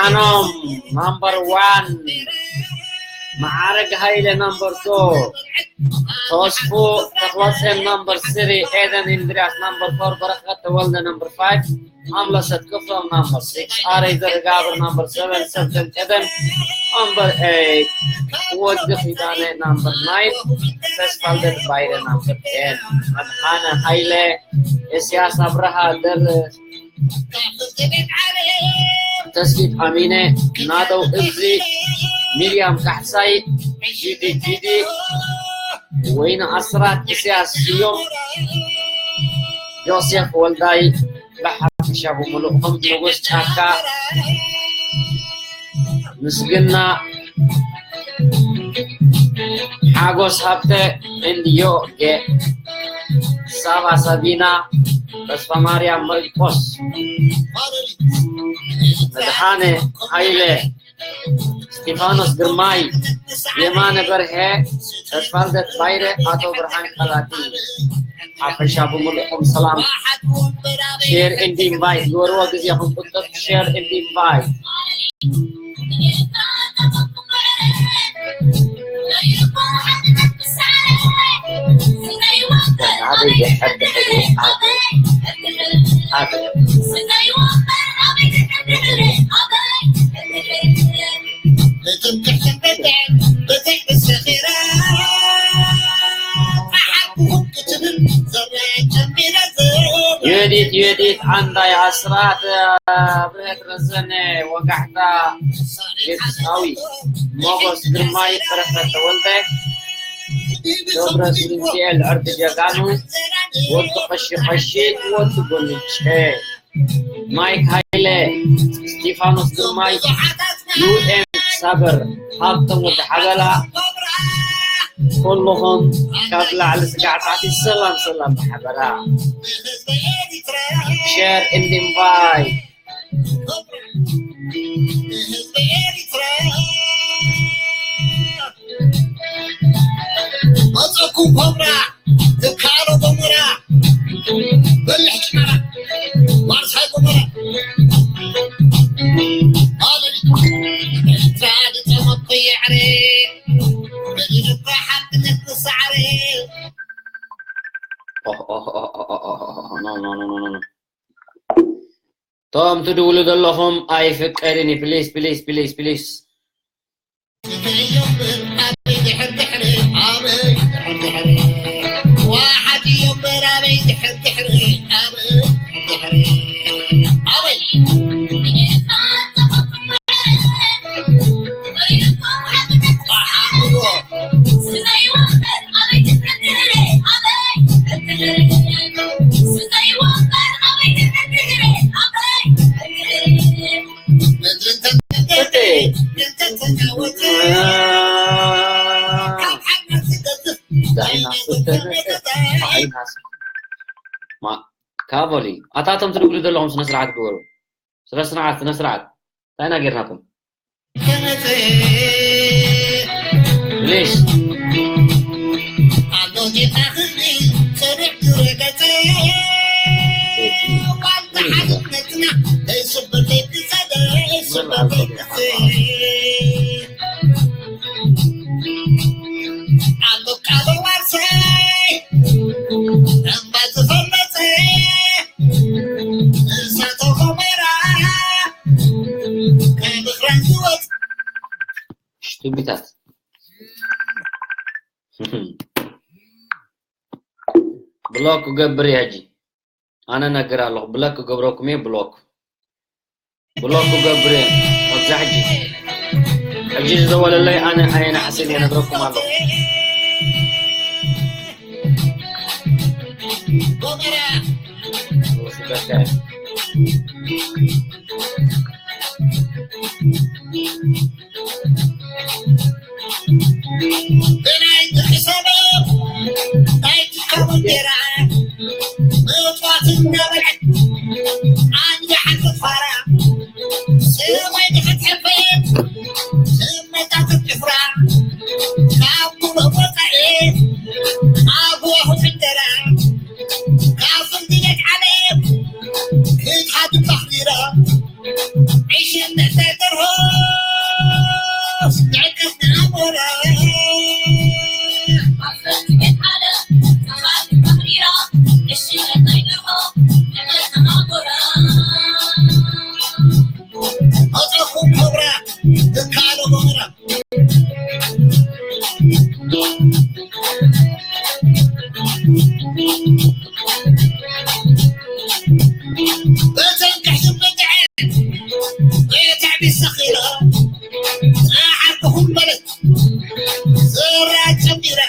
ኖም ናምበር ዋን፣ መዓረግ ሃይለ ናምበር ቱ፣ ተስፉ ተኽለጽዮን ናምበር ስሪ፣ ኤደን እንድርያስ ናምበር ፎር፣ በረኸት ተወልደ ናምበር ፋይቭ፣ ኣምለሰት ክፍሎም ናምበር ሲክስ፣ ኣረይ ዘርጋብር ናምበር ሰቨን፣ ሰብተን ቀደም ናምበር ኤይት፣ ወዲ ኺዳነ ናምበር ናይን፣ ተስፋልደት ባይረ ናምበር ቴን፣ መድሓነ ሃይለ፣ እስያስ ኣብርሃ፣ ደር ተስፊት ኣሚነ፣ ናደው እብዚ፣ ሚርያም ካሕሳይ፣ ጂዲ ጂዲ፣ ወይነ ኣስራት፣ እስያስ ስዮም፣ ዮሴፍ ወልዳይ፣ ብሓፈሻ ብምሉእኹም፣ ንጉስ ጫካ፣ ምስግና፣ ሓጎስ ሃብተ፣ እንድዮ ጌ፣ ሳባ ሳቢና፣ ተስፋ ማርያም መርቆስ፣ መድሓነ ሃይለ፣ እስጢፋኖስ ግርማይ፣ የማነ በርሀ፣ ተስፋልደት ባይረ፣ ኣቶ ብርሃን ቀላቲ፣ ሓፈሻ ብምልእኹም ሰላም። ሼር ኤንድ ኢንቫይት ግበርዎ፣ ግዜኹም ቁጥብ። ሼር ኤንድ ኢንቫይት። ዮዲት ዮዲት ዓንዳይ ኣስራት፣ ብርሀት ረዘነ ወጋሕታ፣ ግብፃዊ ሞጎስ ግርማይ፣ በረኸት ተወልደ፣ ገብረስ ሚካኤል፣ ዕርዲ ጀጋኑ፣ ወዲ ቀሺ ቀሺ፣ ወዲ ጎንቼ፣ ማይክ ሃይለ፣ እስጢፋኖስ ግርማይ፣ ዩኤም ሳበር፣ ሃብቶም ወዲ ሓበላ፣ ኩልኹም ካብ ላዕሊ ስጋዕ ታሕቲ ሰላም ሰላም ብሓበራ። ሼር ኤንድ ኢንቫይት። መጸኩም ኮብራ፣ ትካሎ ጎመራ፣ በልሕ ጭመራ፣ ዋርሳይ ጎመራ። ኣለ፣ ኤርትራ ድጸመኩ የዕሬ፣ በሊልኳ ሓቅነት ንሳዕሬ። ኦህ፣ ኦህ፣ ኦህ፣ ኦህ፣ ኦህ፣ ኦህ፣ ኖ፣ ኖ፣ ኖ፣ ኖ፣ ኖ። ቶም ትድውሉ ዘለኹም ኣይፍቀድን እዩ። ፕሊስ፣ ፕሊስ፣ ፕሊስ፣ ፕሊስ። ካቮሊ፣ ኣታቶም ትድውሉ ዘለኹም ስነ ስርዓት ግበሩ። ስነ ስርዓት፣ ስነ ስርዓት። እንታይ ኢና ጌርናኩም? ፕሊስ። ትንቢታት። ብሎክ ክገብር እየ ሕጂ። ኣነ እነግር ኣለኹ። ብሎክ ክገብረኩም እየ፣ ብሎክ። ብሎክ ክገብር እየ። ኣብዛ ሕጂ፣ ሕጂ ዝደወለለይ ኣነ ኣየናሕስን እየ፣ እነግረኩም ኣለኹ። ብናይ ጥርቂ ሰበብ ናይ ትካቦ እንጀራ ምእፅዋት እንዳበልዐት ኣንጃ ሓንቲ ፋራ ሰማይ ድሕት ሕፈት ስመታት ጭፍራ ካብ ኩሎ ወፃኢ ኣግዋሁ ፍንጀራ ካብ ፍንድየት ዓለም ክትሓድግ ማሕዲራ ሰኺራ ጸሓፍኩም በለት ዘራ ጨሚራ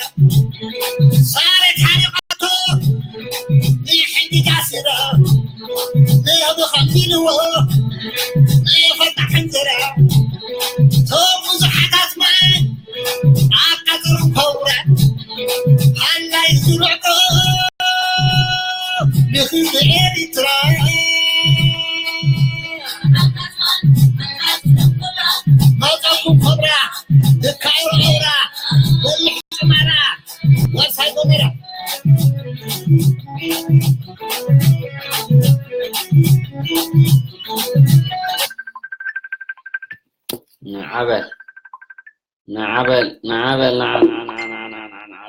ሳሬት ሓሪቓቶ ንሕጂ ታሲራ ንህቢ ኸሚልዎ ንፈልጣ ሕንዝራ ቶም ብዙሓታት ማይ ኣብ ቀጽሩ ከውራ ሃላይ ዝብዕቶ ንህዝቢ ኤርትራ መጸኩም ክብራ ድካዩ ዒራ በልሕ ጭማራ ወሳይ ጎመራ ንዓበል ንዓበል ንዓበል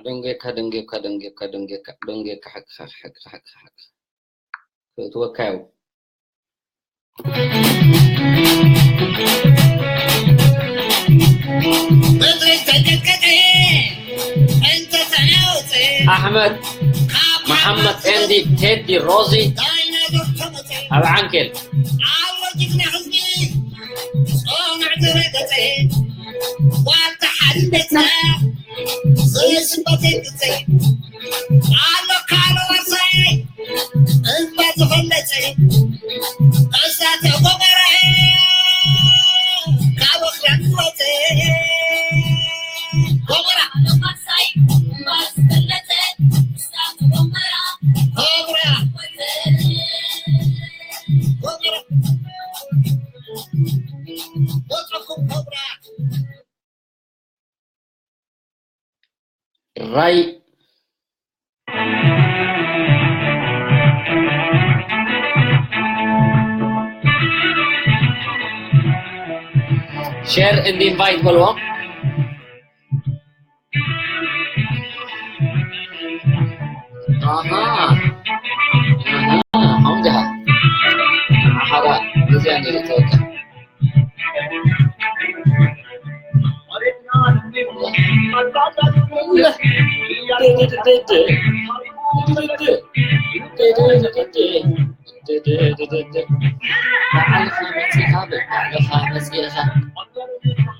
ደንጌካ ደንጌካ ደንጌካ ደንጌካ ደንጌካ ሓቅኻ ሓቅኻ ሓቅኻ ሓቅኻ ክእትወካ እዩ። ኣሕመድ መሓመድ ኤንዲ ቴዲ ሮዚ ኣብ ዓንኬል ዘይስንበተይ ግዜ ኣሎ ካልእ ወርሰይ እምባ ዝፈለጸ እሳተ ጎመራ ካብ ኣኽራን ዝወጸ ጎመራ ጎመራ ጎመራ ወጸኩም ጎመራ ራይ ሸር እንዲ ኢንቫይት በልዎ። ኣሃ ኣሃ ሓምዳ ሓዳ እዚኣ ንሪኦ ተወካ ባዕልኻ መፂኻ ባዕልኻ መፂኻ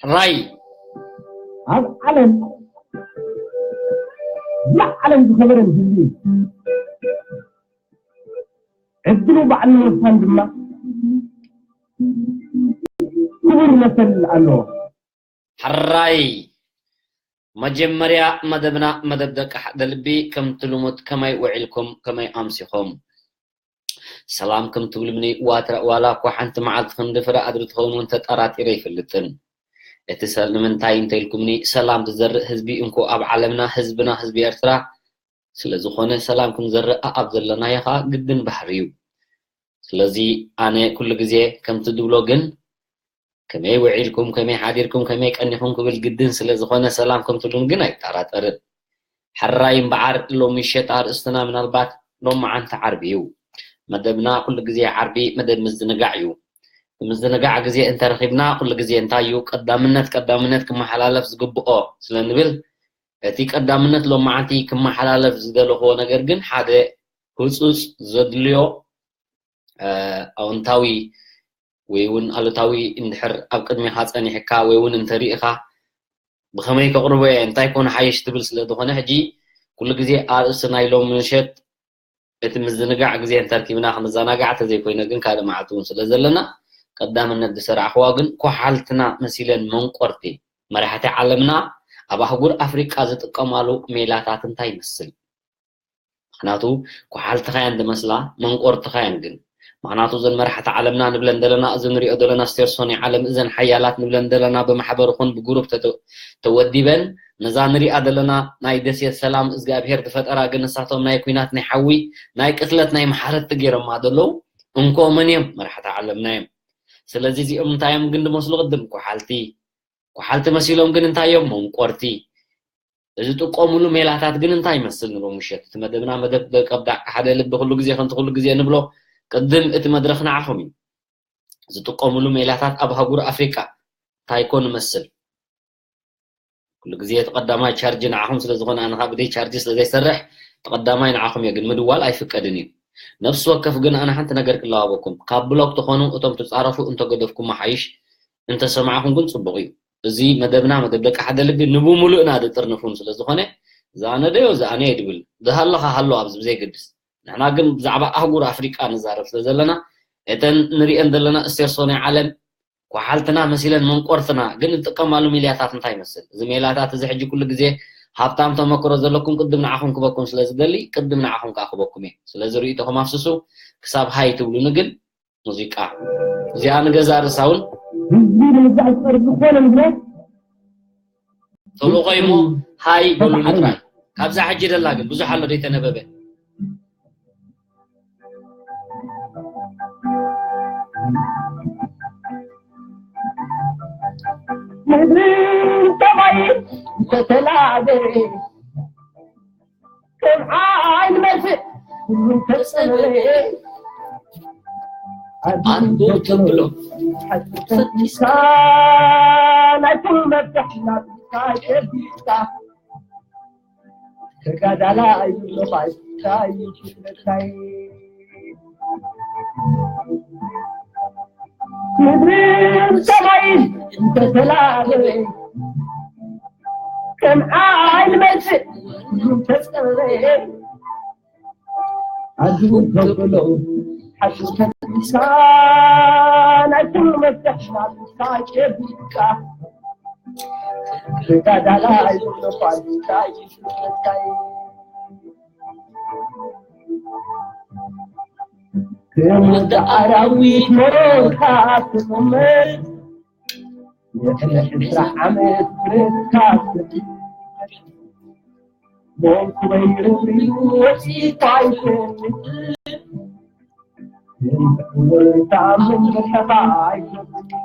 ሕራይ ኣብ ዓለም፣ እዛ ዓለም ዝኸበረ ህዝቢ፣ ዕድሉ ባዕሉ ንምውሳን ድማ ክቡር መሰል ኣለዎ። ሕራይ መጀመርያ መደብና፣ መደብ ደቂ ሓደ ልቢ፣ ከምቲ ልሙድ ከመይ ውዒልኩም፣ ከመይ ኣምሲኹም? ሰላም ከም ትብሉምኒ ዋትራ፣ ዋላ እኳ ሓንቲ መዓልቲ ክንዲ ፍረ ኣድሪ ትኸውን እውን ተጠራጢረ ኣይፈልጥን። እቲ ሰ-፣ ንምንታይ እንተኢልኩምኒ፣ ሰላም ዝዘርእ ህዝቢ እንኮ ኣብ ዓለምና፣ ህዝብና ህዝቢ ኤርትራ ስለ ዝኾነ፣ ሰላም ክንዘርእ ኣኣብ ዘለናዮ ኸኣ ግድን ባህሪ እዩ። ስለዚ ኣነ ኩሉ ግዜ ከምቲ ዝብሎ ግን፣ ከመይ ውዒልኩም፣ ከመይ ሓዲርኩም፣ ከመይ ቀኒኹም ክብል ግድን ስለ ዝኾነ፣ ሰላም ከም ትብሉኒ ግን ኣይጠራጠርን። ሕራይ እምበኣር፣ ሎሚ ምሸት ኣርእስትና ምናልባት ሎማዓንቲ ዓርቢ እዩ። መደብና ኩሉ ግዜ ዓርቢ መደብ ምዝንጋዕ እዩ። ምዝንጋዕ ግዜ እንተረኺብና ኩሉ ግዜ እንታይ እዩ ቀዳምነት፣ ቀዳምነት ክመሓላለፍ ዝግብኦ ስለ ንብል፣ እቲ ቀዳምነት ሎማዓንቲ ክመሓላለፍ ዝደለኽዎ ነገር ግን ሓደ ህጹጽ ዘድልዮ፣ እ፣ ኣወንታዊ ወይ እውን ኣሉታዊ እንድሕር ኣብ ቅድሜኻ ጸኒሕካ ወይ እውን እንተሪኢኻ ብኸመይ ከቕርቦ እየ፣ እንታይ ኮን ሓይሽ ትብል ስለ ዝኾነ፣ ሕጂ ኩሉ ግዜ ኣርእስቲ ናይ ሎም ምሸት እቲ ምዝንጋዕ ግዜ እንተርኪብና ክንዘናጋዕ፣ እንተዘይኮይነ ግን ካልእ መዓልቲ እውን ስለ ዘለና፣ ቀዳምነት ዝሰራዕኽዋ ግን ኮሓልትና መሲለን መንቆርቲ መራሕቲ ዓለምና ኣብ ኣህጉር ኣፍሪቃ ዝጥቀማሉ ሜላታት እንታይ ይመስል? ምኽንያቱ ኮሓልትኻያን ዝመስላ መንቆርትኻያን ግን። ምኽንያቱ እዘን መራሕቲ ዓለምና ንብለን ዘለና፣ እዚ ንሪኦ ዘለና ስቴርሶ ናይ ዓለም፣ እዘን ሓያላት ንብለን ዘለና ብማሕበር ይኹን ብግሩፕ ተተ-፣ ተወዲበን ነዛ ንሪኣ ዘለና ናይ ደሴት ሰላም እግዚኣብሄር ዝፈጠራ ግን ንሳቶም ናይ ኲናት ናይ ሓዊ ናይ ቅትለት ናይ መሓረድቲ ገይሮማ ዘለዉ እንኮ መን እዮም መራሕቲ ዓለምና እዮም። ስለዚ እዚኦም እንታይ እዮም ግን ዝመስሉ ቅድም ኮሓልቲ፣ ኮሓልቲ መሲሎም ግን እንታይ እዮም መንቆርቲ። እዚ ዝጥቀሙሉ ሜላታት ግን እንታይ ይመስል ንብሎ ምሸት እቲ መደብና መደብ ደቀብዳዕ ሓደ ልቢ ኩሉ ግዜ ከምቲ ኩሉ ግዜ ንብሎ ቅድም እቲ መድረኽ ንዓኹም እዩ። ዝጥቀሙሉ ሜላታት ኣብ ኣህጉር ኣፍሪቃ እንታይ ኮን ይመስል? ኩሉ ግዜ እቲ ቀዳማይ ቻርጅ ንዓኹም ስለ ዝኾነ ኣነ ካብ ብደይ ቻርጅ ስለ ዘይሰርሕ እቲ ቀዳማይ ንዓኹም እየ፣ ግን ምድዋል ኣይፍቀድን እዩ። ነፍሲ ወከፍ ግን ኣነ ሓንቲ ነገር ክለዋወኩም። ካብ ብሎክ ተኾኑ እቶም ትጻረፉ እንተገደፍኩም መሓይሽ፣ እንተሰማዕኹም ግን ጽቡቕ እዩ። እዚ መደብና መደብ ደቂ ሓደ ልቢ ንብምሉእ ኢና ዝጥርንፉን ስለ ዝኾነ፣ ዝኣነ ደዮ ዝኣነ እየ ድብል። ዝሃለኻ ሃሎ ኣብዚ ብዘይገድስ። ንሕና ግን ብዛዕባ ኣህጉር ኣፍሪቃ ንዛረብ ስለ ዘለና፣ እተን ንሪኤን ዘለና እስተርሶ ናይ ዓለም ኮሓልትና መሲለን መንቆርትና፣ ግን ዝጥቀማሉ ሚልያታት እንታይ ይመስል? እዚ ሜላታት እዚ ሕጂ ኩሉ ግዜ ሃብታም ተመክሮ ዘለኩም ቅድም ንዓኹም ክበኩም ስለ ዝደሊ፣ ቅድም ንዓኹም ከኣ ክበኩም እየ። ስለዚ ርእይቶኹም ኣፍስሱ፣ ክሳብ ሃይ ትብሉኒ ግን ሙዚቃ። እዚኣ ንገዛ ርእሳ እውን ህዝቢ ንምግዛእ ዝቐርብ ዝኾነ ምኽንያት ተልእኾ እሞ ሃይ በሉኒ ጥራይ። ካብዛ ሕጂ ደላ ግን ብዙሕ ኣሎ ዘይተነበበ። ምድርን ሰማይን እንተተላበየ፣ ከም ዓይኒ መጽእ ኩሉ ተጸበየ። ኣድቦ ተብሎ ሓቂ ፈቲስካ፣ ናይ ኩሉ መፍትሕ ናትካ ሸቢጥካ፣ ተጋዳላይ ብሎ ባይታይ ሽፍለታይ። ምድርን ሰማይን እንተተላበየ፣ ከም ዓይኒ መጽእ ተጸበየ። ኣድቦ ተብሎ ሓቂ ፈቲስካ፣ ናይ ኩሉ መፍትሕ ናትካ ሸቢጥካ፣ ተጋዳላይ ብሎ ባይታይ ሽፍለታይ። ከም ወዲ ኣራዊት መሮርካ ትቕመጥ፣ ንዕሊ ዕስራ ዓመት ብረትካ ትቕመጥ። ሞት ወይ ርብሪቡ ወጺእካ ኣይፈልጥን። ከም ትዕወት ተኣምን ብልሕኻ ኣይፈልጥን።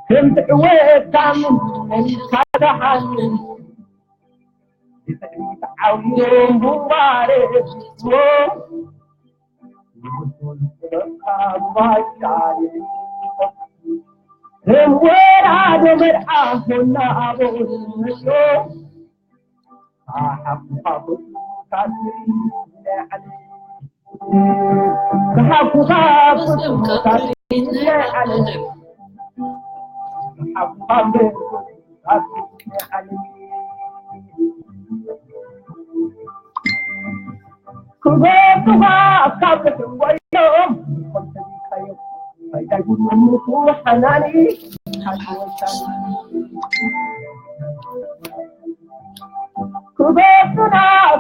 ከም ትዕወት ተኣምን ብልሕኻ ትሓምን። ብትዕቢት ዓዊሮም ቡምባ ረቢስዎም፣ ንጉስ ዝወስደካ ብባሻ ይዕይይዎም። ከም ወራዶ መርዓ ኾና ኣቦ ዝመጽኦም፣ ኣሓፉኻ ኹሉ ካብ ዝርኢ ንላዕሊ። ብሓቁኻ ፍጹም ካብ ርኢት ናይ ዓለም። ብሓቁኻ እምበር ካብ ርኢት ናይ ዓለም። ክገፉኻ ካብ ዝሕወዮም፣ ፋይዳ ይብሉን ምኩ ሓናኒ። ክገፉና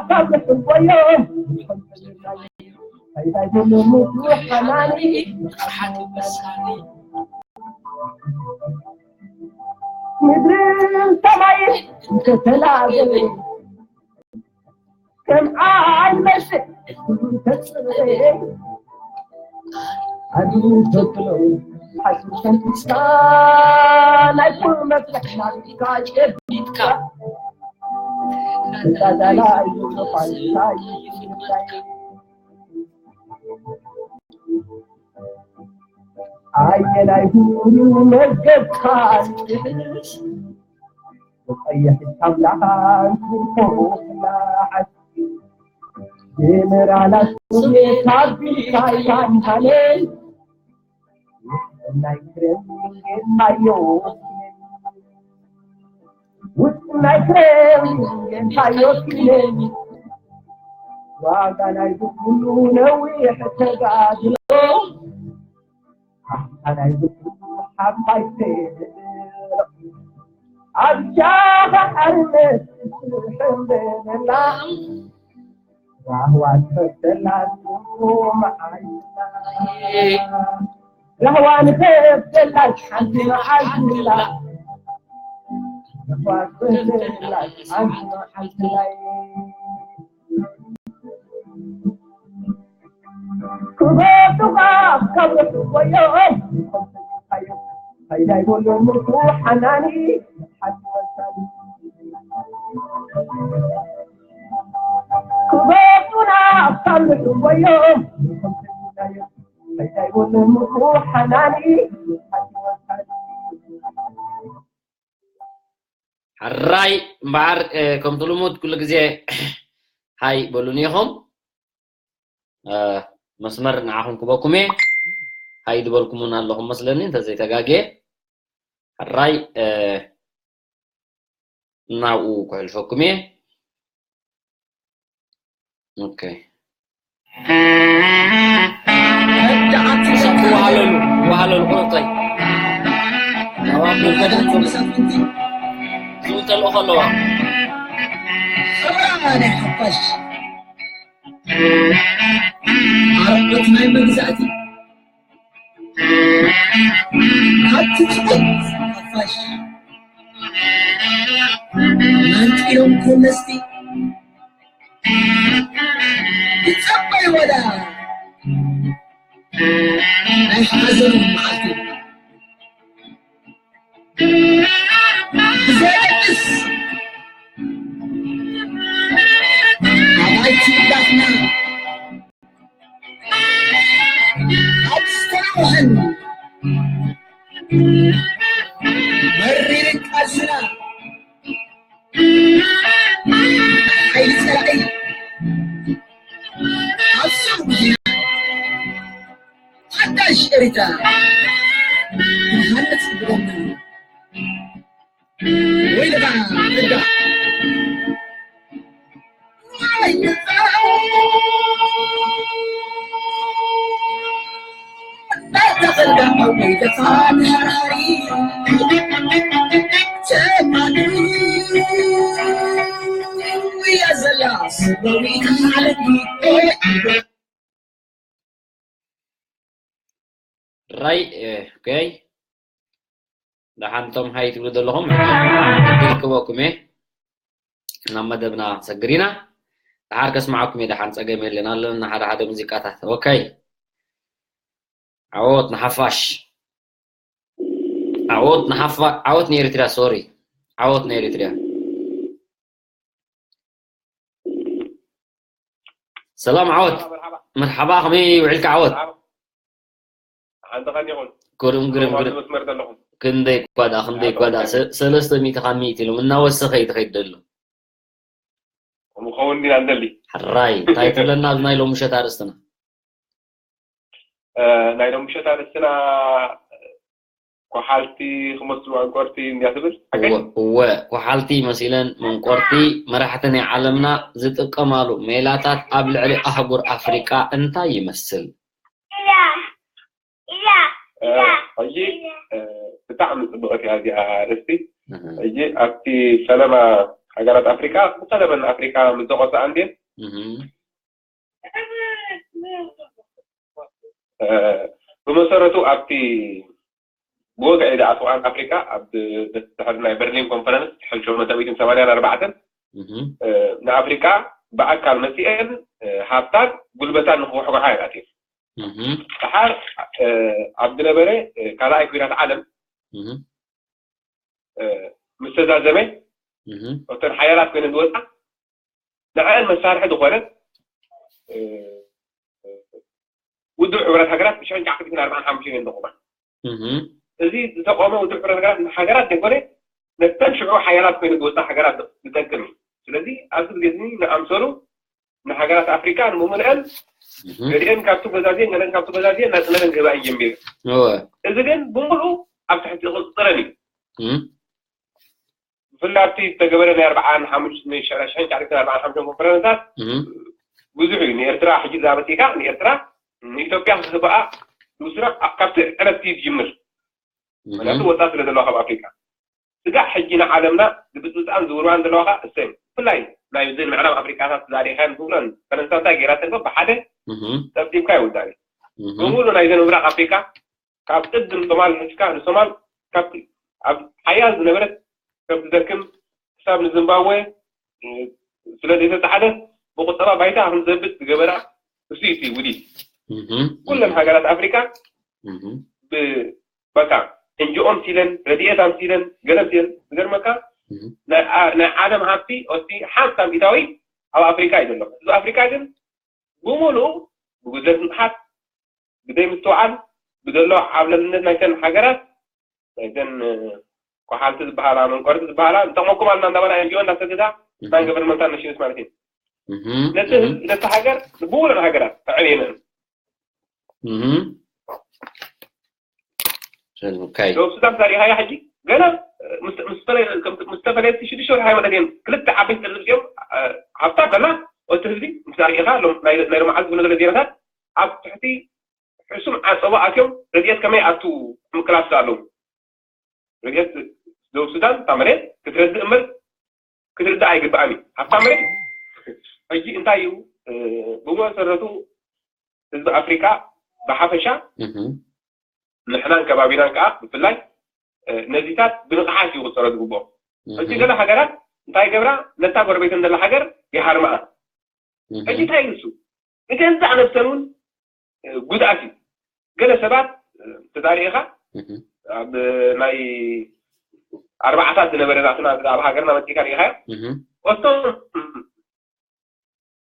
ካብ ዝሕወዮም፣ ፋይዳ ይብሉን ምኩ ሓናኒ። ምድርን ሰማይን እንተተላበየ፣ ከም ዓይኒ መጽእ ኩሉ ተጸበየ። ኣድቦ ተብሎ ሓቂ ፈቲስካ፣ ናይ ኩሉ መፍትሕ ናትካ ጨቢጥካ፣ ተጋዳላይ ብሎ ባይታይ ሽፍለታይ። ኣየናይ ሁሉ መዝገብካ ዝሕዝ፣ ብቐይሕ ኣምላኻን ክርኮኽና ሓቂ። ጀነራላት ሱሜት ኣቢልካ ኣይታንሃለል። ናይ ክረም ጌታዮ ውስጥ ናይ ክረም ጌታዮ ኪነኒ። ዋጋ ናይ ኩሉ ነዊሕ ተጋድሎ፣ ኣንታ ናይ ኩሉ ሓባይ ተጋድሎ። ኣብ ጃኻ ሓርነት ትሕምበለላ፣ ራህዋ ትፈተላ ጽቡቕ መዓልትና። ራህዋ ንፈተላ ሓንቲ መዓልትና። ራህዋ ትፈተላ ሓንቲ መዓልትና። ክገፉኻ ካብ ዝሕወዮም፣ ፋይዳ ይብሉን ምኩ ሓናኒ። ሓንቲ ወሳኒ ክገፉና ካብ ዝሕወዮም፣ ፋይዳ ይብሉን ምኩ ሓናኒ። ሓንቲ ወሳኒ ሕራይ እምበኣር፣ እ፣ ከምቲ ልሙድ ኩሉ ግዜ ሃይ በሉኒ ኢኹም። እ፣ መስመር ንዓኹም ክበኩም እየ። ሃይ ዝበልኩም እውን ኣለኹም መስለኒ፣ እንተዘይተጋግየ። ሕራይ፣ እ፣ ናብኡ ከሕልፈኩም እየ። ኦኬ። ወሃለሉ፣ ወሃለሉ ቁርብተይ። ዝብሉ ተልእኾ ኣለዋ። ናይ ሓፋሽ ኣርዑት ናይ መግዛእቲ፣ ካብ ትጽቢት ሓፋሽ መንጢሮም ኮለስቲ ይጸበይዎ ደኣ ናይ ሓዘኖም መዓልቲ። ብዘየገድስ ኣባይቲ ውዳትና ኣብ ዝተናውሐን መሪር ቃልስና ሓይሊ ጸላኢ ኣብ ሳንጉ ሓዳሽ ኤሪትራ ክንሃንጽ ብደምና ወይልኻ ፍዳ ራይ ኦኬ። ደሓን ቶም ሃይ ትብሉ ዘለኹም ዕድል ክበኩም እየ። ናብ መደብና ሰግር ኢና። ደሓር ከስምዓኩም እየ። ደሓን ጸገም የለን፣ ኣለና ሓደ ሓደ ሙዚቃታት። ኦኬ። ዓወት ንሓፋሽ። ዓወት ንሓፋ ዓወት ንኤርትራ። ሶሪ፣ ዓወት ንኤርትራ። ሰላም ዓወት። መርሓባ፣ ከመይ ውዒልካ ዓወት? ሓንቲ ኸን ይኹን። ግርም ግርም ግርም። መስመር ዘለኹም። ክንደይ እኳ ደኣ፣ ክንደይ እኳ ደኣ። ሰለስተ ሚእቲ ካብ ሚእቲ ኢሎም እናወሰኸ እዩ ትኸይድ ዘሎ። ከምኡ ክኸውን ኢና እንደሊ። ሕራይ፣ እንታይ ትብለና ኣብዚ ናይ ሎሚ ምሸት ኣርእስትና? እ፣ ናይ ሎሚ ምሸት ኣርእስትና ኮሓልቲ ክመስሉ መንቆርቲ እንድያ ትብል? ሓቀይ? እወ፣ እወ፣ ኮሓልቲ መሲለን መንቆርቲ መራሕቲ ናይ ዓለምና ዝጥቀማሉ ሜላታት ኣብ ልዕሊ ኣህጉር ኣፍሪቃ እንታይ ይመስል? እ፣ ሕጂ፣ እ፣ ብጣዕሚ ጽብቕቲ እያ እዚኣ ኣርእስቲ። እህ። ሕጂ ኣብቲ ፈለማ ሃገራት ኣፍሪቃ፣ ብፈለመን ኣፍሪቃ ምስ ዘቆስኣ እንድየን። እህ። እ፣ ብመሰረቱ ኣብቲ ብወግዒ ዝኣተዋን ኣፍሪቃ ኣብ ድሕሪ ናይ በርሊን ኮንፈረንስ ሽሕን ሸሞንተ ሚእትን ሰማንያን ኣርባዕተን፣ እህ። እ፣ ንኣፍሪቃ ብኣካል መጺኤን፣ እ፣ ሃብታን ጉልበታን ንኽውሕጉሓ እየን ኣትየን። እህ። ደሓር፣ እ፣ ኣብ ዝነበረ፣ እ፣ ካልኣይ ኲናት ዓለም፣ እህ። እ፣ ምስ ተዛዘመ፣ እህ። እተን ሓያላት ኮይነን ዝወጻ ንዐአን መሳርሒ ዝኾነ፣ እ፣ ውድብ ሕቡራት ሃገራት ብሽሕን ትሽዓተ ሚእትን ኣርባዓን ሓሙሽተን እየን ዘቑማ። እህ። እዚ ዝተቖመ ውድብ ሕቡራት ሃገራት ንሃገራት ዘይኮነ ነተን ሽዑ ሓያላት ኮይነን ዝወጻ ሃገራት ዝጠቅም እዩ። ስለዚ ኣብዚ ግዜ እዚ ንኣምሰሉ ንሃገራት ኣፍሪቃ ንምምልአን እህ። ገሊአን ካብቲ ጎዛዝየን ገለን ካብቲ ጎዛዝየን ናጽነተን ክህባ እዩ ጀሚሩ። እወ። እዚ ግን ብምሉኡ ኣብ ትሕቲ ቁጽጽረን እዩ። እህ። ብፍላይ ኣብቲ ዝተገበረ ናይ ኣርባዓን ሓሙሽተን፣ ናይ ሽሕን ትሽዓተ ሚእትን ኣርባዓን ሓሙሽተን ኮንፈረንሳት እህ። ብዙሕ እዩ። ንኤርትራ ሕጂ ዝኣበሲካ ንኤርትራ ንኢትዮጵያ ክህበኣ ብስራ ካብቲ ዕለት እዩ ዝጅምር። እህ። ምክንያቱ ወጻእ ስለ ዘለዋ ካብ ኣፍሪቃ። ስጋዕ ሕጂ ንዓለምና ዝብጽብጻን ዝውርዋን ዘለዋ ኸኣ እሰን። ብፍላይ ናይ እዘን ምዕራብ ኣፍሪቃታት ዛሪኻን ዝብለን ፈረንሳ እንታይ ገይራተን ብሓደ እህ። ጸብጺብካ ይውዳእ እዩ። እህ። ብምሉእ ናይዘን ምብራቕ ኣፍሪቃ ካብ ቅድም ሶማል ሕዝካ ንሶማል ካብቲ ኣብ ሓያል ዝነበረት ከም ትደክም ክሳብ ንዚምባብወ፣ እ፣ ስለ ዘይተጻዕደት ብቁጠባ ባይታ ከም ዘብጥ ዝገበራ እሱ እዩ እቲ ውዲት። እህ። ኩለን ሃገራት ኣፍሪቃ እህ። ብ-፣ በቃ ኤንጂኦ ኣምሲለን፣ ረድኤት ኣምሲለን፣ ገለ ኣምሲለን። ዝገርመካ እህ። ናይ ዓ-፣ ናይ ዓለም ሃብቲ ኦቲ ሓምሳ ሚእታዊ ኣብ ኣፍሪቃ እዩ ዘሎ። እዚ ኣፍሪቃ ግን ብምሉኡ ብጉድለት ምጽሓፍ፣ ብዘይ ምስትውዓል፣ ብዘሎ ዓብለልነት ናይተን ሃገራት፣ ናይተን፣ እ፣ ኮሓልቲ ዝበሃላ፣ መንቆርቲ ዝበሃላ፣ ንጠቕመኩም ኣለና እንዳበላ ኤንጂኦ እንዳሰደዳ፣ እህ። ናን ገቨርንመንታል ናሽንስ ማለት እዩ። እህ። ነቲ እህ። ህዝቢ፣ ነቲ ሃገር፣ ንብሙሉኣን ሃገራት ተዕብየነን። እህ። ኦኬ። ደቡብ ሱዳን ታሪኻያ ሕጂ ገና ምስ፣ ምስ ፈለ-፣ ከም፣ ምስ ተፈለየት ሽዱሽተ ወርሒ ኣይመጸት እየን። ክልተ ዓበይቲ ጥርዚ እዮም፣ እ፣ ሃብታ ገና እቲ ህዝቢ ምስ ኣርኢኻ፣ ሎም-፣ ናይ፣ ናይ ሎማዓንቲ ዝብሎ ዘሎ ዜናታት ኣብ ትሕቲ ሕሱም ዓጸቦ ኣትዮም ረድኤት ከመይ ኣቱ ምቅላስ ኣለዉ። ረድኤት ደቡብ ሱዳን እታ መሬት ክትረድእ እምበር ክትርዳእ ኣይግባእን እዩ። ሃብታ መሬት ሕጂ እንታይ እዩ፣ እ፣ ብመሰረቱ ህዝቢ ኣፍሪካ ብሓፈሻ እህ። ንሕናን ከባቢናን ከዓ ብፍላይ፣ እ፣ ነዚታት ብንቕሓት እዩ ክፀረ ዝግብኦ። እህ። ሕጂ ገለ ሃገራት እንታይ ገብራ፣ ነታ ጎረቤተን ዘላ ሃገር ይሃርምኣ። እህ። ሕጂ እንታይ እዩ ንሱ? ንገዛእ ነብሰን እውን፣ እ፣ ጉድኣት እዩ። ገለ ሰባት፣ እ፣ ተዛሪእኻ እህ። ኣብ ናይ ኣርባዓታት ዝነበረ ናትና ኣብ ሃገርና መፂካ ሪኢኻዮ። እቶም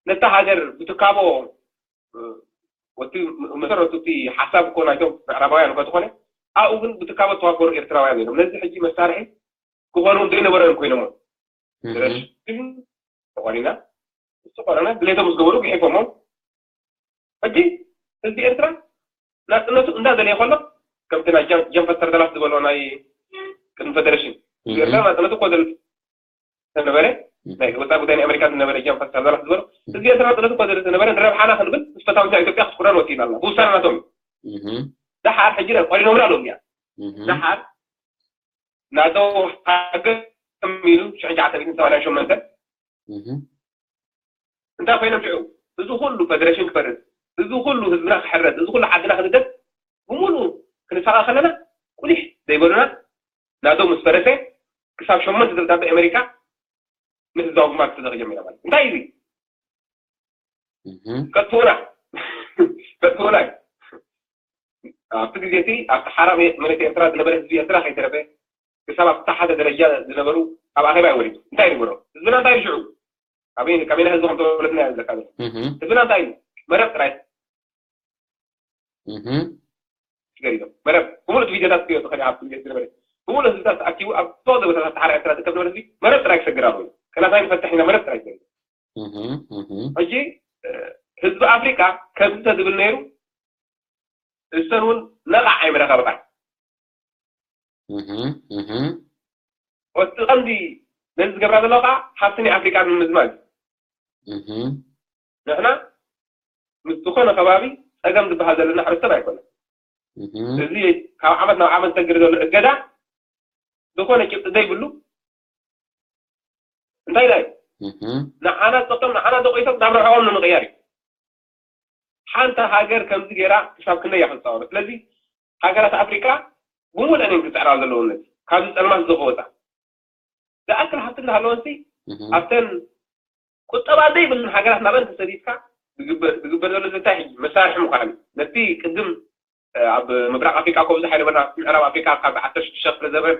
ነታ ሃገር ብትካቦ ወቲ መሰረቱ እቲ ሓሳብ እኮ ናይቶም ምዕራባውያን እኳ ተኾነ ኣብኡ ግን ብትካቦ ዝተዋገሩ ኤርትራውያን እዮም። ነዚ ሕጂ መሳርሒ ክኾኑ ዘይነበሮም ኮይኖሞ። ረሽን ተቆሪና ዝተቆረነ ድሌቶም ዝገበሩ ግሒፎሞ። ሕጂ ህዝቢ ኤርትራ ናፅነቱ እንዳደለየ ከሎ ከምቲ ናይ ጀንፈተር ደላት ዝበሎ ናይ ቅድሚ ፌደሬሽን ህዝቢ ኤርትራ ናፅነቱ እኮ ዘል ተነበረ ናይ ወፃኢ ጉዳይ ናይ ኣሜሪካ ዝነበረ ጀንፈተር ደላት ዝበሎ ህዝቢ ኤርትራ ናፅነቱ እኮ ዘል ተነበረ ንረብሓና ክንብል ምስ ፈታውንታ ኢትዮጵያ ክትቁረን ወሲና ኣላ ብውሳነ ናቶም እዩ። ደሓር ሕጂ ቆሪኖምና ኣለዉ እያ ደሓር ናቶ ሃገር ኢሉ ሽሕን ትሽዓተ ሚእትን ሰማንያን ሸሞንተን እንታይ ኮይኖም ሽዑ እዚ ኩሉ ፌደሬሽን ክፈርስ እዚ ኩሉ ህዝብና ክሕረስ እዚ ኩሉ ዓድና ክህደድ ብምሉኡ ክንሳቐ ከለና ቁሊሕ ዘይበሉና ናቶ ምስ ፈረሰ ክሳብ ሸሞንተ ደብዳቤ ኣሜሪካ ንህዝባዊ ግንባር ክትልእኽ ጀሚራ ማለት እንታይ እዚ ከጥፍኡና ከጥፍኡና ኣብቲ ግዜ እቲ ኣብቲ ሓራ መሬት ኤርትራ ዝነበረ ህዝቢ ኤርትራ ከይተረፈ ክሳብ ኣብቲ ሓደ ደረጃ ዝነበሩ ኣብ ኣኼባ ይወሪዱ እንታይ ይግበሮ ህዝብና እንታይ ይሽዑ ኣበይ ካበይና ህዝቢ ከም ተወለድና እያ ዝብለካ ዘሎ ህዝብና እንታይ እዩ መረብ ጥራይ ገሪዶም መረብ ብምሉእ ቪድዮታት ክዮ ዝኸደ ኣብ ግዜ ዝነበረ ብምሉእ ህዝብታት ተኣኪቡ ኣብ ተወደ ቦታታት ሓራ ኤርትራ ዝከብ ነበረ ህዝቢ መረብ ጥራይ ክሰግር ኣለዎ ቀናት ኣይንፈትሕ ኢና መረብ ጥራይ ገሪዶም ሕጂ ህዝቢ ኣፍሪቃ ከምዚ ተዝብል ነይሩ እሰን እውን ነቓዕ ኣይምረኸብኻን እቲ ቀንዲ ነዚ ዝገብራ ዘለዋ ከዓ ሃብቲ ናይ ኣፍሪቃ ንምዝማዝ እዩ ንሕና ምስ ዝኾነ ከባቢ ፀገም ዝበሃል ዘለና ሕብረተሰብ ኣይኮነ እዚ ካብ ዓመት ናብ ዓመት ዝሰግር ዘሎ እገዳ ዝኾነ ጭብጢ ዘይብሉ እንታይ ዳ እዩ ንዓና ፀጦም ንዓና ደቂሶም ናብ ርዕኦም ንምቕያር እዩ ሓንቲ ሃገር ከምዚ ገይራ ክሳብ ክንደይ እያ ክትፃወሮ ስለዚ ሃገራት ኣፍሪቃ ብምሉአን እየን ክፅዕራ ዘለወን ነዚ ካብዚ ፀልማት እዚ ክወፃ ዝኣክል ሃብቲ እንዳሃለወንሲ ኣብተን ቁጠባ ዘይብለን ሃገራት ናበን ተሰዲድካ ዝግበር ዘሎ ዘታይ ሕጂ መሳርሒ ምዃን ነቲ ቅድም ኣብ ምብራቕ ኣፍሪቃ ኮ ብዙሕ ኣይነበርና ምዕራብ ኣፍሪቃ ካብ ዓሰርተ ሽዱሽተ ክፍለ ዘበን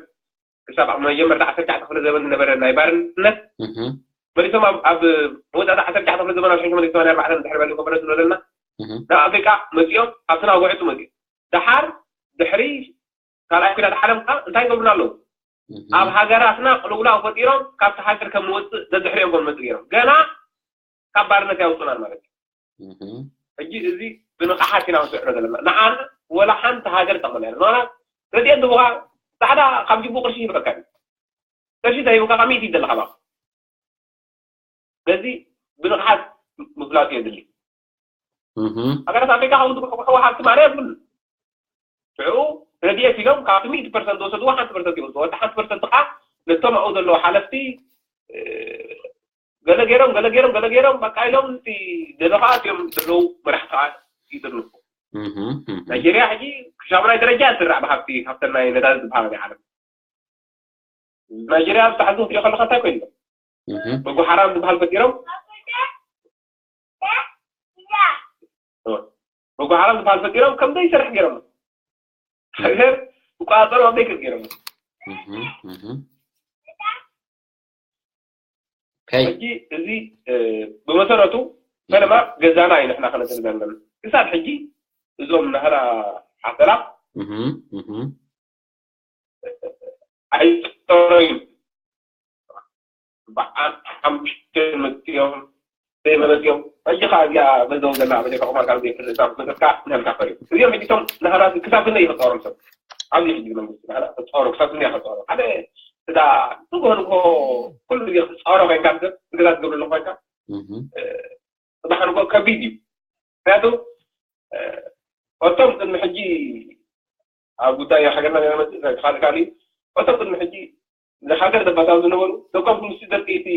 ክሳብ ኣብ መጀመርታ ዓሰርተ ክፍለ ዘበን ዝነበረ ናይ ባርነት መሊሶም ኣብ መወዳእታ ዓሰርተ ክፍለ ዘበን ኣብ ሽሕን ሸሞንተ ሰማንያ ኣርባዕተን ድሕሪ በሊ ኮንፈረንስ ዝበለና ናብ ኣፍሪቃ መፂኦም ኣብቲ ናብ ጎዕጡ መፂኦም ደሓር ድሕሪ ካልኣይ ኩናት ዓለም ከዓ እንታይ ይገብሩና ኣለዉ ኣብ ሃገራትና ቅልውላው ፈጢሮም ካብቲ ሃገር ከም ንወፅእ ደድሕሪኦም ከም ንመፅእ ገይሮም ገና ካብ ባርነት ያውፁናል ማለት እዩ ሕጂ እዚ ብንቕሓት ኢና ንስዕሮ ዘለና ንዓና ወላ ሓንቲ ሃገር ጠቕመና ኢና ንና ረድኤት ዝቡኻ ፃዕዳ ካብ ጅቡ ቅርሺ ይብረካ እዩ ቅርሺ ተሂቡካ ካብ ሚእቲ ይደለካ ባ በዚ ብንቕሓት ምፍላጡ የድሊ ሃገራት ኣፍሪካ ከምኡ ዝብሕዋ ሃብቲ ማለ የብሉ ሽዑ ረድኤት ኢሎም ካብቲ ሚእቲ ፐርሰንት ዝወሰድዎ ሓንቲ ፐርሰንት ይወስድዎ እቲ ሓንቲ ፐርሰንት ከዓ ነቶም ኣብኡ ዘለዉ ሓለፍቲ ገለ ገይሮም ገለ ገይሮም ገለ ገይሮም በቃ ኢሎም እቲ ገለ ከዓ እቲኦም ዘለዉ መራሕ ከዓ ይጥርንፉ ናይጀርያ ሕጂ ክሻሙናይ ደረጃ ትራዕ ብሃብቲ ካብተን ናይ ነዳዲ ዝበሃላ ናይ ዓለም ናይጀርያ ብታሕዚ ክትሪኦ ከለካ እንታይ ኮይኑ ቦኮ ሓራም ዝበሃል ፈጢሮም ቦኮ ሓራም ዝበሃል ፈጢሮም ከም ዘይሰርሕ ገይሮም ሃገር ዝቆፃፀሩ ኣብ ዘይክእል ገይሮም ሕጂ እዚ ብመሰረቱ ፈለማ ገዛና እዩ ንሕና ከነፅሪ ዘለና ክሳብ ሕጂ እዞም ናህና ሓፈላ ኣይፀረዩን በዓል ሓሙሽተ መፅኦም ዘይመረፅኦም ሕጂ ከዓ እዚኣ በዘው ዘላ በጀካ ቁማር ካብ ዘይፍልጥ ርእሳ ክትመፀካ ንህልካ ፈርዮም እዚኦም ሕጂ እቶም ናህና ክሳብ ክንደይ ይኽፀሮም ሰብ ኣብዚ ሕጂ መንግስቲ ናህና ክፀሮ ክሳብ ክንደይ ክፀሮ ሓደ እዛ ንግሆ ንግሆ ኩሉ ግዜ ክትፀሮ ኮይንካ ሰብ ንገዛ ትገብረሉ ኮይንካ ፅባሕ ንግሆ ከቢድ እዩ ምክንያቱ እቶም ቅድሚ ሕጂ ኣብ ጉዳይ ሃገርና ገና መፅእ ካልእ ካልእ እዩ እቶም ቅድሚ ሕጂ ንሃገር ዘባታሉ ዝነበሩ ደቆም ምስ ደቂ እቲ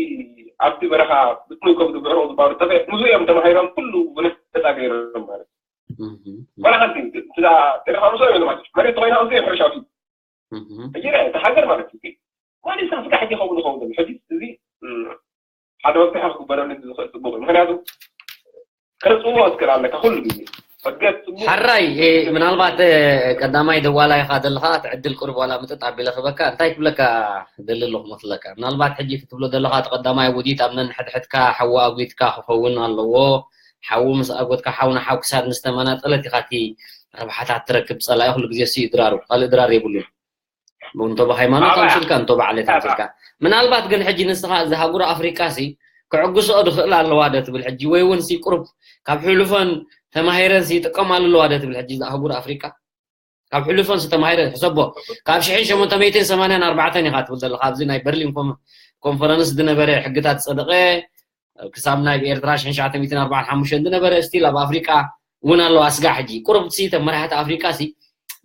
ኣብቲ በረኻ ብጥሙይ ከም ዝብዕሩ ዝበሃሉ ጠፈ ምስኡ እዮም ተማሂሮም ኩሉ ብነፃ ገይሮም ማለት እዩ። ዋላ ሓንቲ እዛ በረኻ ምስኡ እዮም ማለት እዩ። መሬት ተኾይና ምስኡ እዮም ሕርሻ ኣብቲ እም፣ ሕጂ ርአ እቲ ሃገር ማለት እዩ። ማለት ንስኻ ሕጂ ይኸውን ይኸውን ዘሎ ሕጂ እዚ እም፣ ሓደ መፍትሒ ክግበረሉ ዝኽእል ፅቡቅ እዩ። ምክንያቱ ከነፅውዎ ትክእል ኣለካ ኩሉ ግዜ ሕራይ ምናልባት ቀዳማይ ደዋላ ኢኻ ዘለኻ፣ እቲ ዕድል ቅርብ ዋላ ምጥጥ ኣቢለ ክበካ እንታይ ክብለካ ደሊ ኣለኹ መስለካ? ምናልባት ሕጂ እቲ ትብሎ ዘለኻ እቲ ቀዳማይ ውዲት ኣብ ነንሕድሕድካ ሓዊ ኣጉትካ ክኸውን ኣለዎ። ሓዊ ምስ ኣጎትካ ሓዊ ንሓው ክሳድ ምስ ተመናጠለት ኢኻ እቲ ረብሓታት ትረክብ። ጸላኢ ኩሉ ግዜ እሱ እዩ ድራሩ፣ ካልእ ድራር የብሉን። እንቶ ብሃይማኖት ኣምስልካ እንቶ ብዓሌት ኣምስልካ። ምናልባት ግን ሕጂ ንስኻ እዚ ሃጉር ኣፍሪቃ ሲ ክዕግስኦ ድኽእል ኣለዋ ዶ ትብል ሕጂ? ወይ እውን ሲ ቁሩብ ካብ ሕሉፈን ተማሂረን ሲ ይጥቀማሉ ኣለዋ ዶ ትብል ሕጂ? እዚ ኣህጉር ኣፍሪቃ ካብ ሕሉፈን ሲ ተማሂረን ሕሰቦ። ካብ ሽሕን ሸሞንተ ሚእትን ሰማንያን ኣርባዕተን ኢኻ ትብል ዘለኻ ኣብዚ ናይ በርሊን ኮንፈረንስ ዝነበረ ሕግታት ዝፀደቐ ክሳብ ናይ ኤርትራ ሽሕን ትሽዓተ ሚእትን ኣርባዓን ሓሙሽተን ዝነበረ ስቲል ኣብ ኣፍሪቃ እውን ኣለዋ ስጋ ሕጂ ቁሩብ ሲ ተመራሕቲ ኣፍሪቃ ሲ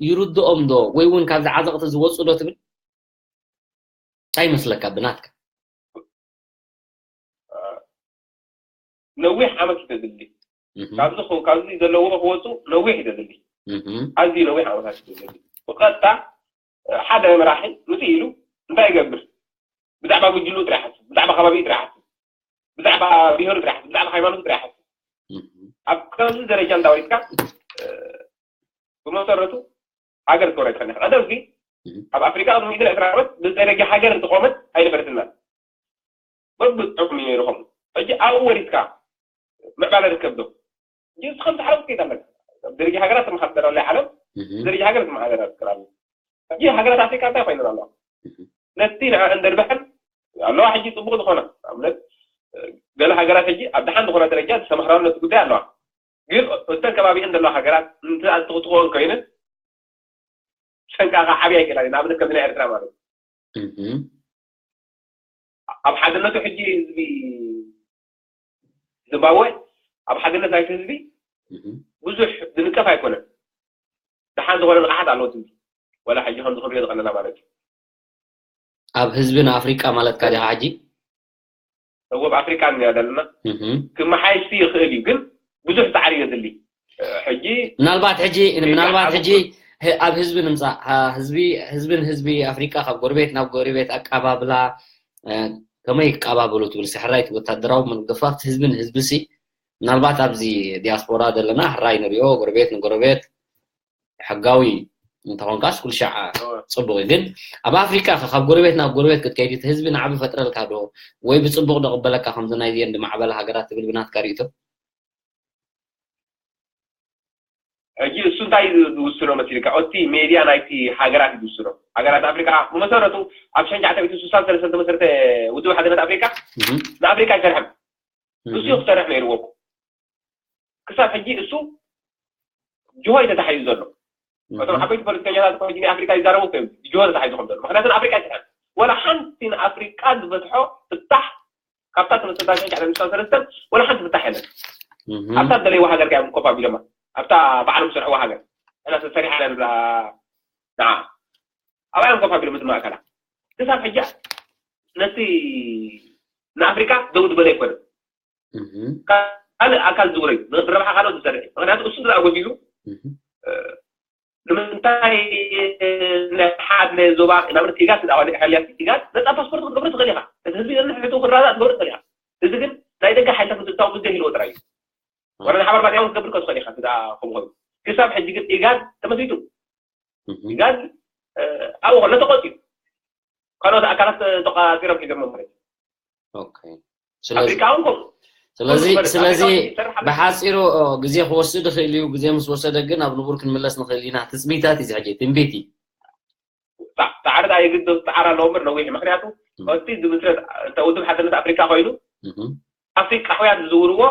ይርድኦም ዶ ወይ እውን ካብዚ ዓዘቕቲ ዝወፁ ዶ ትብል እንታይ ይመስለካ ብናትካ? ነዊሕ ዓመት ይደድሊ ካብዚ ካብዚ ዘለዎ ክወፁ ነዊሕ ይደድሊ ኣዝዩ ነዊሕ ዓመታት ይደድሊ ብቀጥታ ሓደ መራሒ ምፅእ ኢሉ እንታይ ይገብር ብዛዕባ ጉጅሉ ጥራሕ ብዛዕባ ከባቢ ጥራሕ ብዛዕባ ብሄሩ ጥራሕ ብዛዕባ ሃይማኖቱ ጥራሕ ኣብ ከምዚ ደረጃ እንዳወሪድካ ብመሰረቱ ሃገር ክትወረ ትኽእል ኢኻ። ቀደም ሲ ኣብ ኣፍሪካ ቅድሚ ሚእትን ዕስራን ዓመት ብደረጃ ሃገር እንተቆመት ኣይነበረትናን። በብጥዑም እዩ ነይሩ ከምኡ። ሕጂ ኣብኡ ወሪድካ ምዕባለ ርከብ ዶ? ሕጂ ንስኻ ምስ ሓለፍት ከይድ ኣለካ። ኣብ ደረጃ ሃገራት ትመሓደር ኣላ ዓለም፣ ደረጃ ሃገር ትመሓደር ትክእል ኣለ። ሕጂ ሃገራት ኣፍሪካ እንታይ ኮይነን ኣለዋ? ነቲ ንዐ እንደርብሐን ኣለዋ ሕጂ ፅቡቅ ዝኾነ ኣብነት ገለ ሃገራት ሕጂ ኣብ ደሓን ዝኾነ ደረጃ ዝተማህራሉ ነቲ ጉዳይ ኣለዋ። ግን እተን ከባቢአን ዘለዋ ሃገራት እንተ ዝጥቕጥቕኦን ኮይነን ሰንቃ ከዓ ዓብያ ይክእላ እዩ ንኣብነት ከምዚ ናይ ኤርትራ ማለት እዩ ኣብ ሓድነቱ ሕጂ ህዝቢ ዝምባብወ ኣብ ሓድነት ናይቲ ህዝቢ ብዙሕ ዝንቀፍ ኣይኮነን ደሓን ዝኾነ ንቕሓት ኣለዎ ትብል ወላ ሕጂ ከም ዝኽንሪኦ ዝቐነና ማለት እዩ ኣብ ህዝቢ ንኣፍሪቃ ማለትካ ዲኻ ሕጂ ደቡብ ኣፍሪቃ እንያ ዘለና ክመሓየሽ ይኽእል እዩ ግን ብዙሕ ፃዕሪ የድሊ ሕጂ ምናልባት ሕጂ ምናልባት ሕጂ ኣብ ህዝቢ ንምፃእ ህዝቢ ህዝብን ህዝቢ ኣፍሪቃ ካብ ጎረቤት ናብ ጎረቤት ኣቀባብላ ከመይ ይቀባበሉ ትብል ሕራይ ወታደራዊ ምንግፋት ህዝብን ህዝቢ ሲ ምናልባት ኣብዚ ዲያስፖራ ዘለና ሕራይ ንሪኦ ጎረቤት ንጎረቤት ሕጋዊ እንተኾንካስ ኩሉ ሻዕ ፅቡቅ እዩ ግን ኣብ ኣፍሪካ ካብ ጎረቤት ናብ ጎረቤት ክትከይድ እቲ ህዝቢ ንዓብ ፈጥረልካ ዶ ወይ ብፅቡቅ ዶ ቅበለካ ከምዚ ናይዚአን ዝማዕበላ ሃገራት ትብል ብናትካ ርእቶ ሕጂ እሱ እንታይ ዝውስኖ መሲልካ እቲ ሜድያ ናይቲ ሃገራት እዩ ዝውስኖ ሃገራት ኣፍሪካ ብመሰረቱ ኣብ ሸንሻዕተ ሚእቲ ስሳን ሰለስተን ዝተመሰረተ ውድብ ሓድነት ኣፍሪካ ንኣፍሪካ ኣይሰርሐን እሱ ክሰርሕ ነይርዎ ክሳብ ሕጂ እሱ ጅሆ እዩ ተታሒዙ ዘሎ እቶም ዓበይቲ ፖለቲከኛታት ኮሚሽን ኣፍሪካ ይዛረቡ እዮም ጅሆ ተታሒዙ ከም ዘሎ ምክንያቱ ንኣፍሪካ ይትሕል ወላ ሓንቲ ንኣፍሪካ ዝበትሖ ፍታሕ ካብታ ተመሰጣሽ ዕዳ ምሳን ሰለስተን ወላ ሓንቲ ፍታሕ የለን ኣብታ ደለይዋ ሃገር ከ ኮፍ ኣቢሎማ ኣብታ ባዕሎም ዝሰርሕዋ ሃገር እና ተሰሪሓ ንብላ ንዓ ኣብኣዮም ኮፍ ኣቢሎም እቲ ማእከላ ክሳብ ሕጂ ነቲ ንኣፍሪካ ደው ዝበለ ኣይኮነን ካልእ ኣካል ዝውረዩ ንረብሓ ካልኦት ዝሰርሕ እዩ ምክንያቱ እሱ ዝኣ ጎዲሉ ንምንታይ ናይ ሓደ ዞባ ናብነት ኢጋድ ስዳ ዋለ ሓልያ ኢጋድ ነፃ ፓስፖርት ክትገብር ትኽእል ኢኻ እቲ ህዝቢ ንሕቱ ክረዳእ ትገብር ትኽእል ኢኻ እዚ ግን ናይ ደገ ሓይልታት ምትእትታው ግዜ ይህልዎ ጥራይ እዩ ወላ ንሓባር ባትያውን ክትገብር ከትኽእል ኢኻ ስዳ ከምኡ ኮይኑ ክሳብ ሕጂ ግን ኢጋድ ተመስሪቱ ኢጋድ ኣብኡ ከሎ ተቆፅዩ ካልኦት ኣካላት ተቋፂሮም ሒዞም ማለት እዩ ስለዚ ስለዚ ብሓፂሩ ግዜ ክወስድ ይኽእል እዩ ግዜ ምስ ወሰደ ግን ኣብ ንቡር ክንምለስ ንኽእል ኢና ትፅቢታት እዩ ሕጂ ትንቢት እዩ ፃዕርታ የግድስ ፃዕር ኣለዎ ምር ነዊሕ ምክንያቱ እቲ ዝምስረት እንተ ውድብ ሓድነት ኣፍሪካ ኮይኑ ኣፍሪቃውያን ዝዝውርዎ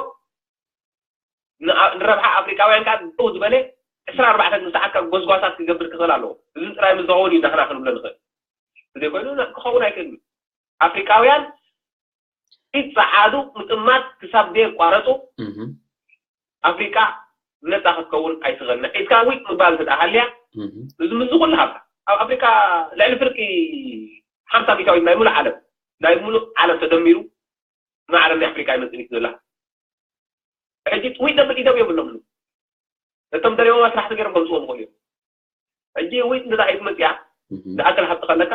ንረብሓ ኣፍሪቃውያን ከዓ ደው ዝበለ ዕስራ ኣርባዕተ ሰዓት ካብ ጎስጓሳት ክገብር ክኽእል ኣለዎ እዚ ጥራይ ምስ ዝኸውን እዩ ናህና ክንብሎ ንኽእል እንተዘይኮይኑ ክኸውን ኣይክእል ኣፍሪቃውያን ፊት ፀዓዱ ምጥማት ክሳብ ዘየቋረፁ ኣፍሪቃ ነፃ ክትከውን ኣይትኽእልን ሒዝካ ዊጥ ምባል እንተ ሃልያ እዚ ምዚ ኩሉ ሃብታ ኣብ ኣፍሪቃ ልዕሊ ፍርቂ ሓምሳ ሚእታዊት ናይ ሙሉእ ዓለም ናይ ሙሉእ ዓለም ተደሚሩ ንዓለም ናይ ኣፍሪቃ ይመፅኒት ዘላ ሕጂ ዊጥ ዘብል ኢደም የብሎም እቶም ደለይዎ ስራሕቲ ገይሮም ከምፅዎ ምኽእሉ እዮም ሕጂ ዊጥ እንተ ኢት መፅያ ዝኣክል ሃብቲ ከለካ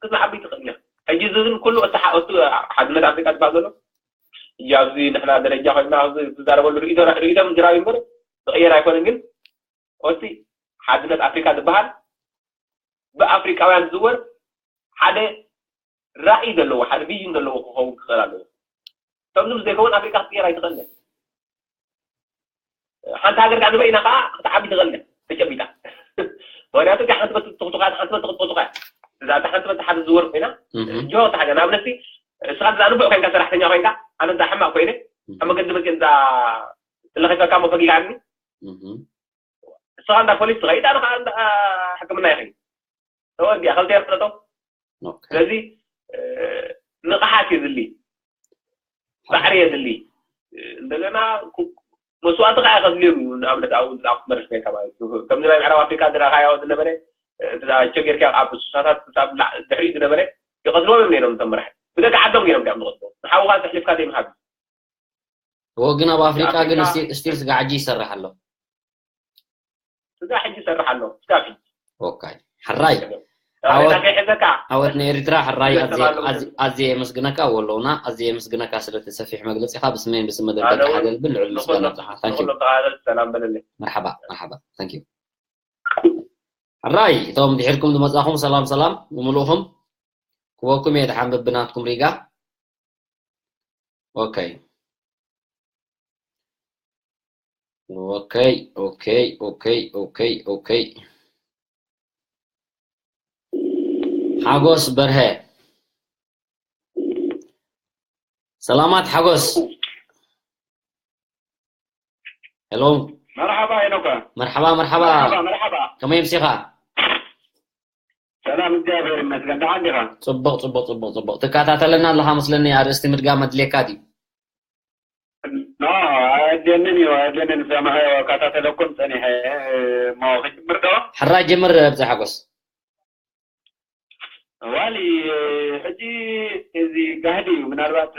ክትዓቢ ትኽእል ኢኻ ሕጂ እዚ ግን ኩሉ እቲ ሓድነት ኣፍሪቃ ዝበሃል ዘሎ ኣብዚ ንሕና ደረጃ ኮይና ዝዛረበሉ ርእይቶ ርእይቶ ምዝራብ እምበር ዝቕየር ኣይኮነን። ግን እቲ ሓድነት ኣፍሪካ ዝበሃል ብኣፍሪካውያን ዝዝወር ሓደ ራእይ ዘለዎ፣ ሓደ ቪዥን ዘለዎ ክኸውን ክኽእል ኣለዎ። ከምዚ ምስ ዘይከውን ኣፍሪካ ክትቅየር ኣይትኽእልን። ሓንቲ ሃገር ከዓ ንበይና ከዓ ክትዓቢ ትኽእል እያ ተጨቢጣ። ምክንያቱ እዚኣ ሓንቲ በቲ ትኽትኳ፣ ሓንቲ በቲ ትኽትኳ። እዛ እታ ሓንቲ በቲ ሓደ ዝዝወር ኮይና ጆ እታ ሃገር ንኣብነት እስኻ እዛ ንፉዕ ኮይንካ ሰራሕተኛ ኮይንካ፣ ኣነ እዛ ሕማቕ ኮይነ ኣብ መገዲ መፅእ እዛ ለኺፈካ እሞ ፈጊጋኒ፣ ንስኻ እንዳ ፖሊስ ትኸይድ፣ ኣነ ከዓ እንዳ ሕክምና ይኸይድ። ተወዲኣ ከልተ የፍለጦ። ስለዚ ንቕሓት የድሊ፣ ፃዕሪ የድሊ። እንደገና መስዋእቲ ከዓ ከድልዮም እዩ። ንኣብነት ኣብኡ ዝፃፍ መረሽ ኮይንካ ማለት እዩ። ከምዚ ናይ ምዕራብ ኣፍሪካ ዝረኣኻዮ ዝነበረ ቸጌርካ ኣብ ሱሳታት ድሕሪኡ ዝነበረ ይቐትልዎም እዮም ነይሮም እቶም መራሕቲ። ብደቂ ዓዶም ነይሮም ዲኦም ዝቐትልዎም። ንሓውኻ ዘሕሊፍካ ዘይምሃብ። እዎ ግን ኣብ ኣፍሪቃ ግን ስቲል ስጋዕ ሕጂ ይሰርሕ ኣሎ። ስጋዕ ሕጂ ይሰርሕ ኣሎ። ስጋዕ ሕጂ ኦካይ። ሕራይ። ዓወት ንኤርትራ። ሕራይ። ኣዝየ የመስግነካ ወለውና፣ ኣዝየ የመስግነካ ስለቲ ሰፊሕ መግለጺኻ። ብስመይን ብስም መደብ ደቂ ሓደ ልብን ልዑል ምስጋና ኣብጽሓ። ታንኪዩ። ሰላም በለለይ። መርሓባ። መርሓባ። ታንኪዩ። ሕራይ። እቶም ድሕርኩም ዝመጻኹም ሰላም ሰላም ብምልኡኹም ክበኩም እየ። ድሓን በብናትኩም ሪጋ። ኦካይ። ኦካይ ኦካይ ኦካይ ኦካይ ኦካይ። ሓጎስ በርሀ። ሰላማት ሓጎስ። ሄሎ። መርሓባ ሄኖካ። መርሓባ መርሓባ። መርሓባ። ከመይ ኣምሲኻ? ሰላም እግዚኣብሔር ይመስገን። ደሓን ዲኻ? ጽቡቕ ጽቡቕ ጽቡቕ ጽቡቕ። ትከታተለና ኣለኻ መስለኒ። ኣርእስቲ ምድጋም ኣድልየካ ድዩ? ኖ ኣየድልየንን እዩ፣ ኣየድልየንን። ሰማዒ እከታተለኩም ጸኒሐ እሞ ክጅምር ዶ? ሕራይ ጅምር ብጻይ ሓጎስ። ዋሊ ሕጂ እዚ ጋህዲ እዩ። ምናልባት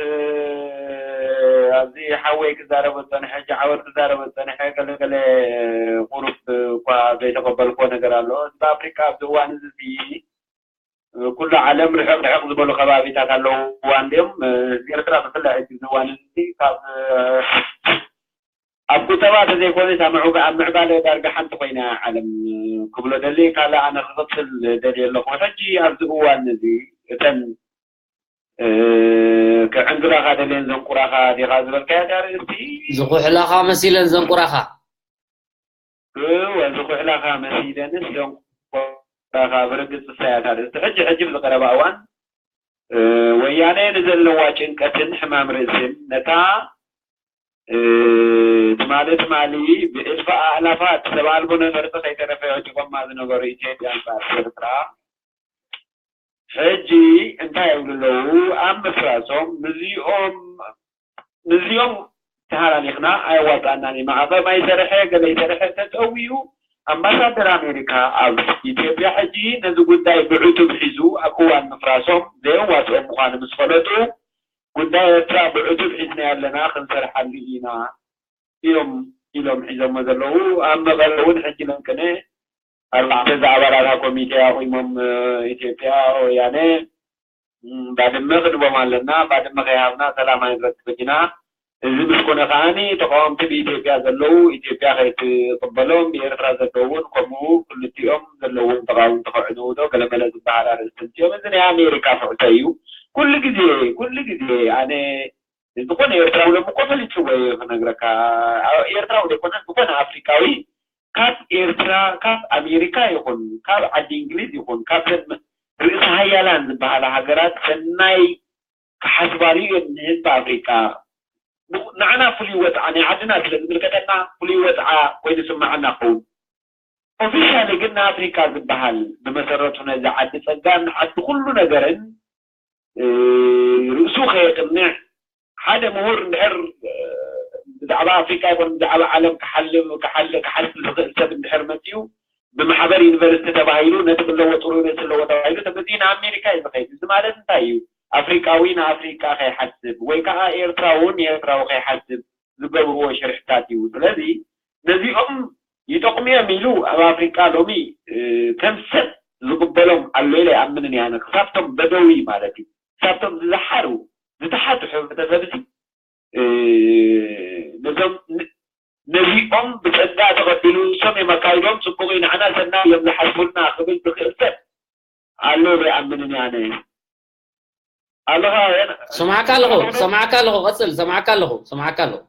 ኣብዚ ሓወይ ክዛረቦ ዝጸንሐ፣ ሕጂ ዓወት ክዛረቦ ዝጸንሐ ገለገለ ቁሩብ እኳ ዘይተቐበልክዎ ነገር ኣሎ። ህዝቢ ኣፍሪቃ ኣብዚ እዋን እዚ ኩሉ ዓለም ርሕቕ ርሕቕ ዝበሉ ከባቢታት ኣለውዋ እንድዮም። ህዝቢ ኤርትራ ብፍላይ ሕጂ እዚ እዋን እዚ ካብ ኣብ ቁጠባ ተዘይኮነ ኣብ ምዕባለ ዳርጋ ሓንቲ ኮይና ዓለም ክብሎ ደሊ ካልእ ኣነ ክቕጽል ደልየ ኣለኹ። ሕጂ ኣብዚ እዋን እዚ እተን ክዕንግላኻ ደልየን ዘንቁራኻ ዲኻ ዝበልካያ እታ ኣርእስቲ? ዝኹሕላኻ መሲለን ዘንቁራኻ። እወ ዝኹሕላኻ መሲለንስ ዘንቁራኻ ብርግጽ እሳ እያ እታ ኣርእስቲ። ሕጂ ሕጂ ብዝቐረባ እዋን ወያነ ንዘለዋ ጭንቀትን ሕማም ርእስን ነታ ትማሊ ትማሊ ብእልፊ ኣእላፋት ሰብ ኣልቦ ነፈርቲ ከይተረፈ የዕጭቖማ ዝነበሩ ኢትዮጵያ ኣንጻር ኤርትራ ሕጂ እንታይ ይብሉ ኣለዉ? ኣብ ምፍራሶም ምስዚኦም ምስዚኦም ተሃላሊኽና ኣየዋፅኣናን እዩ። ማዕቐብ ኣይሰርሐ ገለ ይሰርሐ ተፀውዩ ኣምባሳደር ኣሜሪካ ኣብ ኢትዮጵያ ሕጂ ነዚ ጉዳይ ብዕቱብ ሒዙ ኣብ እዋን ምፍራሶም ዘየዋፅኦም ምዃኑ ምስ ፈለጡ ጉዳይ ኤርትራ ብዕቱብ ሒዝናዮ ኣለና ክንሰርሓሉ ኢና እዮም ኢሎም ሒዞሞ ዘለዉ። ኣብ መቐለ እውን ሕጂ ለንቅነ ኣርባዕተ ዝኣባላታ ኮሚቴ ኣቑሞም ኢትዮጵያ ወያነ ባድመ ክንቦም ኣለና፣ ባድመ ከይሃብና ሰላም ኣይንረክብን ኢና። እዚ ምስ ኮነ ከዓኒ ተቃወምቲ ብኢትዮጵያ ዘለዉ ኢትዮጵያ ከይትቅበሎም፣ ብኤርትራ ዘለዉ እውን ከምኡ ክልቲኦም ዘለዎም ተቃወምቲ ከዕንዉ ዶ ገለመለ ዝበሃል ኣርእስቲ ኣምጺኦም። እዚ ናይ ኣሜሪካ ፍሕሶ እዩ። ኩሉ ግዜ ኩሉ ግዜ ኣነ ዝኾነ ኤርትራዊ ሎም እኮ ፈሊጥዎ እዩ ክነግረካ። ኤርትራዊ ዘይኮነ ዝኾነ ኣፍሪቃዊ ካብ ኤርትራ ካብ ኣሜሪካ ይኹን ካብ ዓዲ እንግሊዝ ይኹን ካብ ርእሲ ሃያላን ዝበሃላ ሃገራት ሰናይ ክሓስባሉ እዮም ንህዝቢ ኣፍሪቃ። ንዓና ፍሉይ ወፅዓ ናይ ዓድና ስለ ዝምልከተና ፍሉይ ወፅዓ ኮይኑ ይስማዓና ክኸውን። ኦፊሻሊ ግን ንኣፍሪቃ ዝበሃል ብመሰረቱ ነዚ ዓዲ ፀጋን ዓዲ ኩሉ ነገርን ርእሱ ከየቅንዕ ሓደ ምሁር እንድሕር ብዛዕባ ኣፍሪቃ ይኮን ብዛዕባ ዓለም ክሓልም ክሓል ክሓልፍ ዝኽእል ሰብ እንድሕር መፅዩ ብማሕበር ዩኒቨርሲቲ ተባሂሉ ነቲ ክለዎ ጥሩይ ርእሲ ኣለዎ ተባሂሉ ተመፅዩ ንኣሜሪካ እዩ ዝኸይድ። እዚ ማለት እንታይ እዩ? ኣፍሪቃዊ ንኣፍሪቃ ከይሓስብ ወይ ከዓ ኤርትራዊ ንኤርትራዊ ከይሓስብ ዝገብርዎ ሽርሕታት እዩ። ስለዚ ነዚኦም ይጠቕሙ እዮም ኢሉ ኣብ ኣፍሪቃ ሎሚ ከም ሰብ ዝቕበሎም ኣሎ ኢለ ኣይኣምንን እየ። ኣነ ክሳብቶም በደዊ ማለት እዩ ክሳብቶም ዝዝሓሩ ዝተሓቱ ሕብረተሰብ እዚ ነዞም ነዚኦም ብጸጋ እዮም ዝሓስቡልና ክብል ዝኽእል ሰብ ኣሎ ኢለ ኣይኣምንን እየ ኣነ። ኣለኻ? ሰማዕካ ኣለኹ፣ ሰማዕካ ኣለኹ፣ ቀጽል፣ ሰማዕካ ኣለኹ፣ ሰማዕካ ኣለኹ።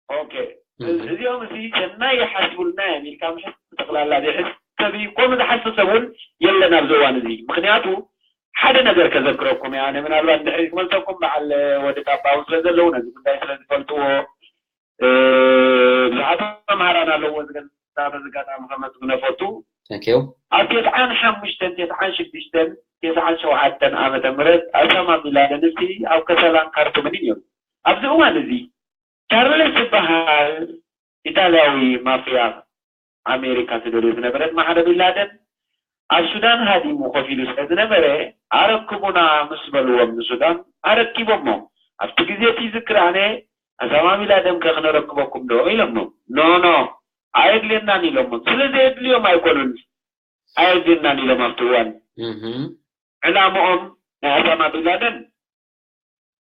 ኦኬ፣ እዚኦም እዚ ሰናይ ይሓስቡልና እዮም ኢልካ ምሕስ ጠቕላላ ዘይሕስ ሰብ እዩ። ከምኡ ዝሓስብ ሰብ እውን የለን ኣብዚ እዋን እዚ። ምክንያቱ ሓደ ነገር ከዘክረኩም እያ፣ ኣነ ምናልባት ድሕሪ ክመልሰኩም በዓል ወዲ ጣባ እውን ስለ ዘለዉ ነዚ ጉዳይ ስለ ዝፈልጥዎ ብዙሓት መምሃራን ኣለዎ ዝገዛ በዚ ኣጋጣሚ ከመፅእ ነፈቱ። ኣብ ተስዓን ሓሙሽተን ተስዓን ሽዱሽተን ተስዓን ሸውዓተን ዓመተ ምህረት ኣሳማ ቢንላደን እቲ ኣብ ከሰላን ካርቱምን እዩ ነይሩ። ኣብዚ እዋን እዚ ቻርልስ ዝበሃል ኢጣልያዊ ማፍያ ኣሜሪካ ትደልዮ ዝነበረት ማዕረ ቢንላደን ኣብ ሱዳን ሃዲሙ ኮፍ ኢሉ ስለ ዝነበረ ኣረክቡና ምስ በልዎም ንሱዳን ኣረኪቦሞ። ኣብቲ ግዜ እቲ ይዝክር ኣነ ኣሳማ ቢንላደን ከ ክነረክበኩም ዶ ኢሎሞ። ኖ ኖ ኣየድልየናን ኢሎሞ። ስለ ዘየድልዮም ኣይኮኑን ኣየድልየናን ኢሎም ኣብቲ እዋን ዕላምኦም ናይ ኣሳማ ቢንላደን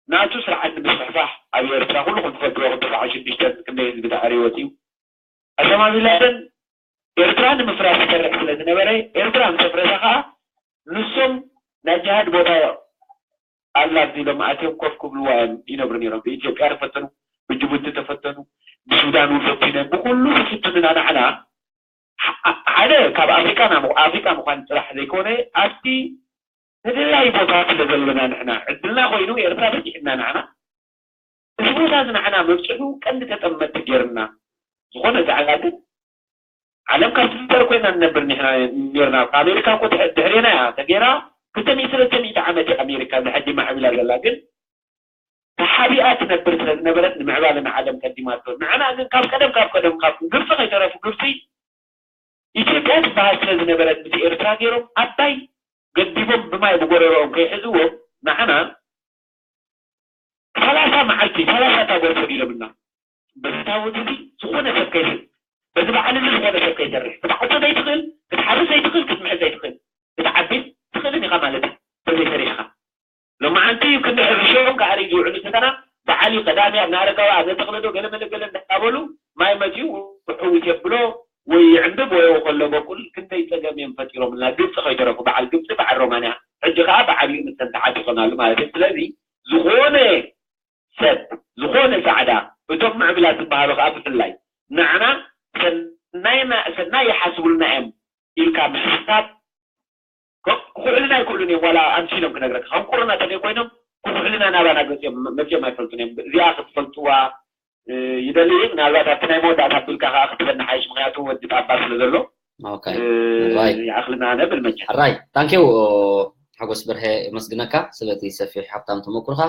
ናቱ ስርዓት ንምስፍሕፋሕ ኣብ ኤርትራ ኩልኹም ትፈልጥዎ ክልተ ሽዱሽተ ክንደይ ህዝቢ ተዓርዩ ወፂኡ። ኣሳማ ቢንላደን ኤርትራ ንምፍራስ ይሰርሕ ስለ ዝነበረ ኤርትራ ምስ ኣፍረሰ ከዓ ንሶም ናይ ጅሃድ ቦታ ኣላ ኢሎም ኣትዮም ኮፍ ክብልዋ እዮም ይነብሩ ነይሮም። ብኢትዮጵያ ተፈተኑ፣ ብጅቡቲ ተፈተኑ፣ ብሱዳን እውን ፈቲኖም፣ ብኩሉ ተፈትኑና ንዓና ሓደ ካብ ኣፍሪቃ ናብ ኣፍሪቃ ምኳን ጥራሕ ዘይኮነ ኣብቲ ተደላይ ቦታ ስለ ዘለና ንሕና ዕድልና ኮይኑ ኤርትራ በፂሕና ንዓና እዚ ቦታ እዚ ንዓና መብፅሑ ቀንዲ ተጠመቲ ገይርና ዝኾነ ዛዕባ ግን ዓለም ካብ ትፍጠር ኮይና ንነብር ንሕና ነርና ኣሜሪካ እኮ ድሕሬና እያ ተገይራ ክልተ ሚእቲ ሰለስተ ሚእቲ ዓመት እያ ኣሜሪካ እዚ ሕጂ ማዕቢላ ዘላ ግን ተሓቢኣ ትነብር ስለ ዝነበረት ንምዕባለ ንዓለም ቀዲማቶ ንዓና ግን ካብ ቀደም ካብ ቀደም ካብ ግብፂ ከይተረፉ ግብፂ ኢትዮጵያ ትበሃል ስለ ዝነበረት ምስ ኤርትራ ገይሮም ኣባይ ገዲቦም ብማይ ብጎረሮኦም ከይሕዝዎም ንዓና ሰላሳ መዓልቲ ሰላሳ ታጎር ፈዲሎምና በዚ ታቦት እዚ ዝኾነ ሰብ ከይስእ በዚ በዓል እዚ ዝኾነ ሰብ ከይሰርሕ ክትዓጾ ዘይትኽእል ክትሓርስ ዘይትኽእል ክትምሕር ዘይትኽእል ክትዓቢ ትኽእልን ኢኻ ማለት እዩ ተዘይሰሪሕኻ ሎማዓንቲ እዩ ክንዲ ሕርሽኦም ከኣሪ ዝውዕሉ ስልጠና በዓል እዩ ቀዳሚ ኣብ ናረጋዊ ኣብ ዘተኽለዶ ገለመለ ገለ እንዳበሉ ማይ መፅኡ ውሕውስ የብሎ ወይ ይዕንብብ ወይ ከሎ በቁል ክንደይ ፀገም እዮም ፈጢሮምልና ግብፂ ከይተረፉ በዓል ግብፂ በዓል ሮማንያ ሕጂ ከዓ በዓል እዩ ምስተን ተዓጢቆናሉ ማለት እዩ ስለዚ ዝኾነ ሰብ ዝኾነ ፃዕዳ እቶም ምዕብላት ዝበሃሉ ከዓ ብፍላይ ንዓና ሰናይ ይሓስቡልና እዮም ኢልካ ምሕሳብ ክኽዕሉና ኣይክእሉን እዮም ዋላ ኣምሲሎም ክነግረካ ከም ቁርና ተዘይ ኮይኖም ክኽዕሉና ናባና ገፅኦም መፅኦም ኣይፈልጡን እዮም እዚኣ ክትፈልጥዋ ይደሊ ምናልባት ኣብቲ ናይ መወዳእታ ኣቢልካ ከዓ ክትበና ሓይሽ ምክንያቱ ወዲ ጣባ ስለ ዘሎ ይኣኽልና ኣነ ብል መቸ ሕራይ ታንኪው ሓጎስ በርሀ የመስግነካ ስለቲ ሰፊሕ ሃብታም ተመኩርካ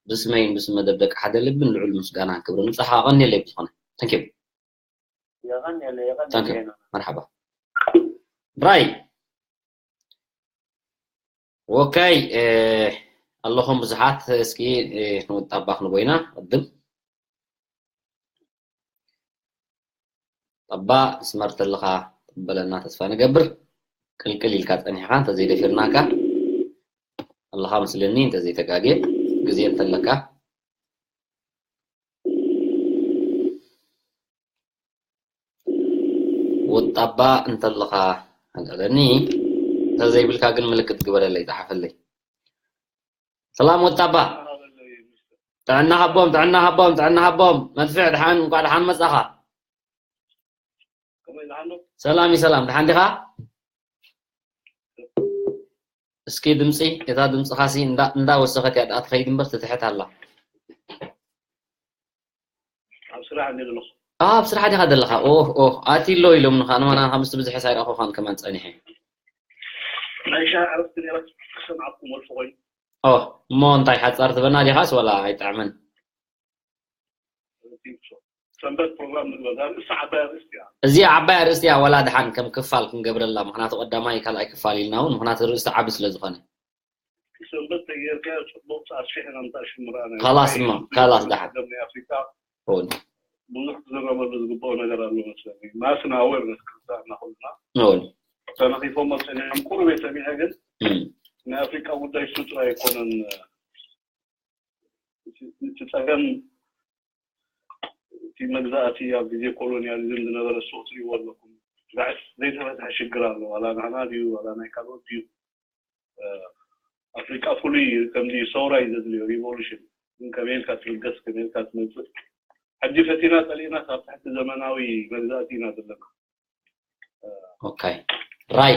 ብስመይን ብስም መደብ ደቂ ሓደ ልብን ልዑል ምስጋና ክብሪ ምጻኻ ኣቐንየለይ ብዝኾነ ታንኪው የቐንየለይ የቐንየለይ መርሓባ ብራይ ኦከይ ኣለኹም ብዙሓት እስኪ ንወጣባ ክንቦይና ቅድም ጠባ ስመር ተለኻ ትበለና ተስፋ ንገብር ቅልቅል ኢልካ ጸኒሕኻ እንተዘይደፊርናካ ኣለኻ መስለኒ እንተዘይተጋግየ ግዜ እንተለካ ወጣባ እንተለኻ ኣልዕለኒ እንተዘይብልካ ግን ምልክት ግበረለይ ጸሓፈለይ ሰላም ወጣባ ጥዕና ሃቦም ጥዕና ሃቦም ጥዕና ሃቦም መድፍዕ ድሓን እንኳ ድሓን መጻኻ ሰላም ሰላም ድሓን ዲኻ እስኪ ድምፂ እታ ድምፅኻሲ እንዳወሰኸት እያ ደኣ ትኸይድ እምበር ትትሕት ኣላ ኣብ ስራሕ እንዲ ዘለኹ ኣብ ስራሕ ዲኻ ዘለኻ ኦህ ኦህ ኣቲ ኣሎ ኢሎም ንኻ ንማና ካብ ምስቲ ብዝሕስ ኣይረእኹኻን ከማን ፀኒሐ ናይ ሻሂ ዕረፍቲ ነይራ ክሰምዓኩም ወልፎ ኮይኑ ኦ እሞ እንታይ ሓፃር ትበና ዲኻስ ወላ ኣይጥዕምን ሰንበት ፕሮግራም ንግበር እዛ ርእሲ ዓባይ ርእስቲ እያ እዚኣ ዓባይ ኣርእስቲ እያ ወላ ድሓን ከም ክፋል ክንገብረላ ምክንያቱ ቀዳማይ ካልኣይ ክፋል ኢልና እውን ምክንያቱ ርእስቲ ዓቢ ስለ ዝኾነ ሰንበት ተጌርካዮ ፅቡቅ ኣስፊሕና ምፃእ ሽምራ ካላስ እሞ ካላስ ደሓን ናይ ኣፍሪካ እውን ብዙሕ ክዝረበሉ ዝግብኦ ነገር ኣሎ መስለኒ ማስና ኣዌርነስ ክግዛእና ኩልና እውን ተነኺፎም መፀኒሖም ቁሩብ ሰሚዐ ግን ናይ ኣፍሪካ ጉዳይ እሱ ጥራይ ኣይኮነን እቲ ፀገም እቲ መግዛእቲ ኣብ ግዜ ኮሎኒያሊዝም ዝነበረ እሱ ክትሪእዎ ኣለኩም ዛዕስ ዘይተፈትሐ ሽግር ኣሎ። ዋላ ናህና ድዩ ዋላ ናይ ካልኦት ድዩ? ኣፍሪቃ ፍሉይ እዩ። ከምዚ ሰውራ እዩ ዘድልዮ፣ ሪቮሉሽን። ግን ከመይ ኢልካ ትብገስ፣ ከመይ ኢልካ ትመፅእ? ሕጂ ፈቲና ፀሊእና ካብ ትሕቲ ዘመናዊ መግዛእቲ ኢና ዘለና። ኦኬ፣ ራይ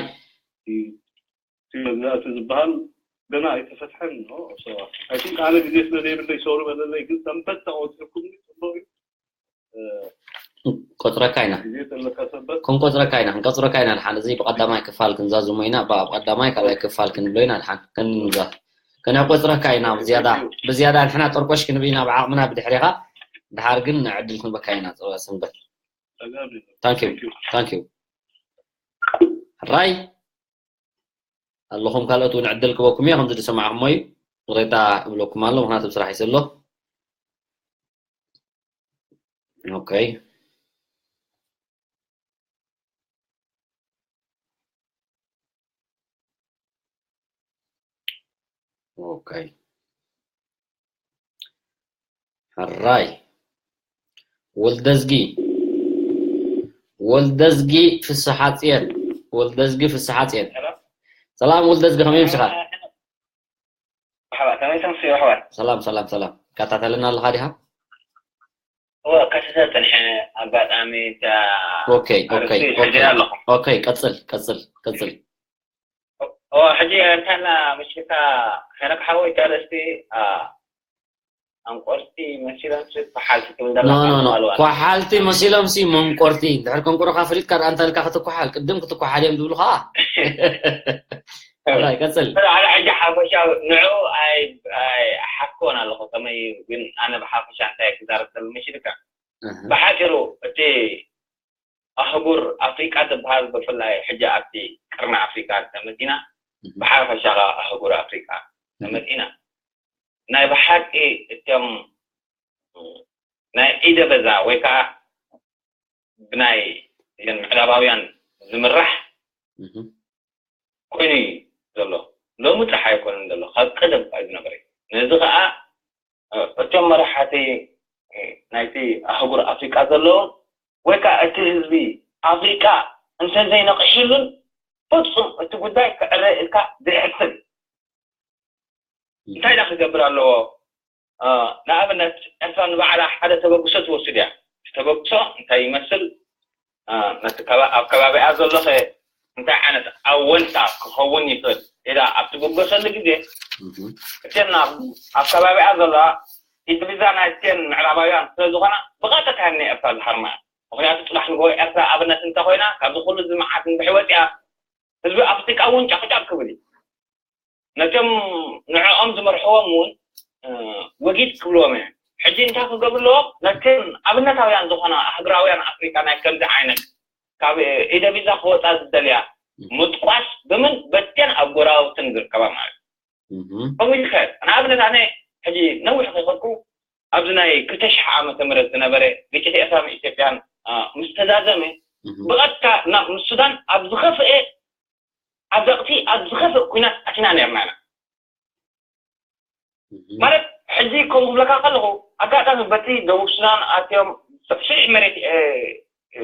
እቲ መግዛእቲ ዝበሃል ገና ኣይተፈትሐን። ኣይ ቲንክ ኣነ ግዜ ስለ ዘይብለይ ሰውሪ በለለይ፣ ግን ሰንበት ተቆፂርኩም ጽቡቅ እዩ። ቆፅረካ ኢና ግዜ ዘለካ ሰንበት ክንቆፅረካ ኢና ክንቆፅረካ ኢና። ድሓን እዚ ብቀዳማይ ክፋል ክንዛዝሞ ኢና። ብ- ኣብ ቀዳማይ ካልኣይ ክፋል ክንብሎ ኢና። ድሓን ክንዛ ከነቆፅረካ ኢና። ብዝያዳ ብዝያዳ ንሕና ጠርቆሽ ክንብል ኢና ብዓቕምና። ብድሕሪኻ ድሓር ግን ዕድል ክንበካ ኢና። ሰንበት ጸገም ታንኪዩ ታንኪዩ። ራይ ኣለኹም። ካልኦት እውን ዕድል ክበኩም እየ። ከምዚ ዝሰማዕኩሞ እዩ። ይቕሬታ እብለኩም ኣሎ፣ ምክንያቱ ስራሕ ይሰሎ። ኦኬ ኦኬ። ሕራይ ወልደዝጊ ወልደዝጊ ፍስሓጽየን ወልደዝጊ ፍስሓጽየን። ሰላም ወልደዝጊ፣ ከመይ ምሽኻ? መርሓባ፣ ከመይ ተምስዩ ኣሕዋት? ሰላም ሰላም ሰላም። ካታተልና ኣለኻ ዲኻ? እወ፣ ከስተ ጽንሐ ኣጋጣሚ እታ ኦኬ ኦኬ ኣርስቲ ሕጂ ኣለኹ። ኦኬ ቀጽል ቀጽል ቀጽል። እወ፣ ሕጂ እንታና ምሽካ ሄኖክ ሓወይ፣ እታ ኣርእስቲ ኣ፣ ኣንቆርቲ መሲሎም ሲ ኳሓልቲ ትብል ኖ ዘለኻ ኖ ኖ ትባል ዋላ። ኳሓልቲ መሲሎም ሲ መንቆርቲ። እንድሕር ከንቁሩኻ ፍሊጥካ ደኣ እንታይ ኢልካ ክትኳሓል? ቅድም ክትኳሓል እዮም ዝብሉኻ። ራይ ቀጽል። ኣነ ሕጂ ሓፈሻዊ ንዑ ኣይ ኣይ ሓኮን ኣለኹ ከመይ እዩ፣ ግን ኣነ ብሓፈሻ እንታይ ክዛረብ ዘለ መሲልካ? እህ፣ ብሓፂሩ እቲ ኣህጉር ኣፍሪቃ ትበሃል ብፍላይ ሕጂ ኣብቲ ቅርኒ ኣፍሪቃ እንተመፂና እህ፣ ብሓፈሻ ከዓ ኣህጉር ኣፍሪቃ ተመፂና ናይ ብሓቂ እቶም ናይ ኢደ በዛ ወይ ከዓ ብናይ እዘን ምዕራባውያን ዝምራሕ እህ፣ ኮይኑ እዩ ዘሎ። ሎሚ ጥራሕ ኣይኮነን ዘሎ፣ ካብ ቀደም ከዓ ዝነበረ እዩ። ነዚ ከዓ እ፣ እቶም መራሕቲ እ፣ ናይቲ ኣህጉር ኣፍሪቃ ዘለዉ ወይ ከዓ እቲ ህዝቢ ኣፍሪቃ እንተዘይነቂሕሉን ፍፁም እቲ ጉዳይ ክዕረ ኢልካ ዘይሕሰብ እዩ። እንታይ ዳ ክገብር ኣለዎ? እ፣ ንኣብነት ኤርትራ ንባዕላ ሓደ ተበግሶ ትወስድ እያ። እቲ ተበግሶ እንታይ ይመስል? እ፣ ነቲ ከባ- ኣብ ከባቢኣ ዘሎ ከ እንታይ ዓይነት ኣወንታ ክኸውን ይኽእል ኢላ ኣብ ትብገሰሉ ግዜ እህ፣ እተን ኣብ ኣብ ከባቢኣ ዘለዋ ኢትቪዛ ናይተን ምዕራባውያን ስለ ዝኾና ብቐጥታ እየን ንኤርትራ ዝሃርማ። ምኽንያቱ ፅባሕ ንግሆ ኤርትራ ኣብነት እንተኮይና ካብዚ ኩሉ እዚ መዓት እንድሕር ወፂኣ ህዝቢ ኣፍሪቃ እውን ጫቕጫቕ ክብል እዩ። ነቶም ንዕኦም ዝመርሕዎም እውን እ፣ ወጊድ ክብልዎም እዮም። ሕጂ እንታይ ክገብሩ ኣለዎም? ነተን ኣብነታውያን ዝኾና ኣህጉራውያን ኣፍሪቃ ናይ ከምዚ ዓይነት ካብ ኢደቪዛ ክወፃ ዝደልያ ምጥቋስ ብምን በተን ኣብ ጎራውትን ዝርከባ ማለት እዩ። እህ፣ ከምኡ ይኸድ ንኣብነት ኣነ ሕጂ ነዊሕ ከይኸድኩ ኣብዚ ናይ ክልተ ሽሕ ዓመተ ምህረት ዝነበረ ግጭት ኤርትራን ኢትዮጵያን እ፣ ምስ ተዛዘመ እህ፣ ብቐጥታ ናብ ምስ ሱዳን ኣብ ዝኸፍአ ዓዘቕቲ ኣብ ዝኸፍእ ኩናት ኣቲና ነርና ኢና። እህ፣ ማለት ሕጂ ከምኡ ክብለካ ከለኹ ኣጋጣሚ በቲ ደቡብ ሱዳን ኣትዮም ሰፊሕ መሬት እ፣ እ፣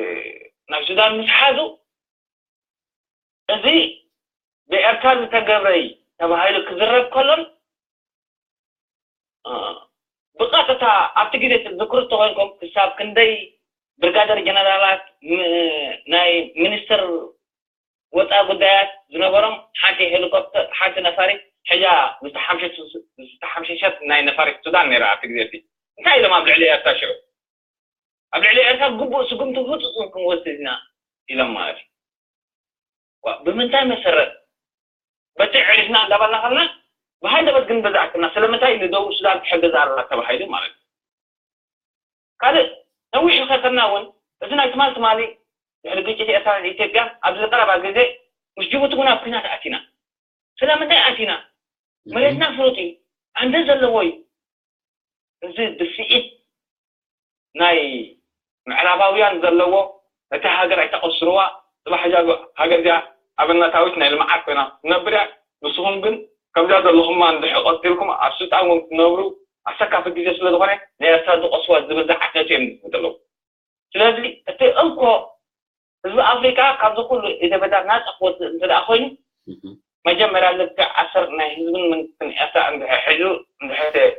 ናይ ሱዳን ምስ ሓዙ እዚ ብኤርትራ ዝተገብረ እዩ ተባሂሉ ክዝረብ ከሎን እ፣ ብቐጥታ ኣብቲ ግዜ ትዝክሩ ተኮይንኩም ክሳብ ክንደይ ብርጋደር ጀነራላት ም- ናይ ሚኒስትር ወፃኢ ጉዳያት ዝነበሮም ሓንቲ ሄሊኮፕተር ሓንቲ ነፋሪት ሒዛ ዝተሓምሸሸት ናይ ነፋሪት ሱዳን ነይራ ኣብቲ ግዜ እቲ እንታይ ኢሎም ኣብ ልዕሊ ኤርትራ ሽዑ ኣብ ልዕሊ ኤርትራ ግቡእ ስጉምቲ ህፁፅ ክንወስድ ኢና ኢሎም ማለት እዩ። ዋ፣ ብምንታይ መሰረት በቲ ዕሪፍና እንዳበልና ከለና ብሃንደበት ግን በዛዕትና ስለምንታይ ንደቡብ ሱዳን ትሕግዝ ኣላ ተባሂሉ ማለት እዩ። ካልእ ነዊሕ ዝኸተና እውን እዚ ናይ ትማል ትማሊ ድሕሪ ግጭት ኤርትራን ኢትዮጵያን ኣብዚ ቀረባ ግዜ ምስ ጅቡቲ እውን ኣብ ኩናት ኣቲና። ስለምንታይ ኣቲና? መሬትና ፍሉጥ እዩ። ኣንደ ዘለዎ እዩ። እዚ ድፍኢት ናይ ምዕራባውያን ዘለዎ ነቲ ሃገር ኣይተቐስርዋ። ፅባሕ እዛ ሃገር እዚኣ ኣብነታዊት ናይ ልምዓት ኮይና ክትነብር እያ። ንስኹም ግን ከምዚኣ ዘለኹማ እንድሕር ቀፂልኩም ኣብ ስልጣን እውን ክትነብሩ ኣሰካፊ ግዜ ስለ ዝኾነ ንኤርትራ ዝቐስዋ ዝብል ዝዓተቱ እዮም ዘለዉ። ስለዚ እቲ እንኮ ህዝቢ ኣፍሪካ ካብዚ ኩሉ ኢደ በዳ ናፃ ክወፅእ እንተ ደኣ ኮይኑ፣ መጀመርያ ልክዕ ኣሰር ናይ ህዝብን መንግስትን ኤርትራ እንድሕር ሒዙ፣ እንድሕር ተ-፣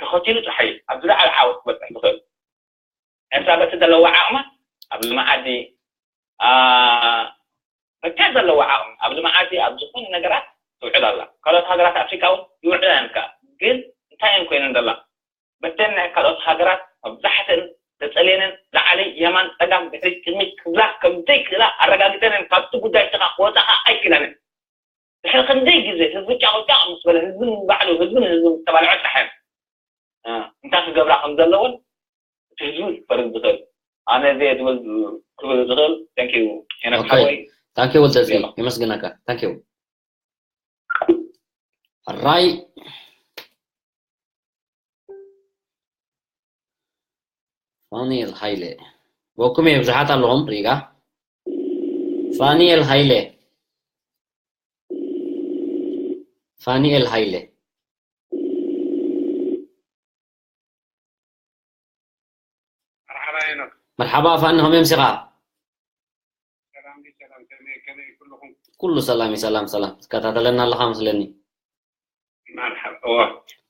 ተኸቲሉ ጥራሕ እዩ ኣብዚ ዝለዓለ ዓወት ክበፅሕ ዝኽእል። ኤርትራ በቲ ዘለዋ ዓቕማ ኣብዚ መዓዲ፣ አ፣ በቲ ዘለዋ ዓቕሚ ኣብዚ መዓዲ ኣብ ዝኾነ ነገራት ትውዕል ኣላ። ካልኦት ሃገራት ኣፍሪካ እውን ይውዕላ እየን ከኣ። ግን እንታይ እየን ኮይነን ዘላ? በተን ናይ ካልኦት ሃገራት መብዛሕትእን ተጸልየንን ላዕሊ፣ የማን፣ ጸጋም፣ ድሕሪት፣ ቅድሚት ክብላ ከም ዘይክእላ ኣረጋጊጸን እየን። ካብቲ ጉዳይ ሽኻ ክወጻ ከኣ ኣይክእላን እየን። ድሕሪ ክንደይ ግዜ ህዝቢ ጫቕጫቕ ምስ በለ፣ ህዝቢ ንባዕሉ፣ ህዝቢ ንህዝቢ ምስ ተባልዐ ጥራሕ እየን፣ እ፣ እንታይ ክገብራ ከም ዘለወን እቲ ህዝቢ እዩ ክፈርድ ዝኽእል። ኣነ እዚ እየ ዝብል ክብል ዝኽእል። Thank you ሄኖክ ኦኬ። ሓወይ። Thank you ወልደዝጊ፣ የሎ። የመስግነካ። Thank you። ሕራይ። ፋኒኤል ሃይለ። በኩም እየ ብዙሓት ኣለኹም ሪጋ። ፋኒኤል ሃይለ። ፋኒኤል ሃይለ። መርሓባ ሄኖክ። መርሓባ ፋኒ፣ ከመይ ኣምሲኻ? ሰላም ድዩ? ሰላም፣ ከመይ፣ ከመይ ኩልኹም? ኩሉ ሰላም እዩ፣ ሰላም፣ ሰላም። ትከታተለና ኣለኻ መስለኒ። መርሓባ። እወ፣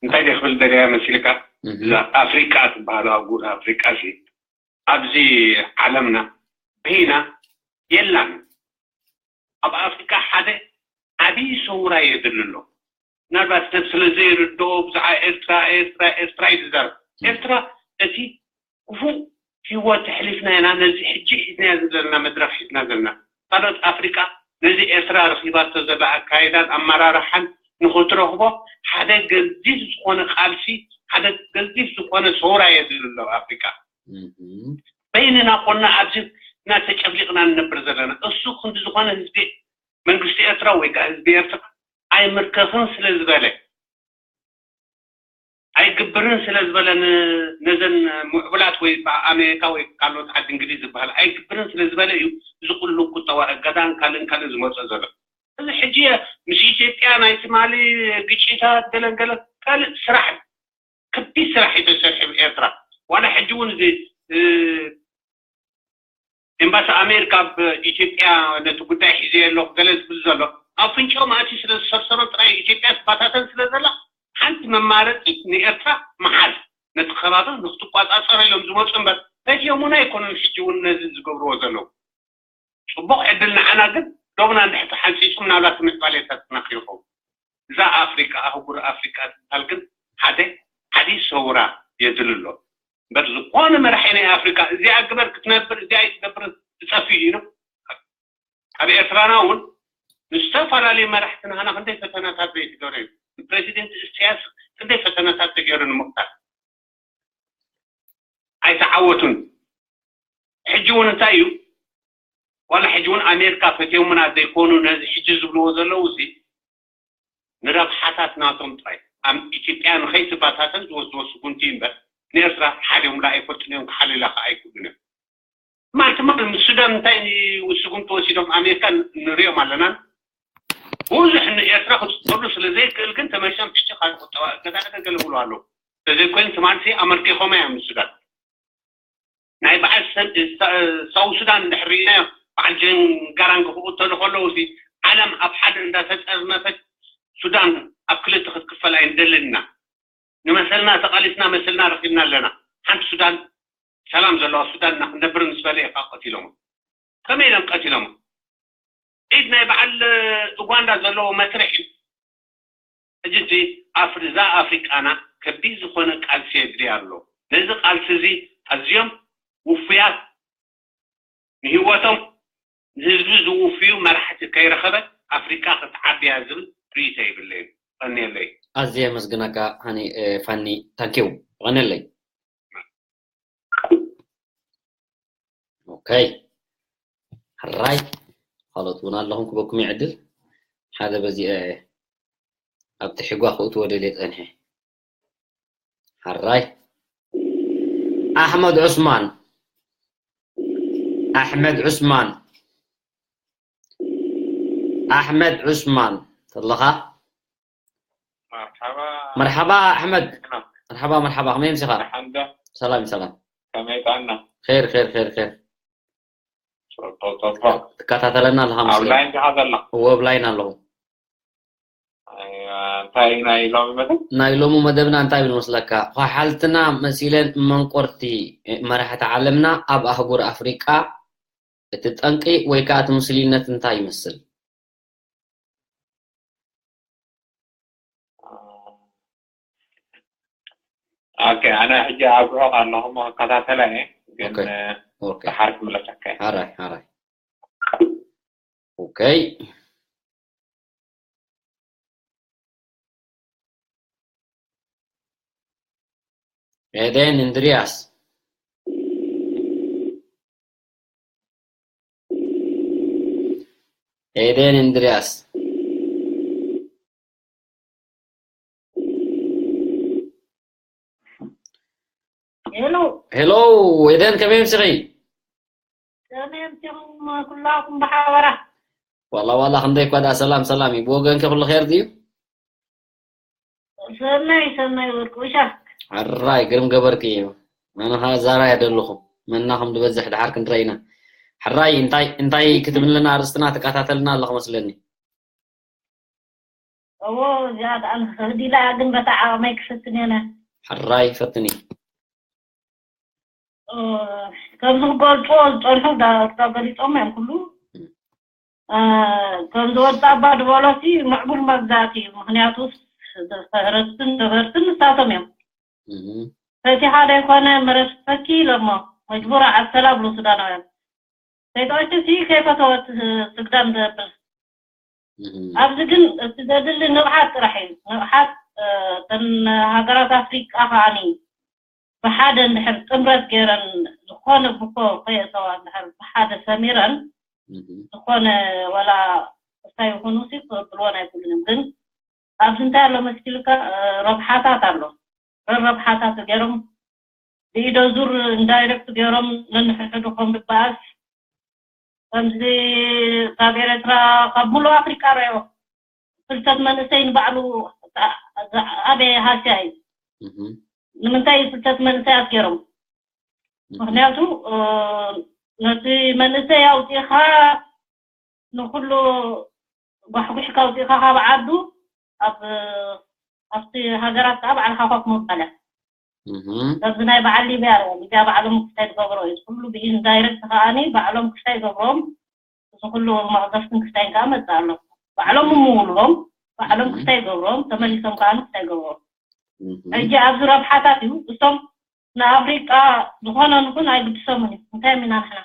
እንታይ ድየ ክብል ደልየ መሲልካ? እህ። እዛ ኣፍሪቃ ትበሃል ኣህጉር ኣፍሪቃ ሲ፣ ኣብዚ ዓለምና በይና የላን። ኣብ ኣፍሪቃ ሓደ ዓብዪ ሰውራ የድሊ ኣሎ። ምናልባት ሰብ ስለ ዘይርድኦ ብዛዕባ ኤርትራ፣ ኤርትራ፣ ኤርትራ እዩ ዝዛረብ። ኤርትራ እቲ ክፉእ ህይወት ኣሕሊፍና ኢና፣ ነዚ ሕጂ ሒዝናዮ ዘለና መድረኽ ሒዝና ዘለና። ካልኦት ኣፍሪቃ ነዚ ኤርትራ ረኺባቶ ዘላ ኣካይዳን ኣመራርሓን ንኽትረኽቦ ሓደ ገዚፍ ዝኾነ ቃልሲ፣ ሓደ ገዚፍ ዝኾነ ሰውራ የድሊ ኣሎ ኣብ ኣፍሪቃ። እህ። በይንና ኮና ኣብዚ እና ተጨፍሊቕና ንነብር ዘለና። እሱ ክንዲ ዝኾነ ህዝቢ መንግስቲ ኤርትራ ወይ ከዓ ህዝቢ ኤርትራ ኣይምርከኽን ስለ ዝበለ፣ ኣይግብርን ስለ ዝበለ ን-፣ ነዘን ምዕቡላት ወይ በ-፣ ኣሜሪካ ወይ ካልኦት ዓዲ እንግሊዝ ዝበሃል ኣይግብርን ስለ ዝበለ እዩ እዚ ኩሉ ቁጠባ እገዳን ካልእን ካልእን ዝመፅእ ዘሎ። እዚ ሕጂ ምስ ኢትዮጵያ ናይ ትማሊ ግጭታት ገለን ገለን ካልእ ስራሕ፣ ከቢድ ስራሕ እዩ ተሰሪሑ ብኤርትራ። ዋላ ሕጂ እውን እዚ፣ እ፣ ኤምባሲ ኣሜሪካ ኣብ ኢትዮጵያ ነቲ ጉዳይ ሒዘዮ ኣለኹ ገለ ዝብል ዘሎ፣ ኣብ ፍንጭኦም ኣትዩ ስለ ዝሰርሰሮ ጥራይ ኢትዮጵያ ትባታተን ስለ ዘላ፣ ሓንቲ መማረፂት ንኤርትራ ምሓዝ፣ ነቲ ከባቢ ንክትቋፃፀሮ ኢሎም ዝመፁ እምበር፣ ፈትዮም እውን ኣይኮኑን ሕጂ እውን ነዚ ዝገብርዎ ዘለዉ። ፅቡቕ ዕድል ንዓና ግን፣ ዶብና እንድሕር ተሓንፂፁ ምናልባት ምዕባሌታትና ክይኸውን። እዛ ኣፍሪቃ፣ ኣህጉር ኣፍሪቃ ትበሃል ግን ሓደ ዓብዪ ሰውራ የድሊ ኣሎ። እምበር ዝኾነ መራሒ ናይ ኣፍሪቃ እዚኣ ግበር ክትነብር፣ እዚኣ ኣይትገብርን ትጠፍእ እዩ ኢሉ ኣብ ኤርትራና እውን ንዝተፈላለዩ መራሕቲ ንሃና ክንደይ ፈተናታት ዘይትገብረ እዩ። ንፕሬዚደንት እስያስ ክንደይ ፈተናታት ተገይሩ ንምቕታል ኣይተዓወቱን። ሕጂ እውን እንታይ እዩ? ዋላ ሕጂ እውን ኣሜሪካ ፈትዮምና ዘይኮኑ ነዚ ሕጂ ዝብልዎ ዘለዉ እዚ ንረብሓታት ናቶም ጥራይ ኣብ ኢትዮጵያ ንኸይትባታተን ዝወስድዎ ስጉምቲ እዩ እምበር ንኤርትራ ሓዲኦምላ ኣይፈልጡን እዮም፣ ክሓልዩላ ከዓ ኣይክእሉን እዮም። ትማል ትማል ምስ ሱዳን እንታይ ስጉምቲ ወሲዶም ኣሜሪካ ንሪኦም ኣለናን ብዙሕ ንኤርትራ ክፅፀሉ ስለ ዘይክእል ግን ተመልሶም ሕጂ ካብ ቁጠባ እገዳ ዕደ ገለ ብሉ ኣለዉ። ተዘይኮይኑ ትማልሲ ኣመልኪኾም እዮም ሱዳን። ናይ በዓል ሰ-፣ ሳ-፣ ሳውት ሱዳን እንድሕር ርኢናዮ፣ በዓል ጀንጋራንግ ክቕተሉ ከለዉ፣ እዚ ዓለም ኣብ ሓደ እንዳተጠርነፈት፣ ሱዳን ኣብ ክልተ ክትክፈል ኣይንደልን ኢና። ንመሰልና ተቓሊስና፣ መሰልና ረኺብና ኣለና። ሓንቲ ሱዳን፣ ሰላም ዘለዋ ሱዳን ኢና ክንነብር ምስ በለ ኢኻ ቀቲሎሞ። ከመይ ኢሎም ቀቲሎሞ? ኢድ ናይ በዓል ኡጋንዳ ዘለዎ መስርሕ እዩ። ሕጂ እዚ ኣፍሪ-፣ እዛ ኣፍሪቃና ከቢድ ዝኾነ ቃልሲ የድልያ ኣሎ። ነዚ ቃልሲ እዚ ኣዝዮም ውፉያት፣ ንህይወቶም ንህዝቢ ዝውፍዩ መራሕቲ ከይረኸበት ኣፍሪቃ ክትዓቢ እያ ዝብል ርእይቶ የብለይን። ቀንየለይ። ኣዝየ የመስግነካ ሃኒ፣ እ፣ ፋኒ፣ ታንኪው። ቀንየለይ። ኦኬ። ሕራይ። ካልኦት እውን ኣለኹም ክበኩም ይዕድል። ሓደ በዚአ ኣብቲ ሕጓ ክእትዎ ደልየ ጸኒሐ። ሕራይ። ኣሕመድ ዑስማን። ኣሕመድ ዑስማን። ኣሕመድ ዑስማን። ተለኻ? መርሓባ። መርሓባ ኣሕመድ። መርሓባ፣ መርሓባ። ከመይ ኣምሲኻ? ደሓን ዶ? ሰላም፣ ሰላም። ከመይ ጥዕና? ኸይር፣ ኸይር፣ ኸይር፣ ኸይር። ሶክ፣ ቶቶቶ ትከታተለና ኣለኻ ኣብ መስለኒ። ላይን ዲኻ ዘላ? እወ፣ ኣብ ላይን ኣለኹ። ኣይ፣ እንታይ እዩ ናይ ሎሚ መደብ? ናይ ሎሚ መደብና እንታይ ይብል መስለካ? ኳሓልትና መሲለን መንቆርቲ መራሕቲ ዓለምና ኣብ ኣህጉር ኣፍሪቃ እቲ ጠንቂ ወይ ከኣ እቲ ምስሉይነት እንታይ ይመስል? ኦኬ፣ ኣነ ሕጂ ኣብ ርሑቕ ኣለኹ፣ እሞ ክከታተለ እየ፣ ግን፣ ኦኬ። ኦኬ። ደሓር ክምለሰካ እየ። ሓራይ፣ ሓራይ። ኦኬ። ኤደን እንድርያስ። ኤደን እንድርያስ። ሄሎ። ሄሎ፣ ኤደን ከመይ ኣምሲኺ? ከመይ ኣምሲኹም ኩላኹም ብሓበራ? ዋላ ዋላ፣ ክንደይ እኳ ደኣ ሰላም ሰላም እዩ። ብወገንኪ ኩሉ ኸይር ድዩ? ሰናይ፣ ሰናይ ወርቁ፣ እሻ። ሕራይ፣ ግርም ገበርኪ እዩ። ኣነ ኸዓ ዛራ እየ ደለኹ። መና ከም ዝበዝሕ ደሓር ክንርኢ ኢና። ሕራይ፣ እንታይ፣ እንታይ ክትብልና ኣርእስትና ትከታተልና ኣለኹ መስለኒ። እዎ፣ እዚኣ ደኣ ንኽህዲ ኢላ ግን በታ ዓቕመይ ክፍትን እየ። ሕራይ፣ ፈትኒ። እ፣ ከምዚ ክገልጾ ዝጸንሑ ዳ-፣ ዳገሊጾም እዮም ኩሉ። እ፣ ከምዚ ወዲ ኣባ ድበሎሲ ምዕቡል መግዛእቲ እዩ። ምኽንያቱ ፈረስትን ነበርትን ንሳቶም እዮም። እህ። ፈቲኻ ዘይኮነ መረስፈኪ ኢሎሞ። መጅቡራ ዓሰላ ብሉ ሱዳናውያን። ሰይጣንሲ ከይፈተወት ስግዳን ዘብል። እህ። ኣብዚ ግን እቲ ዘድሊ ንቕሓት ጥራሕ እዩ። ንቕሓት፣ እ፣ እተን ሃገራት ኣፍሪቃ ከኣኒ ብሓደ እንድሕር ጥምረት ገይረን ዝኾነ ብኮ ከየእተዋ እንድሕር ብሓደ ሰሚረን እህ። ዝኾነ ወላ እንታይ ይኹኑ ሲ ክቕብልወን ኣይክእሉን እዮም። ግን ኣብዚ እንታይ ኣሎ መሲልካ፣ እ፣ ረብሓታት ኣሎ። ረብሓታት ገይሮም ብኢደ ዙር ኢንዳይሬክት ገይሮም ነንሕድሕዱ ከም ዝበኣስ ከምዚ ካብ ኤርትራ ካብ ሙሉእ ኣፍሪቃ ረዮ ፍልሰት መንእሰይ ንባዕሉ ዝዓበየ ሃስያ እዩ። እህ። ንምንታይ እዩ ፍልሰት መንእሰይ ኣስገሮም? እህ። ምኽንያቱ፣ እ፣ ነቲ መንእሰይ ኣውፂእኻ ንኩሉ ጓሕጒሕካ ኣውፂእኻ ካብ ዓዱ ኣብ፣ ኣብቲ ሃገራት ከዓ ባዕልኻ ኮፍ ምባል እያ። እህ። ከምዚ ናይ በዓል ሊብያ ርኦ፣ ሊብያ ባዕሎም ክስታይ ዝገብሮ እዩ። ኩሉ ብኢንዳይሬክት ከዓኒ ባዕሎም ክስታይ ገብሮም፣ እዚ ኩሉ መቕዘፍትን ክስታይን ከዓ መፅእ ኣሎ። ባዕሎም ምውልዎም፣ ባዕሎም እህ። ክስታይ ገብሮም፣ ተመሊሶም ከዓ ክስታይ ገብሮም። እህ። ሕጂ ኣብዚ ረብሓታት እዩ። እሶም ንኣፍሪቃ ዝኾነ ንኹን ኣይግድሶምን እዩ። እንታይ ሚና ንሕና?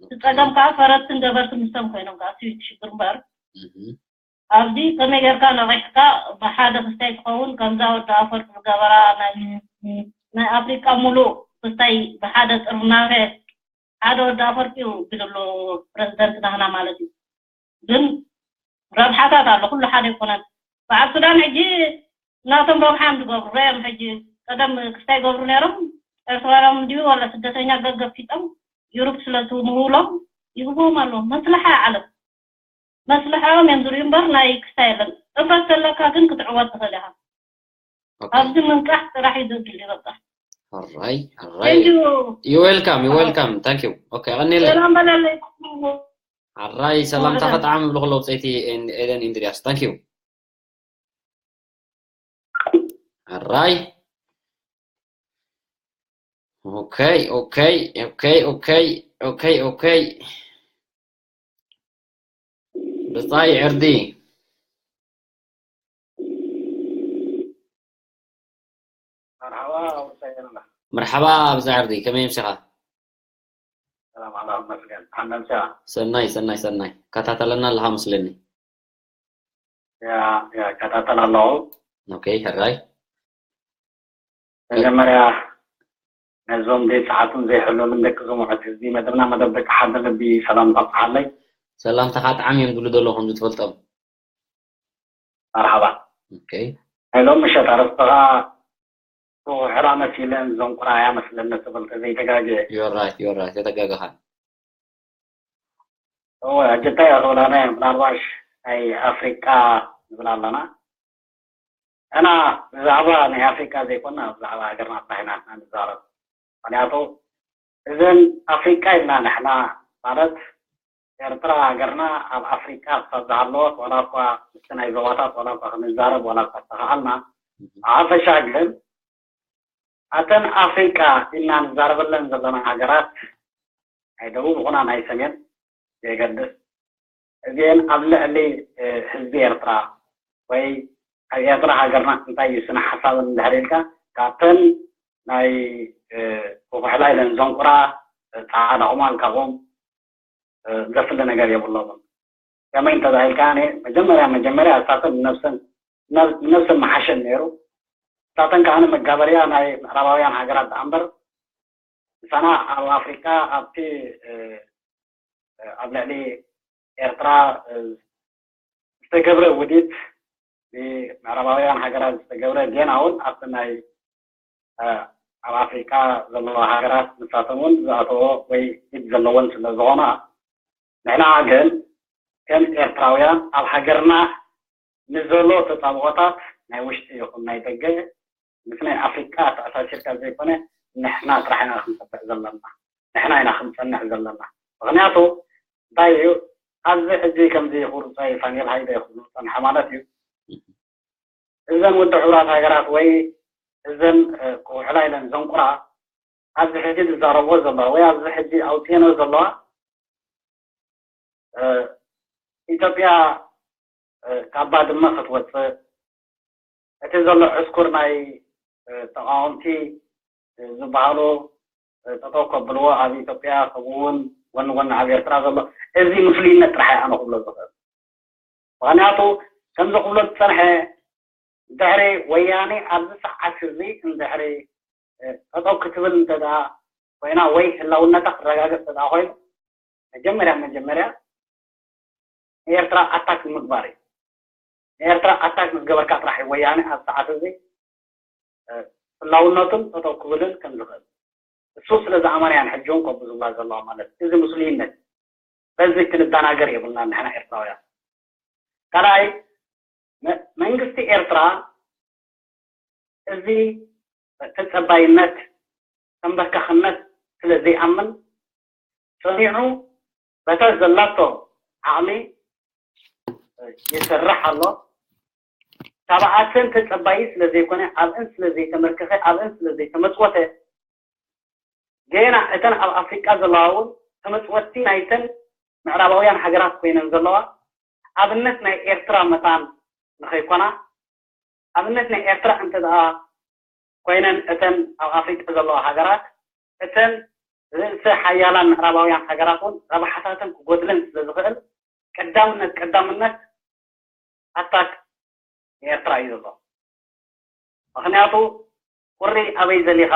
እቲ ጸገም ከዓ ፈረስትን ገበርትን ንሶም ኮይኖም ከዓ፣ እሱ እዩ እቲ ሽግር እምበር። እህ። ኣብዚ ከመይ ጌርካ ነቒሕካ ብሓደ ክስታይ ትኸውን፣ ከምዛ ወዲ ኣፈወርቂ ዝገበራ ናይ፣ ናይ ኣፍሪቃ ሙሉእ ክስታይ ብሓደ ጥርናፈ፣ ሓደ ወዲ ኣፈወርቂ እዩ ቢሉ ኣሎ ፕረዚደንት ናህና ማለት እዩ። ግን ረብሓታት ኣሎ፣ ኩሉ ሓደ ኣይኮነን። በዓል ሱዳን ሕጂ ናቶም ረብሓ እዮም ዝገብሩ። ረዮም ሕጂ ቀደም ክስታይ ይገብሩ ነይሮም፣ ኤርትራውያን ድዩ ዋላ ስደተኛ ገገፊጦም ዩሩፕ ስለ ዝምህውሎም ይህብዎም ኣለዉ። መስልሓ ዓለም መስልሓኦም እዮም ዝርእዩ እምበር ናይ ክስታይ የለን። ጥምረት ዘለካ ግን ክትዕወት ትኽእል ኢኻ። ኦኬ። ኣብዚ ምንቃሕ ጥራሕ እዩ ዘድሊ በቃ። ሕራይ፣ ሕራይ። Thank you። You welcome, you welcome. Thank you. ኦኬ፣ ቀኒለይ። ሰላም በለለይ። ሕራይ፣ ሰላምታ ወረደ። ከጥዓም እብሎ ከሎ ውፅኢቲ ኤን-፣ ኤደን ኢንድሪያስ። Thank you። ሕራይ። ኦኬ፣ ኦኬ፣ ኦኬ፣ ኦኬ፣ ኦኬ፣ ኦኬ። ብጻይ ዕርዲ። መርሓባ፣ ወሳይ ኣለና። መርሓባ፣ ብጻይ ዕርዲ፣ ከመይ ኣምሲኻ? ሰላም፣ ኣላህ ይመስገን። ሓመምሳ። ሰናይ፣ ሰናይ፣ ሰናይ። ከታተለና ኣለኻ መስለኒ። ያ፣ ያ፣ እከታተል ኣለኹ። ኦኬ፣ ሕራይ። መጀመርያ ነዞም ዘይጸዓቱን ዘይሕሉምን ደቂ ዝሙዕት ህዝቢ መደብና መደብ ደቂ ሓደ ልቢ ሰላምታ ኣብጽሓለይ። ሰላምታኻ ጥዓም እዮም ዝብሉ ዘለዉ ከም ዝትፈልጦም። መርሓባ። ኦኬ። ናይ ሎም ምሸት ኣርእስትኻ ርሑቕ ሕራ መሲለን ዘንቁራያ መስለኒ ትብል ተዘይተጋግየ። You're right, you're right። የተጋገኻ። እወ፣ ሕጂ እንታይ እያ ክብል ኣነ፣ ምናልባሽ ናይ ኣፍሪቃ ንብል ኣለና። እና ብዛዕባ ናይ ኣፍሪቃ ዘይኮና ብዛዕባ ሃገርና ጥራሕ ኢና ንዛረብ። ምኽንያቱ እዘን ኣፍሪቃ ኢልና ንሕና ማለት ኤርትራ ሃገርና ኣብ ኣፍሪቃ ክሳብ ዝሃለወት ዋላ እኳ ምስቲ ናይ ዞባታት ዋላ እኳ ክንዛረብ ዋላ እኳ ዝተኸኣልና፣ ኣብ ሓፈሻ ግን ኣተን ኣፍሪቃ ኢልና ንዛረበለን ዘለና ሃገራት ናይ ደቡብ ይኹና ናይ ሰሜን የገድስ እዚአን ኣብ ልዕሊ ህዝቢ ኤርትራ ወይ ኣብ ኤርትራ ሃገርና እንታይ እዩ ስነ ሓሳብ እንድሕር ኢልካ ካብተን ናይ ኮኮሕላ ኢለን ዘንቁራ ፃዕዳ ቁማል ካብኦም ዘፍሊ ነገር የብሎምን። ከመይ እንተባሂልካ መጀመርያ መጀመርያ እሳተን ነብሰን ነብሰን መሓሸን ነይሩ። እሳተን ከዓ መጋበርያ ናይ ምዕራባውያን ሃገራት ደኣ እምበር ምሳና ኣብ ኣፍሪካ ኣብቲ ኣብ ልዕሊ ኤርትራ ዝተገብረ ውዲት ብምዕራባውያን ሃገራት ዝተገብረ ዜና እውን ኣብቲ ናይ ኣብ ኣፍሪካ ዘለዋ ሃገራት ንሳቶም እውን ዝኣተዎ ወይ ኢድ ዘለዎን ስለ ዝኾና ንሕና ግን ከም ኤርትራውያን ኣብ ሃገርና ንዘሎ ተፃብኦታት ናይ ውሽጢ ይኹን ናይ ደገ ምስ ናይ ኣፍሪካ ተኣሳሲርካ ዘይኮነ ንሕና ጥራሕ ኢና ክንፀብዕ ዘለና፣ ንሕና ኢና ክንፀንዕ ዘለና። ምክንያቱ እንታይ እዩ ኣብዚ ሕጂ ከምዚ ክብር ብፃይ ፋኒል ሃይለ ክብሉ ዝፀንሐ ማለት እዩ እዘን ውድብ ሕቡራት ሃገራት ወይ እዘን ክውሕላ ኢለን ዘንቁራ ኣብዚ ሕጂ ዝዛረብዎ ዘለዋ ወይ ኣብዚ ሕጂ ኣውፅኤኖ ዘለዋ ኢትዮጵያ ካብ ባድመ ክትወፅእ እቲ ዘሎ ዕስኩር ናይ ተቃወምቲ ዝበሃሉ ጠጠው ከብልዎ ኣብ ኢትዮጵያ ከምኡውን ጎኒ ጎኒ ኣብ ኤርትራ ዘሎ እዚ ምስሉይነት ጥራሕ ኣነ ክብሎ ዝኽእል። ምክንያቱ ከምዚ ክብሎ ዝፀንሐ ድሕሪ ወያኔ ኣብዚ ሰዓት እዚ እንድሕሪ ጠጠው ክትብል እንተ ኮይና ወይ ህላውነታ ክረጋገፅ እንተ ኮይኑ መጀመርያ መጀመርያ ንኤርትራ ኣታክ ምግባር እዩ። ንኤርትራ ኣታክ ምስ ገበርካ ጥራሕ እዩ ወያነ ኣብ ሰዓት እዚ ህላውነቱን ጠጠው ክብልን ከም ዝኽእል እሱ ስለ ዝኣመነ እያን ሕጂ እውን ከብዙላ ዘለዋ ማለት እዚ ምስሉይነት በዚ ክንደናገር የብልና ንሕና ኤርትራውያን። ካልኣይ መንግስቲ ኤርትራ እዚ ተጸባይነት ተንበርካኽነት ስለ ዘይኣምን ጸኒዑ በታ ዘላቶ ዓቕሚ ይሰርሕ ኣሎ። ካብኣተን ተጸባይ ስለ ዘይኮነ ኣብእን ስለ ዘይተመርከኸ ኣብእን ስለ ዘይተመጽወተ ገና እተን ኣብ ኣፍሪቃ ዘለዋ እውን ተመጽወቲ ናይተን ምዕራባውያን ሃገራት ኮይነን ዘለዋ ኣብነት ናይ ኤርትራ መታን ንኸይኮና ኣብነት ናይ ኤርትራ እንተ ደኣ ኮይነን እተን ኣብ ኣፍሪቃ ዘለዋ ሃገራት እተን ርእሰ ሓያላን ምዕራባውያን ሃገራት እውን ረብሓታተን ክጎድለን ስለ ዝኽእል ቀዳምነት ቀዳምነት ኣታክ ንኤርትራ እዩ ዘሎ። ምክንያቱ ቁሪ ኣበይ ዘሊኻ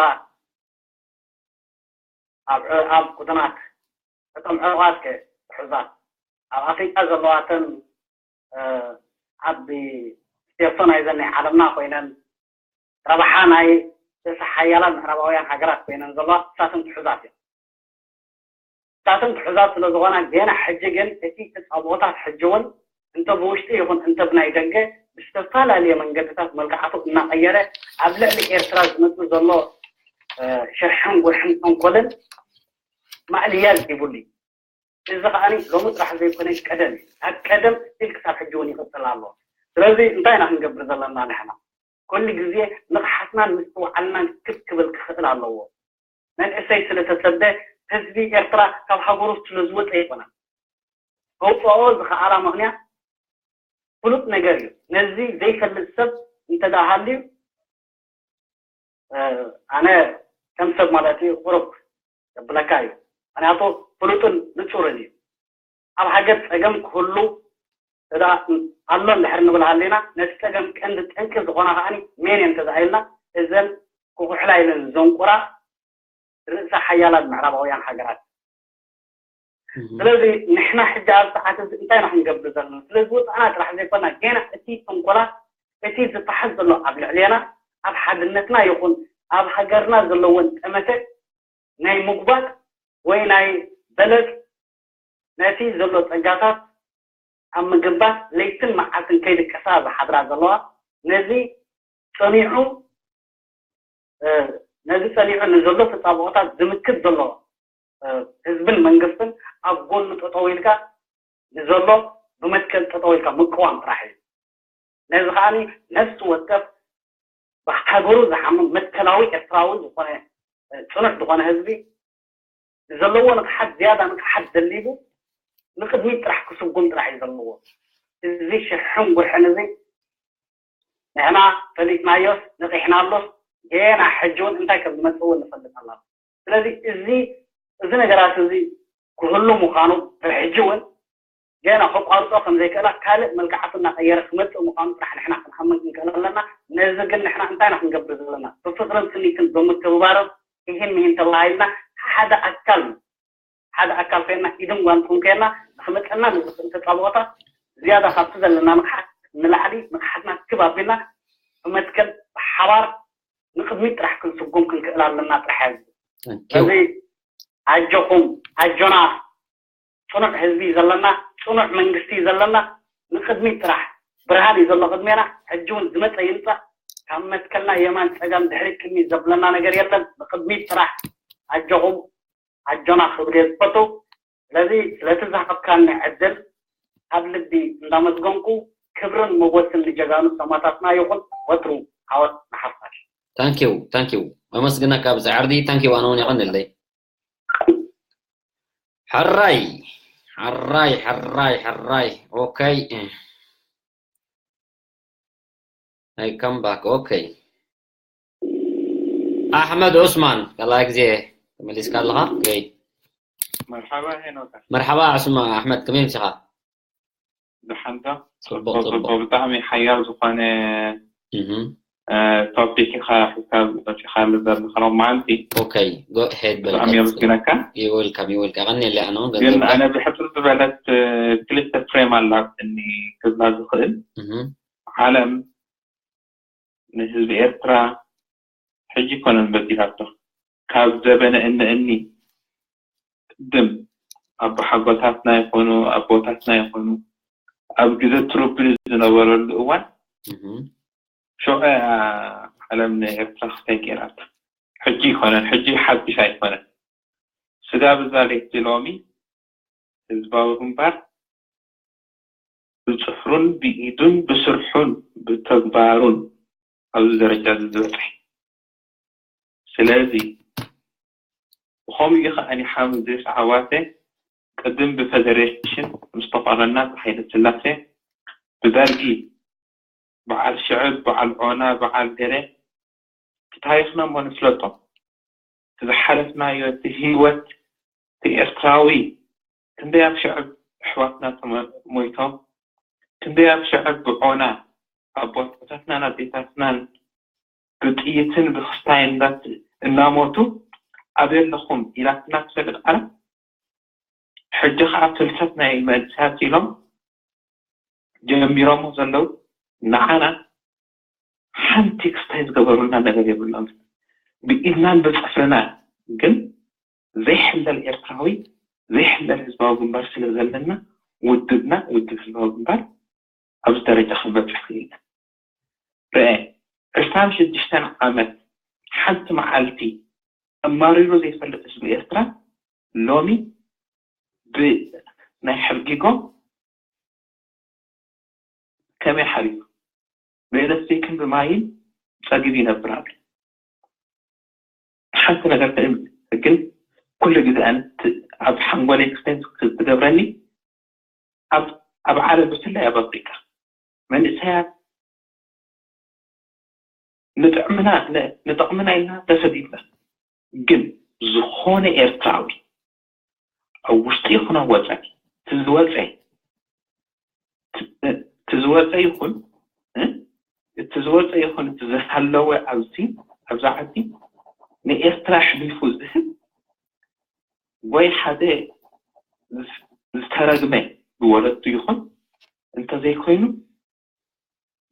ኣብ ኣብ ኩትናት እቶም ዕሩቓት ከ ትሑዛት ኣብ ኣፍሪቃ ዘለዋተን ዓቢ ስቴርቶ ናይዘን ናይ ዓለምና ኮይነን ረብሓ ናይ ርእሰ ሓያላን ምዕራባውያን ሃገራት ኮይነን ዘለዋ እሳተን ትሑዛት እዮም። እሳተን ትሑዛት ስለ ዝኾና ገና ሕጂ ግን እቲ ተጻብኦታት ሕጂ እውን እንተ ብውሽጢ ይኹን እንተ ብናይ ደገ ብዝተፈላለየ መንገድታት መልክዓቱ እናቐየረ ኣብ ልዕሊ ኤርትራ ዝመጽእ ዘሎ ሽርሕን ጉርሕን ተንኮልን ማእልያ ዘይብሉ እዩ። እዚ ከዓኒ ሎሚ ጥራሕ ዘይኮነ ቀደም እዩ። ካብ ቀደም ስቲል ክሳብ ሕጂ እውን ይቕጽል ኣሎ። ስለዚ እንታይ ኢና ክንገብር ዘለና ንሕና? ኩሉ ግዜ ንቕሓትናን ምስትውዓልናን ክብ ክብል ክኽእል ኣለዎ። መንእሰይ ስለ ተሰደ ህዝቢ ኤርትራ ካብ ሃገሩ ስለ ዝወፀ ኣይኮነን። ከውፅኦ ዝኸኣላ ምኽንያት ፍሉጥ ነገር እዩ። ነዚ ዘይፈልጥ ሰብ እንተ ደኣ ሃልዩ ኣነ ከም ሰብ ማለት እዩ ቁሩብ ዘብለካ እዩ። ምክንያቱ ፍሉጥን ንጹርን እዩ። ኣብ ሃገር ጸገም ክህሉ እዳ ኣሎ እንድሕር ንብል ሃሊና ነቲ ጸገም ቀንዲ ጠንቂ ዝኾና ከዓኒ ሜን እየን ተዛኢልና እዘን ክኩሕላ ኢለን ዘንቁራ ርእሰ ሓያላት ምዕራባውያን ሃገራት ስለዚ ንሕና ሕጂ ኣብ ሰዓት እዚ እንታይ ኢና ክንገብር ዘለና? ስለዚ ወፃእና ጥራሕ ዘይኮና ገና እቲ ተንኮላት እቲ ዝፈሓስ ዘሎ ኣብ ልዕሌና ኣብ ሓድነትና ይኹን ኣብ ሃገርና ዘለወን ጠመተ ናይ ምጉባጥ ወይ ናይ በለፅ ነቲ ዘሎ ፀጋታት ኣብ ምግባት ለይትን መዓልትን ከይድቀሳ ዝሓድራ ዘለዋ ነዚ ፀኒዑ ነዚ ጸኒዑ ንዘሎ ተጻብኦታት ዝምክት ዘሎ ህዝብን መንግስትን ኣብ ጎኑ ጠጠው ኢልካ ንዘሎ ብመትከል ጠጠው ኢልካ ምቅዋም ጥራሕ እዩ። ነዚ ከዓኒ ነፍሲ ወከፍ ብሃገሩ ዝሓምም መትከላዊ ኤርትራዊ ዝኾነ፣ ጽኑዕ ዝኾነ ህዝቢ፣ ዘለዎ ንቕሓት ዝያዳ ንቕሓት ደሊቡ ንቕድሚት ጥራሕ ክስጉም ጥራሕ እዩ ዘለዎ። እዚ ሽሕን ጉሕን እዚ ንሕና ፈሊጥናዮስ ነቒሕናሎስ፣ ገና ሕጂ እውን እንታይ ከም ዝመጽእ እውን ንፈልጥ ኣለና። ስለዚ እዚ እዚ ነገራት እዚ ክህሉ ምዃኑ፣ ብሕጂ እውን ገና ከቋርጾ ከም ዘይክእላ፣ ካልእ መልክዓቱ እናቐየረ ክመጽእ ምዃኑ ጥራሕ ንሕና ክንኣምን ክንክእል ኣለና። ነዚ ግን ንሕና እንታይ ኢና ክንገብር ዘለና? ብፍቕርን ስኒትን ብምትብባርን፣ ይህን ምሂን ተባሂልና ሓደ ኣካል ሓደ ኣካል ኮይና፣ ኢድን ጓንትን ኮይና ንክመጸና ንዝኽእል ተጻብኦታት ዝያዳ ካብቲ ዘለና ንቕሓት ንላዕሊ ንቕሓትና ክብ ኣቢልና ብመትከል ብሓባር ንቕድሚት ጥራሕ ክንስጉም ክንክእል ኣለና ጥራሕ እዩ። ስለዚ ኣጆኹም፣ ኣጆና፣ ጽኑዕ ህዝቢ እዩ ዘለና፣ ጽኑዕ መንግስቲ እዩ ዘለና። ንቕድሚት ጥራሕ፣ ብርሃን እዩ ዘሎ ቅድሜና። ሕጂ እውን ዝመጸ ይምጻእ፣ ካብ መትከልና የማን ጸጋም ድሕሪት ቅድሚት ዘብለና ነገር የለን። ንቕድሚት ጥራሕ። ኣጆኹም ኣጆና ክብል እየ ዝፈቱ። ስለዚ ስለቲ ዝሃብካኒ ዕድል ካብ ልቢ እንዳመስገንኩ፣ ክብርን ሞጎስን ንጀጋኑ ሰማእታትና ይኹን። ወትሩ ዓወት ንሓፋሽ። ታንኪዩ፣ ታንኪዩ። ኣመስግነካ ብጻይ ዓርዲ። ታንኪዩ። ኣነ እውን የቐንለይ። ሕራይ፣ ሕራይ፣ ሕራይ፣ ሕራይ። ኦኬይ። I come back. ኦኬይ። ኣሕመድ ዑስማን፣ ካልኣይ ግዜ ተመሊስካ ኣለኻ። ኦኬይ። መርሓባ ሄኖካ። መርሓባ ዑስማ ኣሕመድ፣ ከመይ ምሲኻ? ደሓንዶ? ጽቡቕ፣ ጽቡቕ፣ ጽቡቕ። ጽቡቕ። ብጣዕሚ ሓያል ዝኾነ፣ እህ። እ፣ ቶፒክ ኢኻ ሒዝካ መጺኻ ዘሎ ሎማዓንቲ። ኦኬይ፣ go ahead በል፣ ብጣዕሚ ቀጽል። የመስግነካ። You're welcome, you're welcome። ቀንየለይ ኣነ እውን ግን ገንዘብ ኣነ ብሕጽር ዝበለት፣ እ፣ ክልተ ፍሬም ኣላትኒ ክብላ ዝኽእል። እህ። ዓለም ንህዝቢ ኤርትራ ሕጂ ኣይኮነን በዲላቶ። ካብ ዘበነ እነ እኒ ቅድም ኣቦሓጎታትና ይኾኑ ኣቦታትና ይኾኑ ኣብ ግዘ ትሩብኒ ዝነበረሉ እዋን እህ። ሽዑ እያ ዓለም ንኤርትራ ክስታይ ገይራታ። ሕጂ ኣይኮነን፣ ሕጂ ሓዱሽ ኣይኮነን። ስጋ ብዛ ለይቲ ሎሚ ህዝባዊ ግንባር ብጽፍሩን ብኢዱን ብስርሑን ብተግባሩን ኣብዚ ደረጃ እዚ ዝበጽሐ። ስለዚ ብኸምኡ እዩ ከኣ ሓምዚ ሰዓዋተ ቅድም ብፈደሬሽን ምስ ተቋረና ብሓይለ ስላሴ ብደርጊ በዓል ሽዕብ፣ በዓል ዖና፣ በዓል ገለ፣ እቲ ታሪኽና እሞ ንፍለጦ። እቲ ዝሓለፍናዮ፣ እቲ ህይወት፣ እቲ ኤርትራዊ፣ ክንደይ ኣብ ሽዕብ ኣሕዋትና ተመ-፣ ሞይቶም፣ ክንደይ ኣብ ሽዕብ ብዖና ኣቦታትናን ኣዴታትናን ብጥይትን ብክስታይን እንዳት-፣ እናሞቱ ኣበይ ኣለኹም ኢላትና ትፈልጥ ዓለም? ሕጂ ኸዓ ፍልሰት ናይ መንእሰያት ኢሎም ጀሚሮሞ ዘለዉ ንዓና ሓንቲ ክስታይ ዝገበሩልና ነገር የብሎም። ብኢድናን ብጽፍርና ግን ዘይሕለል ኤርትራዊ፣ ዘይሕለል ህዝባዊ ግንባር ስለ ዘለና ውድብና፣ ውድብ ህዝባዊ ግንባር ኣብዚ ደረጃ ክንበጽሕ ክኢልና። ርአ፣ ዕስራን ሽዱሽተን ዓመት ሓንቲ መዓልቲ ኣማሪሩ ዘይፈልጥ ህዝቢ ኤርትራ ሎሚ ብናይ ሕርጊጎ ከመይ ሓሊፉ? ብኤለክትሪክን ብማይን ጸጊቡ ይነብር ኣሎ። ሓንቲ ነገር ግን ኩሉ ግዜ ኣንቲ ኣብ ሓንጎለይ ክስተንስ ክትገብረኒ ኣብ፣ ኣብ ዓለም ብፍላይ ኣብ ኣፍሪቃ መንእሰያት ንጥዕምና፣ ን-፣ ንጥቕምና ኢልና ተሰዲድና። ግን ዝኾነ ኤርትራዊ ኣብ ውሽጢ ይኹን ኣብ ወጻኢ፣ እቲ ዝወጸ፣ እቲ ዝወጸ ይኹን፣ እ? እቲ ዝወጸ ይኹን እቲ ዝሃለወ ኣብዚ፣ ኣብዛ ዓዲ ንኤርትራ ኣሕሊፉ ዝህብ ወይ ሓደ ዝ-፣ ዝተረግመ ብወለዱ ይኹን እንተዘይኮይኑ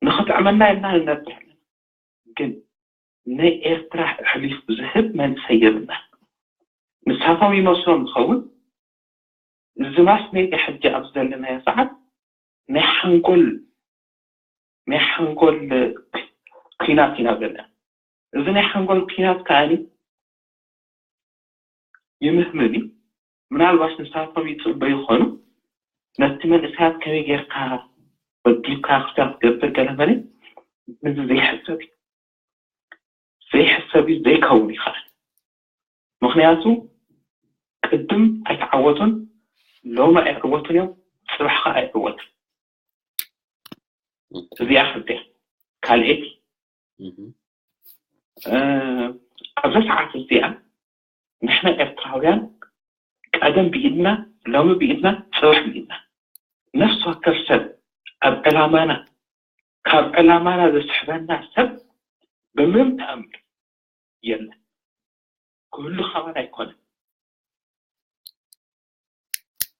ንኽጥዕመና ኢልና ንነብር ኣለና። ግን ንኤርትራ ኣሕሊፉ ዝህብ መንእሰይ የብልናን። ንሳቶም ይመስሎም ዝኸውን እዚ ማስ ሜድያ ሕጂ ኣብዚ ዘለናዮ ሰዓት ናይ ሓንጎል፣ ናይ ሓንጎል ኲናት ኢና ዘለና። እዚ ናይ ሓንጎል ኲናት ከኣኒ ይምህምን እዩ። ምናልባት ንሳቶም ይፅበዩ ይኾኑ። ነቲ መንእሰያት ከመይ ጌርካ ወዲብካ ክሳብ ትገብር ገለ መለ፣ እዚ ዘይሕሰብ እዩ። ዘይሕሰብ እዩ፣ ዘይከውን ይኽእል። ምኽንያቱ ቅድም ኣይተዓወቱን፣ ሎሚ ኣይዕወቱን እዮም፣ ፅባሕ ከዓ ኣይዕወቱን። እዚኣ ክልቲያ ካልኤቲ ኣብዛ ሰዓት እዚኣ ንሕና ኤርትራውያን ቀደም ብኢድና፣ ሎሚ ብኢድና፣ ፅባሕ ብኢድና። ነፍሲ ወከፍ ሰብ ኣብ ዕላማና፣ ካብ ዕላማና ዘስሕበና ሰብ ብምንም ተኣምር የለን። ክህሉ ከማን ኣይኮነን።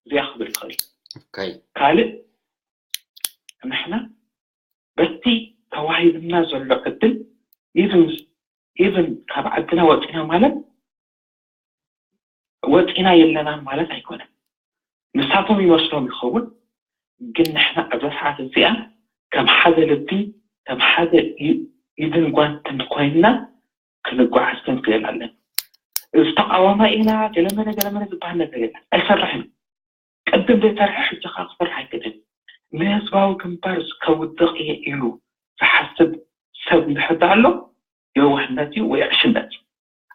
እዚኣ ክብል ይኽእል። ካልእ ንሕና በቲ ተዋሂብና ዘሎ ዕድል ኢቭን ኢቭን ካብ ዓድና ወፂና ማለት ወፂና የለናን ማለት ኣይኮነን። ንሳቶም ይመስሎም ይኸውን፣ ግን ንሕና ኣብዛ ሰዓት እዚኣ ከም ሓደ ልቢ፣ ከም ሓደ ኢድን ጓንትን ኮይንና ክንጓዓዝ ክንክእል ኣለና። እዚ ተቃዋማይ ኢና ገለመለ ገለመለ ዝበሃል ነገር የለን፣ ኣይሰርሕን። ቅድም ዘይሰርሐ ሕጂ ከዓ ክሰርሕ ኣይክእልን። ንህዝባዊ ግንባር ከውድቕ እየ ኢሉ ዝሓስብ ሰብ እንድሕር ኣሎ የዋህነት እዩ ወይ ዕሽነት እዩ።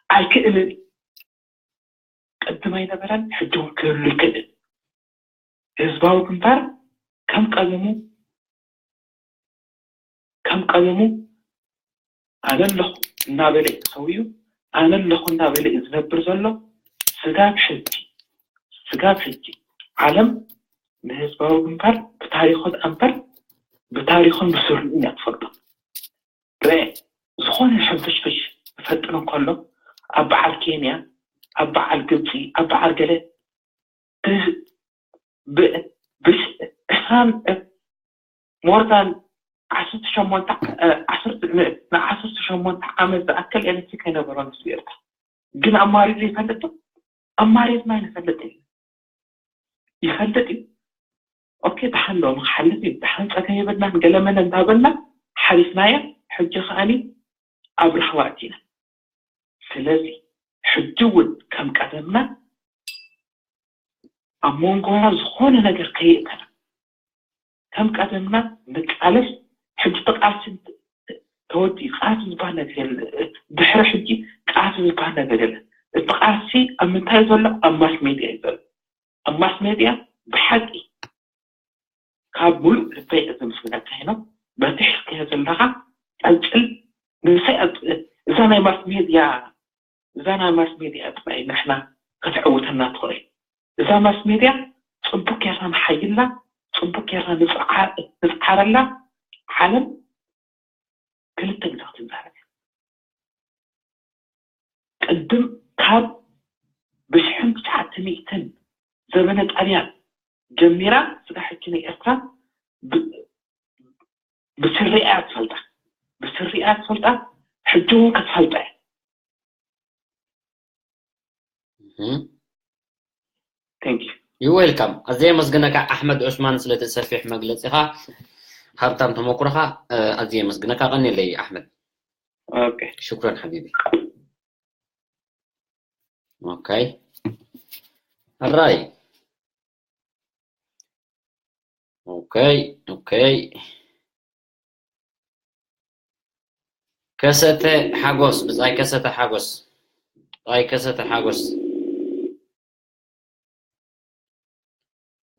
ኣይክእልን። ቅድም ኣይነበረን፣ ሕጂ እውን ክህሉ ኣይክእልን። ህዝባዊ ግንባር ከም ቀደሙ ከም ቀደሙ ኣነ ኣለኹ እናበለ እዩ ተሰዊኡ፣ ኣነ ኣለኹ እናበለ እዩ ዝነብር ዘሎ። ስጋብ ሕጂ ስጋብ ሕጂ ዓለም ንህዝባዊ ግንባር ብታሪኹ እምበር ብታሪኹን ብስርኡን እያ ትፈልጦ። ርአ፣ ዝኾነ ሕንፍሽፍሽ ክፈጥር እንከሎ ኣብ በዓል ኬንያ፣ ኣብ በዓል ግብፂ፣ ኣብ በዓል ገለ ብ- ብ- ብሽ- ዕስራን ሞርዛን ዓሰርተ ሸሞንተ ዓሰርተ ንዓሰርተ ሸሞንተ ዓመት ዝኣክል ኤሌክትሪክ ኣይነበሮን ህዝቢ ኤርትራ። ግን ኣማሪሩ ይፈልጥ ዶ? ኣማሪርና ይፈልጥ እዩ። ይፈልጥ እዩ። ኦኬ፣ ደሓን ሎሚ ክሓልፍ እዩ፣ ደሓን ጸገም የብልናን፣ ገለመለ እንዳበልና ሓሊፍናዮ። ሕጂ ከኣኒ ኣብ ራህዋ ኣቲና። ስለዚ ሕጂ እውን ከም ቀደምና ኣብ መንጎና ዝኾነ ነገር ከይእተና ከም ቀደምና ንቃለስ። ሕጂ እቲ ቃልሲ ተወዲኡ፣ ቃልሲ ዝበሃል ነገር የለን። ድሕሪ ሕጂ ቃልሲ ዝበሃል ነገር የለን። እቲ ቃልሲ ኣብ ምንታይ ዘሎ? ኣብ ማስ ሜድያ እዩ ዘሎ። ኣብ ማስ ሜድያ ብሓቂ ካብ ሙሉእ ልበይ እዚ ምስ በለካ ሄኖክ፣ በቲ ሒዝካዮ ዘለኻ ቀጽል። ንሰይ እዛ ናይ ማስ ሜድያ እዛ ናይ ማስ ሜድያ ጥራይ ንሕና ከተዕውተና ትኽእል። እዛ ማስ ሜድያ ጽቡቅ ጌርና ንሓይላ፣ ጽቡቅ ጌርና ንጽዓረላ። ዓለም ክልተ ግዜ ክትዛረብ እያ። ቅድም ካብ ብሽሕን ትሽዓተ ሚእትን ዘበነ ጣልያን ጀሚራ ስጋ ሕጂ ንኤርትራ ብስሪኣ እያ ትፈልጣ። ብስሪኣ እያ ትፈልጣ። ሕጂ እውን ክትፈልጣ እያ። ዩ ዌልካም። ኣዝየ የመስግነካ ኣሕመድ ዑስማን ስለቲ ሰፊሕ መግለፂኻ፣ ሃብታም ተመኩሮኻ። ኣዝየ የመስግነካ። ቀኒለይ ኣሕመድ። ሽኩረን ሓቢቢ። ኦኬ፣ ሕራይ። ኦኬ፣ ኦኬ። ከሰተ ሓጎስ፣ ብጻይ ከሰተ ሓጎስ። ብጻይ ከሰተ ሓጎስ።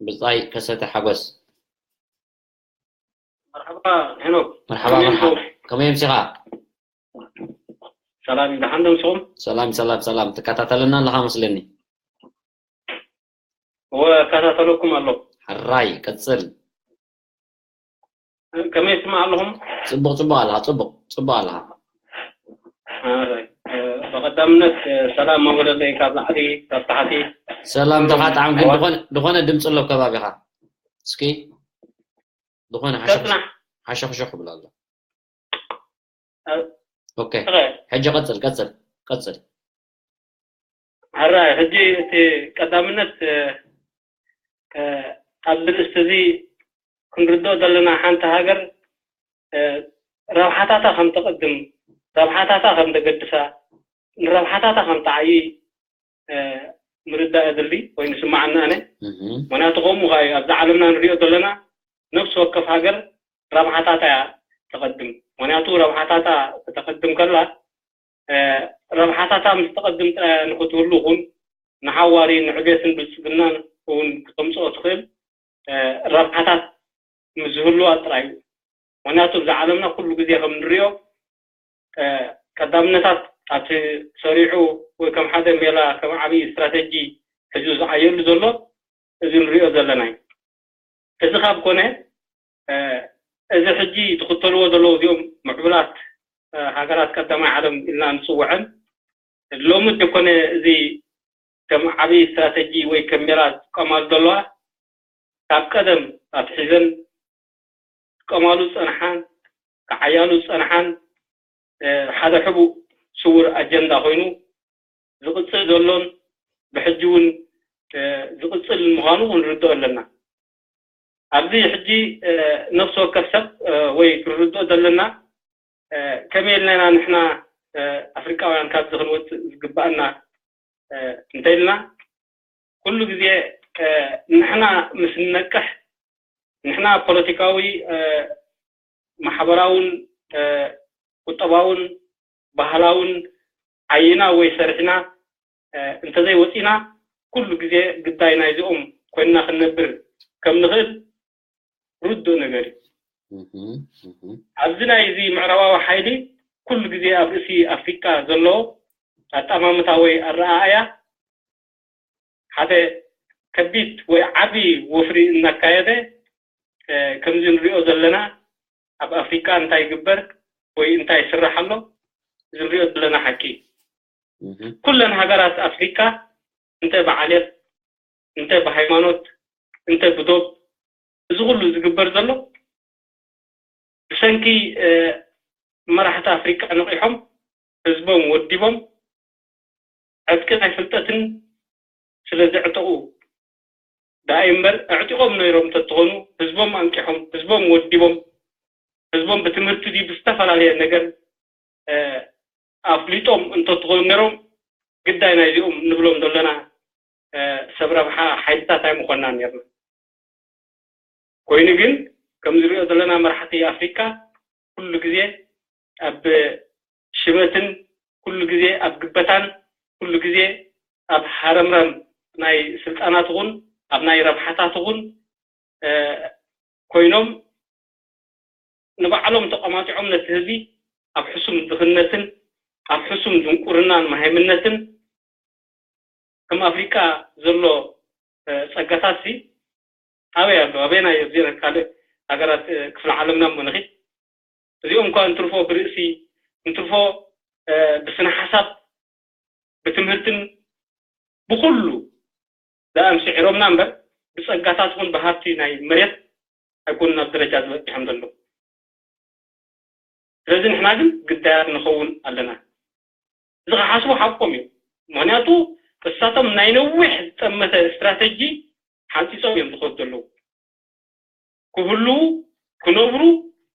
ብጻይ ከሰተ ሓጎስ። መርሓባ ሄኖክ። መርሓባ፣ መርሓባ። ከመይ ኣምሲኻ? ሰላም፣ ደሓን ዶ ምስኹም? ሰላም፣ ሰላም፣ ሰላም። ትከታተለና ኣለኻ መስለኒ። እወ፣ እከታተለኩም ኣለኹ። ሕራይ፣ ቀጽል። ከመይ ትስማዕ ኣለኹም? ጽቡቕ፣ ጽቡቕ ኣለኻ፣ ጽቡቕ፣ ጽቡቕ ኣለኻ። ሕራይ። እ፣ ብቐዳምነት፣ እ፣ ሰላም መበለለይ ካብ ላዕሊ፣ ካብ ታሕቲ። ሰላምታኻ ጣዕም ግን ዝኾነ፣ ዝኾነ ድምጺ ኣሎ ከባቢኻ። እስኪ ዝኾነ ሓሸኽ-፣ ሓሸኽሸኽ ይብል ኣሎ። ኦኬ፣ ሕጂ ቀጽል፣ ቀጽል፣ ቀጽል። ሕራይ፣ ሕጂ እቲ ቀዳምነት፣ እ፣ እ፣ ኣብዚ ርእስቲ እዚ ክንርድኦ ዘለና ሓንቲ ሃገር፣ እ፣ ረብሓታታ ከም ተቐድም፣ ረብሓታታ ከም ተገድሳ፣ ንረብሓታታ ከም ተዓዪ፣ እ፣ ምርዳእ የድሊ ወይ ንስማዓና ኣነ። ምክንያቱ ከምኡ ከኣ ኣብዚ ዓለምና ንሪኦ ዘለና ነፍሲ ወከፍ ሃገር ረብሓታታ እያ ተቐድም። ምክንያቱ ረብሓታታ ከተቐድም ከላ ረብሓታታ ምስ ተቐድም ጥራይ ንክትህሉ ኹን ንሓዋሪ ንዕቤትን ብልፅግናን እውን ክተምፅኦ ትኽእል ረብሓታት ምስ ዝህልዋ ጥራይ እዩ። ምክንያቱ እዚ ዓለምና ኩሉ ግዜ ከም ንሪኦ ቀዳምነታት ኣብቲ ሰሪዑ ወይ ከም ሓደ ሜላ ከም ዓብዪ ስትራተጂ ሕዚ ዝዓየሉ ዘሎ እዚ ንሪኦ ዘለና እዩ። እዚ ካብ ኮነ እዚ ሕጂ ትኽተልዎ ዘለዉ እዚኦም ምዕቡላት ሃገራት ቀዳማይ ዓለም ኢልና ንፅውዐን ሎሚ ደኮነ እዚ ከም ዓብዪ ስትራተጂ ወይ ከም ሜላ ዝጥቀማሉ ዘለዋ ካብ ቀደም ኣትሒዘን ዝጥቀማሉ ዝፀንሓን ክዓያሉ ዝፀንሓን ሓደ ሕቡእ ስውር ኣጀንዳ ኮይኑ ዝቕፅል ዘሎን ብሕጂ እውን ዝቕፅል ምዃኑ ክንርድኦ ኣለና። ኣብዚ ሕጂ ነፍሲ ወከፍ ሰብ ወይ ክንርድኦ ዘለና ከመይ ኢልና ኢና ንሕና ኣፍሪቃውያን ካብዚ ክንወፅእ ዝግባኣና እንተኢልና ኩሉ ግዜ ንሕና ምስ ንነቅሕ ንሕና ፖለቲካዊ ማሕበራውን ቁጠባውን ባህላውን ዓይና ወይ ሰሪሕና እንተዘይወፂና ኩሉ ግዜ ግዳይ ናይዚኦም ኮይንና ክንነብር ከም ንኽእል ርዱእ ነገር እዩ። ኣብዚ ናይ እዚ ምዕራባዊ ሓይሊ ኩሉ ግዜ ኣብ ርእሲ ኣፍሪቃ ዘሎ ኣጠማምታ ወይ ኣረኣእያ ሓደ ከቢድ ወይ ዓቢ ወፍሪ እናካየደ ከምዚ ንሪኦ ዘለና ኣብ ኣፍሪቃ እንታይ ይግበር ወይ እንታይ ይስራሕ ኣሎ እዚ ንሪኦ ዘለና ሓቂ ኩለን ሃገራት ኣፍሪቃ እንተ ብዓሌት እንተ ብሃይማኖት እንተ ብዶብ እዚ ኩሉ ዝግበር ዘሎ ብሰንኪ መራሕቲ ኣፍሪቃ ነቒሖም ህዝቦም ወዲቦም ዕጥቂ ናይ ፍልጠትን ስለ ዘዕጠቑ ደኣ እምበር ኣዕጢቖም ነይሮም እንተትኾኑ ህዝቦም ኣንቂሖም ህዝቦም ወዲቦም ህዝቦም ብትምህርቲ ድዩ ብዝተፈላለየ ነገር ኣፍሊጦም እንተትኾኑ ነይሮም ግዳይ ናይዚኦም ንብሎም ዘለና ሰብ ረብሓ ሓይልታት ኣይምኾንና ነርና። ኮይኑ ግን ከም ዝሪኦ ዘለና መራሕቲ ኣፍሪካ ኩሉ ግዜ ኣብ ሽበትን ኩሉ ግዜ ኣብ ግበታን ኩሉ ግዜ ኣብ ሃረምረም ናይ ስልጣናት ኹን ኣብ ናይ ረብሓታት ኹን ኮይኖም ንባዕሎም ተቐማጢዖም ነቲ ህዝቢ ኣብ ሕሱም ድኽነትን ኣብ ሕሱም ድንቁርናን መሃይምነትን ከም ኣፍሪካ ዘሎ ጸጋታት ሲ ኣበይ ኣሎ ኣበይና እዮ እዚኦ ካልእ ሃገራት ክፍለ ዓለምና እሞ ንኺድ እዚኦም እኳ እንትርፎ ብርእሲ እንትርፎ ብስነ ሓሳብ ብትምህርትን ብኩሉ ደኣ ስዒሮምና እምበር ብጸጋታት ኹን ብሃብቲ ናይ መሬት ኣይኮኑን ኣብ ደረጃ ዝበፅሖም ዘለዉ። ስለዚ ንሕና ግን ግዳያት ንኸውን ኣለና። እዚ ክሓስቡ ሓቆም እዩ። ምክንያቱ እሳቶም ናይ ነዊሕ ዝጠመተ ስትራተጂ ሓንፂፆም እዮም ዝኸዱ ዘለዉ። ክህልዉ ክነብሩ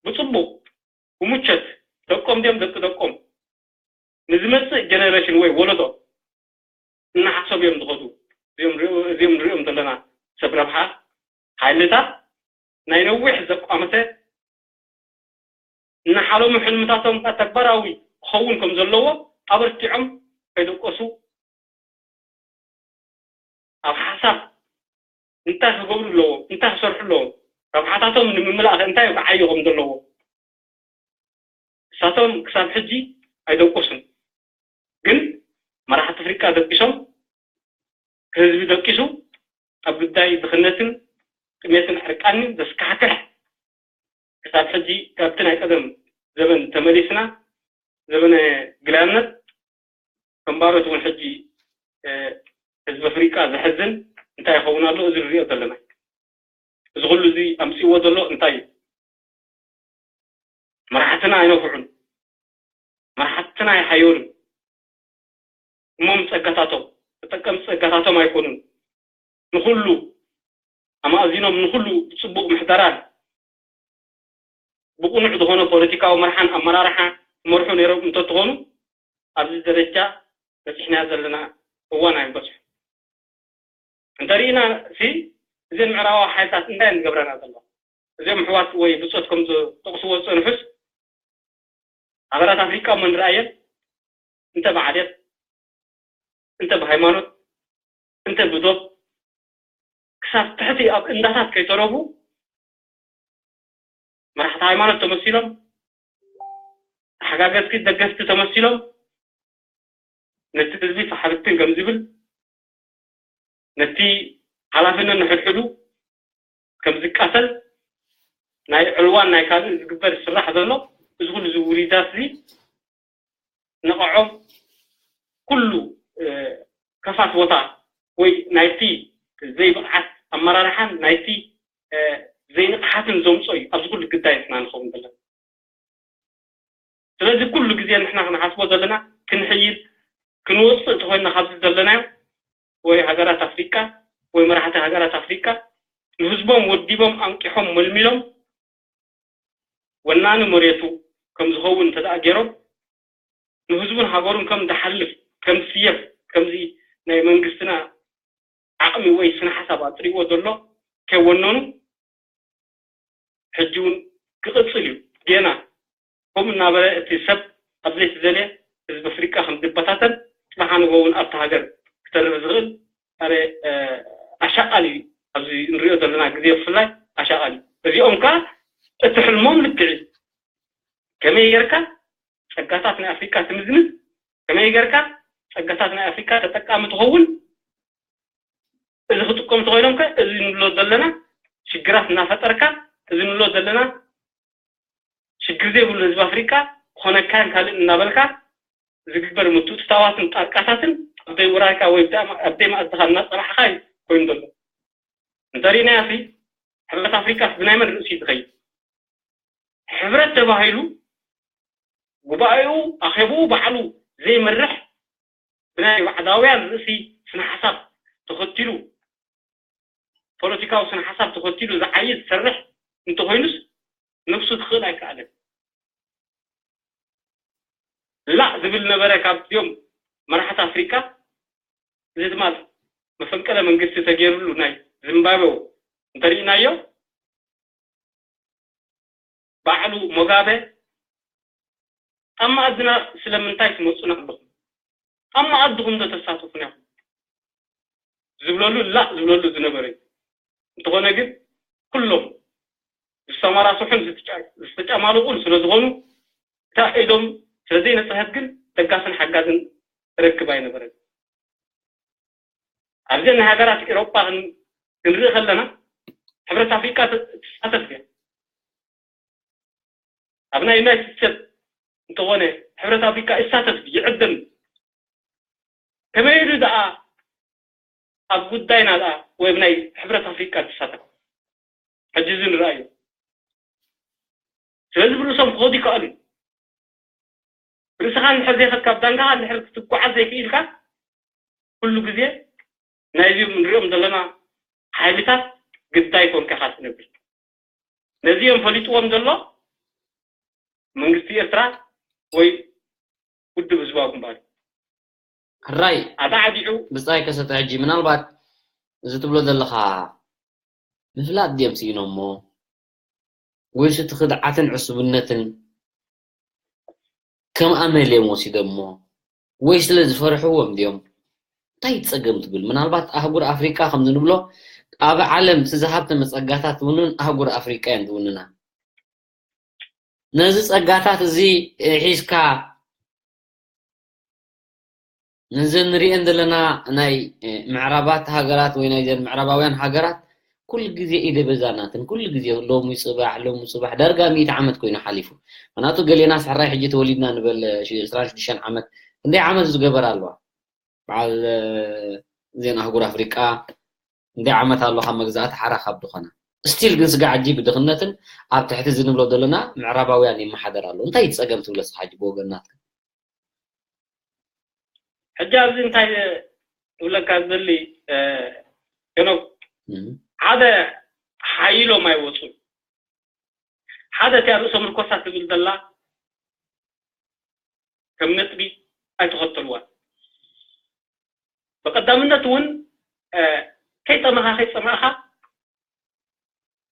ብፅቡቕ ብሙቸት ደቆም ድዮም ደቂ ደቆም ንዝመፅእ ጀነሬሽን ወይ ወለዶ እናሓሰቡ እዮም ዝኸዱ። እዚኦም ንሪኦም ዘለና ሰብ ረብሓ ሓይልታት ናይ ነዊሕ ዘቋመተ እናሓለሙ ሕልምታቶም ከዓ ተግባራዊ ክኸውን ከም ዘለዎ ኣበርቲዖም ከይደቀሱ ኣብ ሓሳብ እንታይ ክገብሩ ኣለዎም እንታይ ክሰርሑ ኣለዎም ረብሓታቶም ንምምላእ እንታይ ክዓዩ ከም ዘለዎ እሳቶም ክሳብ ሕጂ ኣይደቀሱን ግን መራሕቲ ኣፍሪቃ ደቂሶም ህዝቢ ደቂሱ ኣብ ጉዳይ ድኽነትን ጥሜትን ዕርቃንን ዘስካሕክሕ ክሳብ ሕጂ ካብቲ ናይ ቀደም ዘበን ተመሊስና ዘበነ ግላነት ከምባሮት እውን ሕጂ ህዝቢ ኣፍሪቃ ዘሕዝን እንታይ ይኸውን ኣሎ እዚ ንሪኦ ዘለና እዚ ኩሉ እዚ ኣምፅዎ ዘሎ እንታይ እዩ መራሕትና ኣይነፍዑን መራሕትና ኣይሓየሉን እሞም ፀጋታቶም ተጠቀምቲ ፀጋታቶም ኣይኮኑን ንኩሉ ኣማእዚኖም ንኩሉ ብፅቡቅ ምሕደራን ብቁኑዕ ዝኾነ ፖለቲካዊ መርሓን ኣመራርሓ ክመርሑ ነይሮም እንተትኾኑ ኣብዚ ደረጃ በፂሕናዮ ዘለና እዋን ኣይንበፅሑ እንተሪኢና ሲ እዘን ምዕራባዊ ሓይልታት እንታይ እየን ዝገብረና ዘሎ? እዚኦም ኣሕዋት ወይ ብጾት ከም ዝጠቕስዎ ዝጸንሑስ ሃገራት ኣፍሪቃ እሞ ንርኣየን፣ እንተ ብዓሌት፣ እንተ ብሃይማኖት፣ እንተ ብዶብ፣ ክሳብ ትሕቲ ኣብ እንዳታት ከይተረፉ መራሕቲ ሃይማኖት ተመሲሎም፣ ተሓጋገዝቲ ደገፍቲ ተመሲሎም ነቲ ህዝቢ ፋሕብትን ከም ዝብል፣ ነቲ ሓላፍነት ንሕድሕዱ ከም ዝቃተል፣ ናይ ዕልዋን ናይ ካልእ ዝግበር ዝስራሕ ዘሎ እዚ ኩሉ እዚ ውሪዳት እዚ ነቐዖም ኩሉ ከፋት ቦታ ወይ ናይቲ ዘይብቕዓት ኣመራርሓን ናይቲ ዘይንቕሓትን ዘምጾ እዩ ኣብዚ ኩሉ ግዳይ ንሕና ንኸውን ዘለና። ስለዚ ኩሉ ግዜ ንሕና ክንሓስቦ ዘለና ክንሕይል ክንወፅእ እንተኮይና ካብዚ ዘለናዮ ወይ ሃገራት ኣፍሪቃ ወይ መራሕቲ ሃገራት ኣፍሪቃ ንህዝቦም ወዲቦም ኣንቂሖም መልሚሎም ወናኒ መሬቱ ከም ዝኸውን እንተደኣ ገይሮም ንህዝቡን ሃገሩን ከም ዝሓልፍ ከም ዝስየፍ ከምዚ ናይ መንግስትና ዓቕሚ ወይ ስነ ሓሳብ ኣጥሪዎ ዘሎ ከይወነኑ ሕጂ እውን ክቕፅል እዩ። ጌና ከምኡ እናበለ እቲ ሰብ ኣብ ዘይተደልየ ህዝቢ ኣፍሪቃ ከም ዝበታተን ፅባሕ ንጎ እውን ኣብቲ ሃገር ክተርፍ ዝኽእል ኣረ ኣሻቃል እዩ። ኣብዚ ንሪኦ ዘለና ግዜ ብፍላይ ኣሻቃል እዩ። እዚኦም ከዓ እቲ ሕልሞም ልክዕ እዩ። ከመይ ጌርካ ፀጋታት ናይ ኣፍሪቃ ትምዝምዝ፣ ከመይ ጌርካ ፀጋታት ናይ ኣፍሪቃ ተጠቃሚ ትኸውን፣ እዚ ክጥቀሙ ተኮይኖም ከ እዚ ንብሎ ዘለና ሽግራት እናፈጠርካ እዚ ንብሎ ዘለና ሽግር ዘይብሉ ህዝቢ ኣፍሪቃ ክኾነካን ካልእ እናበልካ ዝግበር ምትእትታዋትን ጣልቃታትን ኣብ ደይ ውራይካ ወይ ኣብ ደይ መኣዝኻ እናፀባሕኻ እዩ ኮይኑ ዘሎ። እንተሪእናዮ ሲ ሕብረት ኣፍሪቃስ ብናይ መን ርእሲ እዩ ዝኸይድ? ሕብረት ተባሂሉ ጉባኤኡ ኣኼብኡ ባዕሉ ዘይመርሕ ብናይ ባዕዳውያን ርእሲ ስነ ሓሳብ ተኸቲሉ ፖለቲካዊ ስነ ሓሳብ ተኸቲሉ ዝዓይ ዝሰርሕ እንተኾይኑስ ነብሱ ትኽእል ኣይከኣለን። ላዕ ዝብል ነበረ ካብዚኦም መራሕቲ ኣፍሪቃ። እዚ ድማ መፈንቀለ መንግስቲ ተገይሩሉ ናይ ዚምባብወ እንተሪእናዮ ባዕሉ ሞጋበ ኣብ መኣዝና ስለምንታይ ትመፁና ኣለኹም ኣብ መኣድኹም ዶ ተሳትፉና ኢኹም ዝብለሉ ላእ ዝብለሉ ዝነበረ እዩ። እንተኾነ ግን ኩሎም ዝተመራስሑን ዝተጫማልቑን ስለዝኾኑ እታ ኢዶም ስለዘይነፀፈት ግን ደጋፍን ሓጋዝን ትረክብ ኣይነበረን። ኣብዘን ሃገራት ኤሮጳ ክንርኢ ከለና ሕብረት ኣፍሪቃ ትሳተፍ እያ። ኣብ ናይ ዩናይትድ ስቴትስ እንተኾነ ሕብረት ኣፍሪቃ ይሳተፍ ይዕደም። ከመይ ኢሉ ደኣ ኣብ ጉዳይና ደኣ ወይ ናይ ሕብረት ኣፍሪቃ ትሳተፍ? ሕጂ እዚ ንርኣዮ። ስለዚ ብርእሶም ክኸዱ ይከኣሉ። ርእስኻ እንድሕር ዘይኸድካ ብዳንጋኻ እንድሕር ክትጓዓዝ ዘይክኢልካ ኩሉ ግዜ ናይዚ ንሪኦም ዘለና ሓይልታት ግዳይ ኮንካ ኢኻ ትነብር። ነዚ እዮም ፈሊጥዎም ዘሎ መንግስቲ ኤርትራ ወይ ውድብ ህዝባዊ ግንባር። ሕራይ ኣዳዕዲዑ ብጻይ ከሰተ ሕጂ ምናልባት እዚ ትብሎ ዘለኻ ምፍላጥ ድዮም ስኢኖሞ ወይስ እቲ ክድዓትን ዕሱብነትን ከም ኣመል እዮም ወሲዶሞ ወይ ስለ ዝፈርሕዎም ድዮም እንታይ ጸገም ትብል ምናልባት ኣህጉር ኣፍሪቃ ከም ዝንብሎ ኣብ ዓለም እቲ ዝሃብተ መጸጋታት ትውንን ኣህጉር ኣፍሪቃ እየን ዝውንና ነዚ ጸጋታት እዚ ሒዝካ ነዘን ንሪኤን ዘለና ናይ ምዕራባት ሃገራት ወይ ናይዘን ምዕራባውያን ሃገራት ኩሉ ግዜ ኢደ በዛ ናትን ኩሉ ግዜ ሎሚ ጽባሕ ሎሚ ጽባሕ ዳርጋ ሚእቲ ዓመት ኮይኑ ሓሊፉ ምክንያቱ ገሌና ስሕራይ ሕጂ ተወሊድና ንበል ዕስራን ሽዱሽተን ዓመት ክንደይ ዓመት ዝገበራ ኣለዋ በዓል እዘን ኣህጉር ኣፍሪቃ ክንደይ ዓመት ኣሎ ካብ መግዛእቲ ሓራ ካብ ድኾና ስቲል ግን ስጋዕ ሕጂ ብድኽነትን ኣብ ትሕቲ ዝንብሎ ዘለና ምዕራባውያን ይመሓደር ኣሎ እንታይ ጸገም ትብለስ ሓጂ ብወገናት ሕጂ ኣብዚ እንታይ ዝብለካ ዝደሊ ሄኖክ ሓደ ሓይሎም ኣይወፁን ሓደ እቲኣ ርእሶም ርኮሳ ትብል ዘላ ከም ነጥቢ ኣይተኸተልዋን ብቀዳምነት እውን ከይጠመኻ ከይጸማእኻ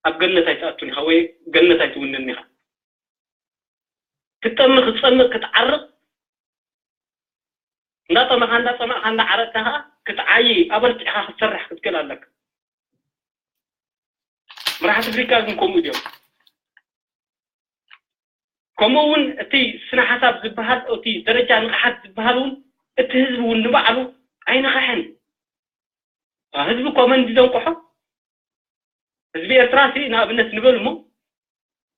ኣብ ገነት ኣይትኣቱን ኢኻ ወይ ገነት ኣይትውንን ኢኻ። ክትጠምእ ክትጸምእ ክትዓርቕ እንዳጠመኻ እንዳጸማእኻ እንዳዓረቕካ ከዓ ክትዓዪ ኣበርቲዕኻ ክትሰርሕ ክትክእል ኣለካ። መራሕቲ ኣፍሪካ ግን ከምኡ ድዮም? ከምኡ እውን እቲ ስነ ሓሳብ ዝበሃል እቲ ደረጃ ንቕሓት ዝበሃል እውን እቲ ህዝቢ እውን ንባዕሉ ኣይነቕሐን። ህዝቢ ኮመን ዝዘንቅሖ ህዝቢ ኤርትራ ሲ ንኣብነት ንበል እሞ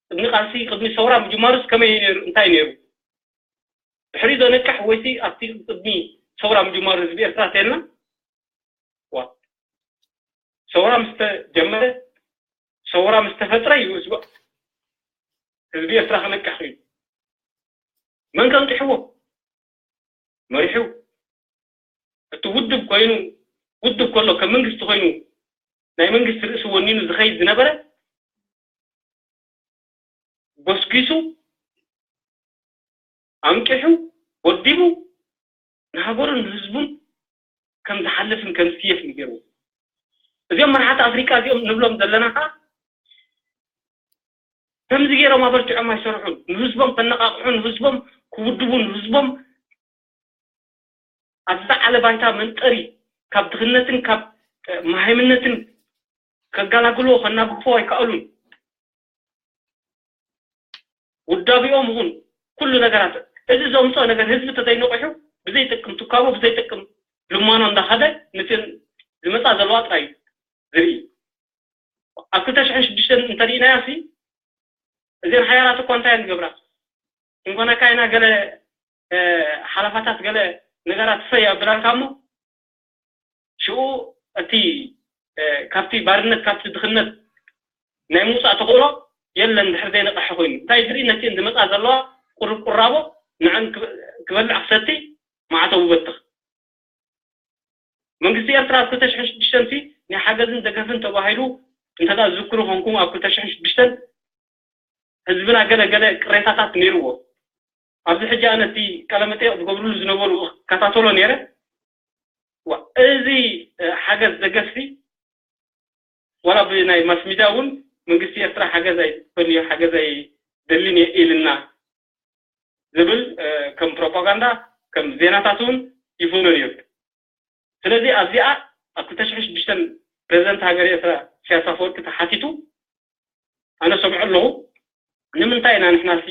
ቅድሚ ቃልሲ ቅድሚ ሰውራ ምጅማሩስ ከመይ ነይሩ እንታይ ነይሩ ድሕሪ ዘነቅሕ ወይሲ ኣብቲ ቅድሚ ሰውራ ምጅማሩ ህዝቢ ኤርትራ ተልና ዋ ሰውራ ምስ ተጀመረ ሰውራ ምስ ተፈጥረ እዩ ህዝቢ ህዝቢ ኤርትራ ክነቅሕ እዩ መን ከንቅሕዎ መሪሑ እቲ ውድብ ኮይኑ ውድብ ከሎ ከም መንግስቲ ኮይኑ ናይ መንግስቲ ርእሲ ወኒኑ ዝኸይድ ዝነበረ ጎስጒሱ ኣንቂሑ ወዲቡ ንሃገሩን ንህዝቡን ከም ዝሓልፍን ከም ዝስየፍን ገይርዎ እዚኦም መራሕቲ ኣፍሪቃ እዚኦም ንብሎም ዘለና ከዓ ከምዚ ገይሮም ኣበርቲዖም ኣይሰርሑን ንህዝቦም ከነቃቅሑ ንህዝቦም ክውድቡ ንህዝቦም ኣብ ዝለዓለ ባይታ መንጠሪ ካብ ድኽነትን ካብ መሃይምነትን ከጋላግልዎ ከናግፍዎ ኣይከኣሉን ውዳቢኦም እውን ኩሉ ነገራት እዚ ዘምፅኦ ነገር ህዝቢ ተዘይነቑሑ ብዘይጠቅም ትካቦ ብዘይጠቅም ልማኖ እንዳኸደ ንትን ዝመፃ ዘለዋ ጥራይ ዝርኢ ኣብ ክልተ ሽሕን ሽዱሽተን እንተሪኢናያ ሲ እዘን ሓያላት እኳ እንታይ ዝገብራ ክንኮነካ ኢና ገለ ሓለፋታት ገለ ነገራት ፈይ ኣብላልካ እሞ ሽኡ እቲ ካብቲ ባርነት ካብቲ ድኽነት ናይ ምውፃእ ተኽእሎ የለን ድሕር ዘይነቕሐ ኮይኑ እንታይ ዝርኢ ነቲን ዝመፃ ዘለዋ ቁርብ ቁራቦ ንዕን ክበልዕ ክሰቲ ማዕተቡ በትኽ መንግስቲ ኤርትራ ኣብ ክልተ ሽሕን ሽዱሽተን ሲ ናይ ሓገዝን ደገፍን ተባሂሉ እንተ ዝዝክሩ ኮንኩም ኣብ ክልተ ሽሕን ሽዱሽተን ህዝብና ገለ ገለ ቅሬታታት ነይርዎ ኣብዚ ሕጂ ኣነ እቲ ቃለመጠየቕ ዝገብርሉ ዝነበሩ እከታተሎ ነይረ እዚ ሓገዝ ደገፍሲ ዋላ ብናይ ማስ ሚድያ እውን መንግስቲ ኤርትራ ሓገዝ ኣይፈልዮ ሓገዝ ኣይደልን እየ ኢልና ዝብል ከም ፕሮፓጋንዳ ከም ዜናታት እውን ይፍኖ ነይሩ ስለዚ ኣብዚኣ ኣብ ክልተ ሽሕን ሽዱሽተን ፕሬዚደንት ሃገር ኤርትራ ኢሳያስ ኣፈወርቂ ተሓቲቱ ኣነ ሰምዖ ኣለኹ ንምንታይ ኢና ንሕና ሲ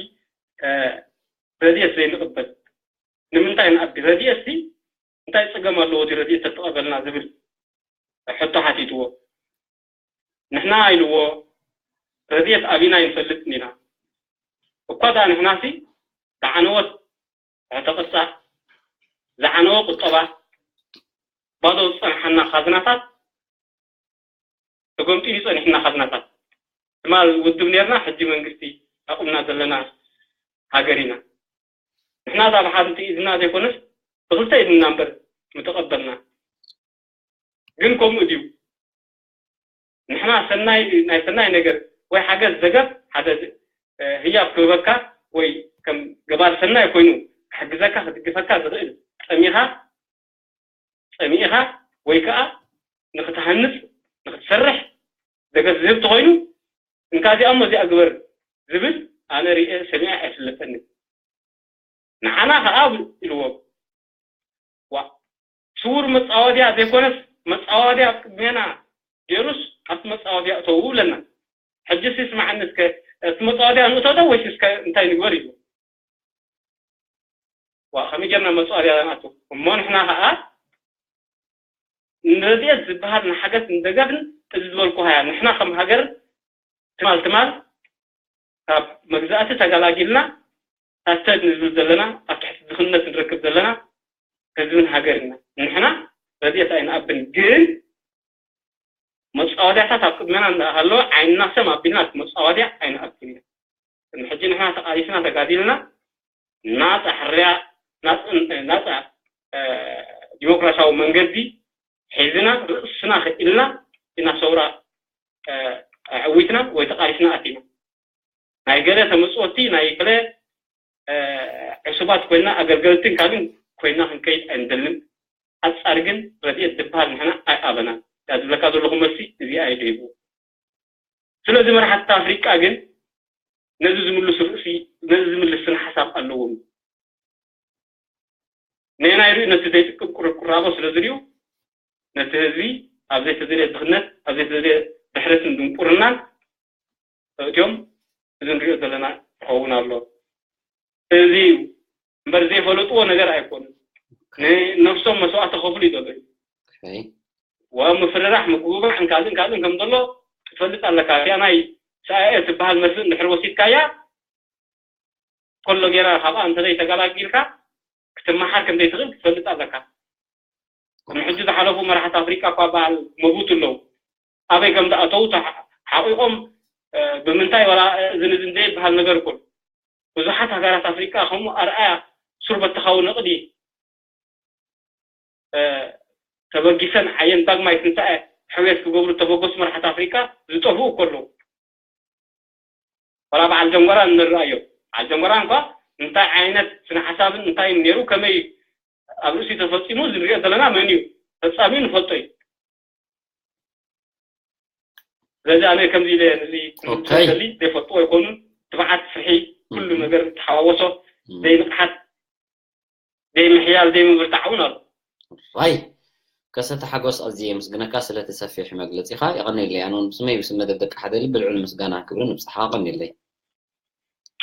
ረድኤት ዘይንቕበል ንምንታይ ንኣቢ ረድኤት ሲ እንታይ ፀገም ኣለዎ እቲ ረድኤት ተተቐበልና ዝብል ሕቶ ሓቲትዎ ንሕና ኢልዎ ረድኤት ኣቢና ኣይንፈልጥን ኢና እኳ ደኣ ንሕና ሲ ዝዓነወት ትሕተ ቅርጻ ዝዓነወ ቁጠባ ባዶ ዝጸንሓና ካዝናታት ተጎምጢሉ ጸኒሕና ካዝናታት ትማል ውድብ ነርና ሕጂ መንግስቲ ኣቁምና ዘለና ሃገር ኢና ንሕና እዛ ብሓንቲ ኢድና ዘይኮነስ ብክልተ ኢድና እምበር ምተቀበልና ግን ከምኡ ድዩ ንሕና ሰናይ ናይ ሰናይ ነገር ወይ ሓገዝ ዘገብ ሓደ ህያብ ክህበካ ወይ ከም ገባር ሰናይ ኮይኑ ክሕግዘካ ክድግፈካ ዝኽእል ጠሚኻ ጸሚእኻ ወይ ከዓ ንክትሃንጽ ንክትሰርሕ ደገፍ ዝህብ ተኾይኑ እንካ እዚኣ እሞ እዚኣ ግበር ዝብል ኣነ ርኤ ሰሚዐ ኣይፍለጠኒ ንዓና ከዓ ኢልዎም ዋ ስውር መፃወድያ ዘይኮነስ መፃወድያ ኣብ ቅድሜና ገይሩስ ኣብቲ መፃወድያ እተው ብለና ሕጂ ሲ ስማዕኒ እስከ እቲ መፃወድያ ንእቶ ዶ ወይስ እስከ እንታይ ንግበር ኢሉ ዋ ከመይ ጌርና መፃወድያ ንኣቱ እሞ ንሕና ከዓ ንረድኤት ዝበሃል ንሓገዝ ንደገፍን እዚ ዝበልኩሃያ ንሕና ከም ሃገር ትማል ትማል ካብ መግዛእቲ ተገላጊልና ኣሰድ ንዝብል ዘለና ኣብ ትሕቲ ድኽነት ንረክብ ዘለና ህዝብን ሃገር ኢና ንሕና ረድኤት ኣይንኣብን ግን መፃወድያታት ኣብ ቅድመና እንዳሃለወ ዓይንና ሰም ኣቢልና መፃወድያ ኣይንኣብን ኢና ሕጂ ንሕና ተቃሊስና ተጋዲልና ናፃ ሕርያ ናፃ ዲሞክራሲያዊ መንገዲ ሒዝና ርእስና ክኢልና ኢና ሰውራ ኣዕዊትና ወይ ተቃሊስና ኣቲና ናይ ገለ ተመፅወቲ ናይ ገለ ዕሱባት ኮይና ኣገልገልትን ካልእን ኮይና ክንከይድ ኣይንደልን ኣፃር ግን ረድኤት ዝበሃል ንሕና ኣይኣበናን ዝብለካ ዘለኹ መልሲ እዚኣ እዩ ደይቡ። ስለዚ መራሕቲ ኣፍሪቃ ግን ነዚ ዝምልሱ ርእሲ፣ ነዚ ዝምልስ ስነ ሓሳብ ኣለዎም። ነናይ ርእዩ ነቲ ዘይጥቅም ቁር-፣ ቁራቦ ስለ ዝርእዩ፣ ነቲ ህዝቢ ኣብ ዘይተደልየ ድኽነት፣ ኣብ ዘይተደልየ ድሕረትን ድንቁርናን ተእትዮም እዚ ንሪኦ ዘለና ክኸውን ኣሎ። እዚ እዩ እምበር ዘይፈለጥዎ ነገር ኣይኮኑን። ንነብሶም መስዋእቲ ከፍሉ እዩ ዘሎ እዩ። ኦኬ። ወ ምፍርራሕ፣ ምጉብባዕን ካልእን ካልእን ከም ዘሎ ክትፈልጥ ኣለካ። እዚኣ ናይ ሲኣይኤ ትበሃል መስፍን ድሕሪ ወሲድካያ፣ ከሎ ጌራ ካብኣ እንተዘይ ተገላጊልካ ክትመሓር ከም ዘይትኽእል ክትፈልጥ ኣለካ። ቅድሚ ሕጂ ዝሓለፉ መራሕቲ ኣፍሪቃ እኳ በዓል መቡቱ ኣለዉ። ኣበይ ከም ዝኣተዉ ተሓ-፣ ሓቂቖም፣ እ፣ ብምንታይ ወላ፣ እ፣ እዝን እዝን ዘይበሃል ነገር እኮ። ብዙሓት ሃገራት ኣፍሪቃ ከምኡ ኣርኣያ ሱር በተኻዊ ነቕዲ፣ እ፣ ተበጊሰን ዓየን ዳግማይ ትንሳኤ ሕውየት ክገብሩ ተበገሱ መራሕቲ ኣፍሪቃ ዝጠፍኡ እኮ ኣለዉ። ወላ በዓል ጀንጎራ ንረኣዮ። በዓል ጀንጎራ እንኳ እንታይ ዓይነት ስነ ሓሳብን እንታይ ነይሩ፣ ከመይ ኣብ ርእሲ ተፈጺሙ ዝንሪኦ ዘለና መን እዩ? ፈጻሚኡ ንፈልጦ እዩ። ስለዚ ኣነ ከምዚ ኢለ ነዚ ኦኬ። ክምልሰሊ ዘይፈልጥዎ ኣይኮኑን። ትብዓት፣ ፍርሒ፣ ኩሉ እም። ነገር ተሓዋወሶ፣ እም። ዘይንቕሓት፣ ዘይምሕያል፣ ዘይምብርታዕ እውን ኣሎ። ዋይ፣ ከሰተ ሓጎስ፣ ኣዝየ የመስግነካ ስለቲ ሰፊሕ መግለጺኻ። የቐንየለይ። ኣነ እውን ብስመይ ብስም መደብ ደቂ ሓደ ልቢ ልዑል ምስጋናን ክብርን ንብጻሕኻ። የቐንየለይ።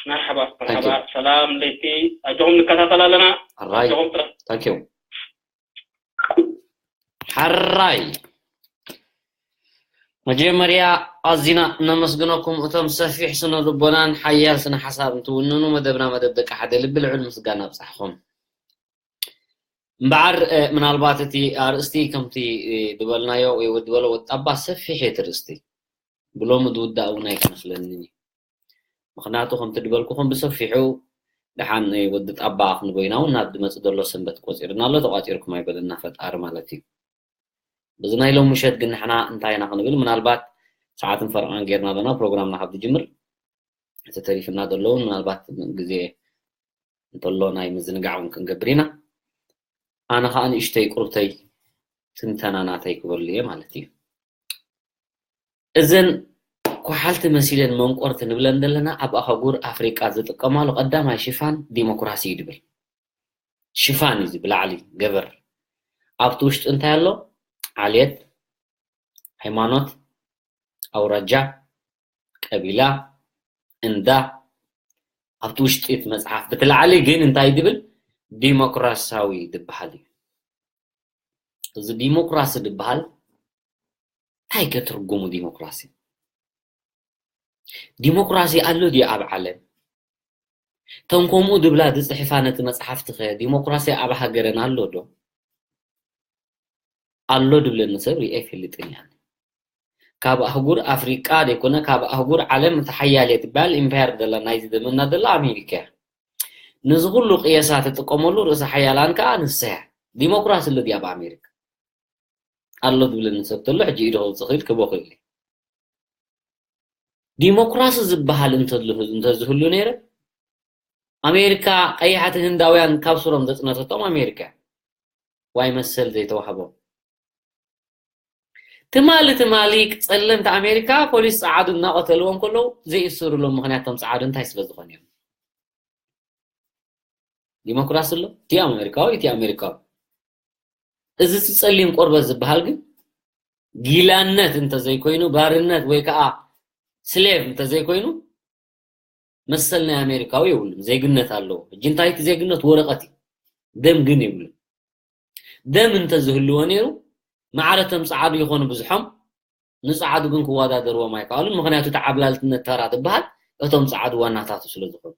መርሓባ፣ መርሓባ። Thank you። ሰላም ለይቲ፣ ኣጆኹም ንከታተል ኣለና። ኣራይ። ኣጆኹም ጥራሕ። Thank you። ሓራይ። መጀመርያ ኣዚና ነመስግነኩም፣ እቶም ሰፊሕ ስነ ልቦናን ሓያል ስነ ሓሳብ እንትውንኑ መደብና መደብ ደቂ ሓደ ልቢ ልዑል ምስጋና ኣብጻሕኹም። እምበኣር፣ እ፣ ምናልባት እቲ ኣርእስቲ ከምቲ፣ እ፣ ዝበልናዮ ወይ ወዲ በሎ ወዲ ጣባ ሰፊሕ እዩ እቲ ርእስቲ። ብሎሚ ዝውዳእ እውን ኣይክመስለንን እዩ። ምኽንያቱ ከምቲ ዝበልኩኹም ብሰፊሑ ደሓን፣ እ፣ ወዲ ጣባ ክንጎይና እውን ናብ ዝመጽእ ዘሎ ሰንበት ቆጺርና ኣሎ፣ ተቋጺርኩም ኣይበለና ፈጣሪ ማለት እዩ። በዚ ናይ ሎም ምሸት ግን ንሕና እንታይ ኢና ክንብል፣ ምናልባት ሰዓትን ፈረቓን ጌርና ኣለና ፕሮግራምና ካብ ዝጅምር። እቲ ተሪፍና ዘሎ እውን ምናልባት ግዜ እንተሎ ናይ ምዝንጋዕ እውን ክንገብር ኢና። ኣነ ኸኣ ንእሽተይ ቁርብተይ ትንተና ናተይ ክበሉ እየ ማለት እዩ። እዘን ኳሓልቲ መሲለን መንቆርቲ ንብለን ዘለና ኣብ ኣህጉር ኣፍሪቃ ዝጥቀማሉ ቀዳማይ ሽፋን ዲሞክራሲ እዩ ድብል። ሽፋን እዩ ብላዕሊ ገበር። ኣብቲ ውሽጢ እንታይ ኣሎ? ዓሌት፣ ሃይማኖት፣ ኣውራጃ፣ ቀቢላ፣ እንዳ፣ ኣብቲ ውሽጢ እቲ መጽሓፍ ብትላዕሊ ግን እንታይ ድብል? ዲሞክራሲያዊ ድበሃል እዩ። እዚ ዲሞክራሲ ድበሃል እንታይ ከ ትርጉሙ ዲሞክራሲ? ዲሞክራሲ ኣሎ ድዩ ኣብ ዓለም? እተን ከምኡ ድብላ ዝጽሕፋ ነቲ መጽሓፍቲ ከ ዲሞክራሲ ኣብ ሃገረን ኣሎ ዶ? ኣሎ ድብለኒ ሰብ ሪኤ ኣይፈልጥን እየ። ካብ ኣህጉር ኣፍሪቃ ዘይኮነ፣ ካብ ኣህጉር ዓለም እቲ ሓያል እየ ትበሃል ኢምፓየር ዘላ፣ ናይዚ ዘመንና ዘላ ኣሜሪካ እያ። ነዚ ኩሉ ቅየሳ ትጥቀመሉ ርእሰ ሓያላን ከኣ ንሳ እያ። ዲሞክራሲ ኣሎ ድዩ ኣብ ኣሜሪካ? ኣሎ ዝብለኒ ሰብ ተሎ ሕጂ ኢዱ ከውጽእ ክእል ክቦ ክእል። ዲሞክራሲ ዝበሃል እንተዝህሉ፣ እንተዝህሉ ነይረ፣ ኣሜሪካ ቀያሕቲ ህንዳውያን ካብ ስሮም ዘጽነተቶም ኣሜሪካ። ዋይ መሰል ዘይተዋህቦም። ትማሊ፣ ትማሊ ጸለምቲ ኣሜሪካ ፖሊስ ጸዓዱ እናቐተልዎም ከለዉ ዘይእስሩሎም ምኽንያት እቶም ጸዓዱ እንታይ ስለ ዝኾኑ እዮም? ዲሞክራሲ ኣሎ? እቲ ኣሜሪካዊ፣ እቲ ኣሜሪካዊ። እዚ እቲ ጸሊም ቆርበት ዝበሃል ግን ጊላነት እንተዘይኮይኑ፣ ባርነት ወይ ከዓ ስሌቭ እንተዘይኮይኑ፣ መሰል ናይ ኣሜሪካዊ የብሉን። ዜግነት ኣለዎ። ሕጂ እንታይ እቲ ዜግነት? ወረቐት እዩ። ደም ግን የብሉን። ደም እንተዝህልዎ ነይሩ፣ ማዕረ እቶም ጸዓዱ ይኾኑ ብዙሖም፣ ንጸዓዱ ግን ክወዳደርዎም ኣይከኣሉን። ምኽንያቱ እቲ ዓብላልትነት ተራ ዝበሃል እቶም ጸዓዱ ዋናታቱ ስለ ዝኾኑ።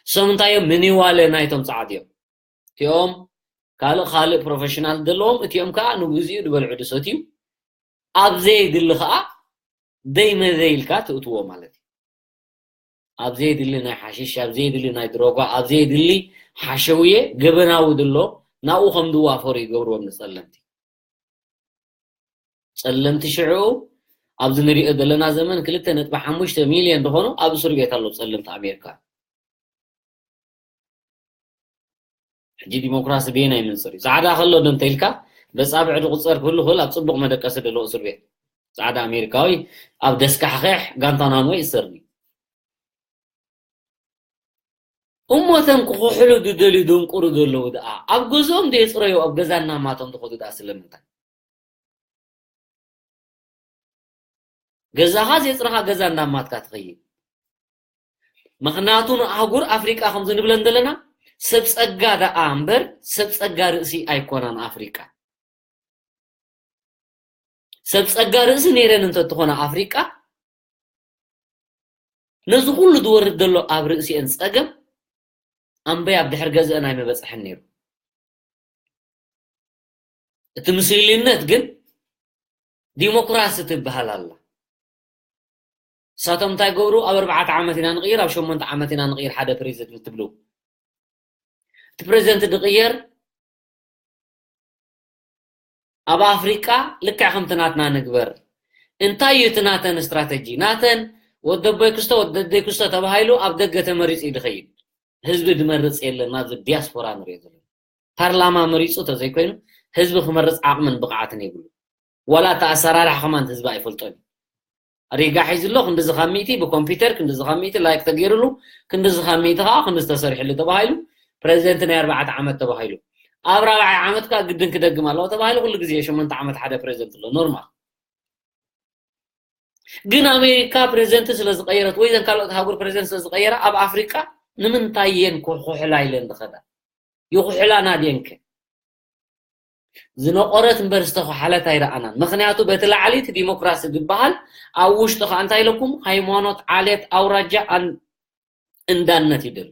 እሶም እንታይ እዮም? ምኒዋለ ናይቶም ጸዓዱ እዮም። እቲኦም ካልእ፣ ካልእ ፕሮፌሽናል ዘለዎም፣ እቲኦም ከኣ ንግዚኡ ዝበልዑ ዝሰትዩ፣ ኣብ ዘየድሊ ከኣ ደይ መዘይ ኢልካ ትእትዎ ማለት እዩ። ኣብ ዘየድሊ ናይ ሓሽሽ፣ ኣብ ዘየድሊ ናይ ድሮጋ፣ ኣብ ዘየድሊ ሓሸውየ ገበናዊ ድሎ ናብኡ ከም ዝዋፈሩ ይገብርዎም ንጸለምቲ። ጸለምቲ ሽዑ ኣብዚ ንሪኦ ዘለና ዘመን ክልተ ነጥቢ ሓሙሽተ ሚልዮን ዝኾኑ ኣብ እስር ቤት ኣለዉ ጸለምቲ ኣሜሪካ። ሕጂ ዲሞክራሲ በየናይ መንጽር እዩ? ጻዕዳ ከሎ ዶ እንተ ኢልካ፣ በጻብዕ ዝቑጸር ክህሉ ክእል ኣብ ጽቡቕ መደቀሲ ዘለዎ እስር ቤት። ጻዕዳ ኣሜሪካዊ ኣብ ደስካሕክሕ ጋንታናን ወይ እስርኒ። እሞ እቶም ክኹሕሉ ዝደልዩ ደንቁሩ ዘለዉ ደኣ ኣብ ገዝኦም ደየጽረዩ ኣብ ገዛ እናማቶም ዝኸዱ ደኣ ስለምንታይ? ገዛኻ ዘየጽረኻ ገዛ እንዳማትካ ትኸይድ። ምኽንያቱ ንኣህጉር ኣፍሪቃ ከምዚ ንብለን ዘለና ሰብ ጸጋ ደኣ እምበር ሰብ ጸጋ ርእሲ ኣይኮናን ኣፍሪቃ። ሰብ ጸጋ ርእሲ ነይረን እንተትኾና ኣፍሪቃ ነዚ ኩሉ ዝወርድ ዘሎ ኣብ ርእሲኤን ጸገም ኣምበይ ኣብ ድሕር ገዝአን ኣይመበጽሐን ነይሩ። እቲ ምስልነት ግን ዲሞክራሲ ትበሃል ኣላ። እሳቶም እንታይ ገብሩ? ኣብ ኣርባዕተ ዓመት ኢና ንቕይር፣ ኣብ ሸሞንተ ዓመት ኢና ንቕይር ሓደ ፕሬዚደንት ትብሉ። እቲ ፕሬዚደንት ዝቕየር ኣብ ኣፍሪቃ ልክዕ ከምቲ ናትና ንግበር። እንታይ እዩ እቲ ናተን ስትራተጂ? ናተን ወዲ ኣቦይ ክስቶ፣ ወዲ ኣደይ ክስቶ ተባሂሉ ኣብ ደገ ተመሪጹ እዩ ዝኸይድ። ህዝቢ ዝመርጽ የለን፣ ናብዚ ዲያስፖራ ንሪኦ ዘለና። ፓርላማ መሪጹ ተዘይኮይኑ ህዝቢ ክመርጽ ዓቕምን ብቕዓትን የብሉ። ዋላ እቲ ኣሰራርሓ ከማን ህዝቢ ኣይፈልጦን እዩ። ሪጋ ሒዙ ኣሎ፣ ክንድዚ ካብ ሚእቲ ብኮምፒውተር፣ ክንድዚ ካብ ሚእቲ ላይክ ተገይሩሉ፣ ክንድዚ ካብ ሚእቲ ከዓ ክንድዚ ተሰሪሕሉ ተባሂሉ፣ ፕሬዚደንት ናይ ኣርባዕተ ዓመት ተባሂሉ። ኣብ ራብዓይ ዓመት ከዓ ግድን ክደግም ኣለዎ ተባሂሉ፣ ኩሉ ግዜ ሸሞንተ ዓመት ሓደ ፕሬዚደንት ኣሎ፣ ኖርማል። ግን ኣሜሪካ ፕሬዚደንት ስለ ዝቐየረት ወይ ዘን ካልኦት ሃገር ፕሬዚደንት ስለ ዝቐየራ ኣብ ኣፍሪቃ ንምንታይ እየን ኩ-፣ ኩሕላ ኢለን ዝኸዳ? ይኹሕላና ድየንከ? ዝነቆረት እምበር ዝተኹሓለት ኣይረኣናን። ምኽንያቱ በቲ ላዕሊ እቲ ዲሞክራሲ ዝበሃል ኣብ ውሽጡ ከዓ እንታይ ኢለኩም? ሃይማኖት፣ ዓሌት፣ ኣውራጃ፣ ኣን-፣ እንዳነት ይደሉ።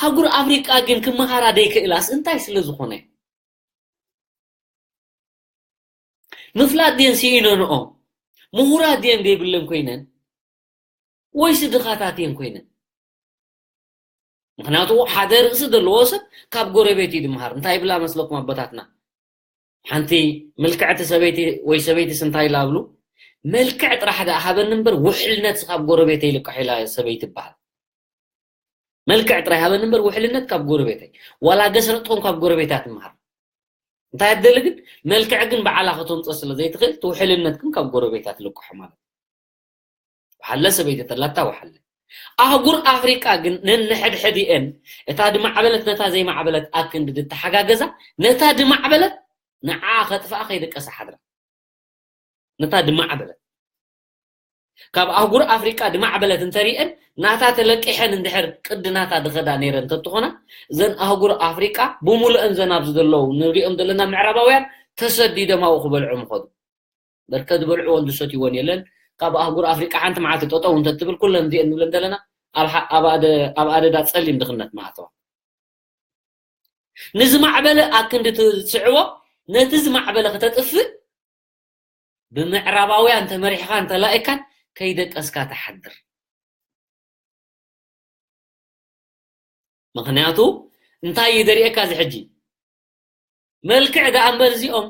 ሃጉር ኣፍሪቃ ግን ክመሃራ ደይክእላስ እንታይ ስለ ዝኾነ? ምፍላጥ ድየን ስኢነንኦ? ምሁራት ድየን ዘይብለን ኮይነን? ወይስ ድኻታት እየን ኮይነን? ምኽንያቱ ሓደ ርእሲ ዘለዎ ሰብ ካብ ጎረቤት እዩ ዝምሃር። እንታይ ይብላ መስለኩም ኣቦታትና? ሓንቲ ምልክዕቲ ሰበይቲ ወይ ሰበይትስ እንታይ ኢላ ኣብሉ? "መልክዕ ጥራሕ ደኣ ሃበኒ እምበር ውሕልነትስ ካብ ጎረቤተይ ይልቃሕ" ኢላ ሰበይቲ ትበሃል። "መልክዕ ጥራይ ሃበኒ እምበር ውሕልነት ካብ ጎረቤተይ." ዋላ ገስረጥኩም ካብ ጎረቤታ ትምሃር። እንታይ ኣደሊ ግን መልክዕ ግን በዓላ ከተምጾ ስለ ዘይትኽእል፣ እቲ ውሕልነት ግን ካብ ጎረቤታ ትልቅሖ ማለት እዩ። ወሓለ ሰበይቲ ተላታ ወሓለ። ኣህጉር ኣፍሪቃ ግን ነንሕድሕዲኤን፣ እታ ዝማዕበለት ነታ ዘይማዕበለት ኣክንዲ ዝተሓጋገዛ፣ ነታ ዝማዕበለት ንዓ ከጥፍኣ ከይደቀሳ ሓድራ። ነታ ዝማዕበለት። ካብ ኣህጉር ኣፍሪቃ ዝማዕበለት እንተሪኤን፣ ናታ ተለቂሐን እንድሕር ቅዲ ናታ ዝኸዳ ነይረን እንተትኾና፣ እዘን ኣህጉር ኣፍሪቃ ብምሉአን ዘን ኣብዚ ዘለዉ ንሪኦም ዘለና ምዕራባውያን ተሰዲዶም ኣብኡ ክበልዑ ምኸዱ። በርከ ዝበልዕዎን ዝሰትይዎን የለን። ካብ ኣህጉር ኣፍሪቃ ሓንቲ መዓልቲ ጠጠው እንተትብል፣ ኩለን እዚአን ንብለን ዘለና ኣብ ሓ-፣ ኣብ ኣደ-፣ ኣብ ኣደዳ ጸሊም ድኽነት መኣተዋ። ንዝማዕበለ ኣክንዲ ትስዕቦ፣ ነቲ ዝማዕበለ ክተጥፍእ ብምዕራባውያን ተመሪሕኻን ተላኢካን ከይደቀስካ ትሓድር። ምኽንያቱ እንታይ እዩ ዘርእየካ እዚ ሕጂ? መልክዕ ደኣ እምበር እዚኦም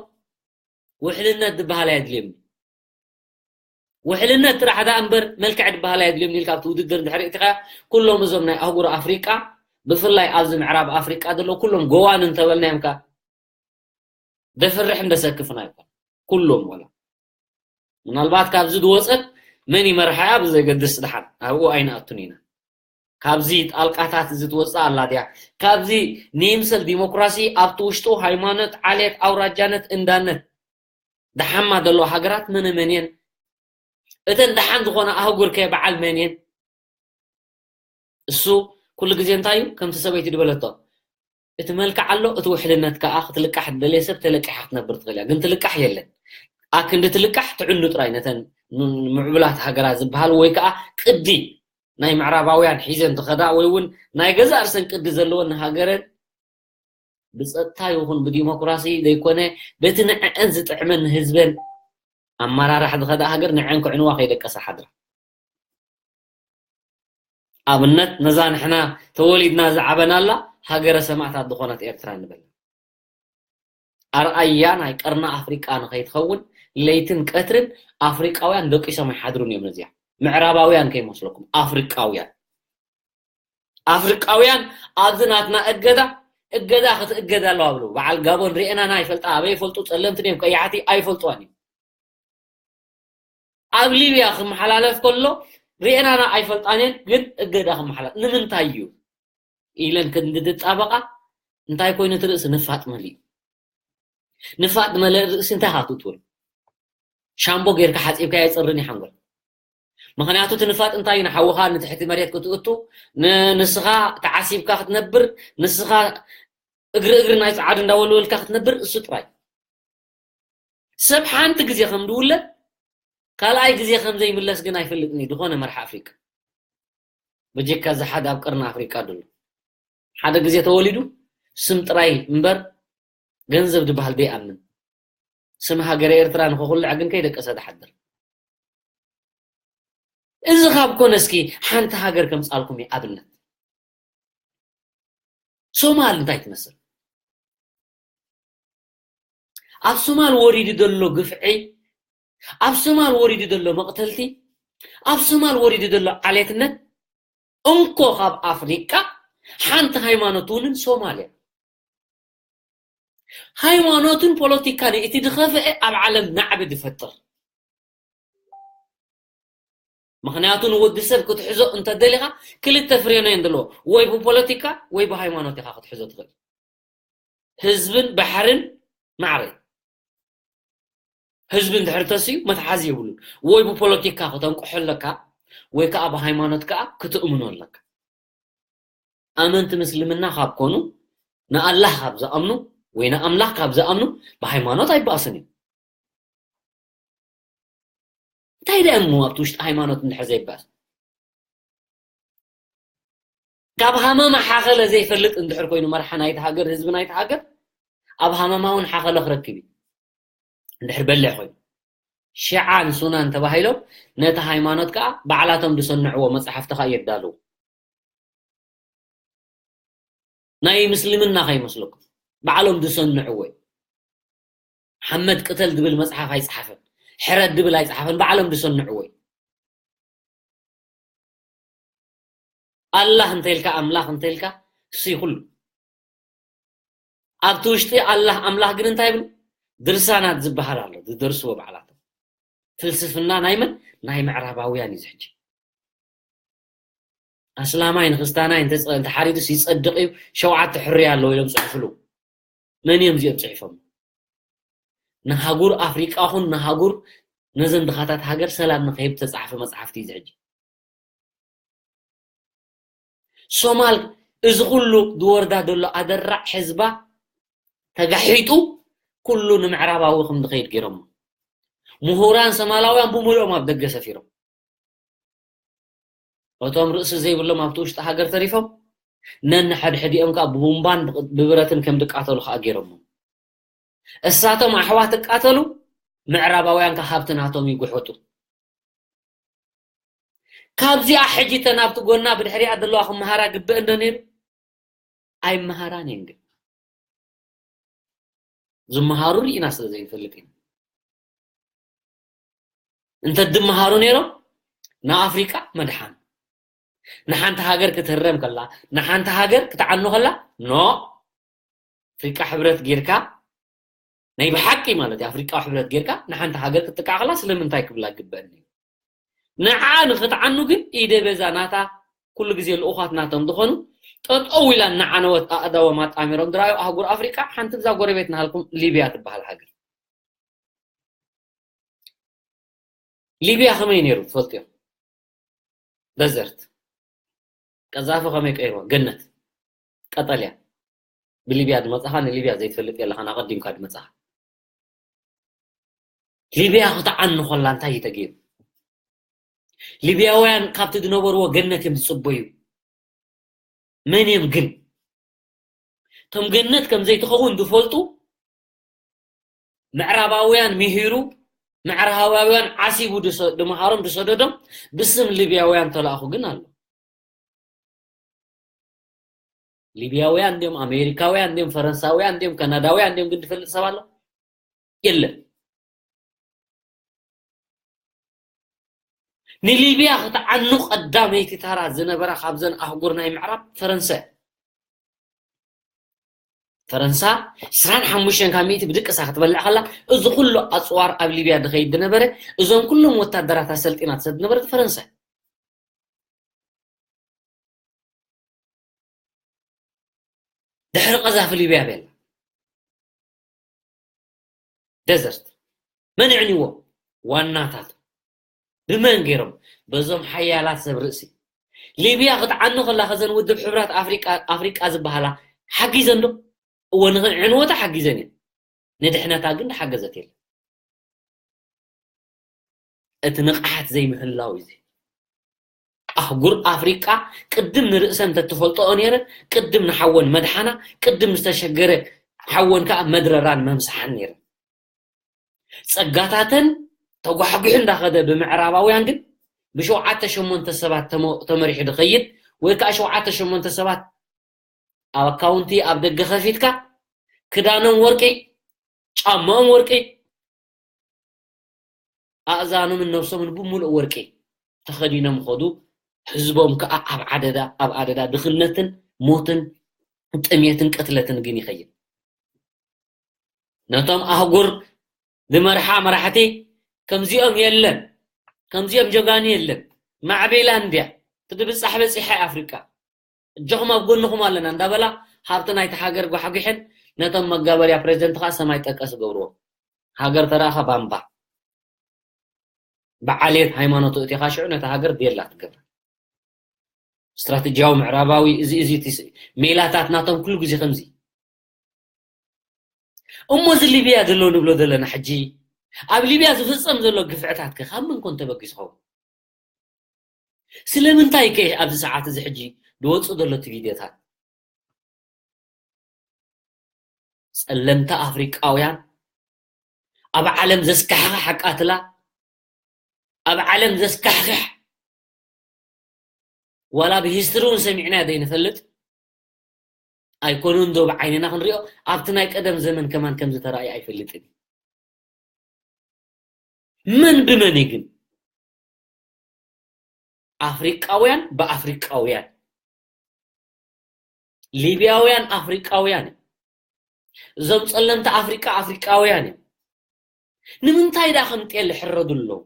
ውሕልነት ዝበሃል ኣየድልዮም። ውሕልነት ጥራሕ ደኣ እምበር መልክዕ ዝበሃል ኣየድልዮም ኢልካ ኣብቲ ውድድር እንድሕር እቲኻ ኩሎም እዞም ናይ ኣህጉር ኣፍሪቃ ብፍላይ ኣብዚ ምዕራብ ኣፍሪቃ ዘለዉ ኩሎም ጎዋን እንተበልናዮም ከ ደፍርሕን ደሰክፍን ኣይኮን። ኩሎም ወላ ምናልባት ካብዚ ዝወፀት መን ይመርሓያ ብዘገድስ ድሓን ኣብኡ ኣይንኣቱን ኢና። ካብዚ ጣልቃታት እዚ ትወፅእ ኣላ ድያ? ካብዚ ንይምሰል ዲሞክራሲ ኣብቲ ውሽጡ ሃይማኖት፣ ዓሌት፣ ኣውራጃነት፣ እንዳነት ደሓማ ዘለዋ ሃገራት መነ መን እየን? እተን ደሓን ዝኾና ኣህጉር ከ በዓል መን እየን? እሱ ኩሉ ግዜ እንታይ እዩ? ከምቲ ሰበይቲ ዝበለቶ፣ እቲ መልክዕ ኣሎ፣ እቲ ውሕልነት ከኣ ክትልቃሕ እትደልየ ሰብ ተለቂሓ ክትነብር ትኽእል እያ። ግን ትልቃሕ የለን። ኣክንዲ ትልቃሕ ትዕኑ ጥራይ ነተን ን-፣ ምዕቡላት ሃገራት ዝበሃል ወይ ከኣ ቅዲ ናይ ምዕራባውያን ሒዘን ዝኸዳ ወይ እውን ናይ ገዛእ ርእሰን ቅዲ ዘለወን ንሃገረን ብጸጥታ ይኹን ብዲሞክራሲ ዘይኮነ በቲ ንዕአን ዝጥዕመን ንህዝበን ኣመራርሓ ዝኸዳ ሃገር ንዕአን ክዕንዋ ከይደቀሳ ሓድራ። ኣብነት ነዛ ንሕና ተወሊድና ዝዓበናላ ሃገረ ሰማእታት ዝኾነት ኤርትራ ንበል። ኣርኣያ ናይ ቀርኒ ኣፍሪቃ ንኸይትኸውን ለይትን ቀትርን ኣፍሪቃውያን ደቂሶም ኣይሓድሩን እዮም። ነዚኣ ምዕራባውያን ከይመስለኩም ኣፍሪቃውያን። ኣፍሪቃውያን ኣብዚ ናትና እገዳ እገዳ ክትእገድ ኣለዋ ብሉ። በዓል ጋቦን ርኤናና ኣይፈልጣ፣ ኣበይ ይፈልጡ? ጸለምቲ ድዮም ቀያሕቲ? ኣይፈልጥዋን እዩ። ኣብ ሊብያ ክመሓላለፍ ከሎ ርኤናና ኣይፈልጣን እየን፣ ግን እገዳ ክመሓላለፍ ንምንታይ እዩ ኢለን ክንዲ ዝጣበቓ፣ እንታይ ኮይኑ እቲ ርእሲ ንፋጥ መሊኡ። ንፋጥ መለእ ርእሲ እንታይ ሃትትብል? ሻምቦ ጌርካ ሓጺብካ የጽርን ይሓንጎል። ምኽንያቱ እቲ ንፋጥ እንታይ እዩ? ንሓውኻ ንትሕቲ መሬት ክትእቱ፣ ን-፣ ንስኻ ተዓሲብካ ክትነብር፣ ንስኻ እግሪ እግሪ ናይ ጸዓዱ እንዳወልወልካ ክትነብር እሱ ጥራይ። ሰብ ሓንቲ ግዜ ከም ዝውለድ፣ ካልኣይ ግዜ ከም ዘይምለስ ግን ኣይፈልጥን እዩ ዝኾነ መራሕ ኣፍሪቃ። በጀካ እዚ ሓደ ኣብ ቀርኒ ኣፍሪቃ ድሎ። ሓደ ግዜ ተወሊዱ ስም ጥራይ እምበር ገንዘብ ዝበሃል ዘይኣምን። ስም ሃገረ ኤርትራ ንኸኹልዕ ግን ከይደቀሰ ዝሓድር። እዚ ካብ ኮነ እስኪ ሓንቲ ሃገር ከምጻልኩም እዩ ኣብነት። ሶማል እንታይ ትመስል? ኣብ ሶማል ወሪዱ ዘሎ ግፍዒ፣ ኣብ ሶማል ወሪዱ ዘሎ መቕተልቲ፣ ኣብ ሶማል ወሪዱ ዘሎ ዓሌትነት፣ እንኮ ካብ ኣፍሪቃ ሓንቲ ሃይማኖት ትውንን ሶማል እያ። ሃይማኖትን ፖለቲካን እቲ ዝኸፍአ ኣብ ዓለም ናዕቢ ዝፈጥር። ምኽንያቱ ንወዲ ሰብ ክትሕዞ እንተደሊኻ ክልተ ፍሬኖ እየን ዘለዎ፣ ወይ ብፖለቲካ ወይ ብሃይማኖት ኢኻ ክትሕዞ ትኽእል። ህዝብን ባሕርን ማዕረ እዩ። ህዝቢ እንድሕር ተስዩ መትሓዚ የብሉን። ወይ ብፖለቲካ ክተንቅሖ ኣለካ፣ ወይ ከዓ ብሃይማኖት ከዓ ክትእምኖ ኣለካ። ኣመንቲ ምስልምና ካብ ኮኑ፣ ንኣላህ ካብ ዝኣምኑ ወይ ንኣምላኽ ካብ ዝኣምኑ ብሃይማኖት ኣይበኣሱን እዮም። እንታይ ደኣ እሞ ኣብቲ ውሽጢ ሃይማኖት እንድሕር ዘይበኣስ? ካብ ሃመማ ሓኸለ ዘይፈልጥ እንድሕር ኮይኑ መርሓ ናይቲ ሃገር፣ ህዝቢ ናይቲ ሃገር፣ ኣብ ሃመማ እውን ሓኸለ ክረክብ እዩ። እንድሕር በሊሕ ኮይኑ፣ ሽዓን ሱናን ተባሂሎም ነቲ ሃይማኖት ከኣ ባዕላቶም ዝሰንዕዎ መጽሓፍቲ ከኣ የዳልዉ። ናይ ምስልምና ከይመስለኩም፣ ባዕሎም ዝሰንዕዎ እዩ። ሓመድ ቅተል ዝብል መጽሓፍ ኣይጸሓፈን፣ ሕረድ ዝብል ኣይጸሓፈን፣ ባዕሎም ዝሰንዕዎ እዩ። ኣላህ እንተልካ፣ ኣምላኽ እንተልካ፣ እሱ እዩ ኩሉ። ኣብቲ ውሽጢ ኣላህ ኣምላኽ ግን እንታይ ይብሉ? ድርሳናት ዝበሃል ኣሎ፣ ዝደርስዎ ባዕላቶም። ፍልስፍና ናይ መን? ናይ ምዕራባውያን እዩ። ሕጂ ኣስላማይ ንክስታናይ እንተ-፣ እንተሓሪዱስ ይጸድቕ እዩ፣ ሸውዓተ ሕርያ ኣለዎ ኢሎም ጽሑፍሉ። መን እዮም እዚኦም ጽሒፎም? ንሃጉር ኣፍሪቃ ኹን ንሃጉር ነዘን ድኻታት ሃገር ሰላም ንኸይብ ተጻሕፈ መጽሓፍቲ እዩ። ሕጂ ሶማል እዚ ኩሉ ዝወርዳ ዘሎ ኣደራዕ ህዝባ ተጋሒጡ ኩሉ ንምዕራባዊ ከም ዝኸይድ ገይሮሞ። ምሁራን ሶማላውያን ብምሉኦም ኣብ ደገ ሰፊሮም። እቶም ርእሲ ዘይብሎም ኣብቲ ውሽጢ ሃገር ተሪፎም፣ ነንሓድሕዲኦም ከኣ ብቡምባን ብቅ-፣ ብብረትን ከም ዝቃተሉ ከኣ ገይሮሞም። እሳቶም ኣሕዋት እቃተሉ፣ ምዕራባውያን ከኣ ሃብቲ ናቶም ይጉሕጡ። ካብዚኣ ሕጂ እተን ኣብቲ ጎና ብድሕሪኣ ዘለዋ ክመሃራ ግብእ እንዶ ነይሩ? ኣይመሃራን እየን። ግን ዝመሃሩ ርኢና ስለ ዘይንፈልጥ ኢና። እንተ ድመሃሩ ነይሮም ንኣፍሪቃ መድሓን። ንሓንቲ ሃገር ክትህረም ከላ፣ ንሓንቲ ሃገር ክትዓኑ ከላ፣ ኖ፣ ኣፍሪቃ ሕብረት ጌርካ፣ ናይ ብሓቂ ማለት እዩ፣ ኣፍሪቃዊ ሕብረት ጌርካ ንሓንቲ ሃገር ክትጥቃዕ ከላ ስለምንታይ ክብላ ግበአኒ? ንዓ ንክትዓኑ ግን ኢደ በዛ ናታ ኩሉ ግዜ ልኡኻት ናቶም ዝኾኑ ጠጠው ኢላ እናዓነወት ኣእዳዎም ኣጣሚሮም ዝረኣዩ ኣህጉር ኣፍሪቃ ሓንቲ ብዛ ጎረቤት ናሃልኩም ሊብያ ትበሃል ሃገር። ሊብያ ከመይ ነይሩ ትፈልጥዮ? ደዘርት። ቀዛፊ ከመይ ቀይርዋ? ገነት። ቀጠልያ። ብሊብያ ዝመጻኻ ንሊብያ ዘይትፈልጥ የለኻን፣ ኣቐዲምካ ዝመጻኻ። ሊብያ ክትዓኑ ከላ እንታይ እዩ ተገይሩ? ሊብያውያን ካብቲ ዝነበርዎ ገነት እዮም ዝጽበዩ። መን እዮም ግን? እቶም ገነት ከም ዘይትኸውን ዝፈልጡ፣ ምዕራባውያን ምሂሩ፣ ምዕራባውያን ዓሲቡ ድሰ-፣ ድመሃሮም ድሰደዶም ብስም ሊብያውያን ተላእኹ ግን ኣሎ። ሊብያውያን እንዲዮም፣ ኣሜሪካውያን እንዲዮም፣ ፈረንሳውያን እንዲዮም፣ ካናዳውያን እንዲዮም ግን ዝፈልጥ ሰብ ኣሎ? የለን። ንሊብያ ክትዓኑ ቀዳመይቲ ተራ ዝነበራ ካብዘን ኣህጉር ናይ ምዕራብ ፈረንሳ እያ። ፈረንሳ ዕስራን ሓሙሽተን ካብ ሚእቲ ብድቅሳ ክትበልዕ ከላ፣ እዚ ኩሉ ኣጽዋር ኣብ ሊብያ ዝኸይድ ዝነበረ፣ እዞም ኩሎም ወታደራት ኣሰልጢና ትሰድ ዝነበረት ፈረንሳ። ድሕሪ ቀዛፊ ሊብያ ቤላ ደዘርት መን ይዕንዎ? ዋናታት ብመን ገይሮም? በዞም ሓያላት ሰብ ርእሲ። ሊብያ ክትዓኑ ከላ ከዘን ውድብ ሕብራት ኣፍሪቃ ኣፍሪቃ ዝበሃላ ሓጊዘን ዶ? እወ ንክዕንወታ ሓጊዘን እየን። ንድሕነታ ግን ዝሓገዘት የለን። እቲ ንቕሓት ዘይምህላው እዩ። ኣህጉር ኣፍሪቃ ቅድም ንርእሰን ተትፈልጦኦ ነይረን፣ ቅድም ንሓወን መድሓና፣ ቅድም ዝተሸገረ ሓወን ከዓ መድረራን መምስሓን ነይረን። ጸጋታተን ተጓሕጒሑ እንዳኸደ ብምዕራባውያን ግን ብሸውዓተ ሸሞንተ ሰባት ተመ- ተመሪሑ ዝኸይድ ወይ ከዓ ሸውዓተ ሸሞንተ ሰባት ኣብ ኣካውንቲ ኣብ ደገ ከፊትካ ክዳኖም ወርቂ፣ ጫማኦም ወርቂ፣ ኣእዛኖምን ነብሶምን ብምሉእ ወርቂ ተኸዲኖም ኸዱ። ህዝቦም ከዓ ኣብ ዓደዳ ኣብ ኣደዳ ድኽነትን ሞትን ጥሜትን ቅትለትን ግን ይኸይድ። ነቶም ኣህጉር ዝመርሓ መራሕቲ ከምዚኦም የለን፣ ከምዚኦም ጀጋኑ የለን፣ ማዕቢላ እንድያ ትድብጻሕ በጺሓ ኣፍሪቃ። እጆኹም ኣብ ጎንኹም ኣለና እንዳበላ ሃብቲ ናይቲ ሃገር ጓሕጒሐን ነቶም መጋበርያ ፕሬዚደንት ከዓ ሰማይ ጠቀስ ገብርዎ። ሃገር ተረኣኻ ባምባ ብዓሌት ሃይማኖት እቲኻ ሽዑ ነታ ሃገር ቤላ ትገብራ። ስትራቴጂያዊ ምዕራባዊ እዚ እዚ እቲ ስ- ሜላታት ናቶም ኩሉ ግዜ ከምዚ። እሞ እዚ ሊብያ ዘሎ ንብሎ ዘለና ሕጂ ኣብ ሊብያ ዝፍጸም ዘሎ ግፍዕታት ከ ካብ መን ኮን ተበጊሱ ኸውን? ስለምንታይ ከ ኣብዚ ሰዓት እዚ ሕጂ ዝወፁ ዘሎ እቲ ቪድዮታት ጸለምቲ ኣፍሪቃውያን ኣብ ዓለም ዘስካሕክሕ ኣቃትላ ኣብ ዓለም ዘስካሕክሕ ዋላ ብሂስትሪ እውን ሰሚዕና ዘይንፈልጥ ኣይኮኑን ዶ ብዓይንና ክንሪኦ ኣብቲ ናይ ቀደም ዘመን ከማን ከም ዝተራእየ ኣይፈልጥን። መን ብመን እዩ ግን ኣፍሪቃውያን ብኣፍሪቃውያን ሊብያውያን ኣፍሪቃውያን እዮም። እዞም ጸለምቲ ኣፍሪቃ ኣፍሪቃውያን እዮም። ንምንታይ ዳ ከም ጤል ይሕረዱ ኣለዉ?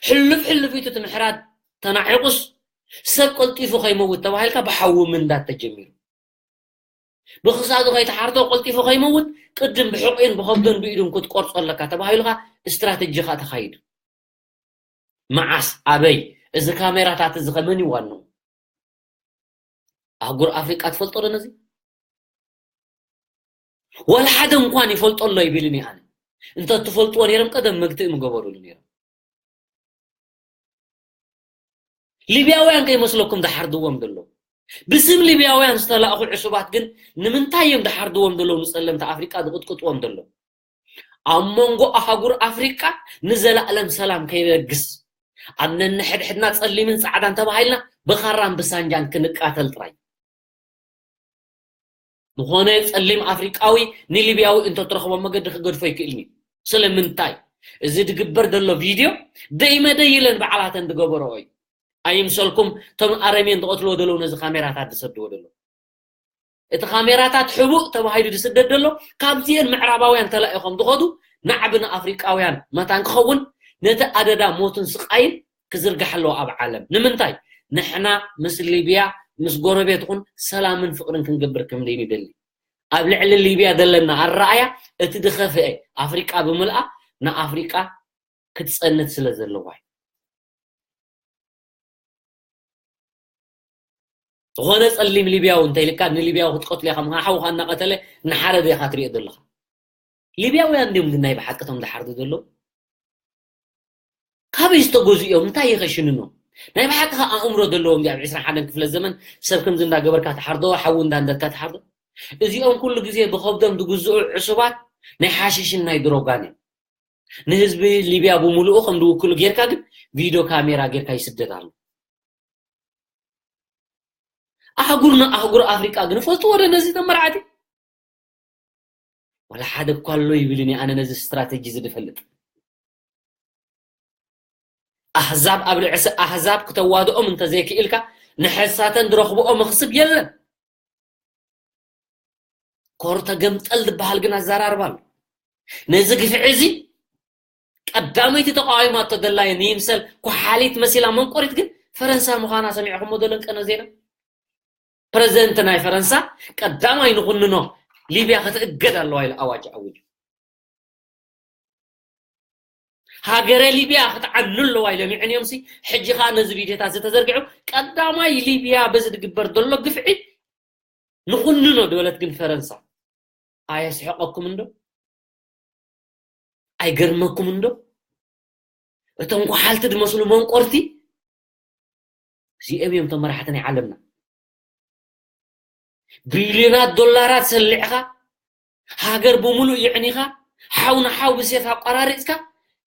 ሕልፍ ሕልፍ ኢቱ እቲ ምሕራድ ተናዒቑስ ሰብ ቀልጢፉ ከይመውት ተባሂልካ ብሓዊ ምንዳድ ተጀሚሩ። ብክሳዱ ከይተሓርዶ ቀልጢፉ ከይመውት ቅድም ብሕቑን ብኸብዶን ብኢዱን ክትቆርጾ ኣለካ ተባሂሉካ ስትራተጂ ኸኣ ተኻይዱ። መዓስ ኣበይ እዚ ካሜራታት እዚ ከመን ይዋኑ ኣህጉር ኣፍሪቃ ትፈልጦ ዶ ነዚ? ወላ ሓደ እንኳን ይፈልጦ ኣሎ ይብልን ኣነ። እንተ ትፈልጥዎ ነይሮም ቀደም መግትኢ ምገበሩሉ ነይሮም። ሊብያውያን ከይመስለኩም ዝሓርድዎም ዘለዉ ብስም ሊብያውያን ዝተላእኹ ዕሱባት ግን ንምንታይ እዮም ዝሓርድዎም ዘለዉ ንጸለምቲ ኣፍሪቃ ዝቕጥቅጥዎም ዘለዉ? ኣብ መንጎ ኣህጉር ኣፍሪቃ ንዘላእለም ሰላም ከይበግስ ኣብ ነንሕድሕድና ጸሊምን ጻዕዳን ተባሂልና ብኻራን ብሳንጃን ክንቃተል ጥራይ። ዝኾነ ጸሊም ኣፍሪቃዊ ንሊብያዊ እንተትረኽቦ መገዲ ክገድፎ ይክእልኒ። ስለምንታይ? እዚ ዝግበር ዘሎ ቪድዮ ደይመደይ ኢለን በዓላተን ዝገበረኦ እዩ። ኣይምሰልኩም ቶም ኣረሜን ዝቐትልዎ ዘለዉ ነዚ ካሜራታት ዝሰድዎ ዘለዉ። እቲ ካሜራታት ሕቡእ ተባሂሉ ዝስደድ ዘሎ ካብዚአን ምዕራባውያን ተላኢኾም ዝኸዱ ናዕቢ ንኣፍሪቃውያን መታን ክኸውን ነቲ ኣደዳ ሞትን ስቃይን ክዝርጋሕ ኣለዎ ኣብ ዓለም። ንምንታይ? ንሕና ምስ ሊብያ ምስ ጎረቤትኹን ሰላምን ፍቕርን ክንገብር ከም ዘይንደሊ ኣብ ልዕሊ ሊብያ ዘለና ኣረኣያ እቲ ዝኸፍአ ኣፍሪቃ ብምልኣ ንኣፍሪቃ ክትጸንት ስለ ዘለዋ እዩ። ዝኾነ ጸሊም ሊብያዊ እንተ ኢልካ ንሊብያዊ ክትቀትሎ ኢኻ ምኻ ሓውኻ እናቐተለ እናሓረደ ኢኻ ትሪኦ ዘለኻ። ሊብያውያን ድዮም ግን ናይ ብሓቂ እቶም ዝሓርዱ ዘለዉ? ካበይ ዝተገዙ እዮም? እንታይ ይኸሽንኖም? ናይ ብሓቂ ኸ ኣእምሮ ዘለዎም ድዩ ኣብ ዕስራን ሓደን ክፍለ ዘመን ሰብ ከምዚ እንዳገበርካ ትሓርዶ ሓዊ እንዳንደድካ ትሓርዶ? እዚኦም ኩሉ ግዜ ብኸብዶም ዝግዝኡ ዕሱባት ናይ ሓሽሽን ናይ ድሮጋን እዮም። ንህዝቢ ሊብያ ብምሉኡ ከም ዝውክሉ ጌርካ ግን ቪድዮ ካሜራ ጌርካ ይስደድ ኣሎ። ኣህጉርና ኣህጉር ኣፍሪቃ ግን ፈልጥዎ ዶ ነዚ ተመራዕቲ? ዋላ ሓደ እኳ ኣሎ ይብልን ኣነ ነዚ ስትራተጂ እዚ ዝፈልጥ። ኣህዛብ ኣብ ልዕሲ ኣህዛብ ክተዋድኦም እንተዘይክኢልካ ንሐሳተን ዝረኽብኦ መኽስብ የለን። ኮርተ ገምጠል ዝበሃል ግን ኣዘራርባ ኣሎ። ነዚ ግፍዒ እዚ ቀዳመይቲ ተቃዊማቶ ዘላ እየ ንይምሰል፣ ኳሓሊት መሲላ መንቆሪት ግን ፈረንሳ ምዃና ሰሚዕኹሞ ዶ ለንቀነ ዜና? ፕረዚደንት ናይ ፈረንሳ ቀዳማይ ንኹንኖ፣ ሊብያ ክትእገድ ኣለዋ ኢሉ ኣዋጅ ኣዊጁ። ሃገረ ሊብያ ክትዓኑ ኣለዋ ኢሎም ይዕንዮም ሲ። ሕጂ ኸኣ ነዚ ቪድዮታት ዝተዘርግሑ ቀዳማይ ሊብያ በዚ ዝግበር ዘሎ ግፍዒ ንኹንኖ ዝበለት ግን ፈረንሳ። ኣየስሕቐኩም እንዶ? ኣይገርመኩም እንዶ? እቶም ኳሓልቲ ዝመስሉ መንቆርቲ እዚኦም እዮም እቶም መራሕቲ ናይ ዓለምና። ቢልዮናት ዶላራት ሰሊዕኻ፣ ሃገር ብምሉእ የዕኒኻ፣ ሓው ንሓው ብሴፍ ኣቋራሪጽካ፣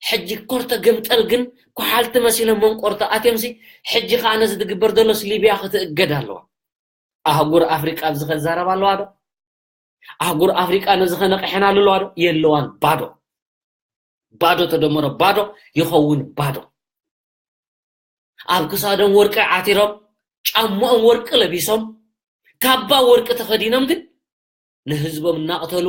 ሕጂ ኮርተ ገምጠል ግን ኳሓልቲ መሲሎም መንቆርቲ ኣትዮም ሲ። ሕጂ ኸኣ ነዚ ዝግበር ዘሎስ ሊብያ ክትእገድ ኣለዋ። ኣህጉር ኣፍሪቃ ኣብዚ ከዛረባ ኣለዋ ዶ? ኣህጉር ኣፍሪቃ ነዚ ከነቕሐናሉ ኣለዋ ዶ? የለዋን። ባዶ። ባዶ ተደመሮ ባዶ ይኸውን ባዶ። ኣብ ክሳዶም ወርቂ ዓቲሮም፣ ጫምኦም ወርቂ ለቢሶም፣ ካባ ወርቂ ተኸዲኖም ግን ንህዝቦም እናቕተሉ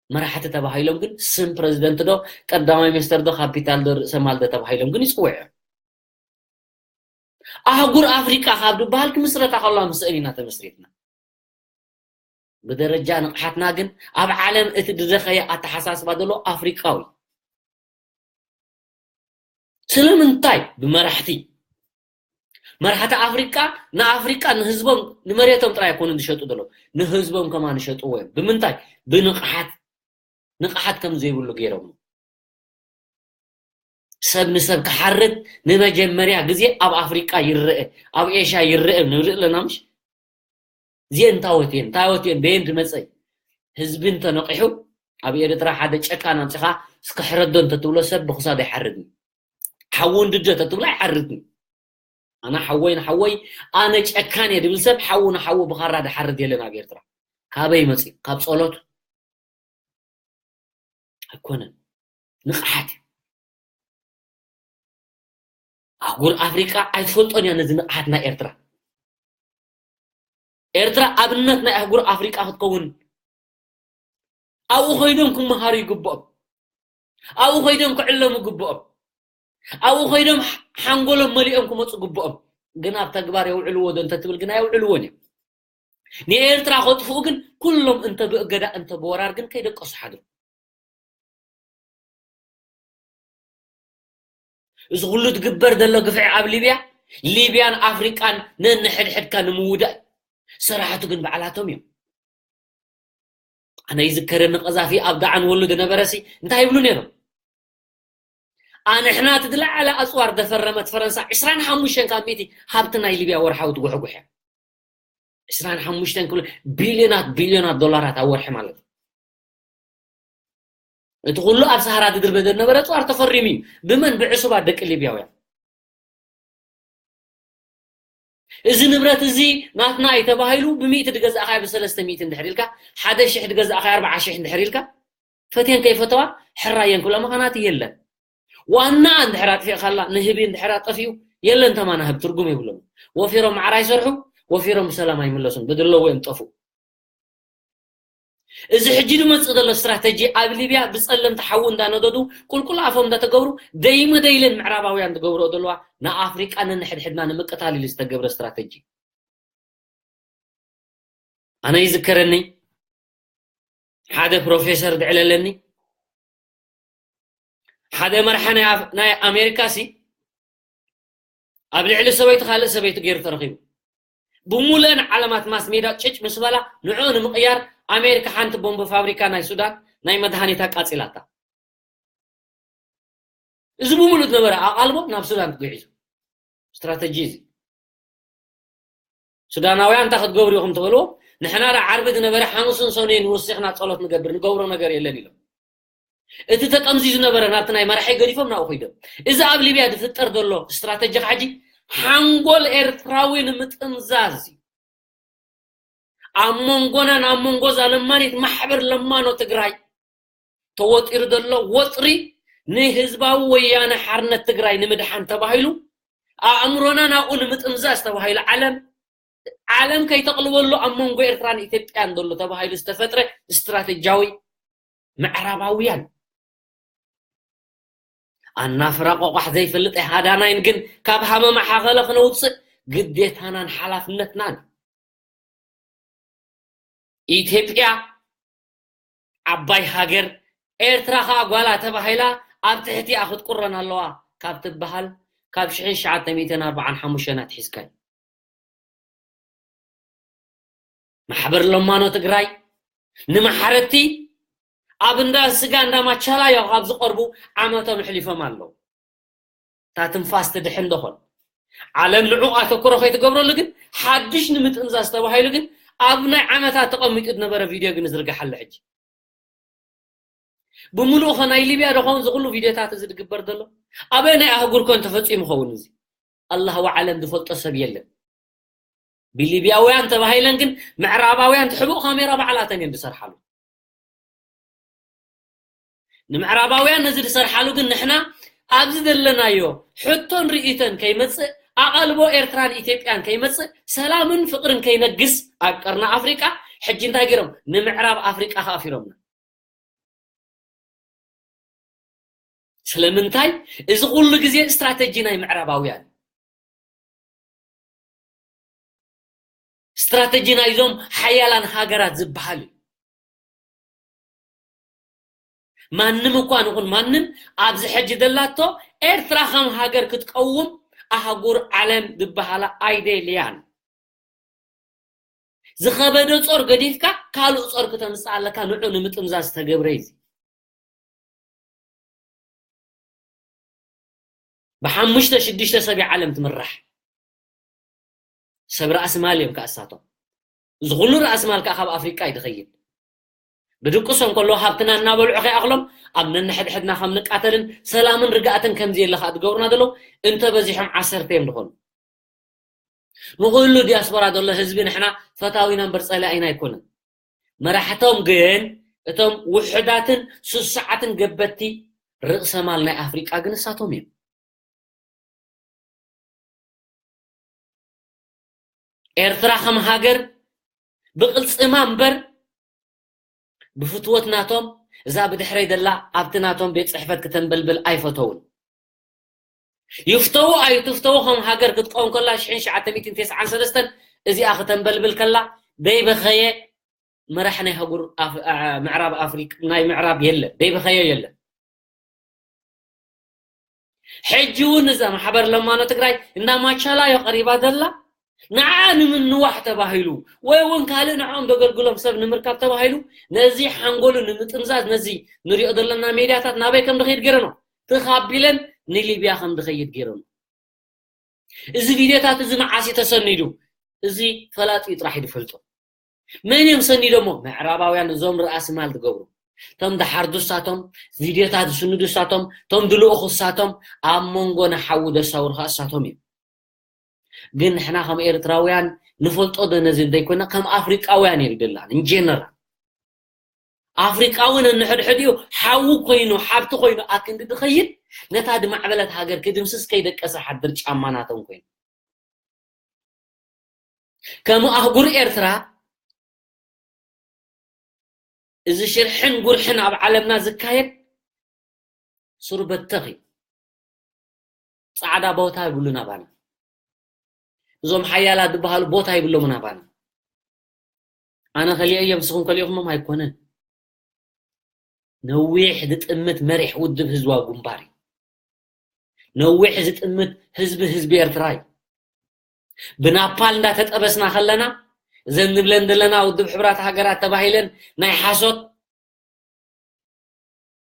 መራሕቲ ተባሂሎም ግን ስም ፕረዚደንት ዶ ቀዳማይ ሚኒስተር ዶ ካፒታል ዶ ርእሰ ማል ዶ ተባሂሎም ግን ይጽውዑ። ኣህጉር ኣፍሪቃ ካብ ዝበሃል ክምስረታ ከለዋ ምስአን ኢና ተመስሪትና። ብደረጃ ንቕሓትና ግን ኣብ ዓለም እቲ ዝደኸየ ኣተሓሳስባ ዘሎ ኣፍሪቃዊ። ስለምንታይ ብመራሕቲ መራሕቲ ኣፍሪቃ ንኣፍሪቃ ንህዝቦም ንመሬቶም ጥራይ ኣይኮኑን ዝሸጡ ዘለዉ፣ ንህዝቦም ከማን ይሸጥዎ እዮም። ብምንታይ? ብንቕሓት። ንቕሓት ከም ዘይብሉ ገይሮም። ሰብ ንሰብ ክሓርድ ንመጀመርያ ግዜ ኣብ ኣፍሪቃ ይረአ፣ ኣብ ኤሽያ ይረአ ንርኢ ኣለና ምሽ? እዚአን እንታይ ወትየን እንታይ ወትየን በየን ዝመፀይ? ህዝቢ እንተነቂሑ ኣብ ኤርትራ ሓደ ጨካን ኣምፅኻ እስከ ሕረዶ እንተትብሎ ሰብ ብክሳዱ ኣይሓርድን። ሓዉ እንድዶ ተትብሎ ኣይሓርድን። ኣነ ሓወይ ንሓወይ ኣነ ጨካን እየ ድብል ሰብ ሓዉ ንሓዉ ብኻራ ድሓርድ የለን ኣብ ኤርትራ። ካበይ መፂ? ካብ ጸሎት ኣይኮነን። ንቕሓት እዩ። ኣህጉር ኣፍሪቃ ኣይትፈልጦን እያ ነዚ ንቕሓት ናይ ኤርትራ። ኤርትራ ኣብነት ናይ ኣህጉር ኣፍሪቃ ክትከውን ኣብኡ ኮይዶም ክመሃሩ ይግብኦም። ኣብኡ ኮይዶም ክዕለሙ ይግብኦም። ኣብኡ ኮይዶም ሓንጎሎም መሊኦም ክመፁ ይግብኦም። ግን ኣብ ተግባር የውዕልዎ ዶ እንተትብል ግን ኣየውዕልዎን እዮም። ንኤርትራ ከጥፍኡ ግን ኩሎም እንተ ብእገዳ እንተ ብወራር ግን ከይደቀሱ ሓድሩ። እዚ ኩሉ ትግበር ዘሎ ግፍዒ ኣብ ሊብያ፣ ሊብያን ኣፍሪቃን ነንሕድሕድካ ንምውዳእ ሰራሕቱ ግን ባዕላቶም እዮም። ኣነ ይዝከረኒ ቀዛፊ ኣብ ዳዕን ወሉ ዝነበረ ሲ እንታይ ይብሉ ነይሮም? ኣንሕና እቲ ዝለዓለ ኣፅዋር ዘፈረመት ፈረንሳ ዕስራን ሓሙሽተን ካብ ሚእቲ ሃብቲ ናይ ሊብያ ወርሓዊ ትጉሕጉሕ እያ። ዕስራን ሓሙሽተን ክብሉ ቢልዮናት ቢልዮናት ዶላራት ኣብ ወርሒ ማለት እዩ። እቲ ኩሉ ኣብ ሰሃራ ዝድርበ ዝነበረ ኣፅዋር ተፈሪሙ እዩ። ብመን? ብዕሱባት ደቂ ሊብያውያን። እዚ ንብረት እዚ ናትና እዩ ተባሂሉ ብሚእቲ ዝገዛእኻዮ ብሰለስተ ሚእቲ እንድሕር ኢልካ ሓደ ሽሕ ዝገዛእኻዮ ኣርባዓ ሽሕ እንድሕር ኢልካ ፈትየን ከይፈተዋ ሕራየን ክብላ ምዃናት የለን። ዋና እንድሕር ኣጥፊእካላ ንህቢ እንድሕር ኣጠፊኡ የለን ተማና ህብ ትርጉም የብሎም። ወፊሮም ማዕራ ይሰርሑ፣ ወፊሮም ብሰላም ኣይምለሱን ብድለዎ እዮም ጠፍኡ። እዚ ሕጂ ዝመፅእ ዘሎ ስትራተጂ ኣብ ሊብያ ብፀለምቲ ሓዊ እንዳነደዱ ቁልቁል ኣፎም እንዳተገብሩ ደይመ ደይለን ምዕራባውያን ዝገብርኦ ዘለዋ ንኣፍሪቃ ነንሕድሕድና ንምቅታል ኢሉ ዝተገብረ ስትራተጂ። ኣነ ይዝከረኒ ሓደ ፕሮፌሰር ድዕለለኒ ሓደ መርሓ ናይ ኣፍ- ናይ ኣሜሪካ ሲ ኣብ ልዕሊ ሰበይቱ ካልእ ሰበይቲ ገይሩ ተረኺቡ። ብሙሉአን ዓለማት ማስ ሜዳ ጭጭ ምስ በላ ንዕኡ ንምቕያር ኣሜሪካ ሓንቲ ቦምብ ፋብሪካ ናይ ሱዳን ናይ መድሃኒት ኣቃፂላታ። እዚ ብሙሉእ ዝነበረ ኣቓልቦ ናብ ሱዳን ተጉዒዙ። ስትራተጂ እዚ ሱዳናውያን እንታይ ክትገብሩ ኢኹም ትበልዎ? ንሕና ዳ ዓርቢ ዝነበረ ሓሙስን ሰኑየን ወሲኽና ጸሎት ንገብር ንገብሮ ነገር የለን ኢሎም። እቲ ተጠምዚዙ ነበረ ናብቲ ናይ መራሒ ገዲፎም ናብኡ ከይዶም። እዚ ኣብ ሊብያ ዝፍጠር ዘሎ ስትራተጂ ሕጂ ሓንጎል ኤርትራዊ ንምጥምዛዝ እዩ። ኣብ መንጎናን ኣብ መንጎ እዛ ለማኒት ማሕበር ለማኖ ትግራይ ተወጢሩ ዘሎ ወጥሪ ንህዝባዊ ወያነ ሓርነት ትግራይ ንምድሓን ተባሂሉ ኣእምሮና ናብኡ ንምጥምዛዝ ተባሂሉ ዓለም ዓለም ከይተቕልበሉ ኣብ መንጎ ኤርትራን ኢትዮጵያን ዘሎ ተባሂሉ ዝተፈጥረ ስትራተጂያዊ ምዕራባውያን ኣናፍራ ቆቋሕ ዘይፈልጥ ኣይሃዳናይን፣ ግን ካብ ሃመማ ሓኸለ ክነውፅእ ግዴታናን ሓላፍነትናን። ኢትዮጵያ ዓባይ ሃገር፣ ኤርትራ ኸኣ ጓላ ተባሂላ ኣብ ትሕቲኣ ክትቁረን ኣለዋ ካብ ትበሃል ካብ ሽሕን ትሽዓተ ሚእትን ኣርባዓን ሓሙሽተን ኣትሒዝካ እዩ። ማሕበር ለማኖ ትግራይ ንማሕረድቲ ኣብ እንዳ ስጋ እንዳ ማቻላዮ ካብ ዝቐርቡ ዓመቶም ኣሕሊፎም ኣለዉ። እታ ትንፋስ ትድሕን ዶ ኾን? ዓለም ንዑ ኣተኩሮ ከይትገብረሉ ግን ሓድሽ ንምጥምዛዝ ተባሂሉ ግን ኣብ ናይ ዓመታት ተቐሚጡ ዝነበረ ቪድዮ ግን ዝርግሓሉ ሕጂ። ብምሉኡ ኸ ናይ ሊብያ ዶ ኾን እዚ ኩሉ ቪድዮታት እዚ ዝግበር ዘሎ? ኣበይ ናይ ኣህጉር ኮን ተፈጺሙ ኸውን እዚ? ኣላህ ወዓለም ዝፈልጦ ሰብ የለን። ብሊብያውያን ተባሂለን ግን ምዕራባውያን ትሕቡእ ካሜራ ባዕላተን እየን ዝሰርሓሉ። ንምዕራባውያን ነዚ ዝሰርሓሉ ግን ንሕና ኣብዚ ዘለናዮ ሕቶን ርእይቶን ከይመጽእ፣ ኣቓልቦ ኤርትራን ኢትዮጵያን ከይመጽእ፣ ሰላምን ፍቕርን ከይነግስ ኣብ ቀርኒ ኣፍሪቃ ሕጂ እንታይ ገይሮም? ንምዕራብ ኣፍሪቃ ከኣፊሮምና። ስለምንታይ? እዚ ኩሉ ግዜ ስትራተጂ ናይ ምዕራባውያን። ስትራተጂ ናይዞም ሓያላን ሃገራት ዝበሃል እዩ። ማንም እኳ ንኹን ማንም ኣብዚ ሕጂ ዘላቶ ኤርትራ ከም ሃገር ክትቀውም ኣህጉር ዓለም ዝበሃላ ኣይደልያን። ዝኸበደ ጾር ገዲፍካ ካልእ ጾር ክተምጽእ ኣለካ፣ ንዑ ንምጥምዛዝ ዝተገብረ እዩ። ብሓሙሽተ ሽዱሽተ ሰብ እያ ዓለም ትምራሕ። ሰብ ራእሲ ማል እዮም ከኣ እሳቶም። እዚ ኩሉ ራእሲ ማል ከኣ ካብ ኣፍሪቃ እዩ ዝኸይድ። ብድቅሶም ከለዉ ሃብትና እናበልዑ ከይኣኽሎም ኣብ ነንሕድሕድና ከም ንቃተልን ሰላምን ርግኣትን ከም ዘየለ ከኣ ዝገብሩና ዘለዉ እንተበዚሖም ዓሰርተ እዮም ዝኾኑ። ንኹሉ ዲያስፖራ ዘሎ ህዝቢ ንሕና ፈታዊና እምበር ጸላኢና ኣይኮነን። መራሕቶም ግን እቶም ውሑዳትን ስሱዓትን ገበቲ ርእሰ ማል ናይ ኣፍሪቃ ግን እሳቶም እዮም። ኤርትራ ከም ሃገር ብቕልጽማ እምበር ብፍትወት ናቶም እዛ ብድሕረይ ዘላ ኣብቲ ናቶም ቤት ጽሕፈት ክተንበልብል ኣይፈተውን። ይፍተዉ ኣይትፍተዉ ከም ሃገር ክትቀውም ከላ ሽሕን ትሽዓተ ሚእትን ተስዓን ሰለስተን እዚኣ ክተንበልብል ከላ ደይበኸየ መራሕ ናይ ሃጉር ኣፍ-፣ ኣ-፣ ምዕራብ ኣፍሪቃ፣ ናይ ምዕራብ የለን፣ ደይበኸየ የለን። ሕጂ እውን እዛ ማሕበር ለማኖ ትግራይ እንዳ ማቻላዮ ቀሪባ ዘላ ንዓ ንምንዋሕ ተባሂሉ ወይ እውን ካልእ ንዕኦም ዘገልግሎም ሰብ ንምርካብ ተባሂሉ ነዚ ሓንጎሉ ንምጥምዛዝ ነዚ ንሪኦ ዘለና ሜድያታት ናበይ ከም ዝኸይድ ገይረኖ ተኻቢለን ንሊብያ ከም ዝኸይድ ገይረኖ። እዚ ቪድዮታት እዚ መዓስ እዩ ተሰኒዱ? እዚ ፈላጢ ጥራሕ እዩ ዝፈልጦ። መን እዮም ሰኒዶሞ? ምዕራባውያን፣ እዞም ርኣስ ማል ዝገብሩ። እቶም ዝሓርዱ እሳቶም፣ ቪድዮታት ዝስንዱ እሳቶም፣ እቶም ዝልእኹ እሳቶም፣ ኣብ መንጎ ንሓዊ ዘሳውሩ ኸኣ እሳቶም እዮም። ግን ንሕና ከም ኤርትራውያን ንፈልጦ ዶ ነዚ ዘይኮና፣ ከም ኣፍሪቃውያን እዩ ደላን፣ in general። ኣፍሪቃዊ ነንሕድሕዲኡ ሓዊ ኮይኑ፣ ሓብቲ ኮይኑ ኣክንዲ ዝኸይድ፣ ነታ ዝማዕበለት ሃገር ክድምስስ ከይደቀሰ ሓድር ጫማ ናቶም ኮይኑ። ከም ኣህጉር ኤርትራ፣ እዚ ሽርሕን ጉርሕን ኣብ ዓለምና ዝካየድ ሱር በተኽ እዩ። ጻዕዳ ቦታ ይብሉን ኣባና። እዞም ሓያላት ዝበሃሉ ቦታ ይብሎምን ኣባና። ኣነ ከሊኦ እዮም፣ ንስኹም ከሊኦኹሞም ኣይኮነን። ነዊሕ ዝጥምት መሪሕ ውድብ ህዝባዊ ግንባር እዩ። ነዊሕ ዝጥምት ህዝቢ፣ ህዝቢ ኤርትራ እዩ። ብናፓል እንዳተጠበስና ከለና፣ እዘን ንብለን ዘለና ውድብ ሕቡራት ሃገራት ተባሂለን ናይ ሓሶት፣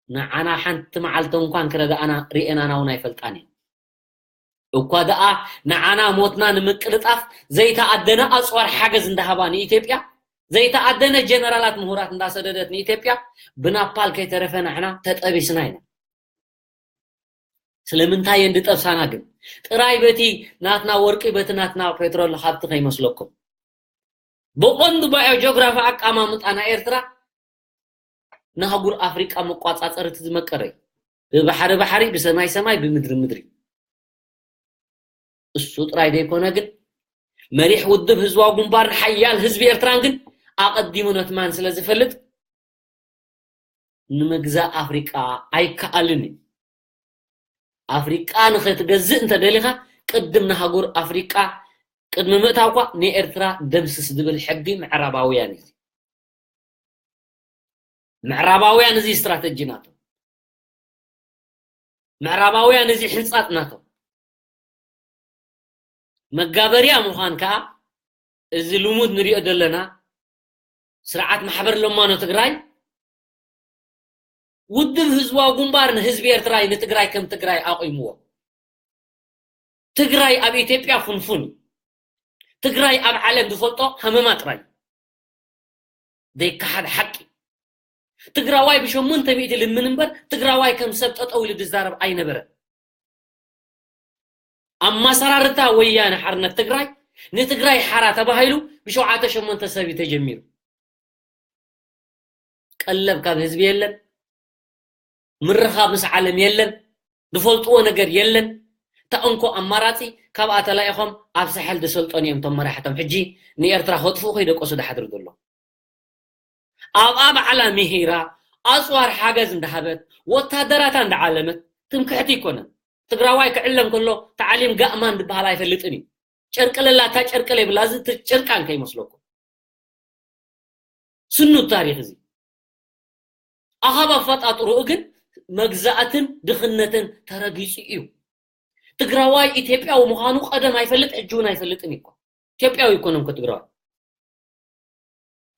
ንዓና ሓንቲ መዓልቲ እንኳን ክረድኣና ርኤናና እውን ኣይፈልጣን እየን። እኳ ደኣ ንዓና ሞትና ንምቅልጣፍ ዘይተኣደነ ኣጽዋር ሓገዝ እንዳሃባ ንኢትዮጵያ፣ ዘይተኣደነ ጀነራላት ምሁራት እንዳሰደደት ንኢትዮጵያ፣ ብናፓል ከይተረፈ ንሕና ተጠቢስና ኢና። ስለምንታይ እየን ዝጠብሳና ግን? ጥራይ በቲ ናትና ወርቂ፣ በቲ ናትና ፔትሮል ሃብቲ ከይመስለኩም። ብቐንዱ ባዮ ጂኦግራፊ ኣቀማምጣ ናይ ኤርትራ ንኣህጉር ኣፍሪቃ መቋጻጸሪ እቲ ዝመቀረ እዩ። ብባሕሪ ባሕሪ፣ ብሰማይ ሰማይ፣ ብምድሪ ምድሪ። እሱ ጥራይ ዘይኮነ ግን መሪሕ ውድብ ህዝባዊ ግንባርን ሓያል ህዝቢ ኤርትራን ግን ኣቐዲሙ ነቲ ማን ስለ ዝፈልጥ ንምግዛእ ኣፍሪቃ ኣይከኣልን እዩ። ኣፍሪቃ ንኸትገዝእ እንተደሊኻ ቅድም ንሃገር ኣፍሪቃ ቅድሚ ምእታውኳ ንኤርትራ ደምስስ ዝብል ሕጊ ምዕራባውያን እዩ። ምዕራባውያን እዚ ስትራተጂ ናቶም። ምዕራባውያን እዚ ሕንጻጽ ናቶም። መጋበርያ ምዃን ከኣ እዚ ልሙድ ንሪኦ ዘለና ስርዓት ማሕበር ለማኖ ትግራይ ውድብ ህዝባዊ ግንባር ንህዝቢ ኤርትራይ ንትግራይ ከም ትግራይ ኣቑምዎ። ትግራይ ኣብ ኢትዮጵያ ፍንፉን እዩ። ትግራይ ኣብ ዓለም ዝፈልጦ ሃመማ ጥራይ እዩ። ዘይከሓድ ሓቂ። ትግራዋይ ብሸሞንተ ሚእቲ ልምን እምበር ትግራዋይ ከም ሰብ ጠጠው ኢሉ ዝዛረብ ኣይነበረን። ኣመሰራርታ ወያነ ሓርነት ትግራይ ንትግራይ ሓራ ተባሂሉ ብሸውዓተ ሸሞንተ ሰብ እዩ ተጀሚሩ። ቀለብ ካብ ህዝቢ የለን፣ ምርኻብ ምስ ዓለም የለን፣ ዝፈልጥዎ ነገር የለን። እታ እንኮ ኣማራፂ ካብኣ ተላኢኾም ኣብ ሳሕል ዝሰልጠኑ እዮም እቶም መራሕቶም ሕጂ ንኤርትራ ከጥፍኡ ከይደቀሱ ዝሓድሩ ዘሎ። ኣብኣ ባዕላ ምሂራ ኣፅዋር ሓገዝ እንዳሃበት ወታደራታ እንዳዓለመት ትምክሕቲ ኣይኮነን። ትግራዋይ ክዕለም ከሎ ታዕሊም ጋእማን ዝበሃል ኣይፈልጥን እዩ። ጨርቂ ለላታ ጨርቂ ለይብላ እዚ ጨርቃን ከይመስለኩም። ስኑ ታሪኽ እዚ ኣኻብ ኣፈጣጥርኡ ግን መግዛእትን ድኽነትን ተረጊጹ እዩ። ትግራዋይ ኢትዮጵያዊ ምዃኑ ቀደም ኣይፈልጥ ሕጂ እውን ኣይፈልጥን እዩ እኮ። ኢትዮጵያዊ ኣይኮነን እኮ ትግራዋይ።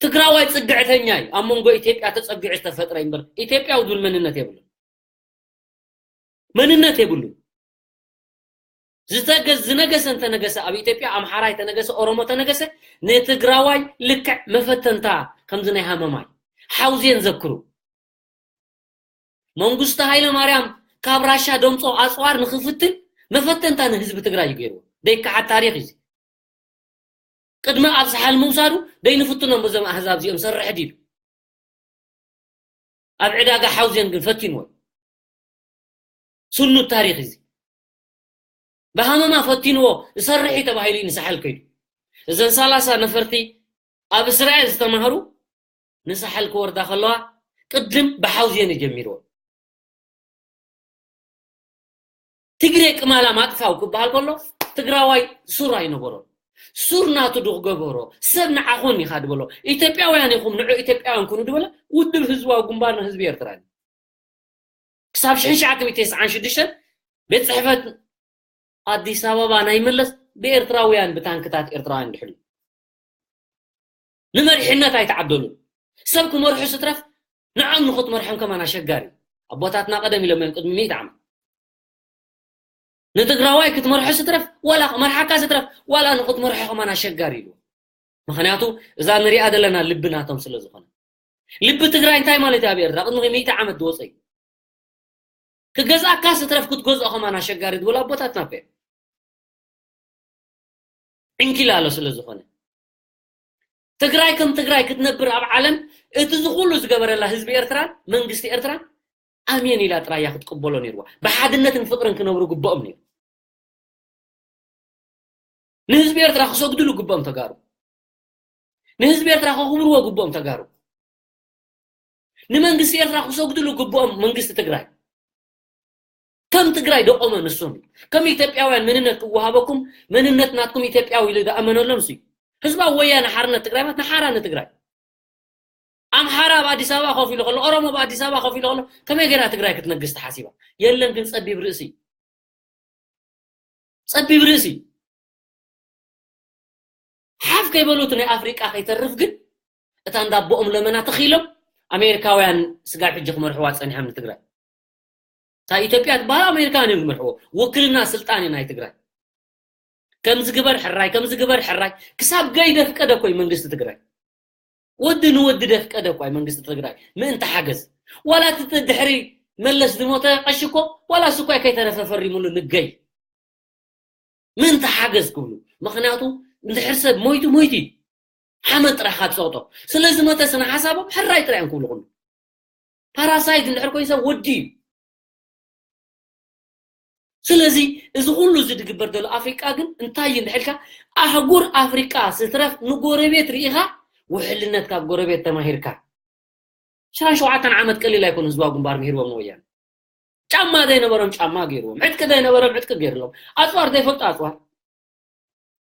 ትግራዋይ ጽግዕተኛ እዩ። ኣብ መንጎ ኢትዮጵያ ተጸጊዑ ዝተፈጥረ እምበር ኢትዮጵያዊ ዝብል መንነት የብሉን። መንነት የብሉን። ዝተገ- ዝነገሰ እንተነገሰ ኣብ ኢትዮጵያ ኣምሓራይ ተነገሰ ኦሮሞ ተነገሰ ንትግራዋይ ልክዕ መፈተንታ ከምዚ ናይ ሃመማይ ሓውዜን ዘክሩ መንግስቱ ሃይለ ማርያም ካብ ራሻ ደምፆ ኣፅዋር ንክፍትን መፈተንታ ንህዝቢ ትግራይ እዩ ገይርዎ ዘይከሓድ ታሪክ እዩ ቅድሚ ኣብ ሳሕል ምውሳዱ ደይንፍትኖም እዞም ኣህዛብ እዚኦም ሰርሕ ዲሉ ኣብ ዕዳጋ ሓውዜን ግን ፈቲንዎ ስኑ ታሪክ እዚ ብሃመማ ፈቲንዎ ዝሰርሕ እዩ ተባሂሉ እዩ ንሳሕል ከይዱ እዘን ሰላሳ ነፈርቲ ኣብ እስራኤል ዝተማህሩ ንሳሕል ክወርዳ ከለዋ ቅድም ብሓውዜን ጀሚርዎ ትግሬ ቅማላ ማጥፋው ክበሃል ከሎ ትግራዋይ ሱር ኣይነበሮን ሱር ናቱ ዶ ክገበሮ ሰብ ንዓኾን ኢኻ ድበሎ ኢትዮጵያውያን ኢኹም ንዑ ኢትዮጵያውያን ኩኑ ድበለ ውድብ ህዝባዊ ግንባር ንህዝቢ ኤርትራ ክሳብ ሽሕን ትሽዓተ ሚእትን ተስዓን ሽዱሽተን ቤት ፅሕፈት ኣዲስ ኣበባ ናይ መለስ ብኤርትራውያን ብታንክታት ኤርትራውያን ድሕሉ ንመሪሕነት ኣይተዓደሉን ሰብ ክመርሑ ስትረፍ ንዖም ንኽትመርሖም ከማን ኣሸጋሪ ኣቦታትና ቀደም ኢሎም እዮም ቅድሚ ሚእቲ ዓመት ንትግራዋይ ክትመርሖ ስትረፍ ዋላ መርሓካ ስትረፍ ዋላ ንኽትመርሖ ከማን ኣሸጋሪ ኢሉ ምኽንያቱ እዛ ንሪኣ ዘለና ልቢ ናቶም ስለ ዝኾነ ልቢ ትግራይ እንታይ ማለት እዩ ኣብ ኤርትራ ቅድሚ ሚእቲ ዓመት ዝወፀ እዩ ክገዝኣካ ስትረፍ ክትገዝኦ ከማን ኣሸጋሪ ዝበሉ ኣቦታትና እኮ እዮም ዕንኪላሎ ስለ ዝኾነ ትግራይ ከም ትግራይ ክትነብር ኣብ ዓለም እቲ ዝኩሉ ዝገበረላ ህዝቢ ኤርትራን መንግስቲ ኤርትራን ኣሜን ኢላ ጥራያ ክትቅበሎ ነይርዋ ብሓድነትን ፍቅርን ክነብሩ ግበኦም ነይሩ ንህዝቢ ኤርትራ ክሰግድሉ ግበኦም ተጋሩ ንህዝቢ ኤርትራ ከኽብርዎ ግበኦም ተጋሩ ንመንግስቲ ኤርትራ ክሰግድሉ ግበኦም መንግስቲ ትግራይ ከም ትግራይ ደቆመ ንሶም እዩ ከም ኢትዮጵያውያን መንነት ክወሃበኩም መንነት ናትኩም ኢትዮጵያዊ ኢሉ ዝኣመነሎም ሱ ህዝባዊ ወያነ ሓርነት ትግራይ ማለት ንሓራ ንትግራይ ኣምሓራ ኣብ ኣዲስ ኣበባ ኮፍ ኢሉ ከሎ ኦሮሞ ኣብ ኣዲስ ኣበባ ኮፍ ኢሉ ከሎ ከመይ ገይራ ትግራይ ክትነግስ ተሓሲባ የለን ግን ፀቢብ ርእሲ ፀቢብ ርእሲ ሓፍ ከይበሉት ናይ ኣፍሪቃ ከይተርፍ ግን እታ እንዳቦኦም ለመና ተኺሎም ኣሜሪካውያን ስጋብ ሕጂ ክመርሕዋ ፀኒሖም ንትግራይ እታ ኢትዮጵያ ትበሃል ኣሜሪካን እዮም ዝመርሕዎ ውክልና ስልጣን እዩ ናይ ትግራይ ከምዚ ግበር ሕራይ ከምዚ ግበር ሕራይ ክሳብ ገይ ደፍቀደ ኮይ መንግስቲ ትግራይ ወዲ ንወዲ ደፍቀደ እኳ መንግስቲ ትግራይ ምእንቲ ሓገዝ ዋላ እቲ ድሕሪ መለስ ዝሞተ ቀሺ እኮ ዋላ እሱ እኳ ከይተረፈ ፈሪሙሉ ንገይ ምእንቲ ሓገዝ ክብሉ ምክንያቱ እንድሕር ሰብ ሞይቱ ሞይቱ እዩ ሓመድ ጥራይ ካብ ፀቕጦ ስለዝሞተ ስነ ሓሳቦም ሕራይ ጥራይ እዮም ክብሉ ክሉ ፓራሳይት እንድሕር ኮይኑ ሰብ ወዲ እዩ ስለዚ እዚ ኩሉ እዚ ዝግበር ዘሎ ኣፍሪቃ ግን እንታይ እዩ እንድሕልካ ኣህጉር ኣፍሪቃ ስትረፍ ንጎረቤት ርኢኻ ውሕልነት ካብ ጎረቤት ተማሂርካ ሽራን ሸውዓተን ዓመት ቀሊል ኣይኮነ ህዝባዊ ግንባር ምሂርዎም ንወያነ ጫማ ዘይነበሮም ጫማ ገይርዎም ዕጥቂ ዘይነበሮም ዕጥቂ ገይርሎም ኣፅዋር ዘይፈልጡ ኣፅዋር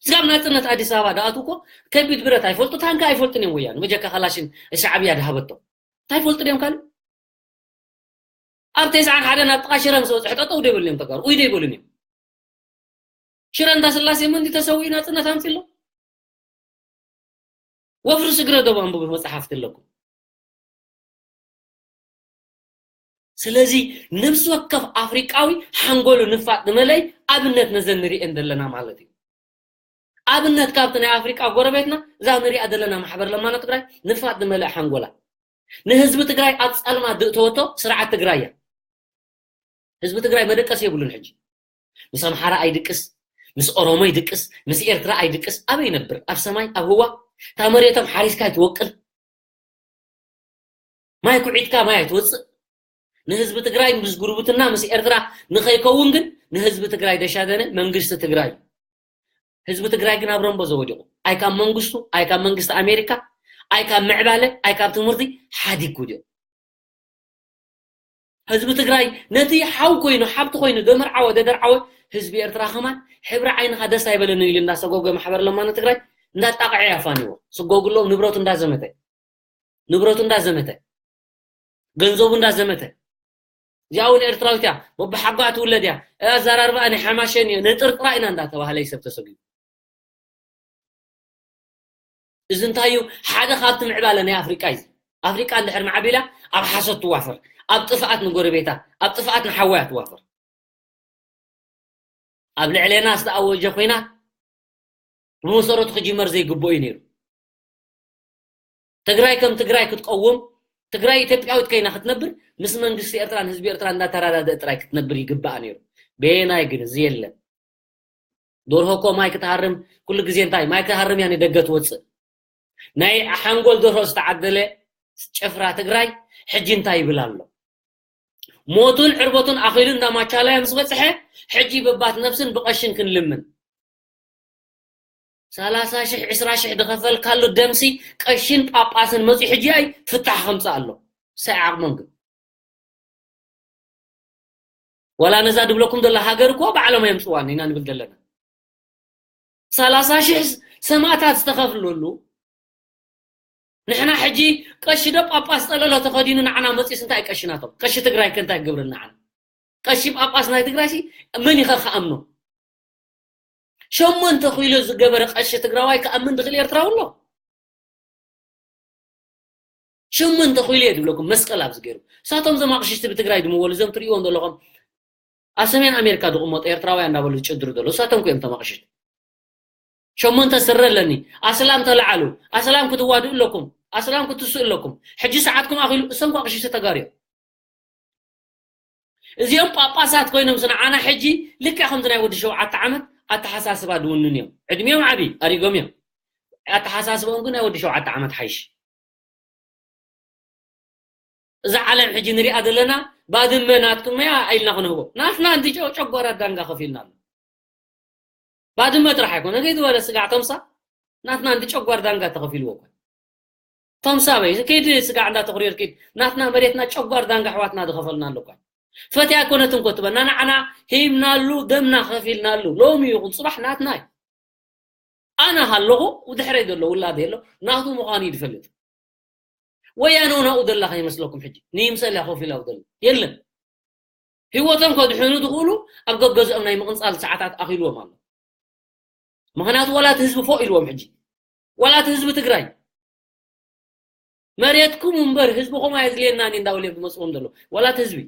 ስጋብ ናፅነት ኣዲስ ኣበባ ደኣቱ እኮ ከቢድ ብረት ኣይፈልጡ ታንካ ኣይፈልጡን እዮም ወያነ በጀካ ካላሽን ሻዕብያ ድሃበቶም እንታይ ፈልጡ ድዮም ካልእ ኣብ ተስዓን ሓደን ኣብ ጥቓ ሽረ ምስ በፅሑ ጠጠው ደይበሉን እዮም ተጋሩ ውይ ደይበሉን እዮም ሽረ እንዳስላሴ ምንዲ ተሰዊኡ ናፅነት ኣምፅሎ ወፍሪ ስግረ ዶብ ኣንብቡ መፅሓፍቲ ኣለኩም ስለዚ ነብሲ ወከፍ ኣፍሪቃዊ ሓንጎሉ ንፋጥ ዝመለይ ኣብነት ነዘን ንሪኤን ዘለና ማለት እዩ ኣብነት ካብቲ ናይ ኣፍሪቃ ጎረቤትና እዛ ንሪኣ ዘለና ማሕበር ለማኖ ትግራይ ንፋጥ ዝመልእ ሓንጎላ ንህዝቢ ትግራይ ኣብ ፀልማ ዝእተወቶ ስርዓት ትግራይ እያ ህዝቢ ትግራይ መደቀስ የብሉን ሕጂ ምስ ኣምሓራ ኣይድቅስ ምስ ኦሮሞ ይድቅስ ምስ ኤርትራ ኣይድቅስ ኣበይ ይነብር ኣብ ሰማይ ኣብ ህዋ እታ መሬቶም ሓሪስካ ይትወቅል ማይ ኩዒትካ ማይ ኣይትወፅእ ንህዝቢ ትግራይ ምስ ጉርብትና ምስ ኤርትራ ንኸይከውን ግን ንህዝቢ ትግራይ ደሻደነ መንግስቲ ትግራይ ህዝቢ ትግራይ ግን ኣብ ረምቦ ዘወዲቑ ኣይ ካብ መንግስቱ ኣይ ካብ መንግስቲ ኣሜሪካ ኣይ ካብ ምዕባለ ኣይ ካብ ትምህርቲ ሓዲግ ውዲቑ ህዝቢ ትግራይ ነቲ ሓው ኮይኑ ሓብቲ ኮይኑ ደመርዓወ ደደርዓወ ህዝቢ ኤርትራ ከማን ሕብሪ ዓይንኻ ደስ ኣይበለንን ኢሉ እንዳሰጎገ ማሕበር ለማኖ ትግራይ እንዳጣቕዐ ያፋንዎ ስጎግሎም ንብረቱ እንዳዘመተ ንብረቱ እንዳዘመተ ገንዘቡ እንዳዘመተ እዚኣ እውን ኤርትራዊት እያ በብሓጓ ትውለድ እያ ኣዘራርባኣ ናይ ሓማሸን እየ ንጥርጥራ ኢና እንዳተባህለ ይሰብ ተሰጉ እዚ እንታይ እዩ ሓደ ካብቲ ምዕባለ ናይ ኣፍሪቃ እዩ ኣፍሪቃ እንድሕር ማዕቢላ ኣብ ሓሶት ትዋፈር ኣብ ጥፍኣት ንጎረቤታ ኣብ ጥፍኣት ንሓወያ ትዋፈር ኣብ ልዕሌና ዝተኣወጀ ኮይናት ብመሰረቱ ክጅመር ዘይግብኦ እዩ ነይሩ ትግራይ ከም ትግራይ ክትቀውም ትግራይ ኢትዮጵያዊት ከይና ክትነብር ምስ መንግስቲ ኤርትራን ህዝቢ ኤርትራ እንዳተረዳደእ ጥራይ ክትነብር ይግባኣ ነይሩ በየናይ ግን እዚ የለን ደርሆ እኮ ማይ ክትሃርም ኩሉ ግዜ እንታይ ማይ ክትሃርም እያ ንደገ ትወፅእ ናይ ሓንጎል ደርሆ ዝተዓደለ ጭፍራ ትግራይ ሕጂ እንታይ ይብል ኣሎ ሞቱን ዕርበቱን ኣኺሉ እንዳ ማቻላያ ምስ በፅሐ ሕጂ ብባት ነብስን ብቐሽን ክንልምን ሰላሳ ሽሕ ዕስራ ሽሕ ዝኸፈልካሉ ደምሲ ቀሽን ጳጳስን መፂኡ ሕጂ ኣይ ፍታሕ ከምፅእ ኣሎ ሳይ ዓቕሞም ግን ዋላ ነዛ ድብለኩም ዘላ ሃገር እኮ ባዕሎም የምፅዋን ኢና ንብል ዘለና ሰላሳ ሽሕ ሰማእታት ዝተኸፍለሉ ንሕና ሕጂ ቀሺ ዶ ጳጳስ ጸለሎ ተኸዲኑ ንዓና መጺስ እንታይ ቀሺ ናቶም ቀሺ ትግራይ ከ እንታይ ክገብረና ንዓና ቀሺ ጳጳስ ናይ ትግራይ ሲ መን ይኸ ክኣምኖ ሸሞንተ ኪሎ ዝገበረ ቀሺ ትግራዋይ ክኣምን ዝኽእል ኤርትራዊ ኣሎ ሸሞንተ ኪሎ እየ ዝብለኩም መስቀል ኣብዚ ገይሩ እሳቶም ዘማቕሽሽቲ ብትግራይ ድምወሉ ዘም ትርእይዎም ዘለኹም ኣብ ሰሜን ኣሜሪካ ዝቕመጡ ኤርትራውያን እንዳበሉ ዝጭድሩ ዘለዉ እሳቶም ኩ እዮም ተማቕሽሽቲ ሸሞንተ ስረ ኣለኒ ኣስላም ተለዓሉ ኣስላም ክትዋድኡ ኣለኩም ኣስላም ክትስኡ ኣለኩም ሕጂ ሰዓትኩም ኣኺሉ እሶም ኳ ቅሽቲ ተጋርዮም እዚኦም ጳጳሳት ኮይኖም ስንዓና ሕጂ ልክዕ ከምዚ ናይ ወዲ ሸውዓተ ዓመት ኣተሓሳስባ ድውንን እዮም ዕድሚኦም ዓብዪ ኣሪጎም እዮም ኣተሓሳስባኦም ግን ናይ ወዲ ሸውዓተ ዓመት ሓይሽ እዛ ዓለም ሕጂ ንሪኣ ዘለና ባድመ ናትኩም እያ ኢልና ክንህቦ ናትና እንዲ ጨጓራ ዳንጋ ከፊልና ኣሎ ባድመ ጥራሕ ኣይኮነ ከይዲ ወለ ስጋዕ ተምሳ ናትና እንዲ ጨጓር ዳንጋ ተኸፊልዎ እኮ ተምሳ በይ ከይዲ ስጋዕ እንዳተኽርዮ ኪድ ናትና መሬትና ጨጓር ዳንጋ ኣሕዋትና ዝኸፈልና ኣሎ እኳ ፈትያ ኣይኮነትን እኮ ትበልና ንዓና ሂብናሉ ደምና ከፊልናሉ ሎሚ ይኹን ፅባሕ ናትና እዩ ኣነ ሃለኹ ብድሕረይ ዘሎ ውላደ የሎ ናቱ ምዃኑ እዩ ዝፈልጥ ወያነ እውን ኣብኡ ዘላ ከይመስለኩም ሕጂ ንይምሰል እያ ኮፍ ኢላ ኣብኡ ዘላ የለን ህይወቶም ከድሕኑ ዝኽእሉ ኣብ ገገዝኦም ናይ ምቕንፃል ሰዓታት ኣኺልዎም ኣሎ ምኽንያቱ ዋላ እቲ ህዝቢ ፎእ ኢልዎም ሕጂ ዋላ እቲ ህዝቢ ትግራይ መሬትኩም እምበር ህዝብኹም ኣየድልየናን እዩ እንዳበሉ እዮም ዝመፅዎም ዘለዉ ዋላ እቲ ህዝቢ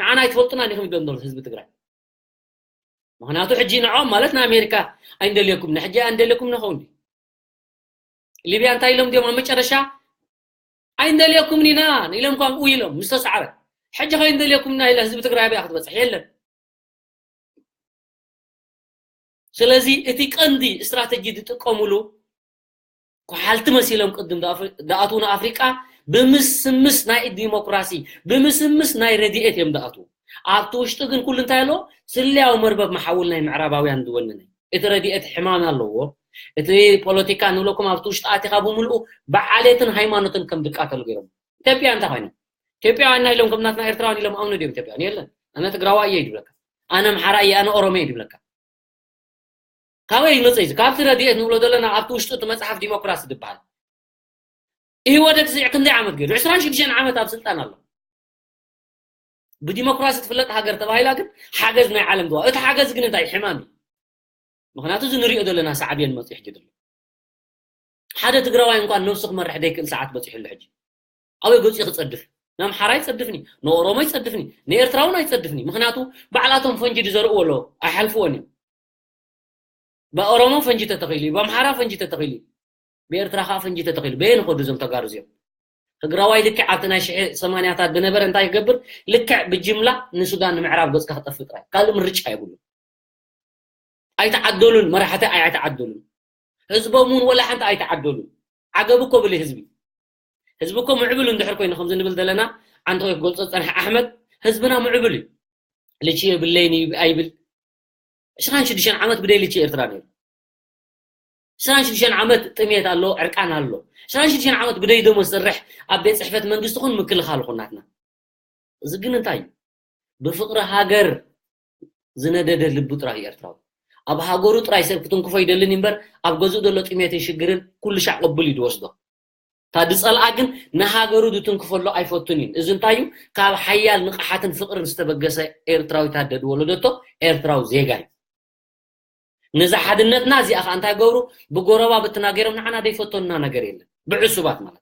ንዓና ኣይትፈልጡና ዲኹም ይብሎም ዘለዉ ህዝቢ ትግራይ ምኽንያቱ ሕጂ ንዖም ማለት ንኣሜሪካ ኣይንደልየኩም ንሕጂ ኣይንደልየኩም ንኸውን ሊብያ እንታይ ኢሎም ድዮም ኣብ መጨረሻ ኣይንደልየኩም ኢና ኢሎም ኳ ኡ ኢሎም ምስ ተሳዕረ ሕጂ ከይንደልየኩም ኢና ኢለ ህዝቢ ትግራይ ኣብያ ክትበፅሕ የለን ስለዚ እቲ ቀንዲ ስትራተጂ ዝጥቀምሉ ኳሓልቲ መሲሎም ቅድም ዝኣትዉ ንኣፍሪቃ ብምስምስ ናይ ዲሞክራሲ ብምስምስ ናይ ረድኤት እዮም ዝኣትዉ ኣብቲ ውሽጢ ግን ኩሉ እንታይ ኣሎ? ስለያዊ መርበብ መሓውል ናይ ምዕራባውያን ዝወነነ። እቲ ረድኤት ሕማም ኣለዎ። እቲ ፖለቲካ ንብለኩም ኣብቲ ውሽጢ ኣቲኻ ብምልኡ ብዓሌትን ሃይማኖትን ከም ዝቃተሉ ገይሮም። ኢትዮጵያ እንታይ ኮይኖም? ኢትዮጵያውያን ኢሎም ከም ናትና ኤርትራውያን ኢሎም ኣምኑ ድዮም ኢትዮጵያውያን? የለን። ኣነ ትግራዋይ እየ ይብለካ። ኣነ ኣምሓራ እየ፣ ኣነ ኦሮሞ እየ ይብለካ። ካበይ ይመጽእ እዚ? ካብቲ ረድኤት ንብሎ ዘለና ኣብቲ ውሽጡ እቲ መጽሓፍ ዲሞክራሲ ዝበሃል። ኢህወደግ ስዒ ክንደይ ዓመት ገይሩ? ዕስራን ሽዱሽተን ዓመት ኣብ ስልጣን ኣሎ። ብዲሞክራሲ ትፍለጥ ሃገር ተባሂላ ግን ሓገዝ ናይ ዓለም ድዋ። እቲ ሓገዝ ግን እንታይ? ሕማም እዩ። ምኽንያቱ እዚ ንሪኦ ዘለና ሳዕቤን መጽኡ ሕጂ ዘሎ። ሓደ ትግራዋይ እንኳን ነብሱ ክመርሕ ደይክእል ሰዓት በጺሑ ኣሎ ሕጂ። ኣበይ ገጹ ክጸድፍ? ንኣምሓራ ይጸድፍኒ፣ ንኦሮሞ ይጸድፍኒ፣ ንኤርትራውን ኣይጸድፍኒ። ምኽንያቱ ባዕላቶም ፈንጂ ዝዘርእዎ ኣለዉ፣ ኣይሓልፍዎን እዮም። ብኦሮሞ ፈንጂ ተተኺሉ እዩ፣ ብኣምሓራ ፈንጂ ተተኺሉ እዩ፣ ብኤርትራ ከዓ ፈንጂ ተተኺሉ። በየን ኸዱ እዞም ተጋሩ እዚኦም? ትግራዋይ ልክዕ ኣብቲ ናይ ሽሕ ሰማንያታት ዝነበረ እንታይ ክገብር? ልክዕ ብጅምላ ንሱዳን ንምዕራብ ገጽካ ክጠፍእ ጥራይ። ካልእ ምርጫ የብሉን። ኣይተዓደሉን፣ መራሕቲ ኣይተዓደሉን። ህዝቦም እውን ወላ ሓንቲ ኣይተዓደሉን። ዓገብ እኮ ብሊ ህዝቢ። ህዝቢ እኮ ምዕብል እንድሕር ኮይኑ ከምዚ ንብል ዘለና፣ ዓንተ ወይ ክገልጾ ዝጸንሐ ኣሕመድ፣ ህዝብና ምዕብል እዩ። ልቺ የብለይን እዩ ኣይብል። ዕስራን ሽዱሽተን ዓመት ብደይ ልቺ ኤርትራ ነይሩ። ዕስራን ሽዱሽተን ዓመት ጥሜት ኣሎ፣ ዕርቃን ኣሎ። ዕስራን ሽዱሽተን ዓመት ብደይ ደሞ ዝሰርሕ ኣብ ቤት ጽሕፈት መንግስቲ ኹን ምክልኻል ኹን ናትና። እዚ ግን እንታይ እዩ? ብፍቕሪ ሃገር ዝነደደ ልቡ ጥራይ እዩ ኤርትራዊ። ኣብ ሃገሩ ጥራይ ሰብ ክትንክፎ ይደልን እምበር ኣብ ገዝኡ ዘሎ ጥሜትን ሽግርን ኩሉ ሻዕ ቅብል እዩ ዝወስዶ። እታ ዝጸልኣ ግን ንሃገሩ ዝትንክፈሉ ኣይፈቱን እዩ። እዚ እንታይ እዩ? ካብ ሓያል ንቕሓትን ፍቕርን ዝተበገሰ ኤርትራዊ ታደድ ወለደቶ ኤርትራዊ ዜጋ እዩ። ነዛ ሓድነትና እዚኣ ኸዓ እንታይ ገብሩ? ብጎረባብትና ገይሮም ንዓና ዘይፈተኑና ነገር የለን። ብዕሱባት ማለት።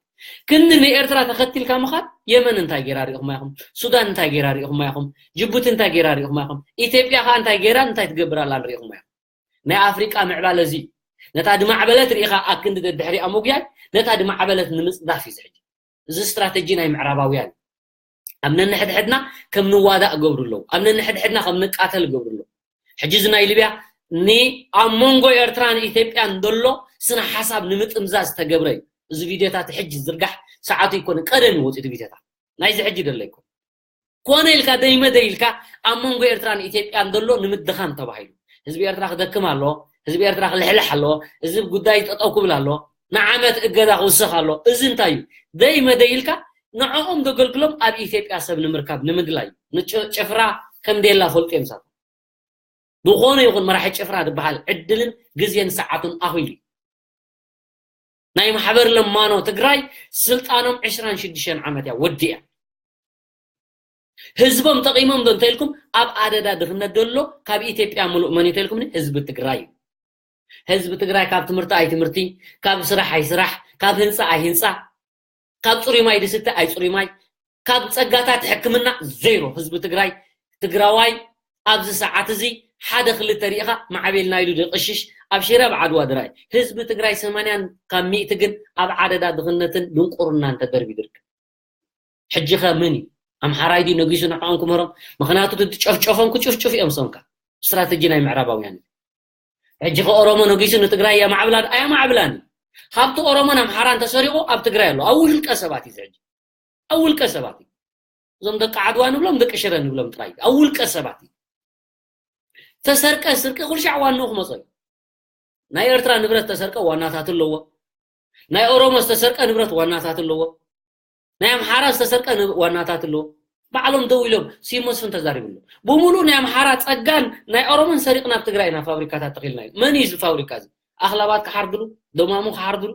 ክንዲ ንኤርትራ ተኸቲልካ ምኻድ፣ የመን እንታይ ገይራ ሪኢኹማ ኢኹም? ሱዳን እንታይ ገይራ ሪኢኹማ ኢኹም? ጅቡቲ እንታይ ገይራ ሪኢኹማ ኢኹም? ኢትዮጵያ ኸዓ እንታይ ገይራን እንታይ ትገብር ኣላን ሪኢኹማ ኢኹም? ናይ ኣፍሪቃ ምዕባለ እዚ እዩ። ነታ ዝማዕበለት ሪኢኻ ኣክንዲ ደድሕሪኣ ምጉያይ፣ ነታ ዝማዕበለት ንምጽዳፍ እዩ እዚ ሕጂ። እዚ ስትራተጂ ናይ ምዕራባውያን እዩ። ኣብ ነንሕድሕድና ከም ንዋዳእ ገብሩ ኣለዉ። ኣብ ነንሕድሕድና ከም ንቃተል ገብሩ ኣለዉ። ሕጂ እዚ ናይ ሊብያ ን-፣ ኣብ መንጎ ኤርትራን ኢትዮጵያን ዘሎ ስነ ሓሳብ ንምጥምዛዝ ዝተገብረ እዩ። እዚ ቪድዮታት ሕጂ ዝርጋሕ ሰዓቱ ኣይኮነን፣ ቀደም እዩ ወፂኡ እቲ ቪድዮታት። ናይዚ ሕጂ ደሎ ኣይኮነን። ኮነ ኢልካ ደይመደ ኢልካ ኣብ መንጎ ኤርትራን ኢትዮጵያን ዘሎ ንምድኻም ተባሂሉ። ህዝቢ ኤርትራ ክደክም ኣለዎ፣ ህዝቢ ኤርትራ ክልሕልሕ ኣለዎ፣ እዚ ጉዳይ ጠጠው ክብል ኣለዎ፣ ንዓመት እገዳ ክውስኽ ኣለዎ። እዚ እንታይ እዩ? ደይመደ ኢልካ ንዕኦም ዘገልግሎም ኣብ ኢትዮጵያ ሰብ ንምርካብ ንምድላይ እዩ። ንጭ-፣ ጭፍራ ከም ደላ ፈልጡ እዮም ንሳቶም። ዝኾነ ይኹን መራሒ ጭፍራ ዝበሃል ዕድልን ግዜን ሰዓቱን ኣኺሉ እዩ። ናይ ማሕበር ለማኖ ትግራይ ስልጣኖም ዕስራን ሽዱሽተን ዓመት እያ ወዲኣ። ህዝቦም ጠቒሞም ዶ እንተኢልኩም ኣብ ኣደዳ ድኽነት ዘሎ ካብ ኢትዮጵያ ምሉእ መን እዩ እንተኢልኩምኒ ህዝቢ ትግራይ እዩ። ህዝቢ ትግራይ ካብ ትምህርቲ ኣይ ትምህርቲ፣ ካብ ስራሕ ኣይ ስራሕ፣ ካብ ህንፃ ኣይ ህንፃ፣ ካብ ፅሩይ ማይ ድስተ ኣይ ፅሩይ ማይ፣ ካብ ፀጋታት ሕክምና ዜሮ። ህዝቢ ትግራይ፣ ትግራዋይ ኣብዚ ሰዓት እዚ ሓደ ክልተ ሪኢኻ ማዕቤልና ኢሉ ደቅሽሽ ኣብ ሽረ ኣብ ዓድዋ ድራይ። ህዝቢ ትግራይ ሰማንያን ካብ ሚእቲ ግን ኣብ ዓደዳ ድኽነትን ድንቁርናን ተደርቢዩ ይርከብ። ሕጂ ኸ መን እዩ? ኣምሓራይ ድዩ ነጊሱ ንዕኦም ክምህሮም? ምኽንያቱ እቲ ጨፍጨፎም ክጭፍጭፉ እዮም ሰምካ። ስትራተጂ ናይ ምዕራባውያን እዩ። ሕጂ ኸ ኦሮሞ ነጊሱ ንትግራይ የማዕብላ ኣየማዕብላን እዩ። ሃብቲ ኦሮሞን ኣምሓራን ተሰሪቑ ኣብ ትግራይ ኣሎ። ኣብ ውልቀ ሰባት እዩ እዚ ሕጂ። ኣብ ውልቀ ሰባት እዩ። እዞም ደቂ ዓድዋ ንብሎም ደቂ ሽረ ንብሎም ጥራይ እዩ። ኣብ ውልቀ ሰባት እዩ። ተሰርቀ ስርቂ ኩልሻዕ ዋንኡ ክመጾ እዩ። ናይ ኤርትራ ንብረት ተሰርቀ ዋናታት ኣለዎ። ናይ ኦሮሞ ዝተሰርቀ ንብረት ዋናታት ኣለዎ። ናይ ኣምሓራ ዝተሰርቀ ንብ-፣ ዋናታት ኣለዎ። ባዕሎም ደው ኢሎም ስዩም መስፍን ተዛሪቡ ኣሎ። ብምሉእ ናይ ኣምሓራ ጸጋን ናይ ኦሮሞን ሰሪቕና ኣብ ትግራይ ኢና ፋብሪካታት ተኺልና እዩ። መን እዩ እዚ ፋብሪካ እዚ? ኣኽላባት ክሓርድሉ፣ ደማሙ ክሓርድሉ።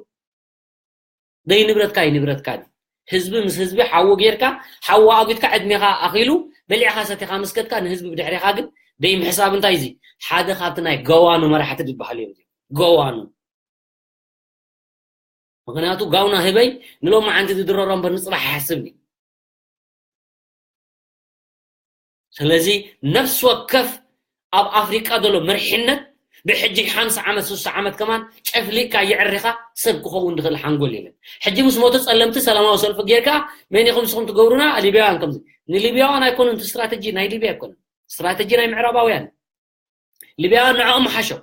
ደይ ንብረትካ እዩ ንብረትካ እዩ። ህዝቢ ምስ ህዝቢ ሓዊ ጌርካ፣ ሓዊ ኣጒትካ ዕድሜኻ ኣኺሉ፣ በሊዕኻ ሰቲኻ ምስ ከድካ ንህዝቢ ብድሕሬኻ ግን ደይ ምሕሳብ እንታይ እዚ? ሓደ ካብቲ ናይ ገዋኑ መራሕቲ ዝበሃሉ እዮም እዚኦም። ገዋኑ። ምኽንያቱ ጋውና ህበይ ንሎሚ ዓንቲ ዝድረሮ እምበር ንጽባሕ ኣይሓስብን እዩ። ስለዚ ነፍሲ ወከፍ ኣብ ኣፍሪቃ ዘሎ መሪሕነት ብሕጂ ሓምሳ ዓመት፣ ስሳ ዓመት ከማን ጨፍሊቕካ የዕሪኻ ሰብ ክኸውን ዝኽእል ሓንጎል የለን። ሕጂ ምስ ሞቱ ጸለምቲ ሰላማዊ ሰልፊ ጌርካ መን ኢኹም ንስኹም ትገብሩና? ሊብያውያን ከምዚ። ንሊብያውያን ኣይኮኑን፣ እቲ ስትራተጂ ናይ ሊብያ ኣይኮነን። ስትራተጂ ናይ ምዕራባውያን። ሊብያውያን ንዕኦም ሓሾም።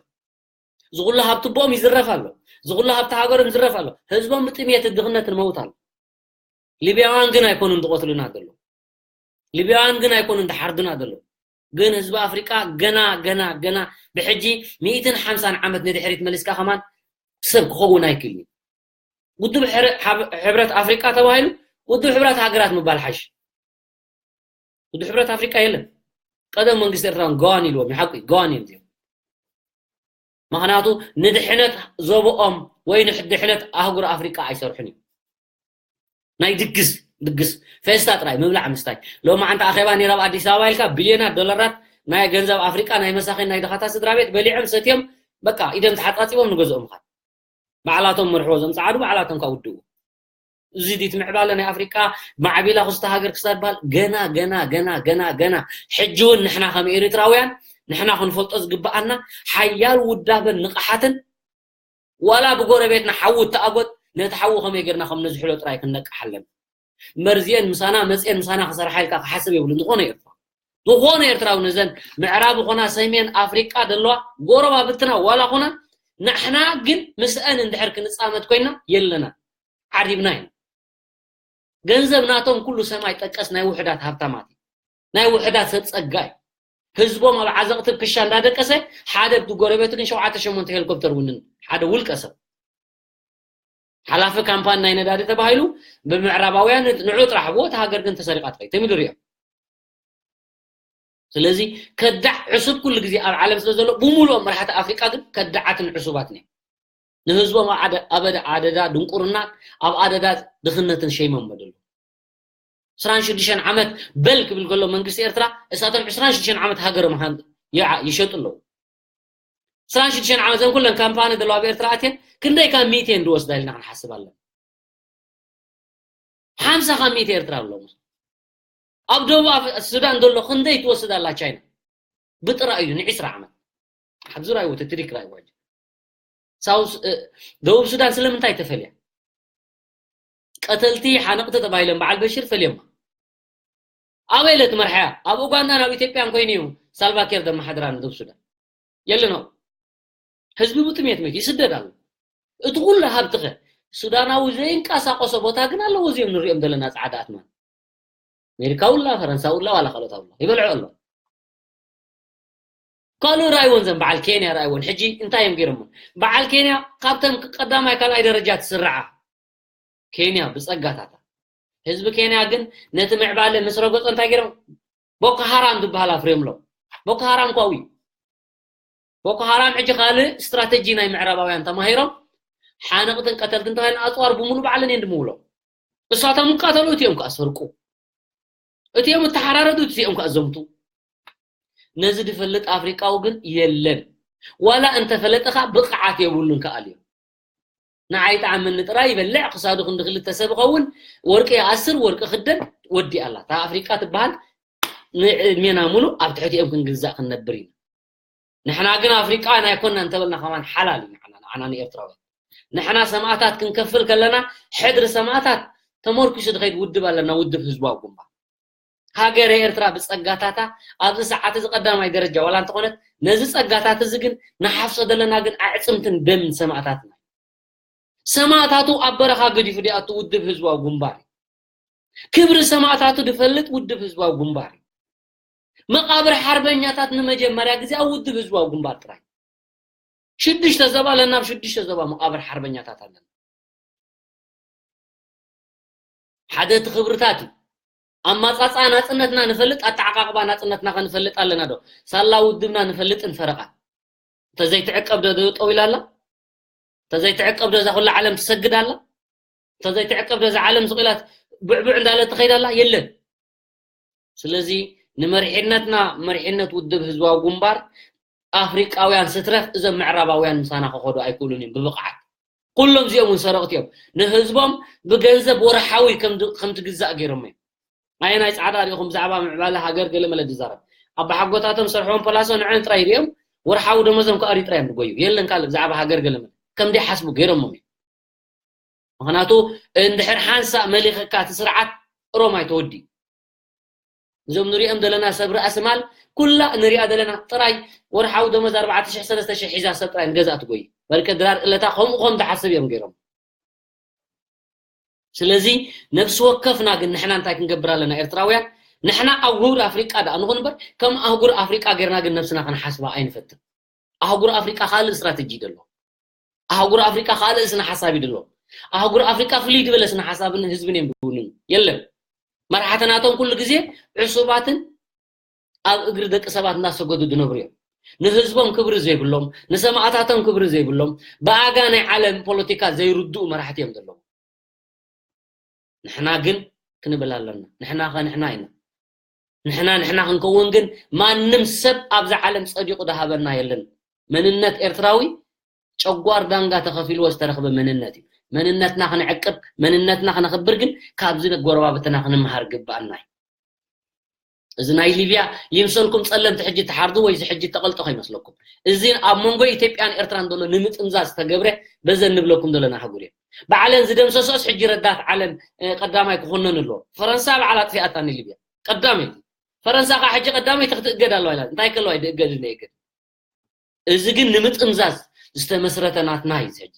ዝኹሉ ሃብቲ ቦኦም ይዝረፍ ኣሎ። ዝኹሉ ሃብቲ ሃገሮም ይዝረፍ ኣሎ። ህዝቦም ብጥሜት ድኽነትን መውት ኣሎ። ሊብያውያን ግን ኣይኮኑን ዝቐትሉና ዘለዉ። ሊብያውያን ግን ኣይኮኑን ዝሓርዱና ዘለዉ። ግን ህዝቢ ኣፍሪቃ ገና ገና ገና ብሕጂ ሚእትን ሓምሳን ዓመት ንድሕሪት መሊስካ ከማን ሰብ ክኸውን ኣይክእልን እዩ። ውድብ ሕብረት ኣፍሪቃ ተባሂሉ ውድብ ሕብረት ሃገራት ምባል ሓይሽ። ውድብ ሕብረት ኣፍሪቃ የለን። ቀደም መንግስቲ ኤርትራ ገዋን ኢልዎም ይሓቁ ገዋን እዮም እዚኦም። ምክንያቱ ንድሕነት ዞብኦም ወይ ንድሕነት ኣህጉር ኣፍሪቃ ኣይሰርሑን እዮም። ናይ ድግስ ድግስ ፌስታ ጥራይ ምብላዕ ምስታይ። ሎማዓንቲ ኣኼባ ነይራ ኣብ ኣዲስ ኣበባ ኢልካ ቢልዮናት ዶላራት ናይ ገንዘብ ኣፍሪቃ ናይ መሳኺን ናይ ድኻታት ስድራ ቤት በሊዖም ሰትዮም በቃ ኢደም ተሓጻጺቦም ንገዝኦም ምኻድ። ባዕላቶም መርሕዎ ዘምጽዓዱ ባዕላቶም ካብ ውድኡ። እዚ ዲት ምዕባለ ናይ ኣፍሪቃ ማዕቢላ ክስተ ሃገር ክሳድ በሃል ገና ገና ገና ገና ገና ሕጂ እውን ንሕና ከም ኤርትራውያን ንሕና ክንፈልጦ ዝግብኣና ሓያል ውዳበን ንቕሓትን ዋላ ብጎረቤትና ሓዊ እተኣጎት ነቲ ሓዊ ከመይ ጌርና ከም ነዝሕሎ ጥራይ ክንነቅሕ ኣለና። መርዚኤን ምሳና መፅኤን ምሳና ክሰርሓ ኢልካ ክሓስብ የብሉ ዝኾነ ኤርትራ ዝኾነ ኤርትራዊ ነዘን ምዕራብ ኾና ሰሜን ኣፍሪቃ ዘለዋ ጎረባብትና ዋላ ኾና ንሕና ግን ምስአን እንድሕር ክንፃመት ኮይና የለና ዓሪብና ኢና። ገንዘብ ናቶም ኩሉ ሰማይ ጠቀስ ናይ ውሕዳት ሃብታማት እዩ። ናይ ውሕዳት ሰብ ጸጋ እዩ። ህዝቦም ኣብ ዓዘቕቲ ክሻ እንዳደቀሰ ሓደ ብቲ ጎረቤቱ ግን ሸውዓተ ሸሞንተ ሄሊኮፕተር ውንን ሓደ ውልቀ ሰብ ሓላፊ ካምፓኒ ናይ ነዳዲ ተባሂሉ ብምዕራባውያን ንዑ ጥራሕ ብዎ እቲ ሃገር ግን ተሰሪቓ ትኸይ ተሚሉ ሪኦ። ስለዚ ከዳዕ ዕሱብ ኩሉ ግዜ ኣብ ዓለም ስለ ዘሎ ብምሉኦም መራሕቲ ኣፍሪቃ ግን ከዳዓትን ዕሱባትን እዮም። ንህዝቦም ኣብ ኣደ- ኣበደ ኣደዳ ድንቁርና ኣብ ኣደዳ ድኽነትን ሸይሞም በደሉ። ዕስራን ሽዱሽተን ዓመት በል ክብል ከሎ መንግስቲ ኤርትራ እሳቶም ዕስራን ሽዱሽተን ዓመት ሃገር ምዃን ይዓ- ይሸጡ ኣለዉ። ዕስራን ሽዱሽተን ዓመት ዘን ኩለን ካምፓኒ ዘለዋ ኣብ ኤርትራ ኣትየን ክንደይ ካብ ሚእቲ እየን ዝወስዳ ኢልና ክንሓስብ ኣለና። ሓምሳ ካብ ሚእቲ ኤርትራ ኣለዉ። ኣብ ደቡብ ኣፍ- ሱዳን ዘሎ ክንደይ ትወስድ ኣላ ቻይና? ብጥራይ እዩ ንዒስራ ዓመት። ሓዚ ራይዎ እቲ ትሪክ ራይዎ ሕጂ። ሳውስ እ፣ ደቡብ ሱዳን ስለምንታይ ተፈልያ? ቀተልቲ ሓነቕቲ ተባሂሎም በዓል በሽር ፈልዮማ። ኣበይ ኢለ ትመርሓያ? ኣብ ኡጋንዳን ኣብ ኢትዮጵያን ኮይኑ እዩ ሳልቫኪር ዘመሓድራ ንደቡብ ሱዳን። የለን ኣብኡ። ህዝቢ ብጥሜት ሞይቱ ይስደድ ኣሎ። እቲ ኩሉ ሃብትኸ ሱዳናዊ ዘይንቀሳቀሶ ቦታ ግን ኣለዎ። እዚኦም ንሪኦም ዘለና ጻዕዳ ኣትማን ኣሜሪካ ውላ ፈረንሳ ውላ ዋላ ካልኦት ውላ ይበልዑ ኣሎ። ካልእ ራእይዎን ዘን በዓል ኬንያ ራእይዎን ሕጂ እንታይ እዮም ገይሮሞ? በዓል ኬንያ ካብተን ቀዳማይ ካልኣይ ደረጃ ትስርዓ ኬንያ ብጸጋታታ። ህዝቢ ኬንያ ግን ነቲ ምዕባለ ምስ ረገጾ እንታይ ገይሮም? ቦኮ ሃራም ዝበሃል ኣፍርዮምሎም። ቦኮ ሃራም ኳዊ ቦኮ ሃራም ሕጂ ካልእ ስትራተጂ ናይ ምዕራባውያን ተማሂሮም ሓነቕትን ቀተልትን ተባሂለን ኣጽዋር ብምሉ ባዕለን እየን ድምውሎ። እሳቶም ይቃተሉ እቲኦም ከዓ ሰርቁ። እቲኦም እተሓራረዱ እቲኦም ከዓ ዘምቱ። ነዚ ድፈልጥ ኣፍሪቃዊ ግን የለን። ዋላ እንተፈለጠ ከዓ ብቕዓት የብሉን ከኣል እዮም። ንዓይ ጣዕመኒ ጥራይ ይበልዕ ክሳዱ ክንዲ ክልተ ሰብ ኸውን ወርቂ ይኣስር ወርቂ ክደን ወዲኣ ኣላ። እታ ኣፍሪቃ ትበሃል ንዕድሜና ሙሉእ ኣብ ትሕቲኦም ክንግዛእ ክንነብር ኢና። ንሕና ግን ኣፍሪቃውያን ኣይኮንና እንተበልና ከማን ሓላል እዩ ንዓና ንዓና ንኤርትራውያን። ንሕና ሰማእታት ክንከፍል ከለና ሕድሪ ሰማእታት ተመርኪሱ ዝኸይድ ውድብ ኣለና ውድብ ህዝባዊ ግንባር። ሃገረ ኤርትራ ብጸጋታታ ኣብዚ ሰዓት እዚ ቀዳማይ ደረጃ ዋላ እንተኾነት ነዚ ጸጋታት እዚ ግን ንሓፍሶ ዘለና ግን ኣዕጽምትን ደምን ሰማእታትና ሰማእታቱ ኣብ በረኻ ገዲፉ ዲኣቱ ውድብ ህዝባዊ ግንባር እዩ። ክብሪ ሰማእታቱ ዝፈልጥ ውድብ ህዝባዊ ግንባር እዩ። መቓብር ሓርበኛታት ንመጀመርያ ግዜ ኣብ ውድብ ህዝባዊ ግንባር ጥራይ ሽዱሽተ ዘባ ኣለና ኣብ ሽዱሽተ ዘባ መቓብር ሓርበኛታት ኣለና። ሓደ እቲ ክብርታት እዩ። ኣማጻጻ ናጽነትና ንፈልጥ ኣተዓቃቅባ ናጽነትና ከንፈልጥ ኣለና ዶ ሳላ ውድብና ንፈልጥን ፈረቓ እንተዘይትዕቀብ ዶ ደጠው ኢላ ኣላ እንተዘይትዕቀብ ዶ እዛ ኩላ ዓለም ትሰግድ ኣላ እንተዘይትዕቀብ ዶ እዛ ዓለም ስቕ ኢላት ብዕቡዕ እንዳለ ትኸይድ ኣላ የለን ስለዚ ንመሪሕነትና መሪሕነት ውድብ ህዝባዊ ግንባር ኣፍሪቃውያን ስትረፍ እዞም ምዕራባውያን ምሳና ክኸዱ ኣይክእሉን እዮም ብብቕዓት ኩሎም እዚኦም እውን ሰረቕቲ እዮም ንህዝቦም ብገንዘብ ወርሓዊ ከም ትግዛእ ገይሮም እዮም ኣየናይ ጻዕዳ ሪኢኹም ብዛዕባ ምዕባለ ሃገር ገለ መለ ዝዛረብ ኣባሓጎታቶም ሰርሖም ፖላሶ ንዐን ጥራይ ሪኦም ወርሓዊ ደመዞም ከኣሪ ጥራይ እዮም ዝጎዩ የለን ካልእ ብዛዕባ ሃገር ገለ መለ ከም ዘይሓስቡ ገይሮሞም እዮም ምክንያቱ እንድሕር ሓንሳእ መሊኽካ እቲ ስርዓት ሮም ኣይተወዲ እዞም ንሪኦም ዘለና ሰብ ርኣሲ ማል ኩላ ንሪኣ ዘለና ጥራይ ወርሓዊ ደመዝ ኣርባዕተ ሽሕ ሰለስተ ሽሕ ሒዛ ሰብ ጥራይ ንገዛእ ትጎይ በርከ ድራር እለታ ከምኡ ከም ዝሓስብ እዮም ገይሮም ስለዚ ነብሲ ወከፍና ግን ንሕና እንታይ ክንገብር ኣለና ኤርትራውያን ንሕና ኣህጉር ኣፍሪቃ ደኣ ንኹን እምበር፣ ከም ኣህጉር ኣፍሪቃ ጌርና ግን ነብስና ክንሓስባ ኣይንፈትን። ኣህጉር ኣፍሪቃ ካልእ ስትራተጂ እዩ ደሎ። ኣህጉር ኣፍሪቃ ካልእ ስነ ሓሳብ እዩ ደሎ። ኣህጉር ኣፍሪቃ ፍልይ ዝበለ ስነ ሓሳብን ህዝብን እዮም ዝውንን። የለን። መራሕትናቶም ኩሉ ግዜ ዕሱባትን ኣብ እግሪ ደቂ ሰባት እናሰገዱ ዝነብሩ እዮም። ንህዝቦም ክብሪ ዘይብሎም፣ ንሰማእታቶም ክብሪ ዘይብሎም፣ ብኣጋ ናይ ዓለም ፖለቲካ ዘይርድኡ መራሕቲ እዮም ዘለዉ። ንሕና ግን ክንብል ኣለና። ንሕና ኸ ንሕና ኢና። ንሕና ንሕና ክንከውን ግን ማንም ሰብ ኣብዛ ዓለም ጸዲቑ ዝሃበና የለን። መንነት ኤርትራዊ ጨጓር ዳንጋ ተኸፊልዎ ዝተረኽበ መንነት እዩ። መንነትና ክንዕቅብ፣ መንነትና ክነኽብር ግን ካብዚ ጎረባብትና ክንምሃር ግባኣና እዩ። እዚ ናይ ሊብያ ይምሰልኩም ጸለምቲ ሕጂ ትሓርዱ ወይ እዚ ሕጂ ተቐልጦ ከይመስለኩም። እዚ ኣብ መንጎ ኢትዮጵያን ኤርትራን ዘሎ ንምጥምዛዝ ዝተገብረ በዘን ንብለኩም ዘለና ኣህጉር እዮም። ባዕለን ዝደምሰሶስ ሕጂ ረዳት ዓለም፣ እ፣ ቀዳማይ ክኹነን ኣለዎ። ፈረንሳ ባዕላ ኣጥፊኣታ ንሊብያ። ቀዳመይቲ። ፈረንሳ ኸዓ ሕጂ ቀዳመይቲ ክትእገድ ኣለዋ ኢላ። እንታይ ከለዋ ይእገድ ንእገድ። እዚ ግን ንምጥምዛዝ ዝተመስረተ ናትና እዩ። እዚ ሕጂ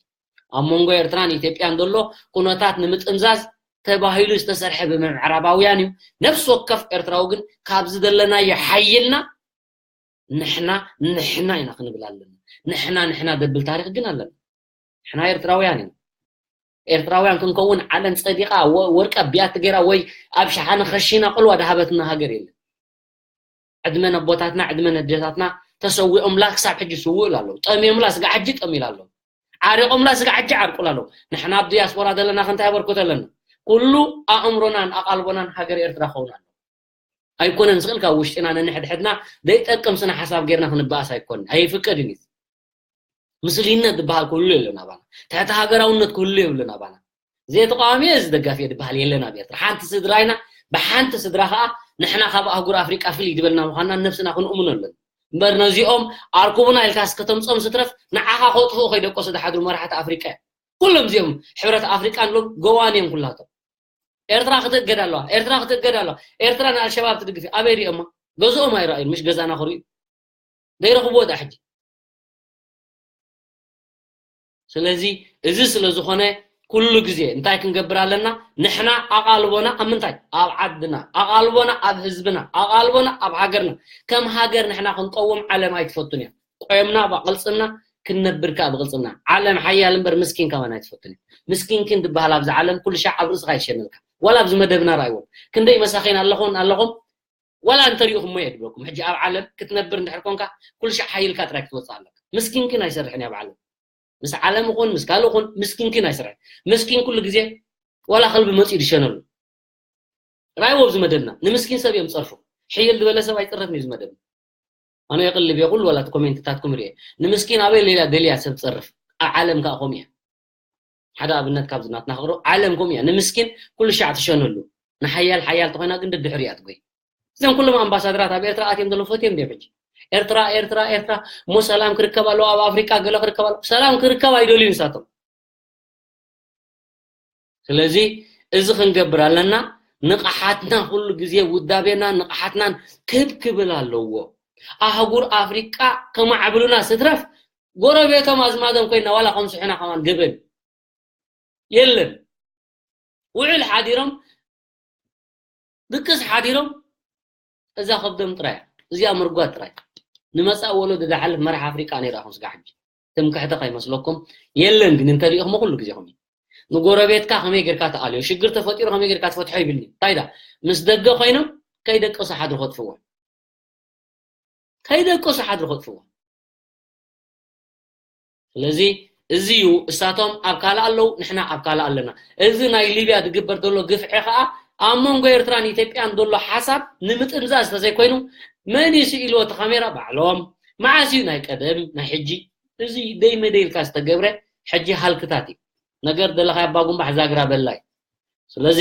ኣብ መንጎ ኤርትራን ኢትዮጵያን ዘሎ ኩነታት ንምጥምዛዝ ተባሂሉ ዝተሰርሐ ብምዕራባውያን እዩ። ነፍሲ ወከፍ ኤርትራዊ ግን ካብዚ ዘለናዮ ሓይልና ንሕና፣ ንሕና ኢና ክንብል ኣለና። ንሕና፣ ንሕና ዘብል ታሪኽ ግን ኣለና። ንሕና ኤርትራውያን ኢና። ኤርትራውያን ክንከውን ዓለም ጸዲቓ፣ ወ-፣ ወርቂ ኣቢያት ገይራ ወይ ኣብ ሸሓነ ኸሺና ቅልዋ ድሃበትና ሃገር የለን። ዕድመ ነቦታትና፣ ዕድመ ነዴታትና ተሰዊኦምላ ክሳብ ሕጂ ስውእ ኢሉ ኣለዉ። ጠምዮምላ ስጋ ሕጂ ጠሚሉ ኣለዉ። ዓሪቖምላ ስጋ ሕጂ ዓርቁላ ኣለዉ። ንሕና ኣብ ዲያስፖራ ዘለና ከ እንታይ ኣበርክቶ ኣለና? ኩሉ ኣእምሮናን ኣቓልቦናን ሃገር ኤርትራ ክኸውን ኣለዎ። ኣይኮነን ዝኽእል ካብ ውሽጥና ነንሕድሕድና ዘይጠቅም ስነ ሓሳብ ጌርና ክንበኣስ ኣይኮነን። ኣይፍቀድን እዩ። ምስልይነት ዝበሃል ክህሉ የለን ኣባና። ትሕቲ ሃገራውነት ክህሉ የብሉን ኣባና። ዘየ ተቃዋሚ እየ፣ እዚ ደጋፊ እየ ዝበሃል የለን ኣብ ኤርትራ። ሓንቲ ስድራ ኢና፣ ብሓንቲ ስድራ ኸኣ ንሕና ካብ ኣህጉር ኣፍሪቃ ፍልይ ዝበልና ምዃንና ነብስና ክንእምኖ ኣለና። እምበር ነዚኦም ኣርኩቡና ኢልካስ ከተምጾም ስትረፍ ንዓኻ ከጥፍኡ ከይደቀሱ ዝሓድሩ መራሕቲ ኣፍሪቃ እዮም። ኩሎም እዚኦም ሕብረት ኣፍሪቃ ንብሎም ገዋን እዮም ኩላቶም። ኤርትራ ክትእገድ ኣለዋ፣ ኤርትራ ክትእገድ ኣለዋ፣ ኤርትራ ንኣልሸባብ ትድግፍ እያ። ኣበይ ሪኦማ? ገዝኦም ኣይረኣዩን፣ ምሽ ገዛና ክርእዩ ዘይረኽብዎ ደኣ ሕጂ። ስለዚ እዚ ስለ ዝኾነ ኩሉ ግዜ እንታይ ክንገብር ኣለና? ንሕና ኣቓልቦና ኣብ ምንታይ? ኣብ ዓድና። ኣቓልቦና ኣብ ህዝብና። ኣቓልቦና ኣብ ሃገርና። ከም ሃገር ንሕና ክንቀውም ዓለም ኣይትፈቱን እያ። ቆየምና ብቕልጽምና፣ ክንነብር ከኣ ብቕልጽምና። ዓለም ሓያል እምበር ምስኪን ከማን ኣይትፈቱን እያ። ምስኪንኪን ዝበሃል ኣብዛ ዓለም ኩሉ ሻዕ ኣብ ርእስኻ ይሸነልካ። ዋላ ኣብዚ መደብና ረኣይዎ። ክንደይ መሳኺን ኣለኹን ኣለኹም? ዋላ እንተሪኢኹሞ እየ ድብለኩም። ሕጂ ኣብ ዓለም ክትነብር እንድሕር ኮንካ፣ ኩሉ ሻዕ ሓይልካ ጥራይ ክትወጽእ ኣለካ። ምስኪንኪን ኣይሰርሕን እያ ኣብ ዓለም። ምስ ዓለም ይኹን፣ ምስ ካልእ ይኹን፣ ምስኪንኪን ኣይሰርሕን። ምስኪን ኩሉ ግዜ ዋላ ከልቢ መጺኡ ድሸነሉ። ራይዎ ኣብዚ መደብና፣ ንምስኪን ሰብ እዮም ዝጸርፉ። ሕይል ዝበለ ሰብ ኣይጽረፍን እዩ እዚ መደብ። ኣነ የቕልብ እየ፣ ኩሉ ዋላ እቲ ኮሜንትታትኩም ርእየ። ንምስኪን ኣበይ ሌላ ደልያ ሰብ ትጸርፍ? ኣብ ዓለም ከኣ ከምኡ እያ። ሓደ ኣብነት ካብዚ ናትና ክቕርብ፣ ዓለም ከምኡ እያ። ንምስኪን ኩሉ ሻዕ ትሸነሉ። ንሓያል ሓያል ተኾይና ግን ደድሕሪኣ ትጎይ። እዞም ኩሎም ኣምባሳደራት ኣብ ኤርትራ ኣትዮም ዘለዉ ፈትዮም ድዮም ሕጂ? ኤርትራ፣ ኤርትራ፣ ኤርትራ፣ እሞ ሰላም ክርከብ ኣለዎ፣ ኣብ ኣፍሪቃ ገለ ክርከብ ኣለዎ። ሰላም ክርከብ ኣይደልዩን ንሳቶም። ስለዚ እዚ ክንገብር ኣለና። ንቕሓትና ኩሉ ግዜ፣ ውዳቤናን ንቕሓትናን ክብ ክብል ኣለዎ። ኣህጉር ኣፍሪቃ ከማዕብሉና ስትረፍ፣ ጎረቤቶም ኣዝማዶም ኮይና ዋላ ከምስሑና ከማን ገበን የለን። ውዕል ሓዲሮም፣ ድቅስ ሓዲሮም፣ እዛ ከብዶም ጥራይ፣ እዚኣ ምርጓድ ጥራይ። ንመጻእ ወለዶ ዝሓልፍ መራሕ ኣፍሪቃ ነይሩ ኣኹም ስጋዕ ሕጂ። ትምክሕቲ ከይመስለኩም የለን፣ ግን እንተሪኢኹሞ ኩሉ ግዜ ኸም እዩ። ንጎረቤትካ ከመይ ጌርካ ትኣልዮ? ሽግር ተፈጢሩ ከመይ ጌርካ ትፈትሖ ይብልኒ። እንታይ ዳ? ምስ ደገ ኮይኖም ከይደቀሱ ሓድሩ ከጥፍዎ። ከይደቀሱ ሓድሩ ከጥፍዎ። ስለዚ እዚ እዩ፣ እሳቶም ኣብ ካልእ ኣለዉ፣ ንሕና ኣብ ካልእ ኣለና። እዚ ናይ ሊብያ ዝግበር ዘሎ ግፍዒ ኸኣ ኣብ መንጎ ኤርትራን ኢትዮጵያን ዘሎ ሓሳብ ንምጥምዛዝ ተዘይኮይኑ፣ መን እዩ ስኢልዎ እቲ ካሜራ? ባዕሎም። መዓስ እዩ ናይ ቀደም፣ ናይ ሕጂ? እዚ ደይ መደይ ኢልካ ዝተገብረ ሕጂ ሃልክታት እዩ። ነገር ደለኻዮ ኣባ ጉንባሕ ዛግራ በላይ። ስለዚ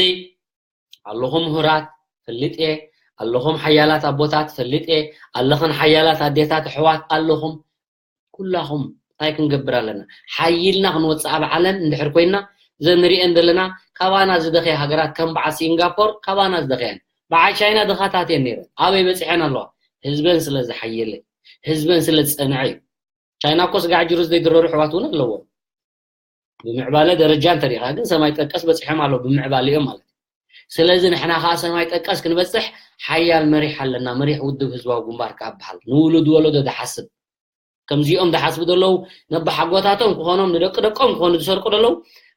ኣለኹም ምሁራት፣ ፈልጥ እየ፣ ኣለኹም ሓያላት ኣቦታት፣ ፈልጥ እየ፣ ኣለኽን ሓያላት ኣዴታት፣ ኣሕዋት ኣለኹም። ኩላኹም እንታይ ክንገብር ኣለና? ሓይልና ክንወጽእ ኣብ ዓለም እንድሕር ኮይና፣ ዘን ንሪኤን ዘለና ካባና ዝደኸየ ሃገራት ከም በዓል ሲንጋፖር ካባና ዝደኸየን፣ በዓል ቻይና ድኻታት እየን ነይረን። ኣበይ በጺሐን ኣለዋ? ህዝበን ስለ ዝሓየለ፣ ህዝበን ስለ ዝጸንዐ እዩ። ቻይና እኮ ስጋዕ ጅሩዝ ዘይድረሩ ኣሕዋት እውን ኣለዎም። ብምዕባለ ደረጃ እንተሪኢኻ ግን ሰማይ ጠቀስ በጺሖም ኣለዉ፣ ብምዕባለኦም ማለት እዩ። ስለዚ ንሕና ከዓ ሰማይ ጠቀስ ክንበፅሕ ሓያል መሪሕ ኣለና። መሪሕ ውድብ ህዝባዊ ግንባር ከዓ በሃል ንውሉድ ወለዶ ዝሓስብ፣ ከምዚኦም ዝሓስቡ ዘለዉ ነባሓጎታቶም ክኾኖም ንደቂ ደቆም ክኾኑ ዝሰርቁ ዘለዉ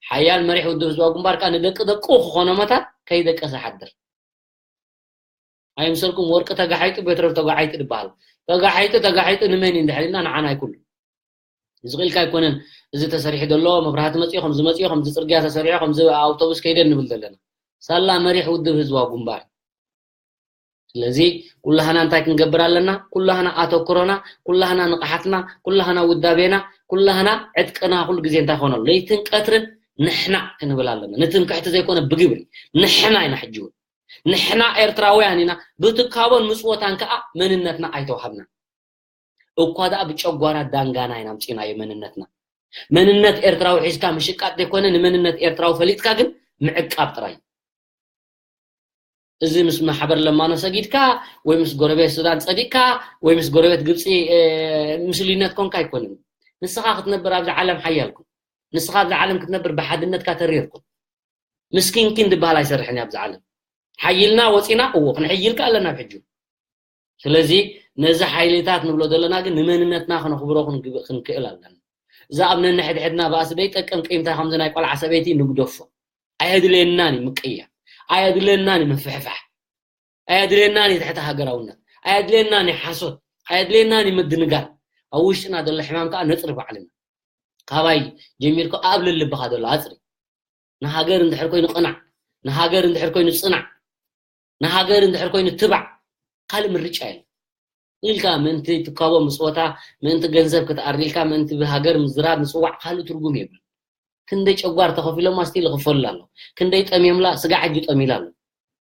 ሓያል መሪሕ ውድብ ህዝባዊ ግንባር ከዓ ንደቂ ደቁ ክኾኖመታት ከይደቀሰ ሓድር ኣይምሰልኩም። ወርቂ ተጋሓይጡ ቤትሮል ተጋሓይጡ ዝበሃል ተጋሓይጡ ተጋሓይጡ ንመን እዩ እንድሕር ኢልና ንዓና ኣይኩሉ እዚ ቂልካ ኣይኮነን። እዚ ተሰሪሑ ዘሎ መብራህቲ መፅዮ ከምዚ መፅዮ ከምዚ ፅርግያ ተሰሪሑ ከምዚ ኣውቶቡስ ከይደ ንብል ዘለና ሳላ መሪሕ ውድብ ህዝባዊ ግንባር። ስለዚ ኩላህና እንታይ ክንገብር ኣለና? ኩላህና ኣተኩሮና፣ ኩላህና ንቕሓትና፣ ኩላህና ውዳቤና፣ ኩላህና ዕጥቅና ኩሉ ግዜ እንታይ ኾነ ለይትን ቀትርን ንሕና ክንብል ኣለና። ንትምክሕቲ ዘይኮነ ብግብሪ ንሕና ኢና ሕጂ እውን ንሕና ኤርትራውያን ኢና። ብትካቦን ምፅወታን ከዓ መንነትና ኣይተዋሃብና። እኳ ደኣ ብጨጓራ ዳንጋና ኢና ምፂናዮ መንነትና። መንነት ኤርትራዊ ሒዝካ ምሽቃጥ ዘይኮነ ንመንነት ኤርትራዊ ፈሊጥካ ግን ምዕቃብ ጥራይ። እዚ ምስ ማሕበር ለማኖ ሰጊድካ ወይ ምስ ጎረቤት ሱዳን ጸዲቅካ ወይ ምስ ጎረቤት ግብፂ ምስልዩነት ኮንካ ኣይኮንን። ንስኻ ክትነብር ኣብዚ ዓለም ሓያል ኩን። ንስኻ ኣብዚ ዓለም ክትነብር ብሓድነትካ ተሪር ኩን። ምስኪንኪን ዝበሃል ኣይሰርሕን እዩ ኣብዚ ዓለም። ሓይልና ወፂና እዎ ክንሕይል ከ ኣለና ኣብ ሕጂ። ስለዚ ነዚ ሓይልታት ንብሎ ዘለና ግን ንመንነትና ክነኽብሮ ክንክእል ኣለና። እዛ ኣብ ነንሕድሕድና ባእሲ ደይጠቅም ቅይምታ ከምዚ ናይ ቆልዓ ሰበይቲ ንግደፎ። ኣየድልየናን እዩ ምቅያ ኣየድልየናን እዩ ምፍሕፋሕ ኣየድልየናን እዩ ትሕቲ ሃገራውነት ኣየድልየናን እዩ ሓሶት ኣየድልየናን እዩ ምድንጋር ኣብ ውሽጥና ዘሎ ሕማም ከዓ ነፅሪ ባዕልና ካባይ ጀሚርኮ ኣብ ልልብኻ ዘሎ ኣፅሪ ንሃገር እንድሕር ኮይኑ ቅናዕ ንሃገር እንድሕር ኮይኑ ፅናዕ ንሃገር እንድሕር ኮይኑ ትባዕ ካልእ ምርጫ የለ ኢልካ ምእንቲ ትካቦ ምፅወታ ምእንቲ ገንዘብ ክትኣሪ ኢልካ ምእንቲ ብሃገር ምዝራብ ምፅዋዕ ካልእ ትርጉም የብሉ ክንደይ ጨጓር ተኸፊሎማ ስቲል ይኽፈሉላ ኣሎ ክንደይ ጠምዮምላ ስጋ ሕጂ ጠሚላ ኣሎ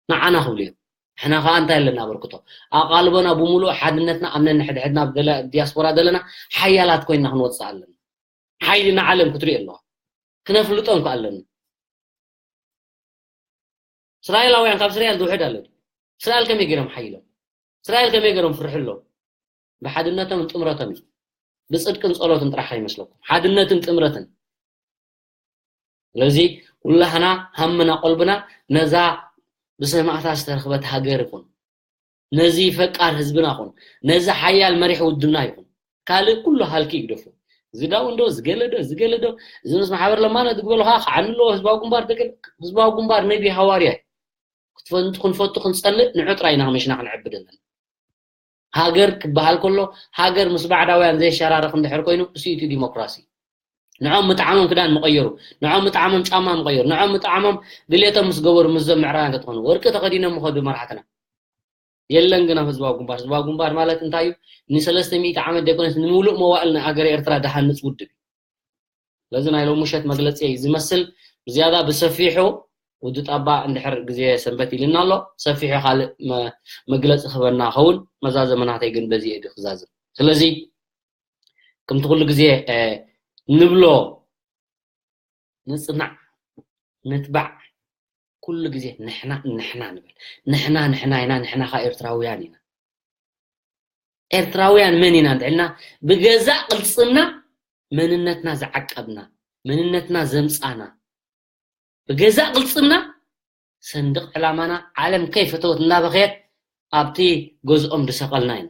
ንዓና ክብሉ እዮም ሕና ከዓ እንታይ ኣለና ኣበርክቶ ኣቓልቦና ብምሉእ ሓድነትና ኣብ ነንሕድሕድና ኣብ ዲያስፖራ ዘለና ሓያላት ኮይንና ክንወፅእ ኣለና ሓይሊ ንዓለም ክትሪኦ ኣለዋ ክነፍልጦ እንኳ ኣለና እስራኤላውያን ካብ እስራኤል ዝውሕድ ኣሎ እስራኤል ከመይ ገይሮም ሓይሎም እስራኤል ከመይ ገይሮም ፍርሑ ኣለዉ ብሓድነቶም ጥምረቶም እዩ ብፅድቅን ፀሎትን ጥራሕ ከይመስለኩም ሓድነትን ጥምረትን ስለዚ ኩላህና ሃምና ቆልብና ነዛ ብሰማእታት ዝተረኽበት ሃገር ይኹን ነዚ ፈቃር ህዝብና ኹን ነዚ ሓያል መሪሕ ውድብና ይኹን ካልእ ኩሉ ሃልኪ ይግደፎ ዝዳው እንዶ ዝገለዶ ዝገለዶ እዚ ምስ ማሕበር ለማነ ዝግበሉ ከዓ ከዓኒ ኣለዎ ህዝባዊ ግንባር ደገል ህዝባዊ ግንባር ነቢ ሃዋርያ ክትፈንቱ ክንፈቱ ክንፀልእ ንዑ ጥራይ ኢና ከመሽና ክንዕብድ ኣለና ሃገር ክበሃል ከሎ ሃገር ምስ ባዕዳውያን ዘየሸራርኽ እንድሕር ኮይኑ እሱ እቲ ዲሞክራሲ ንዖም ምጥዓሞም ክዳን ምቐየሩ ንዖም ምጥዓሞም ጫማ ምቐየሩ ንዖም ምጥዓሞም ድሌቶም ምስ ገበሩ ምስዞም ምዕራባውያን ተትኾኑ ወርቂ ተኸዲኖም ምኸዱ መራሕትና የለን ግን ኣብ ህዝባዊ ግንባር ህዝባዊ ግንባር ማለት እንታይ እዩ ንሰለስተ ሚእቲ ዓመት ዘይኮነስ ንምሉእ መዋእል ንኣገር ኤርትራ ድሃንፅ ውድብ እዩ ስለዚ ናይ ሎም ምሸት መግለፂ እዩ ዝመስል ብዝያዳ ብሰፊሑ ውዲ ጣባ እንድሕር ግዜ ሰንበት ኢልና ኣሎ ሰፊሑ ካልእ መግለፂ ክበና ኸውን መዛዘመናተይ ግን በዚ እየ ክዛዝም ስለዚ ከምቲ ኩሉ ግዜ ንብሎ ንፅናዕ ንትባዕ ኩሉ ግዜ ንሕና ንሕና ንብል ንሕና ንሕና ኢና ንሕና ካ ኤርትራውያን ኢና ኤርትራውያን መን ኢና እንድዕልና ብገዛእ ቅልፅምና መንነትና ዝዓቀብና መንነትና ዘምፃና ብገዛእ ቅልፅምና ሰንድቕ ዕላማና ዓለም ከይፈተወት እናበኸየት ኣብቲ ገዝኦም ዝሰቐልና ኢና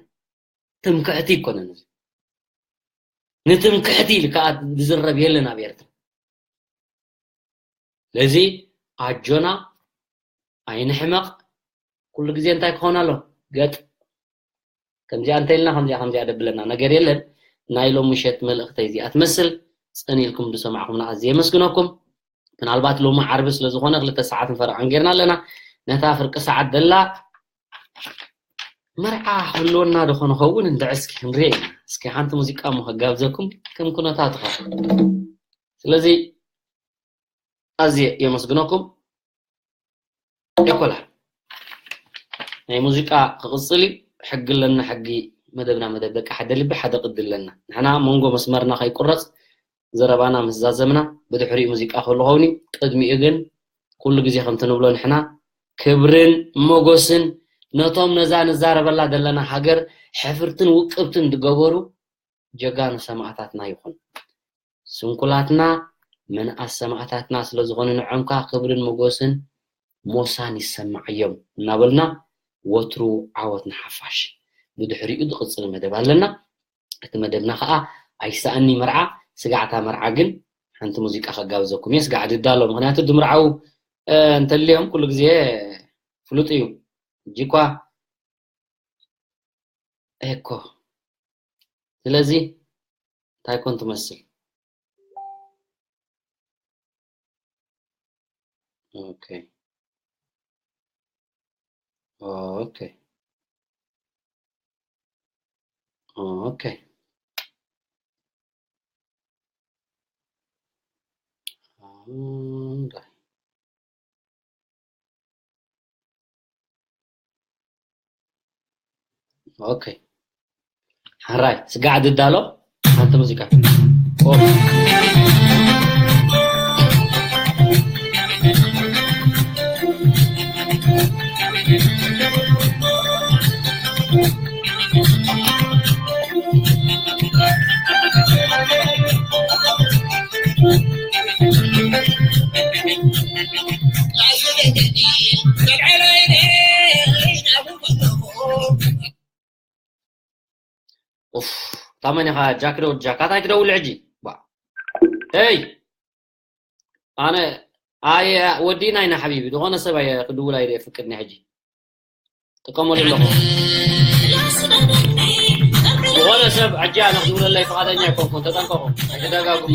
ትምክሕቲ ይኮነን እዚ ንትምክሕቲ ኢሉ ከዓ ዝዝረብ የለን ኣብ ኤርትራ ስለዚ ኣጆና ኣይንሕመቕ ኩሉ ግዜ እንታይ ክኾን ኣሎ ገጥ ከምዚኣ እንተኢልና ከምዚኣ ከምዚኣ ደብለና ነገር የለን ናይ ሎም ምሸት መልእኽተይ እዚኣ ትመስል ፀኒልኩም ዝሰማዕኹምና ኣዝየ የመስግነኩም ምናልባት ሎሚ ዓርቢ ስለ ዝኾነ ክልተ ሰዓት ንፈርዖን ጌርና ኣለና ነታ ፍርቂ ሰዓት ደላ መርዓ ክህልወና ዶ ኾንኸውን እንድዒ እስኪ ክንርኢ ኢና እስኪ ሓንቲ ሙዚቃ እሞ ከጋብዘኩም ከም ኩነታትኻ ስለዚ ኣዝየ የመስግነኩም ኤኮላ ናይ ሙዚቃ ክቕፅል እዩ ሕጊ ኣለና ሕጊ መደብና መደብ ደቂ ሓደ ልቢ ሓደ ቅዲ ኣለና ንሕና መንጎ መስመርና ከይቁረፅ ዘረባና ምስ ዛዘምና ብድሕሪኡ ሙዚቃ ክህሉ ኸውን እዩ ቅድሚኡ ግን ኩሉ ግዜ ከምቲ ንብሎ ንሕና ክብርን ሞጎስን ነቶም ነዛ ንዛረበላ ዘለና ሃገር ሕፍርትን ውቅብትን ዝገበሩ ጀጋኑ ሰማእታትና ይኹን ስንኩላትና ምንኣስ ሰማእታትና ስለዝኾኑ ንዖም ከኣ ክብርን ሞጎስን ሞሳን ይሰማዓዮም እናበልና ወትሩ ዓወት ንሓፋሽ። ብድሕሪኡ ዝቕጽል መደብ ኣለና። እቲ መደብና ኸኣ ኣይሰኣኒ መርዓ፣ ስጋዕታ መርዓ ግን ሓንቲ ሙዚቃ ከጋብዘኩም እየ። ስጋዕ ድዳ ኣሎ፣ ምኽንያቱ ድምርዓው፣ እ፣ እንተልዮም ኩሉ ግዜ ፍሉጥ እዩ። ሕጂ እኳ ኤኮ። ስለዚ እንታይ ኮን ትመስል? ኦኬ። ኦኬ። ኦኬ። ኦኬ። ሓራይ ስጋዕ ድዳሎ ሓንቲ ሙዚቃ። ኦፍ። ኡፍ፣ ታመን ኢኻ ጃክ ዶ ጃካ፣ እንታይ ትደውል ሕጂ? ባ። ኤይ! ኣነ፣ ኣየ፣ ወዲና ኢና ሓቢቢ፣ ዝኾነ ሰብ ኣየ ክድውል ኣይደ ፍቅድኒ ሕጂ። ጥቀመሉ ኣለኹ። ዝኾነ ሰብ ሕጂ ኣነ ክድውለለይ ፍቓደኛ ኣይኮንኩን፣ ተጠንቀቑ፣ ኣይትደጋግሙ።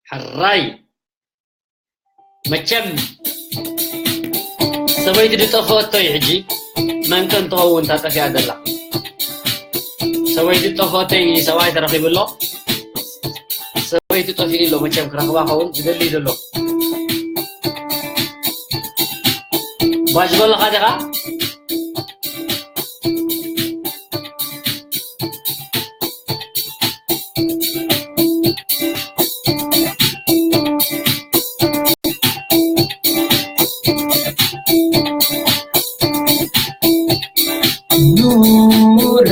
ሕራይ። መቸም ሰበይቲ ዝጠፍኦቶ እዩ። ሕጂ መን ከ እንትኸውን እታ ጠፊኣ ዘላ? ሰበይቲ ዝጠፍኦቶ እዩ፣ ሰብኣይ ተረኺቡ ኣሎ። ሰበይቲ ጠፊኡ ኣሎ፣ መቸም ክረኽባ ኸውን ዝደሊ ዘሎ። ባሽ በለኻ ዲኻ? ኑረ፣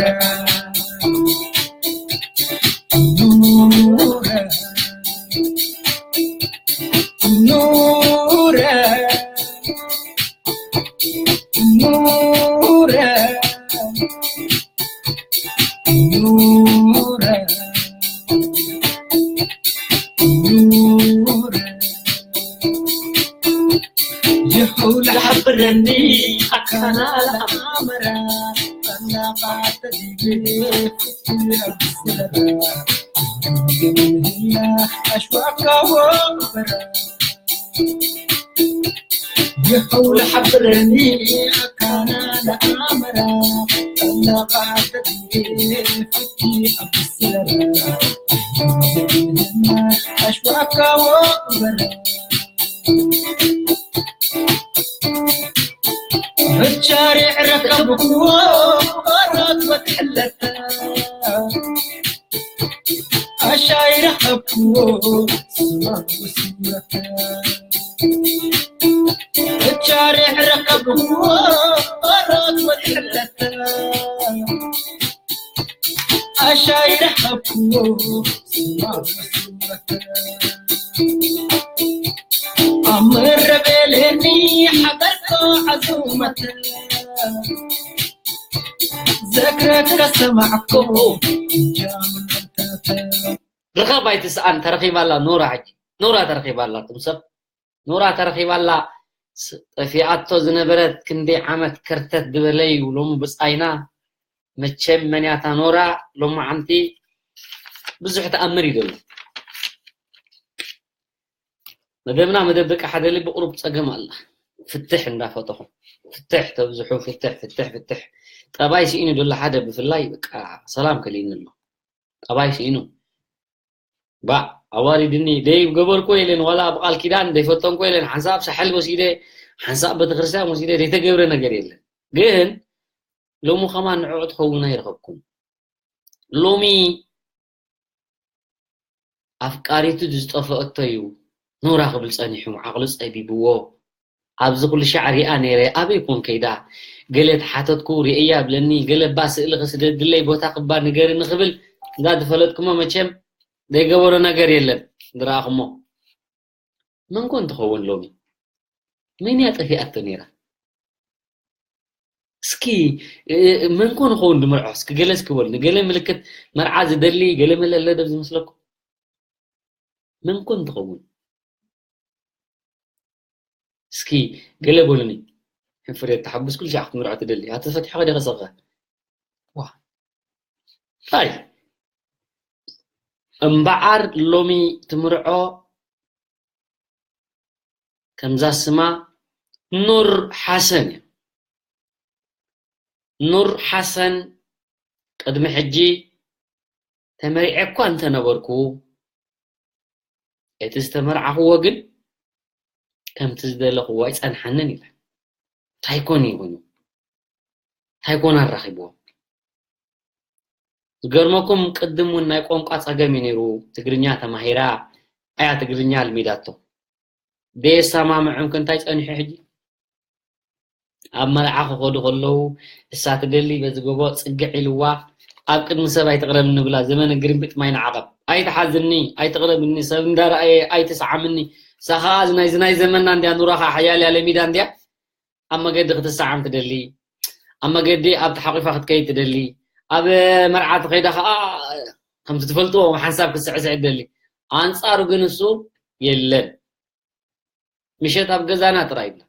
ኑረ፣ ኑረ፣ ኑረ፣ ኑረ፣ ኑረ። ይኸው ለሓብረኒ ኣካና ለኣመራ፣ ጠላቓ ተዲቤ ፍትሒ ኣብስራ፣ ኣሽዋካ ወበራ። ይኸው ለሓብረኒ ኣካና ለኣመራ፣ ጠላቓ ተዲቤ ፍትሒ ኣብስራ፣ ኣሽዋካ ወበራ። ብቻሪዕ ረከብክዎ፣ ቆሮት ወትሕለታ። ኣሻይ ረኸብክዎ፣ ስማት ወስመታ። ብቻሪዕ ረከብክዎ፣ ቆሮት ወትሕለታ። ሻይ ረኸብኩዎ ኣምር በለኒ ሓበርኮ ዓዙመተ ዘክረከ ሰማዕኮ ጃምነተ ርኸብ ኣይትስኣን። ተረኺባላ ኖራ። ሕጂ ኖራ ተረኺባላ። እቶም ሰብ ኖራ ተረኺባላ። ጠፊኣቶ ዝነበረት ክንደይ ዓመት ከርተት ዝበለዩ ሎሚ ብፃይና። መቸም መን እያ እታ ኖራ? ሎማዓንቲ ብዙሕ ተኣምር እዩ ዘሎ። መደብና መደብ ደቂ ሓደ ልቢ ቁሩብ ፀገም ኣላ። ፍትሕ እንዳፈተኹ ፍትሕ ተብዝሑ። ፍትሕ ፍትሕ ፍትሕ። ጠባይ ስኢኑ ዘሎ ሓደ ብፍላይ በቃ ሰላም ከሊኒ ኣሎ። ጠባይ ስኢኑ። ባ ኣዋሪድኒ ደይ ገበርኮ የለን። ዋላ ኣብ ቃል ኪዳን ደይፈተንኮ የለን። ሓንሳብ ሳሕል ወሲደ ሓንሳብ ቤተክርስትያን ወሲደ ደይተገብረ ነገር የለን። ግን ሎሚ ከማን ንዕኡ ትኸውን ኣይረኸብኩን። ሎሚ ኣፍቃሪቱ ዝጠፈአቶ እዩ ኖራ ክብል ጸኒሑ። ዓቕሉ ጸቢብዎ። ኣብዚ ኩሉ ሻዕ ሪኣ ነይረ፣ ኣበይ ኮን ከይዳ? ገለ ተሓተትኩ፣ ርእያ ብለኒ፣ ገለ እባ ስእሊ ክስደድለይ ቦታ ክባ ንገርኒ ክብል እንዳ ዝፈለጥኩሞ መቸም ዘይገበሮ ነገር የለን ዝረኣኹሞ። መን ኮን ትኸውን ሎሚ? መን እያ ጠፊኣቶ ነይራ? እስኪ መን ኮን ኸውን ድምርዖ? እስኪ ገለ እስኪ በሉ። ንገለ ምልክት መርዓ ዝደሊ ገለ መለለ ዶ ዝመስለኩም? መን ኮን ትኸውን? እስኪ ገለ በሉኒ። ሕፍሬት ተሓጉስ ኩሉ ሻዕ ክትምርዖ ትደሊ። ኣተ ፈቲሖ ከደ ከሰኸ። ዋ። ታይ። እምበዓር ሎሚ ትምርዖ ከምዛ ስማ ኑር ሓሰን እያ። ኑር ሓሰን ቅድሚ ሕጂ ተመሪዐ እኳ እንተነበርኩ እቲ ዝተመርዓኽዎ ግን ከምቲ ዝደለኽዎ ኣይጸንሓንን ኢላ። እንታይ ኮን ይኹኑ እንታይ ኮን ኣራኺብዎ? ዝገርመኩም ቅድም እውን ናይ ቋንቋ ጸገም እዩ ነይሩ። ትግርኛ ተማሂራ ኣያ ትግርኛ ኣልሚዳቶ። ደየሰማምዕም ከ እንታይ ጸኒሑ ሕጂ? ኣብ መርዓ ክኸዱ ከለዉ እሳ ትደሊ በዚ ጎቦ ጽግዕ ኢልዋ ኣብ ቅድሚ ሰብ ኣይትቕረብኒ ብላ ዘመነ ግርምቢጥ ማይ ንዓቐብ። ኣይትሓዝኒ ኣይትቕረብኒ ሰብ እንዳረኣየ ኣይትስዓምኒ። እሳ ኸኣ እዚ ናይ እዚ ናይ ዘመንና እንድያ ኑራኻ ሓያል እያ ለሚዳ እንድያ ኣብ መገዲ ክትሰዓም ትደሊ ኣብ መገዲ ኣብ ተሓቂፋ ክትከይድ ትደሊ ኣብ መርዓ ተኸይዳ ኸኣ ከምቲ ትፈልጥዎ ሓንሳብ ክትስዕስዕ ትደሊ። ኣንጻሩ ግን እሱ የለን። ምሸት ኣብ ገዛና ጥራይ ይብላ።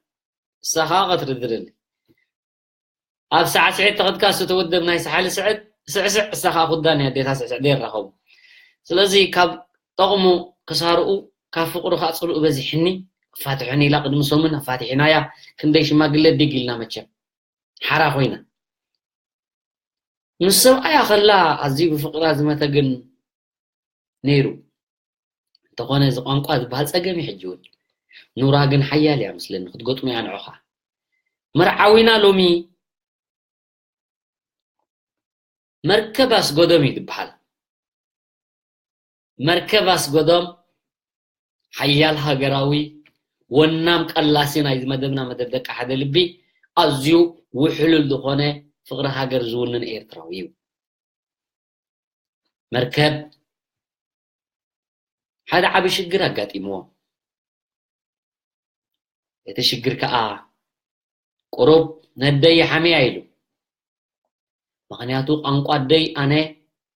እሳ ኸዓ ቀትሪ ትደሊ። ኣብ ሳዕስዒት ተኸድካ እሱ ተወደብ ናይ ሳሕሊ ስዕድ ስዕስዕ እሳ ኸዓ ኩዳ ናይ ኣዴታ ስዕስዕ ደይራኸቡ። ስለዚ ካብ ጠቕሙ ክሳርኡ ካብ ፍቕሩ ኸዓ ጽልኡ በዚሕኒ ኣፋትሑኒ ኢላ ቅድሚ ሰሙን ኣፋቲሕናያ። ክንደይ ሽማግለ ዲግ ኢልና መቸም ሓራ ኮይና ምስ ሰብኣያ ኸላ ኣዝዩ ብፍቕራ ዝመተ ግን ነይሩ። እንተኾነ እዚ ቋንቋ ዝበሃል ጸገም እዩ ሕጂ እውን። ኑራ ግን ሓያል እያ መስለኒ ክትገጥሞ እያ ንዑኻ። መርዓዊና ሎሚ መርከብ ኣስጎዶም እዩ ዝበሃል። መርከብ ኣስጎዶም ሓያል ሃገራዊ ወናም ቀላሲ ናይዚ መደብና መደብ ደቂ ሓደ ልቢ ኣዝዩ ውሕሉል ዝኾነ ፍቕሪ ሃገር ዝውንን ኤርትራዊ እዩ። መርከብ ሓደ ዓቢ ሽግር ኣጋጢምዎ። እቲ ሽግር ከኣ ቁሩብ ነደይ ይሓምያ ኢሉ። ምኽንያቱ ቋንቋ ኣደይ ኣነ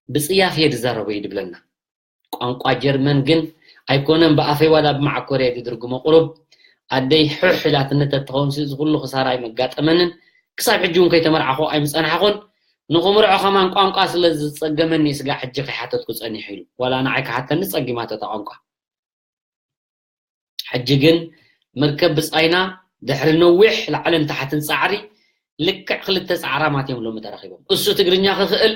ብጽያፍ እየ ዝዛረቦ እዩ ድብለና። ቋንቋ ጀርመን ግን ኣይኮነን ብኣፈይ ዋላ ብመዓኮር እየ ዝድርግሞ። ቁሩብ ኣደይ ሕሕ ኢላትኒ ተትኸውን እዚ ኩሉ ክሳራ ኣይመጋጠመንን። ክሳብ ሕጂ እውን ከይተመርዓኹ ኣይምጸናሕኹን። ንኽምርዖ ከማን ቋንቋ ስለ ዝጸገመኒ ስጋዕ ሕጂ ከይሓተትኩ ጸኒሐ ኢሉ። ዋላ ንዓይ ክሓተኒ ጸጊማቶ እታ ቋንቋ። ሕጂ ግን መርከብ ብጻይና ድሕሪ ነዊሕ ላዕልን ታሕትን ጻዕሪ ልክዕ ክልተ ጻዕራማት እዮም ሎሚ ተራኺቦም። እሱ ትግርኛ ክኽእል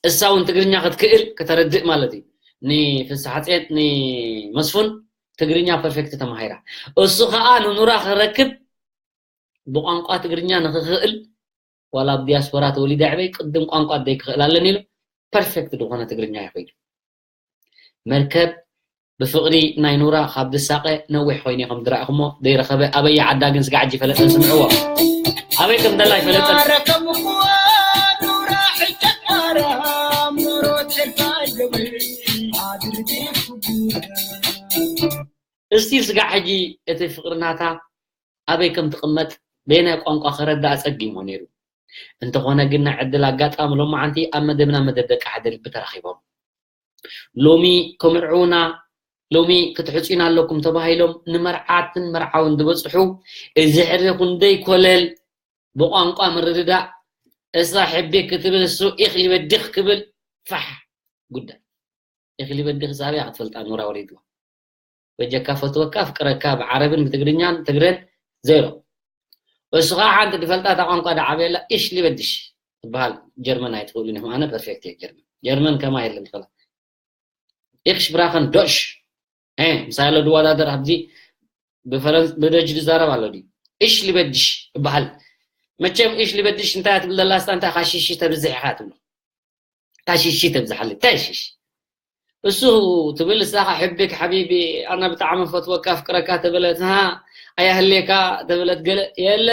እሳ እውን ትግርኛ ክትክእል ከተረድእ ማለት እዩ። ንፍስሓ ጽዮን ንመስፉን ትግርኛ ፐርፌክት ተማሂራ እሱ ከዓ ንኑራ ክረክብ ብቋንቋ ትግርኛ ንክኽእል ዋላ ኣብ ዲያስፖራ ተወሊደ ዕበይ ቅድም ቋንቋ ኣደይ ክኽእል ኣለኒ ኢሉ ፐርፌክት ዝኾነ ትግርኛ ይኸይዱ። መርከብ ብፍቕሪ ናይ ኑራ ካብ ዝሳቐ ነዊሕ ኮይኑ ከም ዝረኣኹሞ ዘይረኸበ ኣበየ ዓዳ ግን ስጋዕ ሕጂ ፈለጠ ስምዕዎ ኣበይ ከም ደላ ይፈለጠ ረከብኩዋ ኑራ ሕጂ ኣራም ኑሮ እስቲል ስጋዕ ሕጂ እቲ ፍቕሪ ናታ ኣበይ ከም ትቕመጥ በየናይ ቋንቋ ክረዳእ ኣጸጊሞ ነይሩ። እንተኾነ ግን ናይ ዕድል ኣጋጣሚ ሎማዓንቲ ኣብ መደብና መደብ ደቂ ሓደ ልቢ ተራኺቦም። ሎሚ ከምርዑና ሎሚ ክትሕጹና ኣለኩም ተባሂሎም ንመርዓትን መርዓውን ዝበጽሑ እዚ ሕሪ ክንደይ ኮለል ብቋንቋ ምርድዳእ እሳ ሕቤ ክትብል እሱ ኢኽ ሊበድኽ ክብል ፋሕ ጉዳይ ኢኽ ሊበድኽ ዛብያ ክትፈልጣ ኑራ ወሪድዋ በጀካ ፈትወካ ፍቅረካ ብዓረብን ብትግርኛን ትግረን ዜሮ እሱ ከዓ ሓንቲ ድፈልጣ እታ ቋንቋ ዳዓበየላ ኢሽ ሊበድሽ ትበሃል ጀርመን ኣይትኽእሉን ኢኹም ኣነ ፐርፌክት እየ ጀርመን ጀርመን ከማ የለን ትኽእላ ኢኽሽ ብራኸን ዶሽ ምሳይ ኣሎ ድወዳደር ኣብዚ ብፈረንስ ብደጅ ዝዛረብ ኣሎ ድዩ እሽ ሊበድሽ ይበሃል መቸም እሽ ሊበድሽ እንታይ ትብል ዘላ ስታ እንታይ ካሽሽ ተብዝሕ ኢኻ ትብሎ ካሽሽ ተብዝሓለ እንታይ ሽሽ እሱ ትብል እሳኻ ሕቢክ ሓቢቢ ኣና ብጣዕሚ ፈትወካ ኣፍቅረካ ተበለት ሃ ኣያህሌካ ተበለት ገለ የለ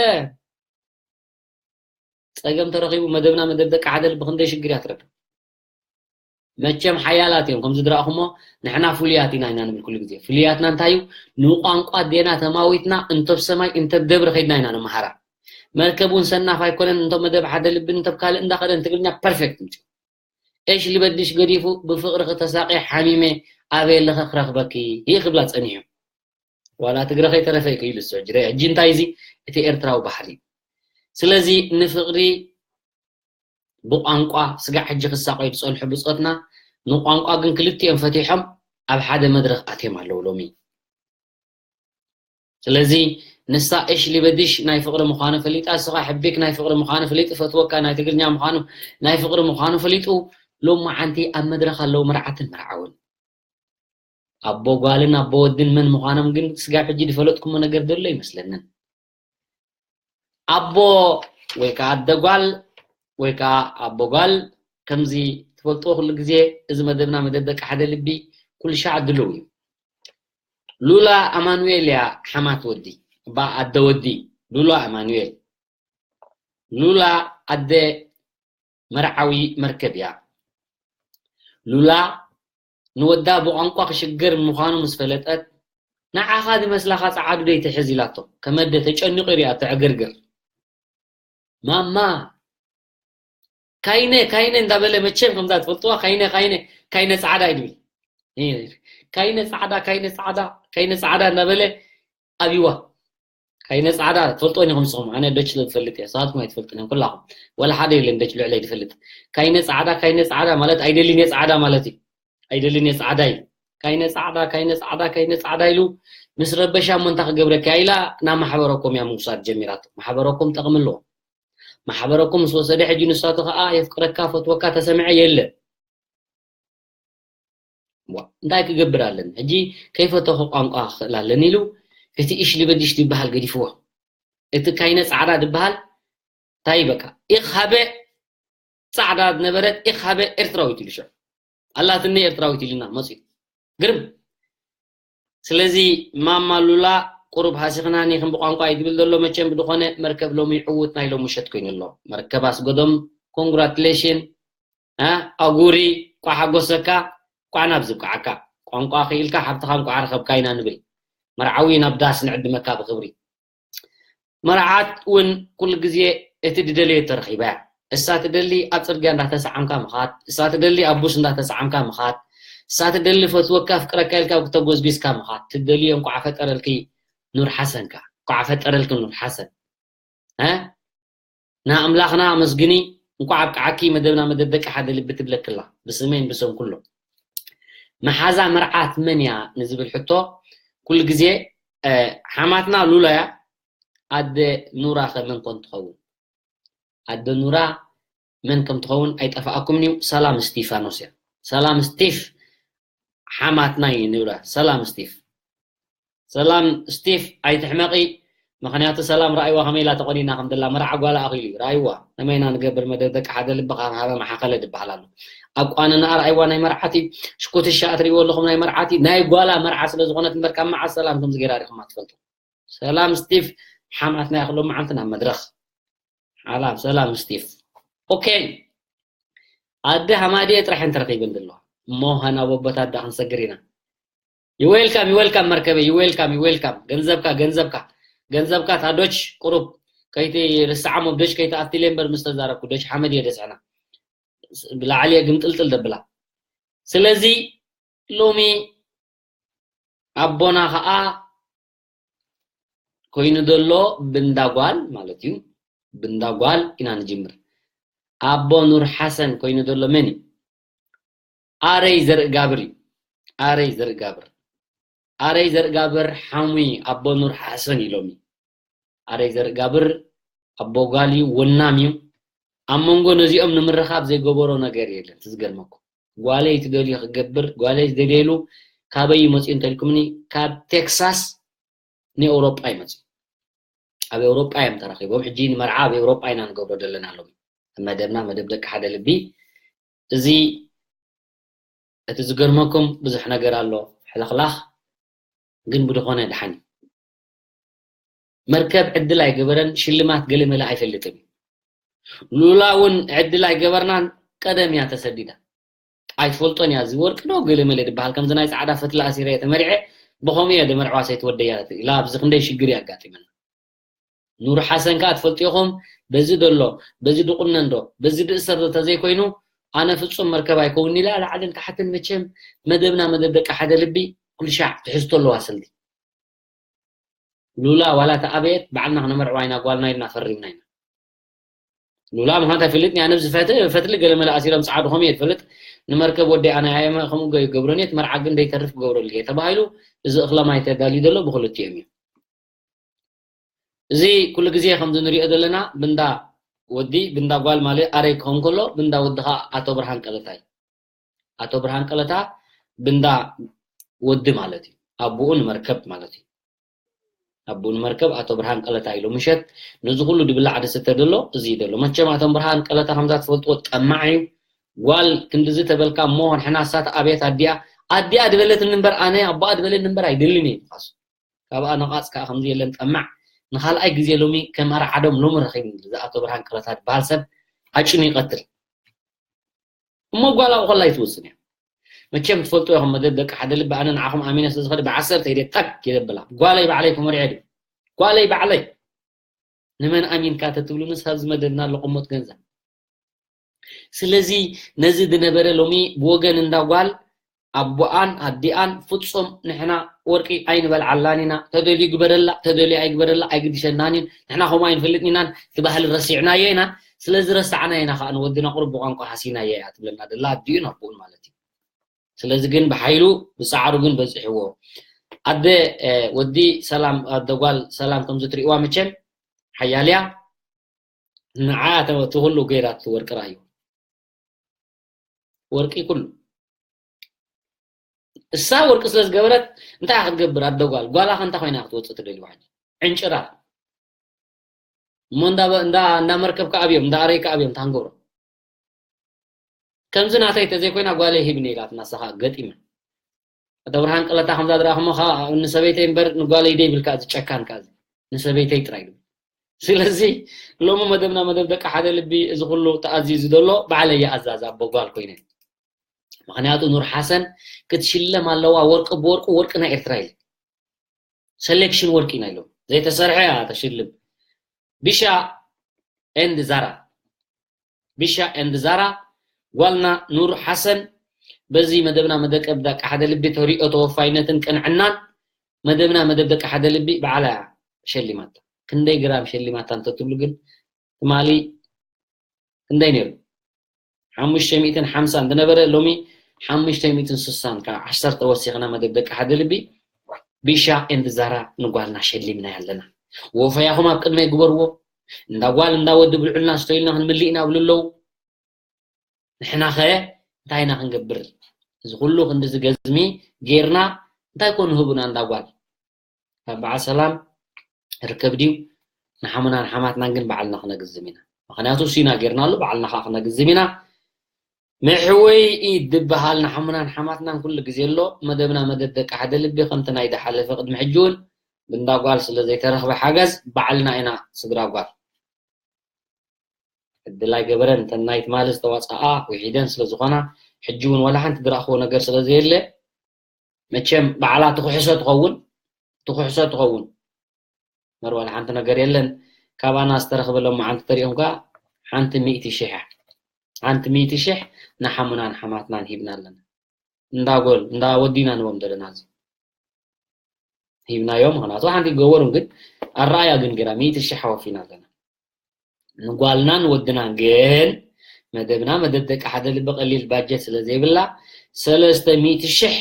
ጸገም ተረኺቡ መደብና መደብ ደቂ ሓደ ልቢ ክንደይ ሽግር እያ ትረክብ መቸም ሓያላት እዮም ከምዚ ድረእኹሞ ንሕና ፍሉያት ኢና ኢና ንብል ኩሉ ግዜ ፍሉያትና እንታይ እዩ ንቋንቋ ዴና ተማዊትና እንተብ ሰማይ እንተብ ደብሪ ከይድና ኢና ንመሃራ መርከብ እውን ሰናፍ ኣይኮነን እንቶም መደብ ሓደ ልብን እንተብ ካልእ እንዳኸደን ትግርኛ ፐርፌክት ምፅኡ እሽ ልበድሽ ገዲፉ ብፍቕሪ ክተሳቂ ሓሚመ ኣበይ ኣለኸ ክረኽበኪ ይህ ክብላ ፀኒሑ ዋላ ትግረ ከይተረፈ እዩ ክኢሉ እሱ ሕጂ ሕጂ እንታይ እዚ እቲ ኤርትራዊ ባህሊ እዩ ስለዚ ንፍቕሪ ብቋንቋ ስጋዕ ሕጂ ክሳቆዩ ዝፀንሑ ብፆትና ንቋንቋ ግን ክልቲኦም ፈቲሖም ኣብ ሓደ መድረኽ ኣትዮም ኣለዉ ሎሚ ስለዚ ንሳ እሽ ሊበድሽ ናይ ፍቕሪ ምዃኑ ፈሊጣ እስኻ ሕቢክ ናይ ፍቕሪ ምዃኑ ፈሊጡ ፈትወካ ናይ ትግርኛ ምዃኑ ናይ ፍቕሪ ምዃኑ ፈሊጡ ሎማዓንቲ ኣብ መድረኽ ኣለዉ መርዓትን መርዓውን ኣቦ ጓልን ኣቦ ወድን መን ምዃኖም ግን ስጋብ ሕጂ ዝፈለጥኩሞ ነገር ዘሎ ይመስለንን ኣቦ ወይ ከዓ ኣደ ጓል ወይ ከዓ ኣቦ ጓል ከምዚ ትፈልጥዎ ኩሉ ግዜ እዚ መደብና መደብ ደቂ ሓደ ልቢ ኩሉ ሻዕ ድልው እዩ ሉላ ኣማኑኤል እያ ሓማት ወዲ ባ ኣደ ወዲ ሉላ ኣማኑኤል ሉላ ኣደ መርዓዊ መርከብ እያ ሉላ ንወዳ ብቋንቋ ክሽገር ምዃኑ ምስ ፈለጠት ንዓኻ ዝመስላኻ ጸዓዱ ደይ ትሕዝ ኢላቶ ከመደ ተጨኒቑ ይሪኣ ተዕግርግር ማማ ካይነ ካይነ እንዳበለ መቸም ከምዛ ትፈልጥዋ ካይነ ካይነ ካይነ ጻዕዳ ይድብል ካይነ ጻዕዳ ካይነ ጻዕዳ ካይነ ጻዕዳ እንዳበለ ኣብይዋ ካይነ ጻዕዳ ትፈልጥወን ኢኹም ንስኹም ኣነ ደች ስለ ዝፈልጥ እየ ንስኻትኩም ኣይትፈልጥን እዮም ኩላኹም ወላ ሓደ የለን ደች ልዕለይ ዝፈልጥ ካይነ ጻዕዳ ካይነ ጻዕዳ ማለት ኣይደልን እየ ጻዕዳ ማለት እዩ ኣይደልን እየ ጻዕዳ እዩ ካይነ ጻዕዳ ካይነ ጻዕዳ ካይነ ጻዕዳ ኢሉ ምስ ረበሻ እሞ እንታይ ክገብረካ ኢላ ናብ ማሕበረኮም እያ ምውሳድ ጀሚራቶ ማሕበረኮም ጠቕሚ ኣለዎ ማሕበረኮም ምስ ወሰደ ሕጂ ንሳቱ ከዓ የፍቅረካ ፈትወካ ተሰምዐ የለ እንታይ ክገብር ኣለኒ ሕጂ ከይፈተኹ ቋንቋ ክኽእል ኣለኒ ኢሉ እቲ እሽ ልበድሽ ዝበሃል ገዲፍዎ እቲ ካይነ ፃዕዳ ዝበሃል እንታይ በቃ ኢኽ ሃበ ፃዕዳ ዝነበረት ኢኽ ሃበ ኤርትራዊት ኢሉ ሽዑ ኣላትኒ ኤርትራዊት ኢሉና መፅኡ ግርም ስለዚ ማማ ሉላ ቁሩብ ሃሲኽናኒ ከም ብቋንቋ እዩ ዝብል ዘሎ መቸም ብዝኾነ መርከብ ሎሚ ዕዉት ናይ ሎሚ ምሸት ኮይኑ ኣሎ መርከብ ኣስገዶም ኮንግራቱሌሽን ኣጉሪ ቋ ሓጎሰካ ቋ ናብ ዝብቃዓካ ቋንቋ ክኢልካ ሓብትኻ እንቋዕ ረኸብካ ኢና ንብል መርዓዊ ናብ ዳስ ንዕድመካ ብክብሪ መርዓት እውን ኩሉ ግዜ እቲ ድደለዮ ተረኺባ እያ እሳ ትደሊ ኣብ ፅርግያ እንዳተሰዓምካ ምኻት እሳ ትደሊ ኣብ ቡስ እንዳተሰዓምካ ምኻት እሳ ትደሊ ፈትወካ ፍቅረካ ኢልካ ተጎዝጊዝካ ምኻት ትደልዮ እንቋዕ ፈጠረልኪ ኑር ሓሰንካ እንቋዕ ፈጠረልኪ ኑር ሓሰን ንኣምላኽና ኣመስግኒ እንኳዕ ኣብቅዓኪ መደብና መደብ ደቂ ሓደ ልቢ ትብለክላ ብስመይን ብስም ኩሎም መሓዛ መርዓት መን እያ ንዝብል ሕቶ ኩሉ ግዜ ሓማትና ሉላ እያ ኣደ ኑራ ከ መን ኮን ትኸውን ኣደ ኑራ መን ከም ትኸውን ኣይጠፋኣኩምን እዩ ሰላም ስቲፋኖስ እያ ሰላም ስቲፍ ሓማትና እዩ ንብላ ሰላም ስቲፍ ሰላም ስቲፍ ኣይትሕመቒ ምኽንያቱ ሰላም ረኣይዋ ከመይ ኢላ ተቆኒና ከም ዘላ መርዓ ጓላ ኣኺሉ እዩ ረኣይዋ ከመይ ኢና ንገብር መደብ ደቂ ሓደ ልቢ ካብ ሃበ መሓኸለ ዝበሃል ኣሎ ኣቋንና ረኣይዋ ናይ መርዓቲ ሽኩትሻ እትሪእዎ ኣለኹም ናይ መርዓቲ ናይ ጓላ መርዓ ስለ ዝኾነት እምበር ካብ መዓስ ሰላም ከምዚ ገይራ ሪኹማ ትፈልጡ ሰላም ስቲፍ ሓማትና ኢኹ ሎመዓንቲ ናብ መድረኽ ሓላም ሰላም ስቲፍ ኦኬ ኣደ ሃማድየ ጥራሕ እንተረኺበን ዘለዋ እሞ ሃና ቦቦታት ዳ ክንሰግር ኢና You welcome, you welcome መርከበይ፣ you welcome, you welcome። ገንዘብካ፣ ገንዘብካ፣ ገንዘብካ እታ ዶች ቁሩብ ከይትርስዓሞ፣ ብ ዶች ከይትኣትለ እምበር ምስ ተዛረብኩ፣ ዶች ሓመድ እየ ደስዕና። ብላዕሊ እየ ግምጥልጥል ደብላ። ስለዚ ሎሚ ኣቦና ኸኣ ኮይኑ ዘሎ ብንዳጓል ማለት እዩ። ብንዳጓል ኢና ንጅምር። ኣቦ ኑር ሓሰን ኮይኑ ዘሎ መን እዩ? ኣረይ ዘርእጋብር እዩ። ኣረይ ዘርእጋብር። ኣረይ ዘርእጋብር ሓሙይ ኣቦ ኑር ሓሰን ኢሎም እዩ። ኣረይ ዘርእጋብር ኣቦ ጓል እዩ፣ ወናም እዩ። ኣብ መንጎ ነዚኦም ንምርኻብ ዘይገበሮ ነገር የለን። እቲ ዝገርመኩም፣ ጓለይ ትደልዩ ክገብር፣ ጓለይ ዝደልየሉ ካበይ እዩ መፅኡ እንተልኩምኒ፣ ካብ ቴክሳስ ንኤውሮጳ እዩ መፅኡ። ኣብ ኤውሮጳ እዮም ተራኺቦም። ሕጂ ንመርዓ ኣብ ኤውሮጳ ኢና ንገብሮ ዘለና ሎሚ። መደብና መደብ ደቂ ሓደ ልቢ። እዚ እቲ ዝገርመኩም ብዙሕ ነገር ኣሎ። ሕልኽላኽ ግን ብድኾነ ድሓን እዩ። መርከብ ዕድል ኣይገበረን፣ ሽልማት ገለ መለ ኣይፈልጥን እዩ። ሉላ እውን ዕድል ኣይገበርናን፣ ቀደም እያ ተሰዲዳ። ኣይትፈልጦን እያ፣ እዚ ወርቂ ዶ ገለ መለ ድበሃል፣ ከምዚ ናይ ጻዕዳ ፈትሊ ኣሲረ እየ ተመሪዐ፣ ብኸምኡ እየ ደመርዕዋ ሰይትወደያ ኢላ፣ ኣብዚ ክንደይ ሽግር እዩ ኣጋጢመና። ኑር ሓሰን ከኣ ትፈልጡ ኢኹም፣ በዚ ደሎ፣ በዚ ድቁነን ዶ፣ በዚ ድእሰር ዶ ተዘይኮይኑ፣ ኣነ ፍጹም መርከብ ኣይከውን ኢላ፣ ላዕልን ታሕትን መቸም መደብና መደብ ደቂ ሓደ ልቢ፣ ኩሉ ሻዕ ትሕዝቶ ኣለዋ ስልቲ። ሉላ ዋላ ተኣበየት፣ ባዕልና ክነመርዕዋ ኢና፣ ጓልና ኢልና ፈሪምና ኢና። ሉላ ምዃንታ ይፈልጥኒ፣ ኣነ ኣብዚ ፈት-፣ ፈትሊ ገለ መለ ኣሲሮም ጸዓዱ ከምኡ እየ ትፈልጥ፣ ንመርከብ ወዲ ኣነ ኣየመ ከምኡ ገ-፣ ይገብሮን እየ፣ እቲ መርዓ ግን ደይተርፍ ክገብረሉ እየ ተባሂሉ፣ እዚ እኽለ ማይ ተዳልዩ ዘሎ ብክልቲኦም እዩ። እዚ ኩሉ ግዜ ከምዚ ንሪኦ ዘለና ብንዳ ወዲ፣ ብንዳ ጓል ማለት ኣረይ ክኸውን ከሎ፣ ብንዳ ወዲ ኸኣ ኣቶ ብርሃን ቀለታ እዩ። ኣቶ ብርሃን ቀለታ ብንዳ ወዲ ማለት እዩ። ኣቦኡ ንመርከብ ማለት እዩ። ኣቦኡ ንመርከብ ኣቶ ብርሃን ቀለታ ኢሉ ምሸት ነዚ ኩሉ ድብላዕ ድስተ ደሎ እዚ እዩ ደሎ። መቸም ኣቶም ብርሃን ቀለታ ከምዛ ትፈልጥዎ ጠማዕ እዩ። ጓል ክንድዚ ተበልካ እሞ ንሕና እሳት ኣብየት ኣዲኣ፣ ኣዲኣ ድበለትኒ እምበር ኣነ ኣቦኣ ድበለኒ እምበር ኣይደልን እየ ንኻሱ። ካብኣ ነቓጽ ከኣ ከምዚ የለን ጠማዕ። ንኻልኣይ ግዜ ሎሚ ከም ኣርዓዶም ሎሚ ረኺብኒ እዚ ኣቶ ብርሃን ቀለታ ዝበሃል ሰብ ኣጭኑ ይቐትል። እሞ ጓል ኣብኡ ከላ ኣይትውስን እያ። መቸም ትፈልጡ ኢኹም መደብ ደቂ ሓደ ልቢ፣ ኣነ ንዓኹም ኣሚነ ስለ ዝኸደ ብዓሰርተ ኢደ ጠግ የብላ። ጓለይ ባዕለይ ክመርዖ ድዩ? ጓለይ ባዕለይ። ንመን ኣሚንካ ተትብሉንስ ኣብዚ መደብና ኣሎ ቅሞት ገንዘብ። ስለዚ ነዚ ዝነበረ ሎሚ ብወገን እንዳ ጓል ኣቦኣን ኣዲኣን ፍጹም ንሕና ወርቂ ኣይንበልዓላን ኢና። ተደልዩ ግበረላ፣ ተደልዩ ኣይግበረላ ኣይግድሸናን እዩ። ንሕና ከምኡ ኣይንፈልጥን ኢናን እቲ ባህሊ ረሲዕናዮ ኢና። ስለዚ ረሳዕናዮ ኢና ከኣ ንወድና ቁሩብ ብቋንቋ ሃሲናዮ እያ ትብለና ዘላ ኣዲኡን ኣቦኡን ማለት እዩ። ስለዚ ግን ብሓይሉ ብጻዕሩ ግን በጺሕዎ። ኣደ፣ እ፣ ወዲ ሰላም፣ ኣደ ጓል ሰላም ከምዚ ትርእይዋ መቸም ሓያል እያ። ንዓ እቲ ኩሉ ገይራ እቲ ወርቂ ረኣዩ። ወርቂ ኩሉ። እሳ ወርቂ ስለ ዝገበረት እንታይ ክትገብር ኣደ ጓል? ጓላ ከ እንታይ ኮይና ክትወጽእ ትደልዩ ሕጂ? ዕንጭራ። እሞ እንዳ፣ እንዳ፣ እንዳ መርከብ ከኣብዮም፣ እንዳ ኣረይ ከኣብዮም፣ እንታይ ክንገብሮ? ከምዚ ናተይ ተዘይኮይና ጓለይ ሂብኒ ኢላትና፣ ንሳ ኸኣ ገጢማ። ኣቶ ብርሃን ቀለታ ከምዛ ዝረኣኹሞ ኸኣ ንሰበይተይ እምበር ንጓለይ ደይብል ከኣ፣ እዚ ጨካን ከኣ እዚ ንሰበይተይ ጥራይ ድብል። ስለዚ ሎሚ መደብና መደብ ደቂ ሓደ ልቢ፣ እዚ ኩሉ ተኣዚዙ ዘሎ ባዕለይ እየ ኣዛዚ ኣቦ ጓል ኮይነ። ምኽንያቱ ኑር ሓሰን ክትሽለም ኣለዋ፣ ወርቂ ብወርቂ፣ ወርቂ ናይ ኤርትራ ኢለ። ሰሌክሽን ወርቂ ኢና ኢሎም። ዘይተሰርሐ እያ ተሽልም። ቢሻ ኤንድ ዛራ። ቢሻ ኤንድ ዛራ፣ ጓልና ኑር ሓሰን፣ በዚ መደብና መደቀብ ደቂ ሓደ ልቢ ተሪኦ ተወፋይነትን ቅንዕናን፣ መደብና መደብ ደቂ ሓደ ልቢ ባዕላ እያ ሸሊማታ። ክንደይ ግራም ሸሊማታ እንተትብሉ ግን፣ ትማሊ ክንደይ ነይሩ? ሓሙሽተ ሚእትን ሓምሳን ዝነበረ ሎሚ ሓሙሽተ ሚእትን ስሳን፣ ካብ ዓሰርተ ወሲኽና መደብ ደቂ ሓደ ልቢ ቢሻ ኤንድ ዛራ ንጓልና ሸሊምና ኣለና። ወፈያኹም ኣብ ቅድመይ ግበርዎ። እንዳ ጓል እንዳ ወዲ ብልዑልና ስተዩልና ክንምልእ ኢና ብሉ ኣለዉ። ንሕና ኸ እንታይ ኢና ክንገብር? እዚ ኩሉ ክንድዚ ገዝሚ ጌርና እንታይ ኮን ህቡና እንዳ ጓል? ካብ በዓል ሰላም ርከብ ድዩ? ንሓሙናን ሓማትናን ግን ባዕልና ክነግዝም ኢና። ምኽንያቱ ሲና ጌርናሉ፣ ባዕልና ኸዓ ክነግዝም ኢና። መሕወይ ኢድ ዝበሃል ንሓሙናን ሓማትናን ኩሉ ግዜ ኣሎ። መደብና መደብ ደቂ ሓደ ልቢ ከምቲ ናይ ዝሓለፈ ቅድሚ ሕጂ እውን ብእንዳ ጓል ስለ ዘይተረኽበ ሓገዝ ባዕልና ኢና ስድራ ጓል። ዕድል ኣይገበረን። እተን ናይ ትማሊ ዝተዋፅኣ ውሒደን ስለ ዝኾና ሕጂ እውን ዋላ ሓንቲ ዝረኣኽዎ ነገር ስለ ዘየለ መቸም ባዕላ ትኩሕሶ ትኸውን ትኩሕሶ ትኸውን መርዋል ሓንቲ ነገር የለን። ካባና ዝተረኽበሎም መዓንቲ ተሪኦም ከኣ ሓንቲ ሚእቲ ሽሕ እያ። ሓንቲ ሚእቲ ሽሕ ንሓሙናን ሓማትናን ሂብና ኣለና። እንዳጎል እንዳወዲና ንቦም ዘለና እዚ ሂብናዮም። ምክንያቱ ሓንቲ ይገበሩን ግን ኣረኣያ ግን ገይራ ሚእቲ ሽሕ ኣወፊና ኣለና። ንጓልናን ወድናን ግን መደብና መደብ ደቂ ሓደ ልቢ ቀሊል ባጀት ስለ ዘይብላ ሰለስተ ሚእቲ ሽሕ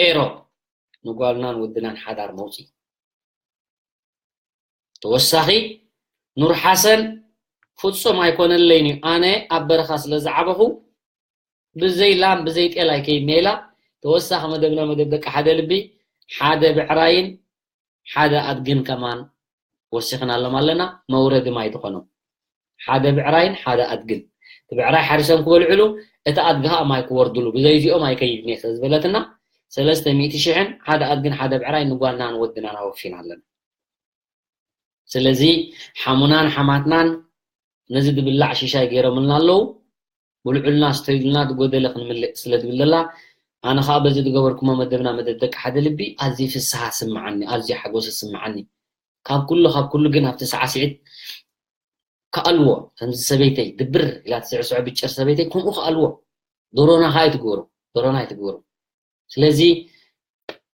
ኤሮ ንጓልናን ወድናን ሓዳር መውፅኢ። ተወሳኺ ኑር ሓሰን ፍጹም ኣይኮነለይን እዩ። ኣነ ኣብ በረኻ ስለ ዝዓበኹ ብዘይ ላም ብዘይ ጤል ኣይከይድን ኢላ። ተወሳኺ መደብና መደብ ደቂ ሓደ ልቢ ሓደ ብዕራይን ሓደ ኣድግን ከማን ወሲኽናሎም ኣለና። መውረዲ ማይ ዝኾኖም ሓደ ብዕራይን ሓደ ኣድግን እቲ ብዕራይ ሓሪሶም ክበልዕሉ እቲ ኣድጊ ከዓ ማይ ክወርድሉ ብዘይዚኦም ኣይከይድን እየ ስለ ዝበለትና ሰለስተ ሚእቲ ሽሕን ሓደ ኣድግን ሓደ ብዕራይ ንጓልናን ወድናን ኣወፊና ኣለና። ስለዚ ሓሙናን ሓማትናን ነዚ ድብላዕ ሽሻይ ገይሮምልና ኣለዉ። ብልዑልና ስተይሉና ዝጎደለ ክንምልእ ስለ ዝብል ዘላ ኣነ ከዓ በዚ ዝገበርኩሞ መደብና መደብ ደቂ ሓደ ልቢ ኣዝዩ ፍስሃ ስምዓኒ ኣዝዩ ሓጎስ ስምዓኒ ካብ ኩሉ ካብ ኩሉ ግን ኣብቲ ሳዕስዒት ከኣልዎ ከምዚ ሰበይተይ ድብር ኢላ ትስዕስዖ ብጭር ሰበይተይ ከምኡ ከኣልዎ ዶሮና ከዓ ኣይትግበሩ ዶሮና ኣይትግበሩ ስለዚ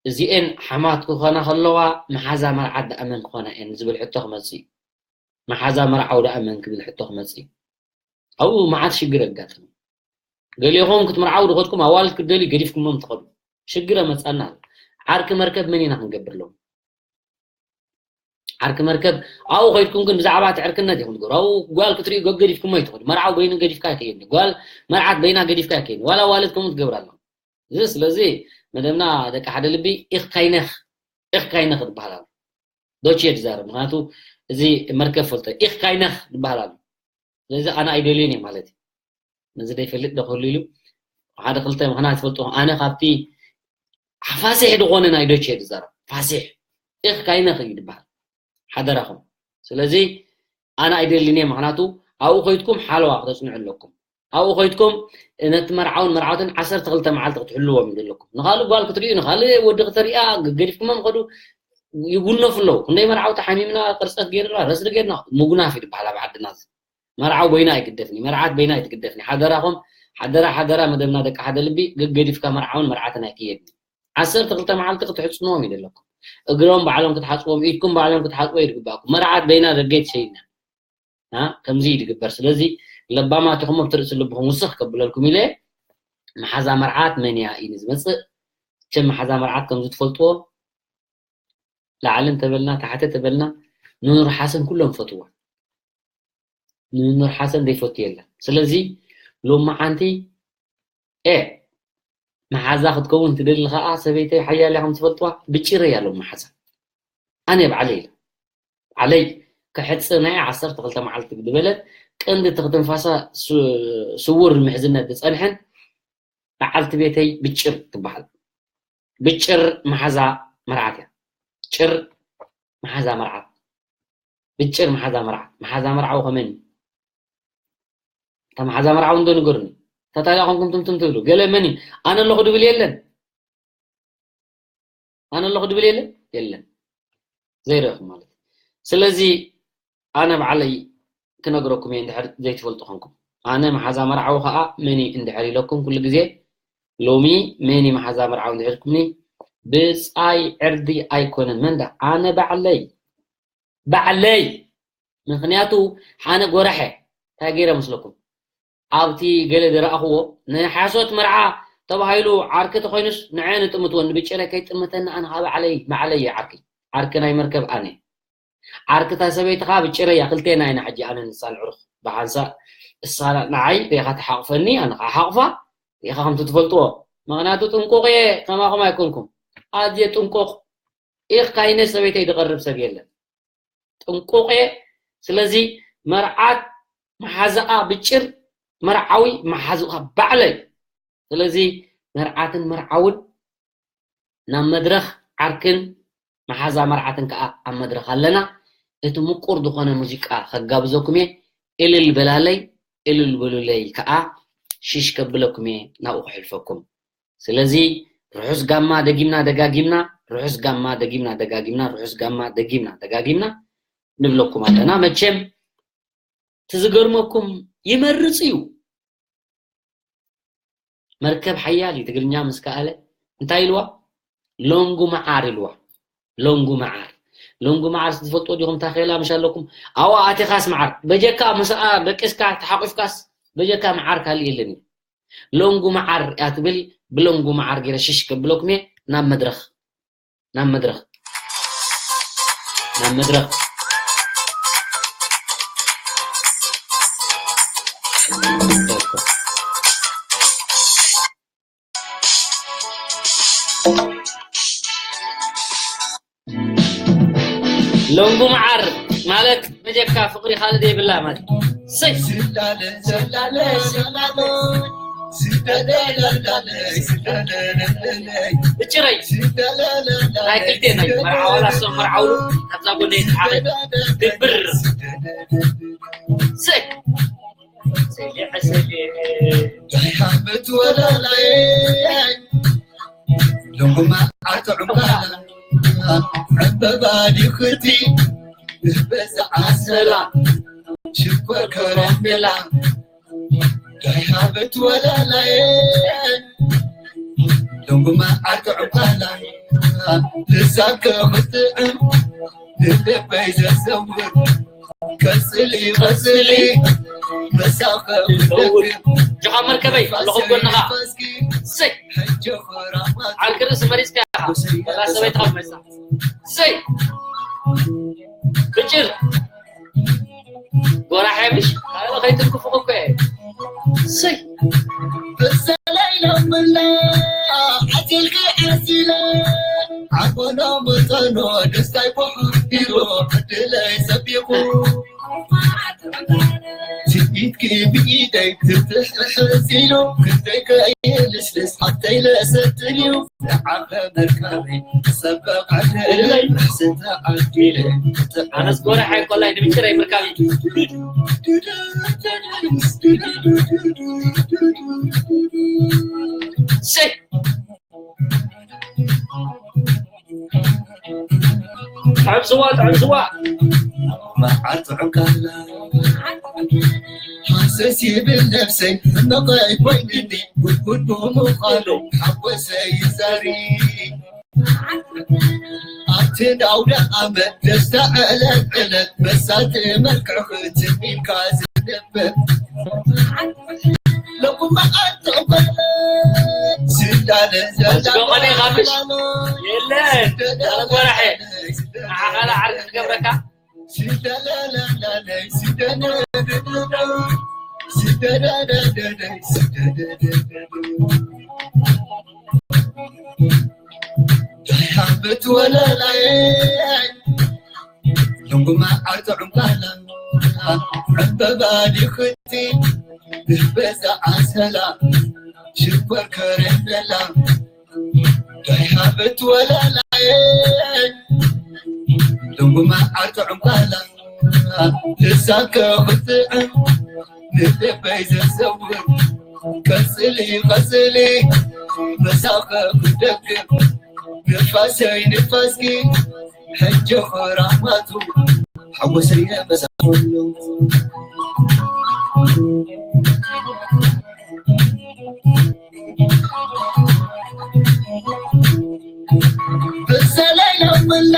እዚኤን ሓማት ክኾና ከለዋ መሓዛ መርዓት ደኣ መን ክኾና እየን ዝብል ሕቶ ክመጽእ እዩ መሓዛ መርዓው ደኣ መን ክብል ሕቶ ክመጽእ እዩ ኣብኡ መዓት ሽግር የጋጥም ገሊኹም ክትምርዓው ድኸድኩም ኣዋልድ ክትደልዩ ገዲፍኩሞም ትኸዱ ሽግር መጻና ኣሎ ዓርኪ መርከብ መን ኢና ክንገብርሎም ዓርኪ መርከብ ኣብኡ ከይድኩም ግን ብዛዕባ እቲ ዕርክነት ኢኹም ትገብሩ ኣብኡ ጓል ክትሪኡ ገገዲፍኩሞ ይትኸዱ መርዓው በይኑ ገዲፍካ ይከየኒ ጓል መርዓት በይና ገዲፍካ ይከየኒ ዋላ ዋልድ ከምኡ ትገብር ኣለኹም እዚ ስለዚ መደብና ደቂ ሓደ ልቢ ኢኽ ካይነኽ ኢኽ ካይነኽ ዝበሃል ኣሎ ዶች እየ ዝዛረብ ምክንያቱ እዚ መርከብ ፈልጦ ኢኽ ካይነኽ ዝበሃል ኣሎ ስለዚ ኣነ ኣይደልዮን እየ ማለት እዩ ነዚ ዘይፈልጥ ዶ ክህሉ ኢሉ ሓደ ክልተ ምክንያት ትፈልጦ ኣነ ካብቲ ፋሲሕ ዝኾነ ናይ ዶች እየ ዝዛረብ ፋሲሕ ኢኽ ካይነኽ እዩ ዝበሃል ሓደራኹም ስለዚ ኣነ ኣይደልን እየ ምክንያቱ ኣብኡ ከይድኩም ሓለዋ ክተፅንዑ ኣለኩም ኣብኡ ከይድኩም ነቲ መርዓውን መርዓውትን ዓሰርተ ክልተ መዓልቲ ክትሕልዎም እዩ ዘለኩም ንካልእ ጓል ክትሪኡ ንካልእ ወዲ ክተሪኣ ገዲፍኩሞም ከዱ ይጉነፉ ኣለዉ ክንደይ መርዓውቲ ሓሚምና ቅርፀት ገይርና ረስሪ ገይርና ምጉናፍ እዩ ዝበሃል ኣብ ዓድና እዚ መርዓው በይና ኣይግደፍኒ መርዓት በይና ኣይትግደፍኒ ሓደራኹም ሓደራ ሓደራ መደብና ደቂ ሓደ ልቢ ገገዲፍካ መርዓውን መርዓትን ኣይክየድኒ ዓሰርተ ክልተ መዓልቲ ክትሕፅንዎም እዩ ዘለኩም እግሮም ባዕሎም ክትሓፅዎም ኢድኩም ባዕሎም ክትሓፅዎ ይድግባኩም መርዓት በይና ደገ ትሸይና ከምዚ እዩ ዝግበር ስለዚ ለባማት ኢኹም ኣብቲ ርእሲ ልብኹም ውስኽ ከብለልኩም ኢለ መሓዛ መርዓት መን እያ እዩ ዝመፅእ ቸ መሓዛ መርዓት ከምዚ ትፈልጥዎ ላዕሊ እንተበልና ታሕቲ ተበልና ንኑር ሓሰን ኩሎም ፈትዋ ንኑር ሓሰን ዘይፈቱ የለን ስለዚ ሎማዓንቲ ኤ መሓዛ ክትከውን ትደሊ ከዓ ሰበይተይ ሓያል እያ ከም ትፈልጥዋ ብጭረ እያ ሎም መሓዛ ኣነ ባዕለይ ኢለ ባዕለይ ክሕፅር ናይ ዓሰርተ ክልተ መዓልቲ ዝበለት ቀንዲ እቲ ክትንፋሳ ስውር ምሕዝነት ዝፀንሐን በዓልቲ ቤተይ ብጭር ትበሃል ብጭር መሓዛ መርዓት እያ ጭር መሓዛ መርዓት ብጭር መሓዛ መርዓት መሓዛ መርዓዊ ከመን እታ መሓዛ መርዓዊ እንዶ ንገሩኒ ተታሊያ ኮንኩም ትምትም ትብሉ ገለ መን ኣነ ኣለኹ ድብል የለን ኣነ ኣለኹ ድብል የለን የለን ዘይረእኹም ማለት ስለዚ ኣነ ባዕለይ ክነግረኩም እየ እንድሕር ዘይትፈልጡ ኮንኩም ኣነ መሓዛ መርዓዊ ከዓ መን እንድሕር ኢለኩም ኩሉ ግዜ ሎሚ መን መሓዛ መርዓዊ እንድሕር ኢልኩምኒ ብፃይ ዕርዲ ኣይኮነን መንዳ ኣነ ባዕለይ ባዕለይ ምክንያቱ ሓነ ጎረሐ እንታይ ገይረ መስለኩም ኣብቲ ገለ ዝረኣኽዎ ንሓሶት መርዓ ተባሂሉ ዓርኪ ተኮይኑስ ንዐ ንጥምትዎ ንብጭረ ከይጥምተኒ ኣነ ካብ ባዕለይ ባዕለይ ዓርኪ ዓርኪ ናይ መርከብ ኣነ ዓርኪ እታ ሰበይቲ ከዓ ብጭረ እያ ክልቴና ኢና ሕጂ ኣነ ንሳ ንዕሩኽ ብሓንሳእ እሳ ንዓይ ሪኢኻ ትሓቕፈኒ ኣነ ከዓ ሓቕፋ ሪኢኻ ከምቲ ትፈልጥዎ ምክንያቱ ጥንቁቕ እየ ከማኹም ኣይኮንኩም ኣዝየ ጥንቁቕ ኢኽ ካይነ ሰበይተይ ዝቐርብ ሰብ የለን ጥንቁቕ እየ ስለዚ መርዓት መሓዛኣ ብጭር መርዓዊ መሓዙኣ ባዕለይ ስለዚ መርዓትን መርዓውን ናብ መድረኽ ዓርክን መሓዛ መርዓትን ከዓ ኣብ መድረኽ ኣለና እቲ ምቁር ዝኾነ ሙዚቃ ከጋብዘኩም እየ እልል በላለይ እልል በሉለይ ከዓ ሽሽ ከብለኩም እየ ናብኡ ክሕልፈኩም ስለዚ ርሑስ ጋማ ደጊምና ደጋጊምና፣ ርሑስ ጋማ ደጊምና ደጋጊምና፣ ርሑስ ጋማ ደጊምና ደጋጊምና ንብለኩም ኣለና። መቸም ትዝገርመኩም ይመርጽ እዩ። መርከብ ሓያል እዩ ትግርኛ ምስ ከኣለ እንታይ ኢልዋ? ሎንጉ መዓር ኢልዋ። ሎንጉ መዓር። ሎንጉ መዓር ትፈልጥዎ ዲኹም? ታኼላ ምሽ ኣለኩም? ኣዋ ኣቲኻስ መዓር። በጀካ ምስኣ ደቂስካ ተሓቂፍካስ በጀካ መዓር ካልእ የለን እዩ። ሎንጉ መዓር እያ ትብል። ብሎንጉ መዓር ገይረ ሽሽ ከብለኩም እየ። ናብ መድረኽ። ናብ መድረኽ። ናብ መድረኽ። ሎንጉ መዓር ማለት በጀካ ፍቕሪ ካልእ ዘይብላ ማለት። ሰይ። ብጭረይ። ናይ ክልቴ ናይ መርዓ ዋላ እሶም መርዓውሉ ኣብዛ ጎነይ ተሓቒ። ግብር። ሰይ። ሰሊዐ ሰሊዐ። ዳይ ሓመት ወላላየ። ሎማ ዓርተ ዕምባላ ዕምበባ ዲኽቲ በዛ ዓሰላ ሽኮር ከረሜላ ዳይ ሓመት ወላላየ። ሎማ ዓርተ ዕምባላ እዛ ከኽትዕም ንልበይ ዘዘውር ቀጽሊ ቀጽሊ መሳኸ ጀኻ መርከበይ ኣለኹ ጎንኻ። ሰይ ዓርኪ ርእሲ መሪጽካ ኢኻ። ወላ ሰበይትኻ መሳ። ሰይ ብጭር ጎራሐ ምሽ ካልእ ከይትንክፉ እኮ እየ። ሰይ በሰለይ ለምላ ዓሲልኪ ዓሲለ ዓጎሎ መጠኖ ደስታይ ቦሓቢሩ ዕድለይ ሰቢቑ ትኢትኪ ብኢደይ ትትሕሕዝ ኢሉ ክንደይ ከይልስልስ ሓብተይ ለሰትል እዩ ንዓኸ መርካበይ ሰበቕ ዓደለይ ሕስተ ዓዲለ ኣነስ ጎራሐ ኮላይ ንምችረይ ምርካብ እዩ። ሰይ ጥዕም ስዋ ጥዕም ስዋ መዓር ጥዑም ካላ ሃሰስ ይብል ነብሰይ እመቐይ ኮይንኒ ጉድጉድ ብምዃኑ ሓጎሰይ ይዛሪ ኣብቲ ኣውደ ኣመት ደስታ ዕለት ዕለት መሳጢ መልክዕ ክትሚልካ ዝነብር ሓመት ወለላይ ሎንጉ መዓር ጥዑም ካላ ዕምበባ ዲኽቲ ብበዛ ዓሰላ ሽኮር ከረሜላ ዳይ ሓመት ወለላይ ሎንጉ መዓር ጥዑም ካላ እዛ ከኽትዕም ንልበይ ዘዘውር ቀጽሊ ቀጽሊ መሳኸ ክደግም ንፋሰይ ንፋስኪ ሕጂ ኽራማቱ ሓጎሰይ የበዛሕሉ ብሰለይ ለምላ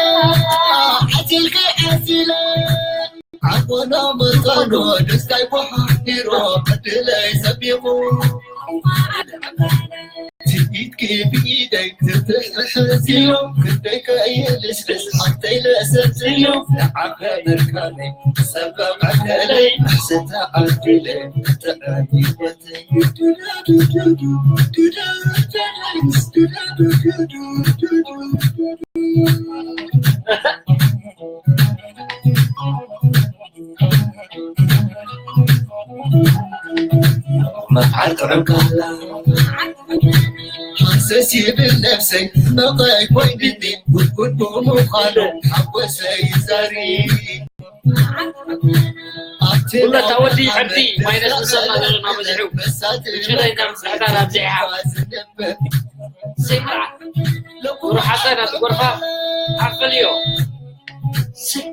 ዓሲልኪ ዓሲለ ዓጎና መርካኖ ደስታይ ቦሓ ቢሮ ዕድለይ ሰቢቑ ትኢትኪ ብኢደይ ክትሕሕዝዮ ክንደይ ከይልስልስ ሓፍተይ ለሰትዮ ንዓኸ መርካነይ ሰበቕ ዕድለይ ኣሕሰተ ዓድለይ ጥዕም ህይወተይ መዓር ጥዑም ካላ ሃሰስ ይብል ነብሰይ መቐይ ኮይንኒ ጉድጉድ ብምዃኑ ሓጎሰይ ይዛሪ ኩለታ ወዲ ዓዲ ማይነስ ንሰብና ዘለና በዚሑ ሽረይታ ምስሕታ ናብዚሓ ሰይ መርዓ። ኑር ሓሰን ኣቲ ጎርፋ ዓፈልዮ። ሰይ።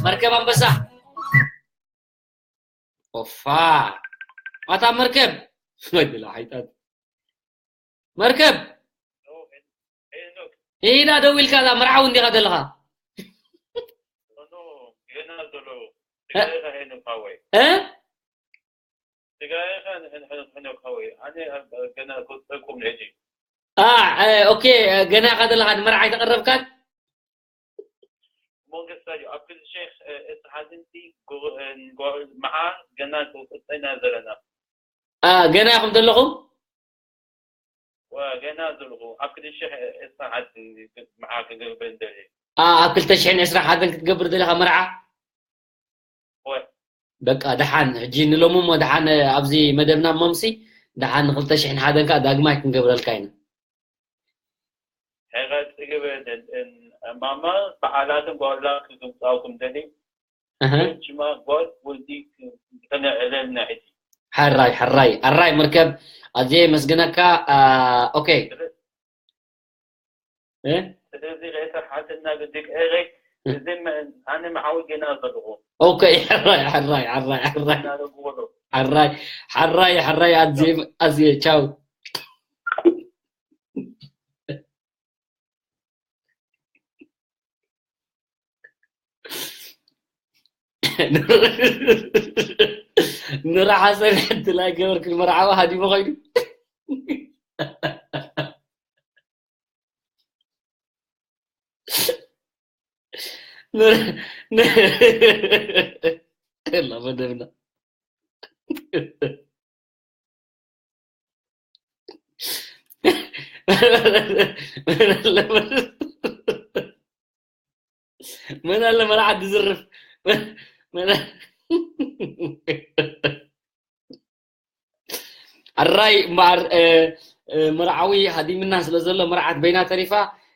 መርከብ ኣንበሳ። ኦፋ። ኣታ መርከብ። ወይላ ሓይታት። መርከብ። ሄኖክ። ኢዳ ደው ኢልካ እዛ መርዓዊ እንዲኻ ዘለኻ? ኖ፣ ኖ፣ ገና ዘሎ። እ? ትግራይኻ ሄኖክ ሓወይ። እ? ትግራይኻ ሄኖክ፣ ሄኖክ ሓወይ። ኣነ ኣብ፣ ገና ክወፅአኩም ሕጂ። አ፣ እ፣ ኦኬ፣ ገና ኢኻ ዘለኻ፣ ንመርዓ ኣይተቐረብካን? መንግስቲ እዩ። ኣብ ክልተ ሺሕ ዕስራ ሓደን ጓል መዓ ገና ክወፅእ ኢና ዘለና። አ፣ ገና ኢኹም ዘለኹም? ወ-፣ ገና ዘለኹ። ኣብ ክልተ ሺሕ ዕስራ ሓደን መዓ ክገብር እንደልየ። አ፣ ኣብ ክልተ ሽሕን ዕስራ ሓደን ክትገብር ደለኻ መርዓ? ወ-፣ በቃ ደሓን፣ ሕጂ ንሎሚ እሞ ደሓን ኣብዚ መደብና እሞምሲ፣ ደሓን ክልተ ሽሕን ሓደን ከኣ ዳግማይ ክንገብረልካ ኢና። ሕቐ ጽግበ ደል-፣ እን-፣ ማማ በዓላትን ጓላ ክግምጻውኩም ደሊ። እህ። ጅማ ጓል ወዲ ክ-፣ ከነዕለልና ሕጂ። ሕራይ፣ ሕራይ፣ ሕራይ መርከብ፣ ኣዝየ የመስግነካ። አ፣ ኦኬ። ስለ-፣ እ? ስለዚ ሬሳ ሓትና ግድግ ኤሬ፣ እ። እዚ መ-፣ ኣነ መዓዊ ገና ዘለኹ። ኦኬ፣ ሕራይ፣ ሕራይ፣ ሕራይ፣ ሕራይ። እናደግዎ ዶ? ሕራይ፣ ሕራይ፣ ሕራይ፣ ኣዝየ፣ ኣዝየ፣ ቻው። ንረሓሰብ ዕድል ኣይገበርክን መርዓዊ ሃዲሙ ኸይዱ። ን-፣ ን-፣ የላ መደብና። መን ኣለ መርዓት ዝዝርፍ? መን፣ ኣራይ እምበኣር፣ እ፣ እ፣ መርዓዊ ሃዲምና ስለ ዘሎ መርዓት በይና ተሪፋ።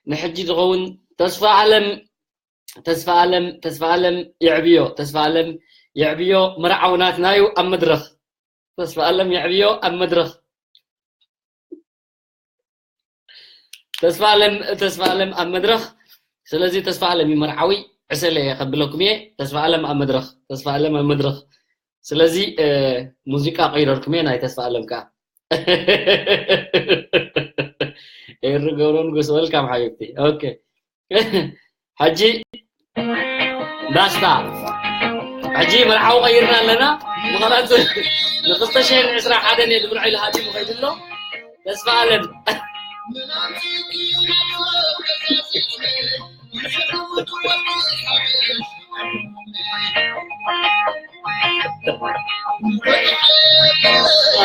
ንሕጂ ዝኸውን ተስፋ ኣለም፣ ተስፋ ኣለም፣ ተስፋ ኣለም የዕብዮ፣ ተስፋ ኣለም የዕብዮ መርዓዊ ናትና እዩ ኣብ መድረኽ። ተስፋ ኣለም የዕብዮ ኣብ መድረኽ። ተስፋ ኣለም፣ ተስፋ ኣለም ኣብ መድረኽ። ስለዚ ተስፋ ኣለም እዩ መርዓዊ። ዕሰለ እየ ከብለኩም እየ። ተስፋ ኣለም ኣብ መድረኽ፣ ተስፋ ኣለም ኣብ መድረኽ። ስለዚ፣ እ፣ ሙዚቃ ቀይረልኩም እየ ናይ ተስፋ ኣለም ከኣ። ኤሪ ገብረ ንጉስ፣ ወልካም ሓቢብቲ። ኦኬ። ሕጂ ዳስታ። ሕጂ መርዓዊ ቀይርና ኣለና። ምኽንያቱ ንክልተ ሽሕን ዕስራን ሓደን እየ ዝምርዖ ኢሉ ሃዲሙ ከይዱ ኣሎ። ተስፋ ኣለም።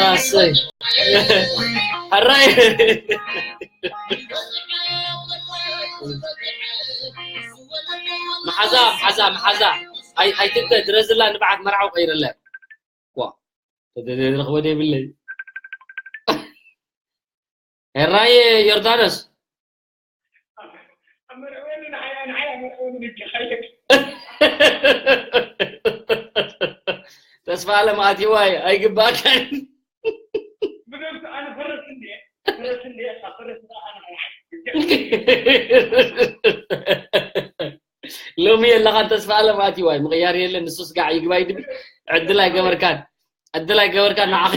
ኣሰይ። ሕራይ። መሓዛ፣ መሓዛ፣ መሓዛ። ኣይ-፣ ኣይትንተ፣ ድረዝላ ንብዓት መርዓዊ ቀይረለ። ዋ፣ ተደልየ ዝረኽቦ ደይብለይ። ሕራይ ዮርዳኖስ። ተስፋ ኣለም ኣትይዋይ ኣይግባእካን። ሎሚ የለኻን ተስፋ ኣለም ኣትይዋይ ምቕያር የለን። ንሱ ስጋዕ ይግባይ ድብል ዕድል ኣይገበርካን። ዕድል ኣይገበርካን ንዓኺ።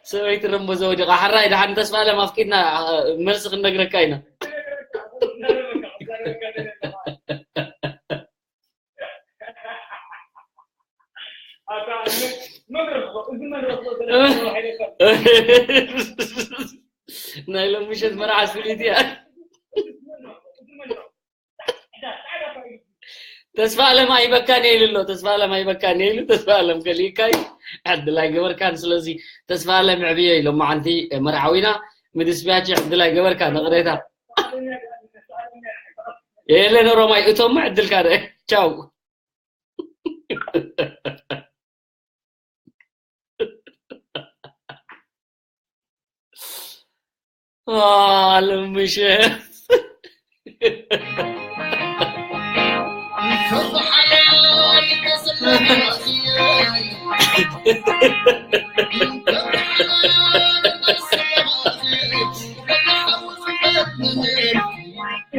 ሰበይቲ ረምቦ ዘወዲቓ። ሕራይ ደሓን ተስፋ ኣለም ኣፍቂድና፣ መልሲ ክንነግረካ ኢና። ናይ ሎም ምሸት መርዓ ስፍሊት እያ። ተስፋ ኣለም ኣይበካን እየ ኢሉ ኣሎ። ተስፋ ኣለም ኣይበካን እየ ኢሉ። ተስፋ ኣለም ከሊእካይ ዕድል ኣይገበርካን። ስለዚ ተስፋ ኣለም ዕብዮ ኢሎም መዓንቲ መርዓዊና ምድስቢያች ዕድል ኣይገበርካ ንቕሬታ። የለን ኦሮማይ እቶም ዕድልካ ደ-፣ ቻው። ኣለም ምሸት።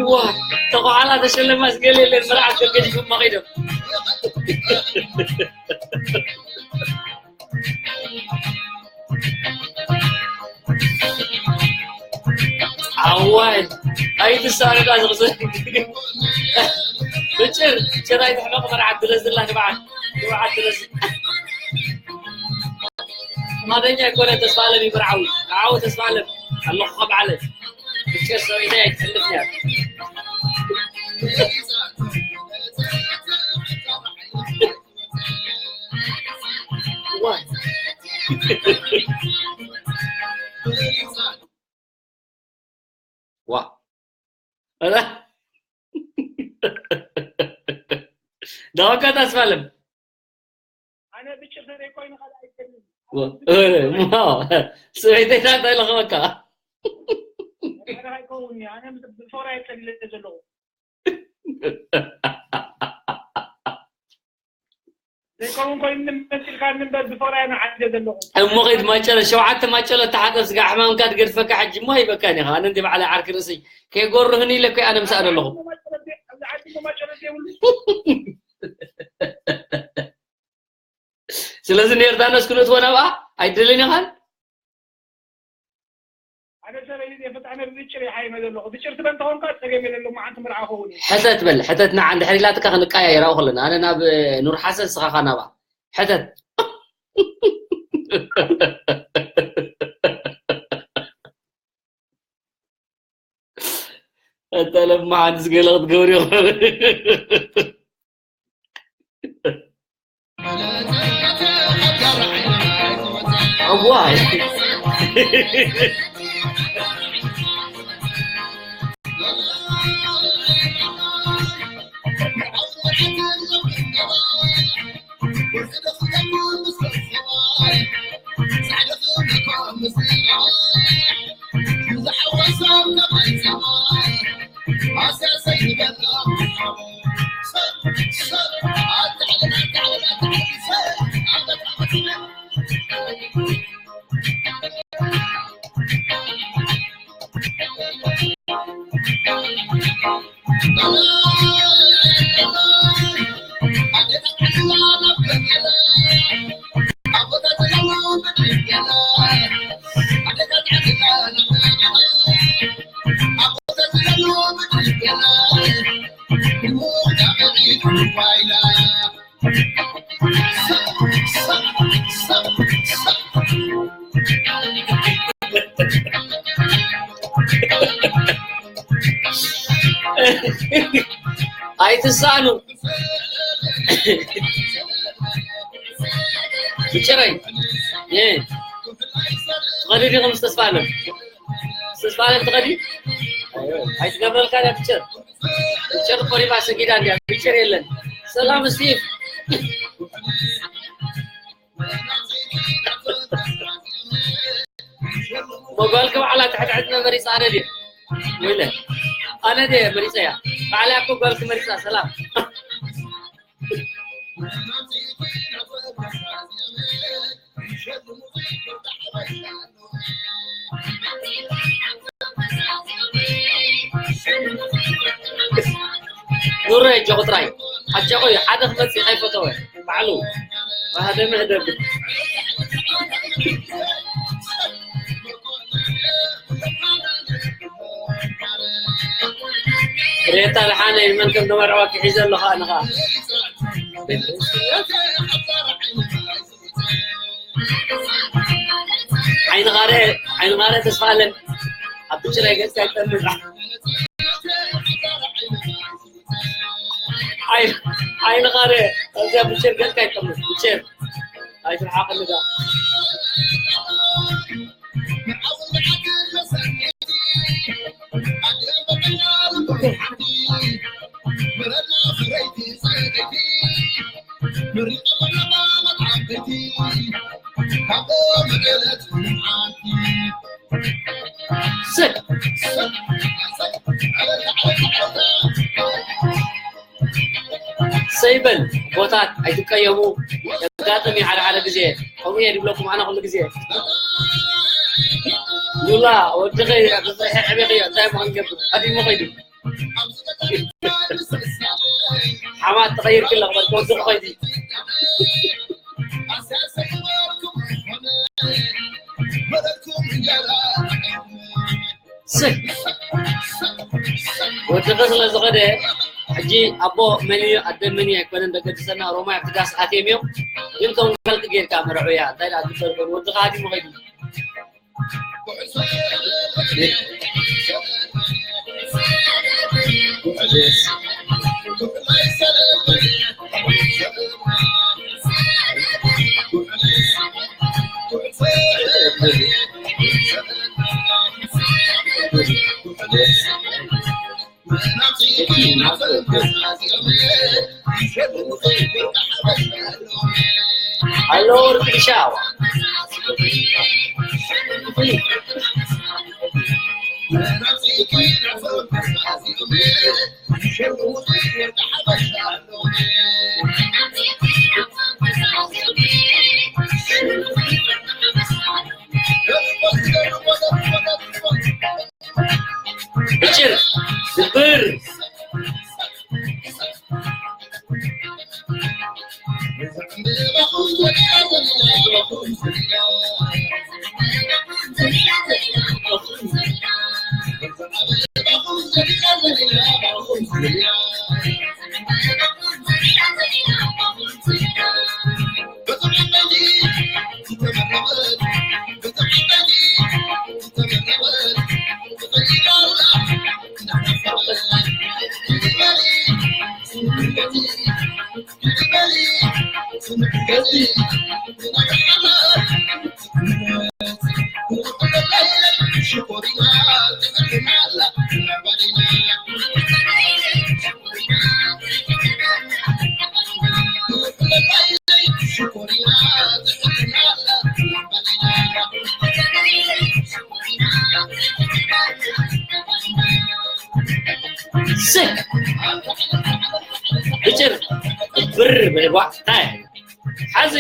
ዋ፣ ተኳዕላ ተሸለማስ ገለ የለን፣ መርዓት ገዲፎም መኺዶም። ኣዋይ፣ ኣይትሳረዳ ዝኽሰ። ብጭር፣ ጭር ኣይትሕመቕ፣ መርዓት ድረዝላ ንብዓት፣ ንብዓት ድረዝ። ማደኛ ኣይኮነ፣ ተስፋለም ይምርዓዊ፣ ንዓዊ ተስፋለም ኣለኹ ከብዓለ። ብጭር ሰበይተይ ኣይትሕልፍን እያ። ዋ። ዋ። ዳዋካ ተስፋለም። ኣነ ብጭር ዘይኮይኑ ካልእ ኣይደልን። ዋ፣ እ፣ ማ፣ ሰበይተይ እንታይ ኢለ ክበካ? ኣነ ኣይከውን፣ ኣነ ብሶራ የጸልለ ዘለኹ። ዘይከውን ኮይኑ መሲልካ እምበር ብሶራ እየ ንዓንደ ዘለኹ። እሞ ኸይድ ማጨሎ፣ ሸውዓተ ማጨሎ ተሓጠብ ስጋ ሕማምካ ድገድፈካ ሕጂ እሞ ይበካን ኢኻ። ኣነ እንዲ ባዕላይ ዓርኪ ርእሲ ከይጎርህኒ ኢለ እኮ ኣነ ምሳእ ዘለኹ። ኣብዚ ዓዲ እሞ ማጨሎ ዘይብሉ። ስለዚ ኔርዳኖስ ክንእትዎ ናብኣ ኣይደልን ኢኻን? ኣነ ሰበይ እየ ፈጣነ ብጭር ይሓይመ ዘለኹ። ብጭር ትበል እንተኾንካ ጸገም የለሎ፣ መዓንቲ ምርዓ ኸውን እዩ። ሕተት በል፣ ሕተት ንዓ እንድሕር ኢላትካ ክንቀያየር ኣብኡ ከለና። ኣነ ናብ ኑር ሓሰን ስኻኻ ናብኣ። ሕተት። እንተ ለማዓንስ ገለ ክትገብር ይኽእል። እዋይ። ኣይትሳኑ። ብጭረይ። እ። ትኸዲ ዲኹም ምስ ተስፋ ኣለም? ምስ ተስፋ ኣለም ትኸዲ? ኣይትገብረልካ ዲያ ብጭር? ብጭር ቆሪባ ሰጊዳ እንዲያ። ብጭር የለን። ሰላም ስቲቭ። ጓልኪ ባዕላ ትሕቲ ዕድመ መሪጻ ኣነ ድየ? ወይለ፣ ኣነ ድየ መሪጸያ? ባዕላ እኮ ጓልኪ መሪጻ። ሰላም። ኑረ ጀቑ ጥራይ። ኣጀቑ እዩ፣ ሓደ ክመጽእ ከይፈተወ። ባዕሉ። ባህደ ምህደግ። ሬታ ደሓነይ፣ መን ከም ተመርዐወኪ ሒዘ ኣለኹ ኣነ ኸኣ። ዓይኒ ኻረ፣ ዓይኒ ኻረ ተስፋ ኣለም። ኣብ ብጭራይ ገጽካ ይጠምር። ኣይ፣ ዓይኒ ኻረ፣ ኣብዚኣ ብጭር ገጽካ ይጠምር። ብጭር። ኣይትርሓቕ ልጋ። ስቅ። ሰይበል ቦታት ኣይትቀየሙ። የጋጥም እዩ ሓደ ሓደ ግዜ። ከምኡ እየ ዝብለኩም ኣነ ኩሉ ግዜ። ሉላ፣ ወድኺ ብፍርሒ ዕቢኺ፣ እንታይ እሞ ክንገብር? ቀዲሙ ኸይዱ። ሓማት ተቐይርክላ፣ ወድኺ ኸይዱ። ስክ። ወድኺ ስለ ዝኸደ፣ ሕጂ ኣቦ መን እዩ፣ ኣደ መን እዩ ኣይኮነን ዘገድሰና። ሮማይ ኣብቲ ዳስ ኣትዮም እዮም። ግን ከም ካልክ ጌርካ መርዑያ፣ እንታይ ደኣ ትሰርጎም? ወድኻ ሃዲሙ ኸይዱ። Allora, diciamo. ብጭር፣ ድብር። ስክ! ብጭር! ብር! ብዕቧዕ! ታይ! ሓዚ!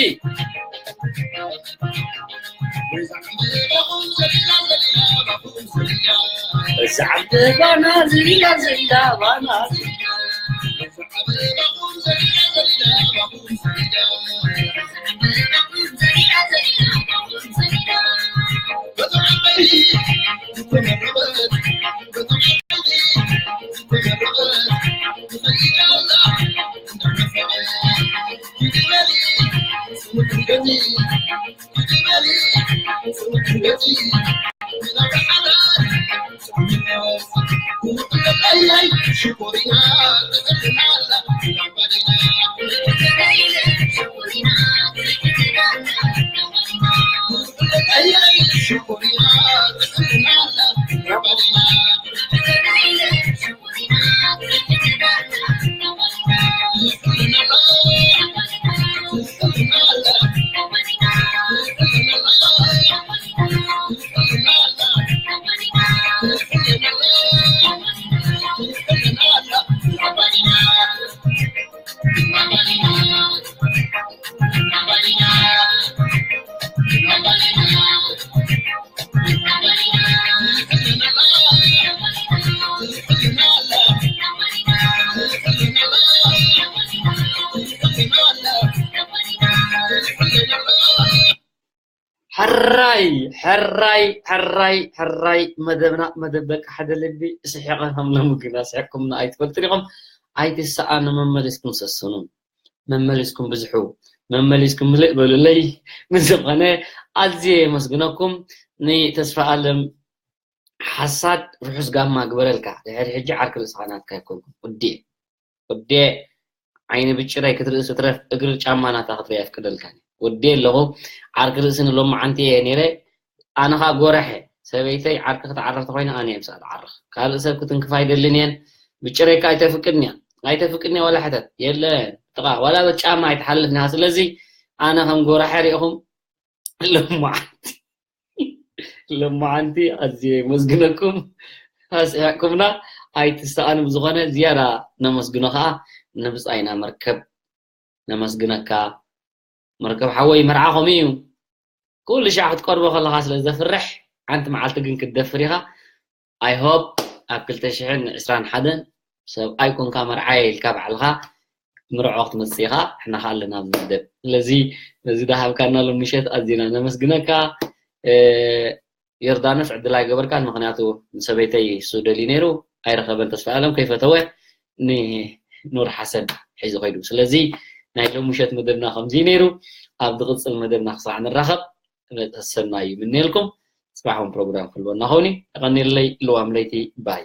እዛ ዓዲ ባና ዝላ ዝላ ባና። ሕራይ፣ ሕራይ፣ ሕራይ፣ ሕራይ መደብና፣ መደብ ደቂ ሓደ ልቢ። ስሒቐ ከም ሎሚ ግና ስሒቕኩምና ኣይትፈልጡን ኢኹም። ኣይትሰኣኑ፣ መመሊስኩም ሰስኑ፣ መመሊስኩም ብዝሑ፣ መመሊስኩም ምልእ በሉለይ። ምስ ዝኾነ ኣዝየ የመስግነኩም። ንተስፋ ኣለም ሓሳድ ርሑስ ጋማ ግበረልካ። ድሕሪ ሕጂ ዓርኪ ርእስኻ ናትካ ኣይኮንኩን። ወዲኤ፣ ወዲኤ ዓይኒ ብጭረይ ክትርእስ ትረፍ እግሪ ጫማ ናታ ክትርኢ ኣይፍቅደልካን። ወዲኤ ኣለኹ። ዓርኪ ርእሲ ንሎማዓንቲ እየ ነይረ። ኣነ ኸኣ ጎረሐ። ሰበይተይ ዓርኪ ክትዓርኽ ተኾይና ኣነ እየ ምስኣ ዝዓርኽ። ካልእ ሰብ ክትንክፍ ኣይደልን እየን። ብጭረይ ከኣ ኣይተፍቅድን እያ። ኣይተፍቅድን እያ ዋላ ሕተት። የለን። ጥቓ ዋላ በት ጫማ ኣይትሓልፍን እያ። ስለዚ ኣነ ከም ጎረሐ ሪኢኹም ሎማዓንቲ፣ ሎማዓንቲ ኣዝየ የመስግነኩም። ኣስሒቕኩምና። ኣይትሰኣኑ። ብዝኾነ ዝያዳ ነመስግኖ ከዓ ንብፃይና መርከብ ነመስግነካ። መርከብ ሓወይ፣ መርዓ ከምኡ እዩ። ኩሉ ሻዕ ክትቀርቦ ከለኻ ስለ ዘፍርሕ፣ ሓንቲ መዓልቲ ግን ክትደፍር ኢኻ። I hope ኣብ ክልተ ሽሕን ዕስራን ሓደን ሰብኣይ ኮንካ መርዓየ ኢልካ ባዕልኻ ምርዖ ክትመጽእ ኢኻ። ንሕና ኸኣ ኣለና ኣብዚ መደብ። ስለዚ ነዚ ዝሃብካና ሎም ምሸት ኣዚና ነመስግነካ። እ፣ ዮርዳኖስ ዕድል ኣይገበርካን፣ ምኽንያቱ ንሰበይተይ እሱ ደልዩ ነይሩ፣ ኣይረኸበን። ተስፋ ኣለም ከይፈተወ ንኑር ሓሰን ሒዙ ከይዱ። ስለዚ ናይ ሎም ምሸት መደብና ከምዚ ነይሩ። ኣብ ዝቕጽል መደብና ክሳዕ ንራኸብ ሰናይ ይምነየልኩም። ጽባሕ እውን ፕሮግራም ክህልወና ኸውን እዩ። የቐንየለይ። ልዋም ለይቲ ባይ።